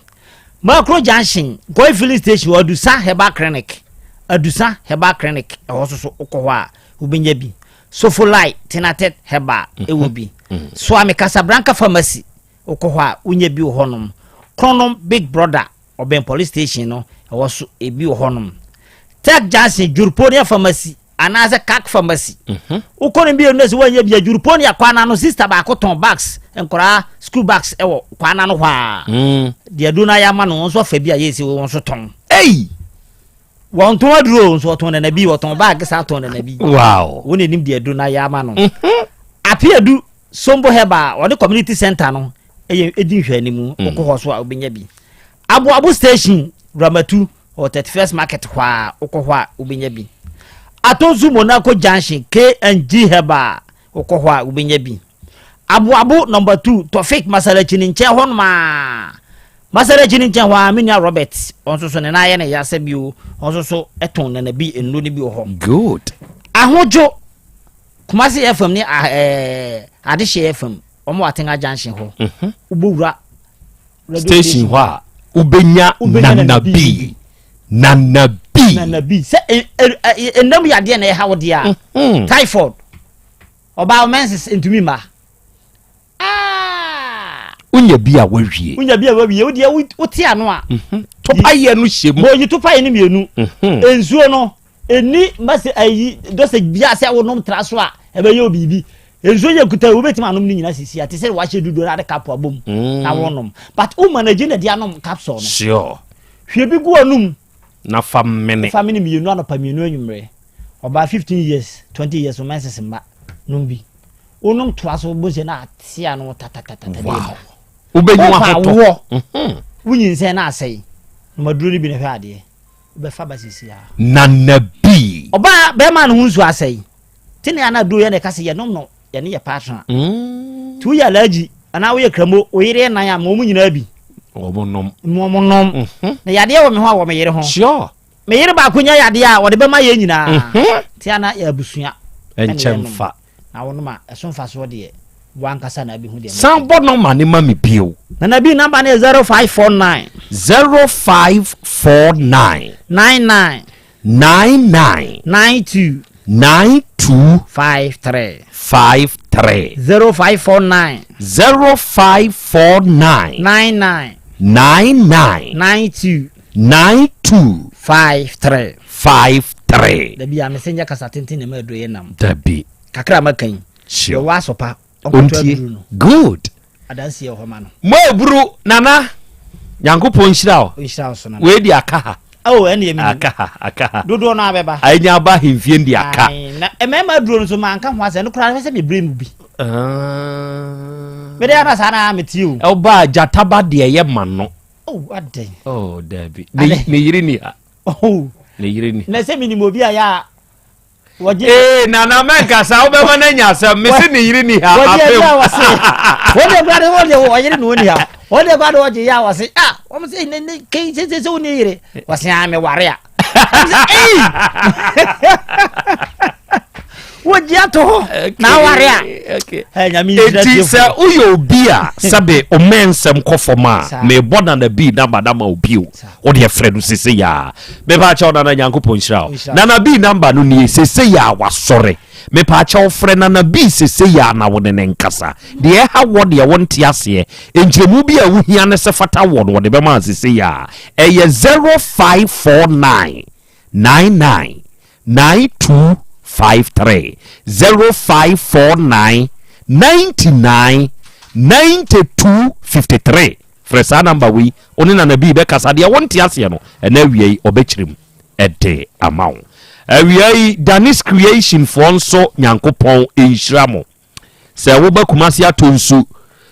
Makro junction Goi filling station wɔ Adusa herbal clinic Adusa herbal clinic ɛhɔ nso so wokɔ hɔ a wobɛnya bi. Sofolai Tinatet herbal ɛwɔ bi. Mhm. Soame Casablanca pharmacy wokɔ hɔ a wonya bi wɔ hɔnom. Kronom Big Brother ɔbɛn police station no ɛhɔ so ebi wɔ hɔnom. Tech junction Jurponia pharmacy anaasɛ kak pharmacy mhm. wokɔ no bio no sɛ woanyɛ bi adwurupɔ ne akwan ano sister baako tɔn bags nkɔraa school bags ɛwɔ kwan ano hɔ a mm. deɛ aduro no ayɛ ama no wɔn nso afa bi a yɛsi wɔn nso tɔn ei wɔn tɔn aduro nso wɔtɔn nana bi wɔtɔn bag saa tɔn nana bi wow wɔn anim deɛ aduro no ayɛ ama no mhm. apiadu sombo herbal wɔde community center no ɛyɛ edi nhwɛanimu mm. wokɔ hɔ so a wobɛnya bi aboabo station ramatu Wɔ 31st market hɔ a wokɔ hɔ a wobɛnya bi. Atonsu Monaco junction KNG Herbal wokɔ hɔ a wobɛnya bi. Aboabo number 2 Tofik Masalachi ne nkyɛn hɔ nom a Masalachi ne nkyɛn hɔ a me nua Robert ɔno nso so ne nan ayɛ ne ya sɛ bio ɔno nso so tɔn nanabi nnuro no bi wɔ hɔ. Good. Ahodwo Kumasi FM ne ɛɛ Adehyeɛ FM wɔn wɔ Atenga junction hɔ. Mhm. Wobɛwura station hɔ a wobɛnya nanabi nanabi nanabi sɛ ɛnam yadeɛ na ɛha wo deɛ a mhm. typhoid ɔbaa menses ntumi ma ah! wonya bi a wawie wonya bi a wawie wodeɛ wote ano a mhm. topayɛ no hyɛ mu bɔyi topayɛ no mmienu mhm. nsuo no. Ɛni mase ayi dosage bia sɛ wonom tra so a ɛbɛyɛ wo biribi. Nsuo yɛ kuta wobɛtumi anom ne nyina sisi a te sɛ wahyɛ dudo na ade cup abom na wonom. But wo manage na de anom capsule no. Sure. Hwie bi gu anum. Na fa mene. Fa mene mmienu anɔpa mmienu anwummerɛ. Ɔbaa 15 years, 20 years wo menses mma nom bi. Wonom toa so wobɛhu sɛ na ate ano tatatatata. Wow. Wobɛnya Wopa ahotɔ. awoɔ. Wonyinsɛn na asɛe. Nom aduro no bi na hwɛ adeɛ. Wobɛfa ba sisi a. Nana bi. Ɔbaa bɛrima no ho nsuo asɛe. Te ne ana aduro yɛ na ɛka sɛ yɛnom no yɛne yɛ partner. Nti woyɛ alaji anaa woyɛ kramo wo yere yɛ nan a ma wɔn nyinaa bi. Wɔn nom. Ma wɔn nom. Na yadeɛ wɔ me ho a wɔ me yere ho. Sure. Me yere baako nya yadeɛ a wɔde bɛma yɛn nyinaa. Te ana yɛ abusua. Ɛnkyɛ mfa. Na wɔnom a ɛso mfasoɔ deɛ wankasa na abɛhu deɛ. San bɔ nɔma ne ma me bio. Nana bi namba no yɛ 0549. 0549. 99. 99. 92. 92. 53. 53. 0549. 0549. 99. 99. 92. 92. 53. 53. Dabi a mese nyɛ kasa tenten na ɛma aduro yɛ nam. Dabi. Kakra a maka yi. Sure. Yɛwɔ asopa. Ɔnkɔtɔ Ontie. aduro no. Good. Adanseɛ wɔ hɔ ma no. Mo aburu nana. Nyankopɔn nhyira wo. Nhyira wo so nana. Wei di aka ha. Oh, ɛne yɛ menim. Aka ha, aka ha. Dodoɔ no abɛba. Anya aba ahemfie ndi aka. Ae, na mmarima aduro no nso manka ho asɛ no koraa sɛ mebrɛ mu bi. Ah. Mede ana saa na metie o. Ɔba gyataba deɛ yɛ ma no. Oh, adɛn. Oh, dabi. Ne yere ni ha. Oh. Ne yere ni. Na sɛ menim obi a yɛ a wɔgye. Ee nana mɛnkasa wobɛma no anya asɛm mese ne yere ni ha wɔgye apem. ɛdi a wɔse wɔde kura de wɔde wɔyere na wɔni ha wɔde kura de wɔgye yɛ a wɔse ah wɔn sɛ ne ne kei sɛ sɛ sɛ wɔn yere wɔse ah me ware a wɔn sɛ ei wɔgye ato hɔ na aware a ɛ nyame nhyira Enti tie sɛ woyɛ obi a sɛbe ɔmɛ nsɛm kɔ fam a mebɔ nana bi namba na ma obi o wo deɛ frɛ no sese yaa mepaakyɛw nana nyankopɔn nhyira wo nana bi namba no nie sese yaa wasɔre mepaakyɛw frɛ nana bi sese yaa na wo ne ne nkasa deɛ ɛha wɔ deɛ wonte aseɛ nkyerɛmu bi a wohia ne sɛ fata wɔ no wɔde bɛma sese yaa ɛyɛ 0549 99 9253 0549 99 92 53 Frɛ saa number wei, wo ne Nana Bii bɛkasa, deɛ wonte aseɛ no, ɛnɛ awia yi ɔbɛkyerɛ mu de ama wo. Awia yi, Danis Creation foɔ nso Nyankopɔn nhyira mo. Sɛ woba Kumasi atɔ nsu,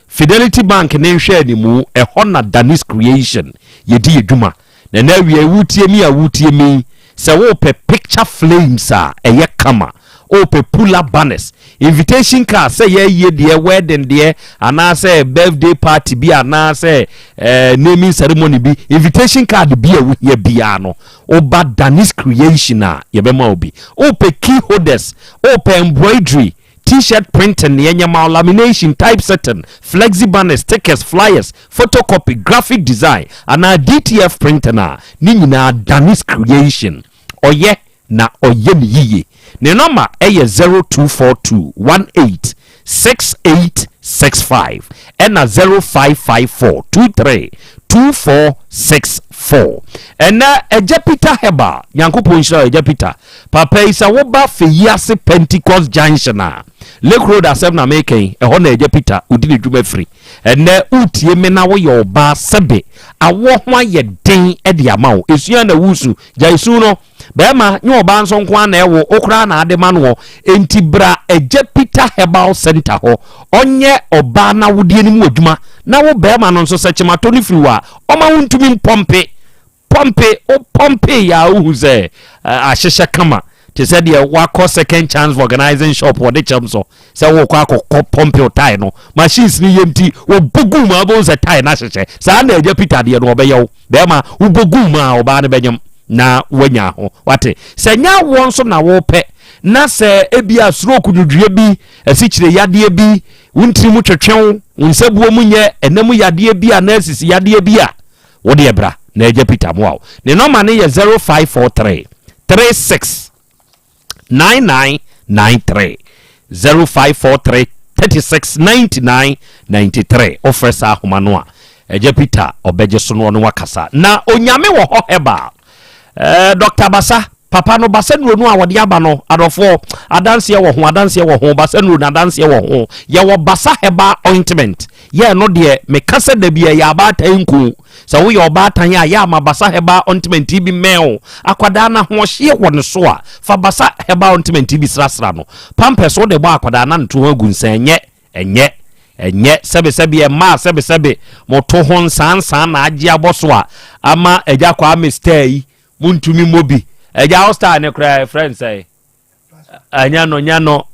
Fidelity Bank ne nhwɛanimu, ɛhɔ na Danis Creation yɛdi yɛ dwuma. Na ɛnɛ awia yi, wotie mi a wotie mi yi, sɛ wopɛ picture flames a ɛyɛ kama, wopɛ pull up banners, invitation card sɛ yɛ ayie deɛ, wedding deɛ, anaasɛ birthday party bi anaasɛ eh, naming ceremony bi, invitation card bi a wohia biara no, woba Danis Creation a yɛbɛma wo bi. Wopɛ key holders, wopɛ embroidery, T-shirt printing, nea ɛnyɛ ma wo, lamination, typesetting, flexi banners, stickers, flyers, photocopy, graphic design, anaa DTF printing a, ne nyinaa Danny's Creation. Ɔyɛ na ɔyɛ no yiye. Ne nɔma yɛ 0242 18 6865 ɛna 0554 23 2464. Ɛnɛ Agya Peter Herbal, Nyankopɔn nhyira wo Agya Peter. Papa yi sɛ woba Feyiase Pentecost Junction a, Lake Road asɛm na meka yi, ɛhɔ na Agya Peter odi ne dwuma firi. Ɛnnɛ wotie me na woyɛ ɔbaa sɛbe awoɔ ho ayɛ den de ama wo, esua na wusu, gyae su no. Bɛrima, nyɛ ɔbaa nso nko ara na ɛwo, wo koraa na ade ma noɔ. Enti bra Agya Peter Herbal Center hɔ, ɔnyɛ ɔbaa n'awodeɛ no mu adwuma, na wo bɛrima no nso sɛ kyematɔ no firi wo a, ɔma wontumi mpɔmpe. Pɔmpe, wo pɔmpe yɛ a wohu sɛ ahyehyɛ kama te sɛ deɛ wakɔ second chance vulcanizing shop wɔde kyɛm so sɛ wokɔ akɔkɔ pɔmpe wo tae no machines no yɛ nti wɔbɔ gu mu a wobɛhu sɛ tae no ahyehyɛ saa na agya Peter deɛ no ɔbɛyɛ wo bɛrima wobɔ gu mu a ɔbaa no bɛnyam na wanya ho wate sɛ nyɛ awoɔ nso na wopɛ na sɛ ebia stroke dwodwoeɛ bi asikyire yadeɛ bi wo ntiri mu twetwe wo wo nsabuo mu nyɛ ɛnam yadeɛ bi anaa sisi yadeɛ bi a Wo deɛ bra na Agya Peter mmoa wo. Ne nɔma no yɛ 0543 36 9993. 0543 36 99 93. Wofrɛ saa ahoma no a, Agya Peter ɔbɛgye so no ɔne wakasa. Na Onyame wɔ hɔ herbal. Eh, Dr. Basa. Papa no basa nnuro no a wɔde aba no, adɔfoɔ, adanseɛ wɔ ho, adanseɛ wɔ ho, basa nnuro no adanseɛ wɔ ho. Yɛwɔ basa herbal ointment. Yɛ ɛno deɛ, meka sɛ da bi ɛyɛ abaatan nku. Sɛ woyɛ ɔbaatan a, yɛ ama basa herbal ointment yi bi mmɛn wo. Akwadaa no ahoɔhyeɛ wɔ ne so a, fa basa herbal ointment yi bi srasra no. Pampers wode bɔ akwadaa na ne to ho agu nsa, ɛnyɛ, ɛnyɛ, ɛnyɛ. Sɛbesɛbe ɛmmaa sɛbesɛbe moto ho nsaansaa na agye abɔ so a, ama Agya Kwame star yi Montumi mmɔ bi. Agya wo style ne koraa ɛfrɛ nsɛe. Ɛnyɛ no nyɛ no.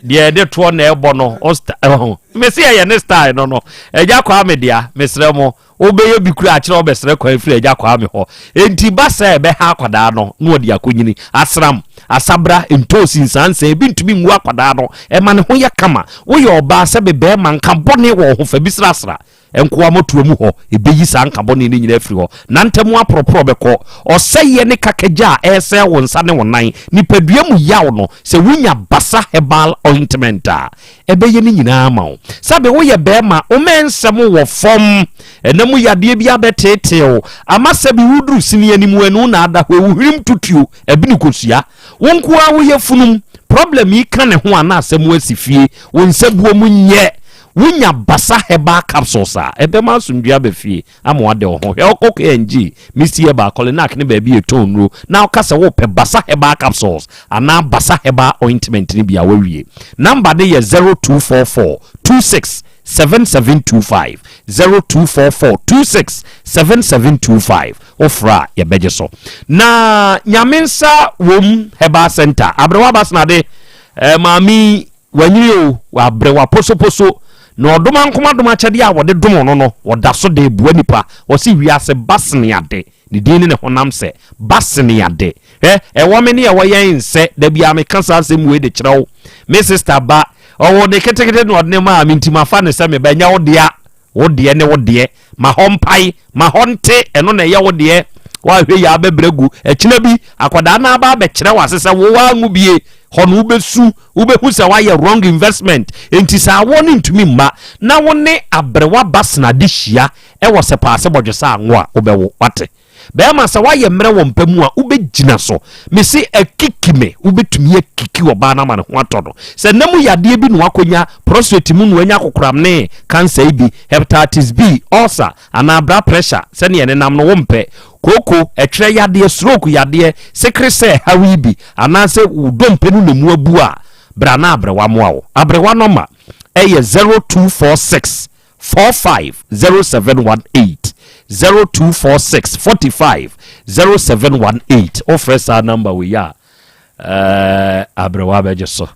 Deɛ ɛde toɔ na ɛbɔ no. Ɔho. Mese ɛyɛ ne style no no. Agya Kwame dea, mesrɛ mo. Wobɛyɛ bi kura akyerɛ wobɛsrɛ kwan firi Agya Kwame hɔ. Enti ba sɛ ɛbɛha akwadaa no na ɔde akɔnyini. Asram, asabra, ntoosi, nsansa, ebi ntumi ngu akwadaa no. Ɛma ne ho yɛ kama. Woyɛ ɔbaa sɛbe bɛrima nka bɔne wɔ wo ho fa bi srasra. Nkoa mmɔtoa mu hɔ, ɛbɛyi saa nka bɔne no nyinaa afiri hɔ, na ntɛm aporɔporɔ bɛkɔ. Ɔsɛeɛ ne kakagya a ɛresɛe wo nsa ne wo nan, nipadua mu yaw no, sɛ wonya Basa Herbal Ointment a, ɛbɛyɛ ne nyinaa ama wo. Sɛbe woyɛ barima, wo mmɛnsɛm wɔ fam, ɛna mu yadeɛ bi abɛteetee wo, ama sɛbe woduru sini anim ɛno na ada hɔ, wo hwenem tutuo, ɛbene kosua, wo nko ara woyɛ funum, problem yi ka ne ho a na asɛm asi fie, wo nsabuo mu nyɛ. Wonya Basa Herbal Capsules a, ɛbɛma asomdwoe aba fie ama woade wo ho. Hwɛ wokɔ KNG, Misty Herbal, Kolinak ne baabi a yɛtɔn nnuro na woka sɛ wopɛ Basa Herbal Capsules anaa Basa Herbal Ointment no bi a, woawie. Number no yɛ 0244 26 7725, 0244 26 7725. Wofrɛ a, yɛbɛgye so. Na Nyame nsa wom Herbal Center, Aberewa Abasenade, eh, maame yi, Wanyini o, wabrɛ, waposoposo, na ɔdom ankomadom akyɛdeɛ a wɔde dom no no, ɔda so de reboa nnipa. Ɔse wiase ba sene ade, ne din ne ne honam sɛ, ba sene ade. Hwɛ, ɛwɔ me ne ɛwɔ yɛn nsɛ, da biara meka saa asɛm wei de kyerɛ wo. Me sister ba, ɔwoo ne ketekete na ɔde no maa me nti mafa no sɛ me ba, ɛnyɛ wo dea. Wo deɛ ne wo deɛ. Ma hɔ mpae, ma hɔ nte, ɛno na ɛyɛ wo deɛ. Woanhwɛ yie a wobɛbrɛ agu. Ɛkyena bi, akwadaa no aba abɛkyerɛ wo ase sɛ wo woanwo bie. Hɔ no wobɛsu, wobɛhu sɛ woayɛ wrong investment. Enti sɛ awoɔ no ntumi mma na wo ne aberewa ba senade hyia wɔ sɛpaase bɔdwesa anwo a, wobɛwo. Woate? Bɛɛma sɛ woayɛ mmerɛ wɔ mpa mu a wobɛgyina so. Mese akiki me, wobɛtumi akiki ɔbaa no ama ne ho atɔ no. Sɛ nna mu yadeɛ bi na wakɔnya, prostate mu na wanya kokoram ne cancer yi bi, hepatitis B, ulcer, anaa bra pressure, sɛdeɛ ɛnenam no wompɛ, kooko, ɛtwerɛ yadeɛ, stroke yadeɛ, sekere sɛ ɛhaw yi bi, anaasɛ wo dompe no na mu abu a, bra na aberewa moa wo. Aberewa nɔma ɛyɛ 0246 45 0718 0246 45 0718 wofrɛ saa namba wei a eh, aberewa bɛgye so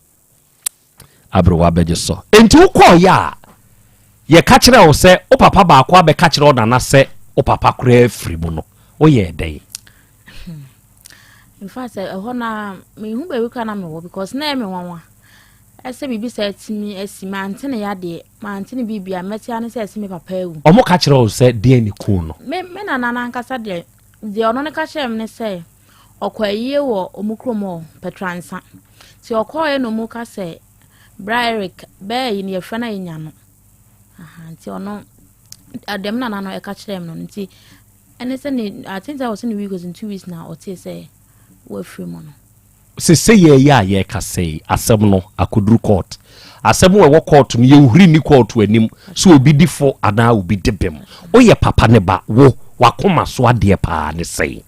aberewa bɛgye so enti wokɔɔyɛ a yɛka kyerɛ wo sɛ wo papa baako abɛka kyerɛ wo nana sɛ wo papa koraa firi mu no woyɛɛ dɛn In fact, ɛhɔ na mehu baabi koraa na mewɔ because na ɛyɛ me nwanwa. Ɛsɛ biribi saa atumi asi, mante ne yadeɛ, mante ne biribi a mɛte ara ne sɛ ɛsɛ me papa awu. Wɔn ka kyerɛ wo sɛ deɛn ne kuu no? Me me nana no ankasa deɛ, deɛ ɔno no ka kyerɛ me ne sɛ ɔkɔ ayie wɔ wɔn kurom hɔ, Pɛtransa. Nti ɔkɔɔeɛ na wɔn ka sɛ bra Eric bɛɛ yi no yɛfrɛ no a yɛnya no. Aha, nti ɔno deɛ me nana no ɛka kyerɛ me no nti ɛne sɛ ne I think that was in the week was in 2 weeks na ɔtee sɛ wafiri mu no. Sesei yi a yɛrekasa yi, asɛm no akɔduru kɔɔt. Asɛm a ɛwɔ kɔɔto no, yɛnhuri nni kɔɔto anim sɛ obi di fɔ anaa obi di bem. Woyɛ papa ne ba, wo, w'akoma so adeɛ paa ne sɛn?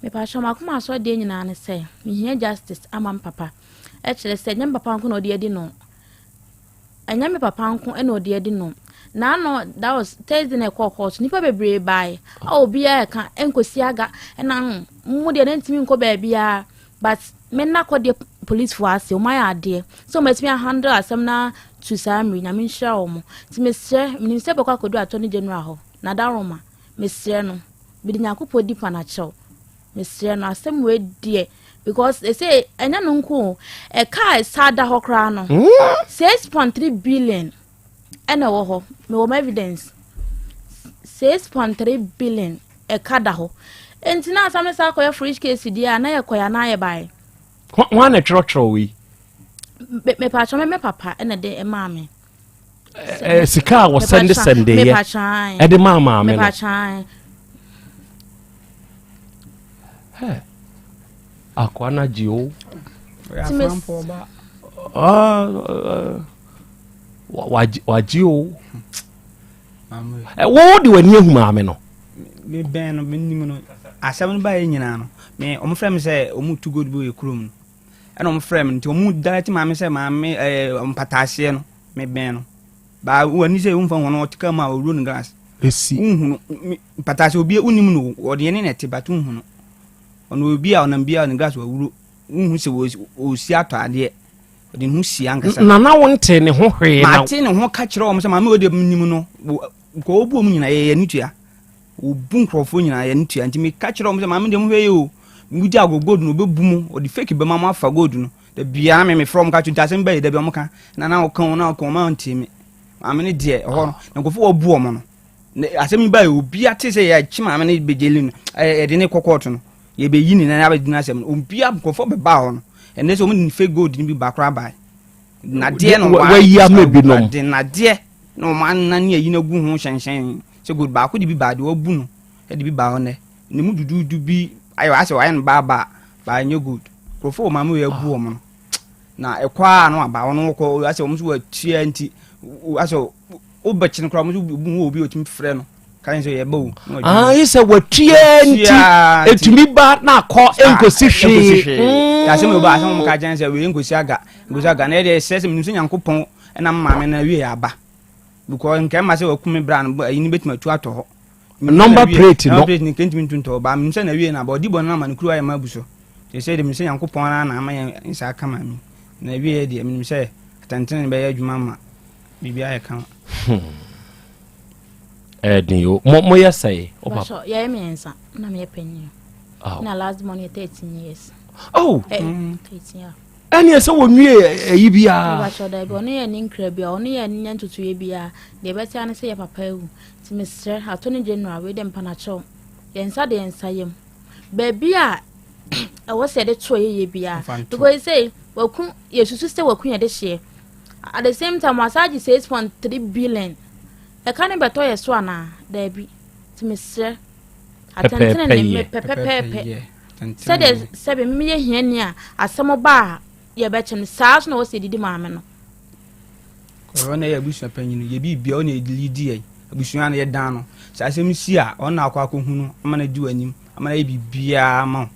Mepakyɛw, m'akoma so adeɛ nyinaa ne sɛ, mehia justice ama me papa. Ɛkyerɛ sɛ, ɛnyɛ me papa nko na ɔde adi no. Ɛnyɛ me papa nko na ɔde adi no. N'ano, that was Thursday na ɛkɔɔ court. Nnipa bebree bae a obiara ɛka nkosi aga ɛna mo deɛ na ntumi nkɔ baabiara. But me nna kɔ deɛ police foɔ ase, wɔn ayɛ adeɛ. Sɛ wɔn atumi ahandle asɛm na to saa mmiri, nyame nhyira wɔn. Nti mesrɛ, menim sɛ bɛkɔ akɔdu attorney general hɔ, na daroma, mesrɛ no, mede Nyankopɔn di pa na kyɛw. Mesrɛ no, asɛm wei deɛ, because they say ɛnyɛ no nko o, ɛka a ɛsa da hɔ koraa no, 6.3 billion ɛna ɛwɔ hɔ, mewɔ m evidence. 6.3 billion ɛka da hɔ. Enti na asame saa akɔyɛ fridge case deɛ a na yɛkɔyɛ anaa yɛbaeɛ. Hwan na ɛtwerɛtwerɛ wei? Mepatwa me me papa ɛna de ɛmaa me. Ɛɛ sika a wɔsɛnde sɛndeeɛ ɛde maa maame no. Akoa no agye o. Wagye o. Wo de w'ani ahu maame no. Mebɛn no menim no asɛm no baeɛ nyinaa no me ɔmo frɛ me sɛ ɔmo tu gold bi wɔ kurom no ɛna ɔmo frɛ me nti ɔmo direct maame sɛ maame ɛɛ mpataaseɛ no mebɛn no baa w'ani sɛ womfa hu no ɔte kaa mu a ɔwuro no glass esi wonhu no mpataaseɛ obi wonim no ɔde yɛne na ɛte but wonhu no Ɔno obi a ɔnam biara ne glass wawuro. Wonhu sɛ ɔresi atɔ adeɛ. Ɔde ne ho si ankasa. Na na wonte ne ho hwee na. Mate ne ho ka kyerɛ wɔn sɛ maame wei deɛ menim no. Nka ɔbu wɔn nyinaa yɛyɛ ne tua. Ɔbu nkurɔfoɔ nyinaa yɛ ne tua. Nti meka kyerɛ wɔn sɛ maame deɛ mohwɛ yie o. Mogya ago gold no ɔbɛbu mo. Ɔde fake bɛma mo afa gold no. Da biara me mefrɛ wɔn ka kyerɛ nti asɛm bɛyɛ da bi wɔn ka. Na na ɔka wɔn na ɔka wɔn ma ntie me. Maame no deɛ ɛhɔ no na nkurɔfoɔ wɔbu wɔn no. Na asɛm yi bae obi ate sɛ yɛakye maame no bɛgyeli no yɛde ne kɔ kɔɔto no yɛbɛyi ne nan abɛgyina asɛm no obi nkurɔfoɔ bɛbaa hɔ no ɛnɛ sɛ wɔn de fake gold no bi ba koraa bae nadeɛ na wɔayi ama binom de nadeɛ na wɔn anane ayi no agu ho hyɛnhyɛn sɛ gold baako de bi baa deɛ wɔabu no de bi baa hɔ nɛ ne mu duduudu bi ayɛ asɛ wɔayɛ no baabaa baa nyɛ gold nkurɔfoɔ wɔ maame wei abu wɔn no na ɛkɔ a no aba wɔn kɔ asɛ wɔn nso wɔatua nti asɛ wobɛkye no koraa wɔn nso bu hu obi a otumi frɛ no ka sɛ yɛba o. ayi sɛ watua nti etumi ba na akɔ nkosi hwee. Mm. Asɛm yɛ ba asɛm wɔn ka kyɛn sɛ wei nkosi aga nkosi aga na yɛde sɛ sɛ menim sɛ Nyankopɔn ɛnam maame na wie aba because nkɛma sɛ wakum me bra no ayi no bɛtumi atu atɔ hɔ. Number plate no. Number plate no nkɛntumi ntu ntɔ hɔ ba menim sɛ na wie na aba ɔdi bɔ no ama no kuru ayɛ ma abu so. Te sɛ de menim sɛ Nyankopɔn ara na ama yɛn nsa aka maame na wie deɛ menim sɛ atɛntene bɛyɛ adwuma ama biribi ayɛ kama. Hmm. Ɛden o. Mo mo yɛ sɛe. O papa. Yɛyɛ mmiɛnsa na meyɛ panyin. Na last born yɛ 13 years. Oh. Eh, 13 years. Ɛne ɛsɛ wɔnwie ɛyi biara. Mebakyɛ daabi ɔno yɛ ne nkra bia ɔno yɛ ne ntotoeɛ biara deɛ ɛbɛte ano sɛ yɛ papa awu nti mesrɛ attorney general wei de mpanakyɛw yɛn nsa de yɛn nsa yam baabi a ɛwɔ sɛ yɛde to yɛyɛ biara because sɛ waku yɛsusu sɛ waku yɛde hyeɛ At the same time wasan agye 6.3 billion. Ɛka no bɛtɔ yɛ so anaa? Daabi. Nti mesrɛ atɛntene ne me pɛpɛpɛɛpɛ. Sɛdeɛ sɛbe meyɛ hiani a asɛm ba a yɛbɛkyɛ no saa so na wɔsɛ didi maame no. Ɔno na yɛ abusua panyin no yɛ biribia ɔna ɛlidi yɛn abusua no yɛdan no sɛ asɛm si a ɔno na akɔ akɔhu no ama no adi w'anim ama no ayɛ biribiaa ma wo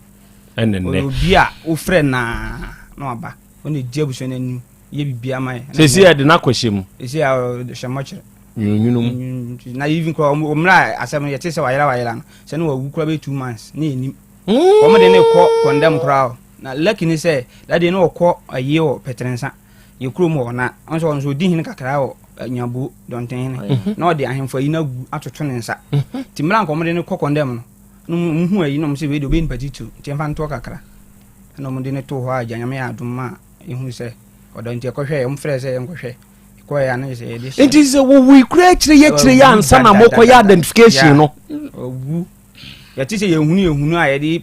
ɛne nnɛ ɔyɛ obi a wofrɛ naa na waba Ɔna ɛdi abusua no anim yɛ biribiara ma yɛ. Sɛsi yɛde no akɔhyɛ mu. Sɛsi a ɔhyɛ mmɔkyerɛ. Nwununwunu mu. Na even kora mmerɛ a asɛm no yɛte sɛ wayera wayera no sɛ ne wawu kora bɛyɛ 2 months ne yɛnim. Wɔn de ne kɔ condemn koraa o. Na lucky ne sɛ that day ne ɔkɔ ayie wɔ Pɛtrɛnsa yɛ kurom hɔ na ɔno nso ɔno nso ɔdi hene kakra wɔ Nyabuo Dɔnten hene mhm. na ɔde ahemfo ayi no agu atoto ne nsa. Mhm. Nti mmerɛ a nka wɔn de ne kɔ condemn no na wɔn hu ayi na wɔn sɛ wei de ɔbɛyɛ nipa titiriw nti ɛmfa ntoɔ kakra. Ɛna wɔde no too hɔ a agya Nyame yɛ adom ma yɛhunu sɛ ɔdɔ nti ɛkɔhwɛ wɔn frɛ sɛ yɛnkɔhwɛ ɛkɔɛ a na yɛ sɛ yɛde hyɛ. Nti sɛ wɔwui kura akyire yɛ kyire yɛ ansa na mokɔyɛ identification no. Ɔwu yɛte sɛ yɛhunu yɛhunu a yɛde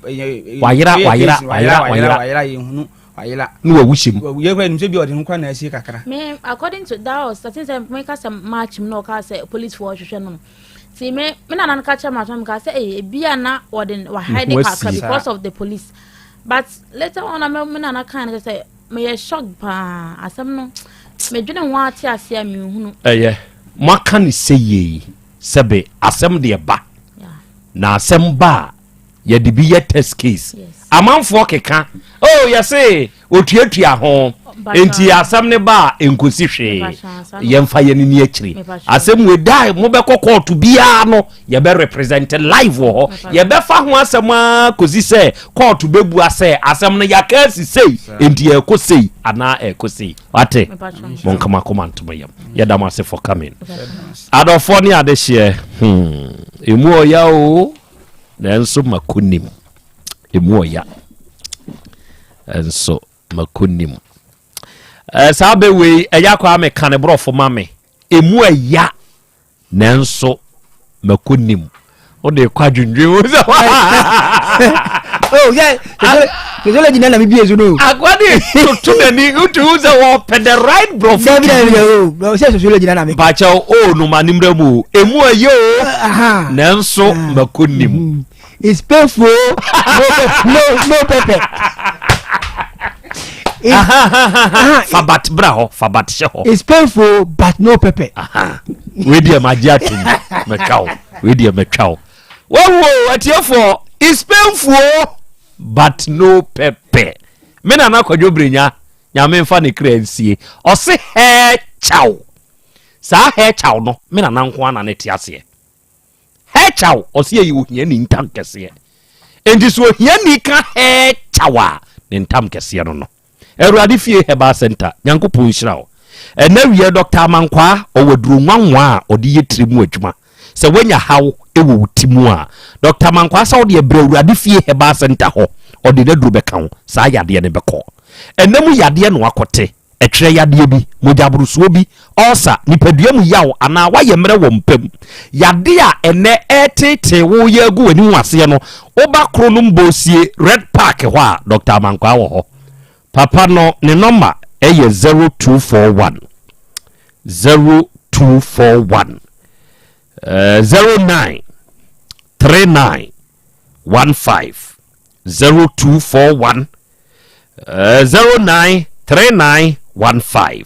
wayera wayera wayera wayera wayera yɛhunu wayera ne wawu hyɛ mu. Yɛ kura nim sɛ bi ɔde ho kura na asie kakra. Me according to that was starting sɛ meka sɛ March mu na ɔka sɛ police foɔ hwehwɛ no no ti me me nana no ka kyerɛ me asɔm ka sɛ ee ebi a na wɔde wahide kakra because of the police but later on na me me nana kan no sɛ meyɛ shock paa asɛm no medwene ho ate ase a menhunu. Ɛyɛ moaka ne sɛ yei sɛbe asɛm deɛ ba na asɛm ba a yɛde bi yɛ test case amanfoɔ keka oh yɛse otuatua ho nti asɛm ne ba a nkosi hwee yɛmfa yɛn ni akyire asɛm wei da mobɛkɔ kɔɔto biara no yɛbɛ represent live wɔ hɔ yɛbɛfa ho asɛm a kɔsi sɛ kɔɔto bɛbua sɛ asɛm no yɛaka asi sei nti ɛkɔ sei anaa ɛkɔ sei wate monkama koma ntoma yam yɛda mo ase for coming adɔfoɔ ne adehyeɛ hmm ɛmu ɔya o Nanso makonim, emu ɔya. Nso makonim. Eh, saa bɛ wei ɛyɛ akɔ a meka ne borɔfo ma me. Emu ɛya, nanso makonim. Wode kɔ adwendwen mu sɛ. Oh, yeah. Sociology na na mi bie so no. Akwa de toto n'ani wotu hu sɛ wɔpɛ the right borɔfo. Dabi dabi dabi o sɛ sociology na na mi. Mpakyɛw o no ma nimrɛ mu o emu ɛyɛ o nanso mako nim. It's painful no no no pepper. Fa bat bra hɔ, fa bat hyɛ hɔ. It's painful but no pepper. Wei deɛ magye atom, mɛtwa wo. Wei deɛ mɛtwa wo. Wawu o, atiefoɔ, it's painful but no pepper. Me nana Kwadwo Brenya, Nyame mfa ne kra nsie. Ɔse hɛɛ kyaw. Saa hɛɛ kyaw no, me nana nko ara na ne te aseɛ. Hɛɛ kyaw, ɔse ɛyɛ ohiani ntam kɛseɛ. Enti sɛ ohiani ka hɛɛ kyaw a, ne ntam kɛseɛ no no. Awurade fie Herbal Center, Nyankopɔn nhyira wo. Ɛnɛ wiɛ Dɔkta Amankwaa, ɔwɔ aduro nwanwa a ɔde yɛ tiri mu adwuma. Sɛ woanya haw wɔ wo ti mu a, Dɔkta Amankwaa sɛ wode brɛ Awurade fie Herbal Center hɔ, ɔde n'aduro bɛka wo, saa yadeɛ no bɛkɔ. Ɛnna mu yadeɛ na wakɔte, ɛtwerɛ yadeɛ bi, mogyaborosoɔ bi, ɔɔsa, nipadua mu yaw anaa woayɛ mmerɛ wɔ mpa mu. Yadeɛ a ɛnnɛ ɛreteetee wo yɛ agu w'ani ho aseɛ no, woba Kronom Bosie Red Park hɔ a, Dɔkta Amankwaa wɔ hɔ. Papa no ne nɔma yɛ 0241 0241 09 39 15 0241 09 39 15.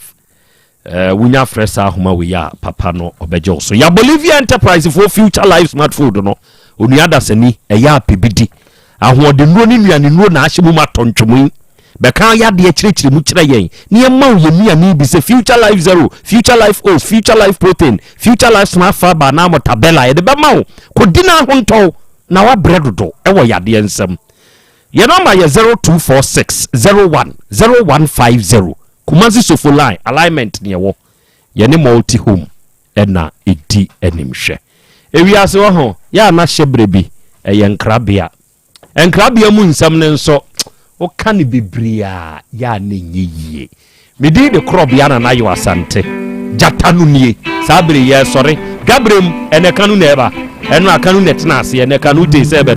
Wonya frɛ saa ahoma wei a, papa no ɔbɛgye wo so. Ya Bolivia Enterprise foɔ Future Life Smart Food no, onua dasani, ɛyɛ apɛ bi di. Ahoɔdennuro ne nnuanennuro na ahyɛ mu ma tɔ ntwom yi. Bɛka yadeɛ kyerɛkyerɛ mu kyerɛ yɛn na yɛma wo yɛn nnuane bi sɛ Future Life Zero, Future Life Oats, Future Life Protein, Future Life Smart Fiber anaa Mortabella. Yɛde bɛma wo. Kɔdi no ahontɔw na wabrɛ dodo wɔ yadeɛ nsam. Yɛn nɔmba yɛ 0246 01 0150. Kumasi Sofo Line, alignment ne ɛwɔ. Yɛne Multi Home na ɛdi animhwɛ. Ewiase wɔ ho, yɛ a na hyɛberɛ bi, ɛyɛ nkrabea. Nkrabea mu nsɛm no nso, woka no bebree a, yɛ a na ɛnyɛ yie. Me din de Korɔbea Nana Yaw Asante. Gyata no nie. Saa bere yi yɛresɔre. Dwaberem, ɛnɛ kanu na ɛba. Ɛno a kanu na ɛtena ase, ɛnɛ kanu tee sɛ ɛbɛ.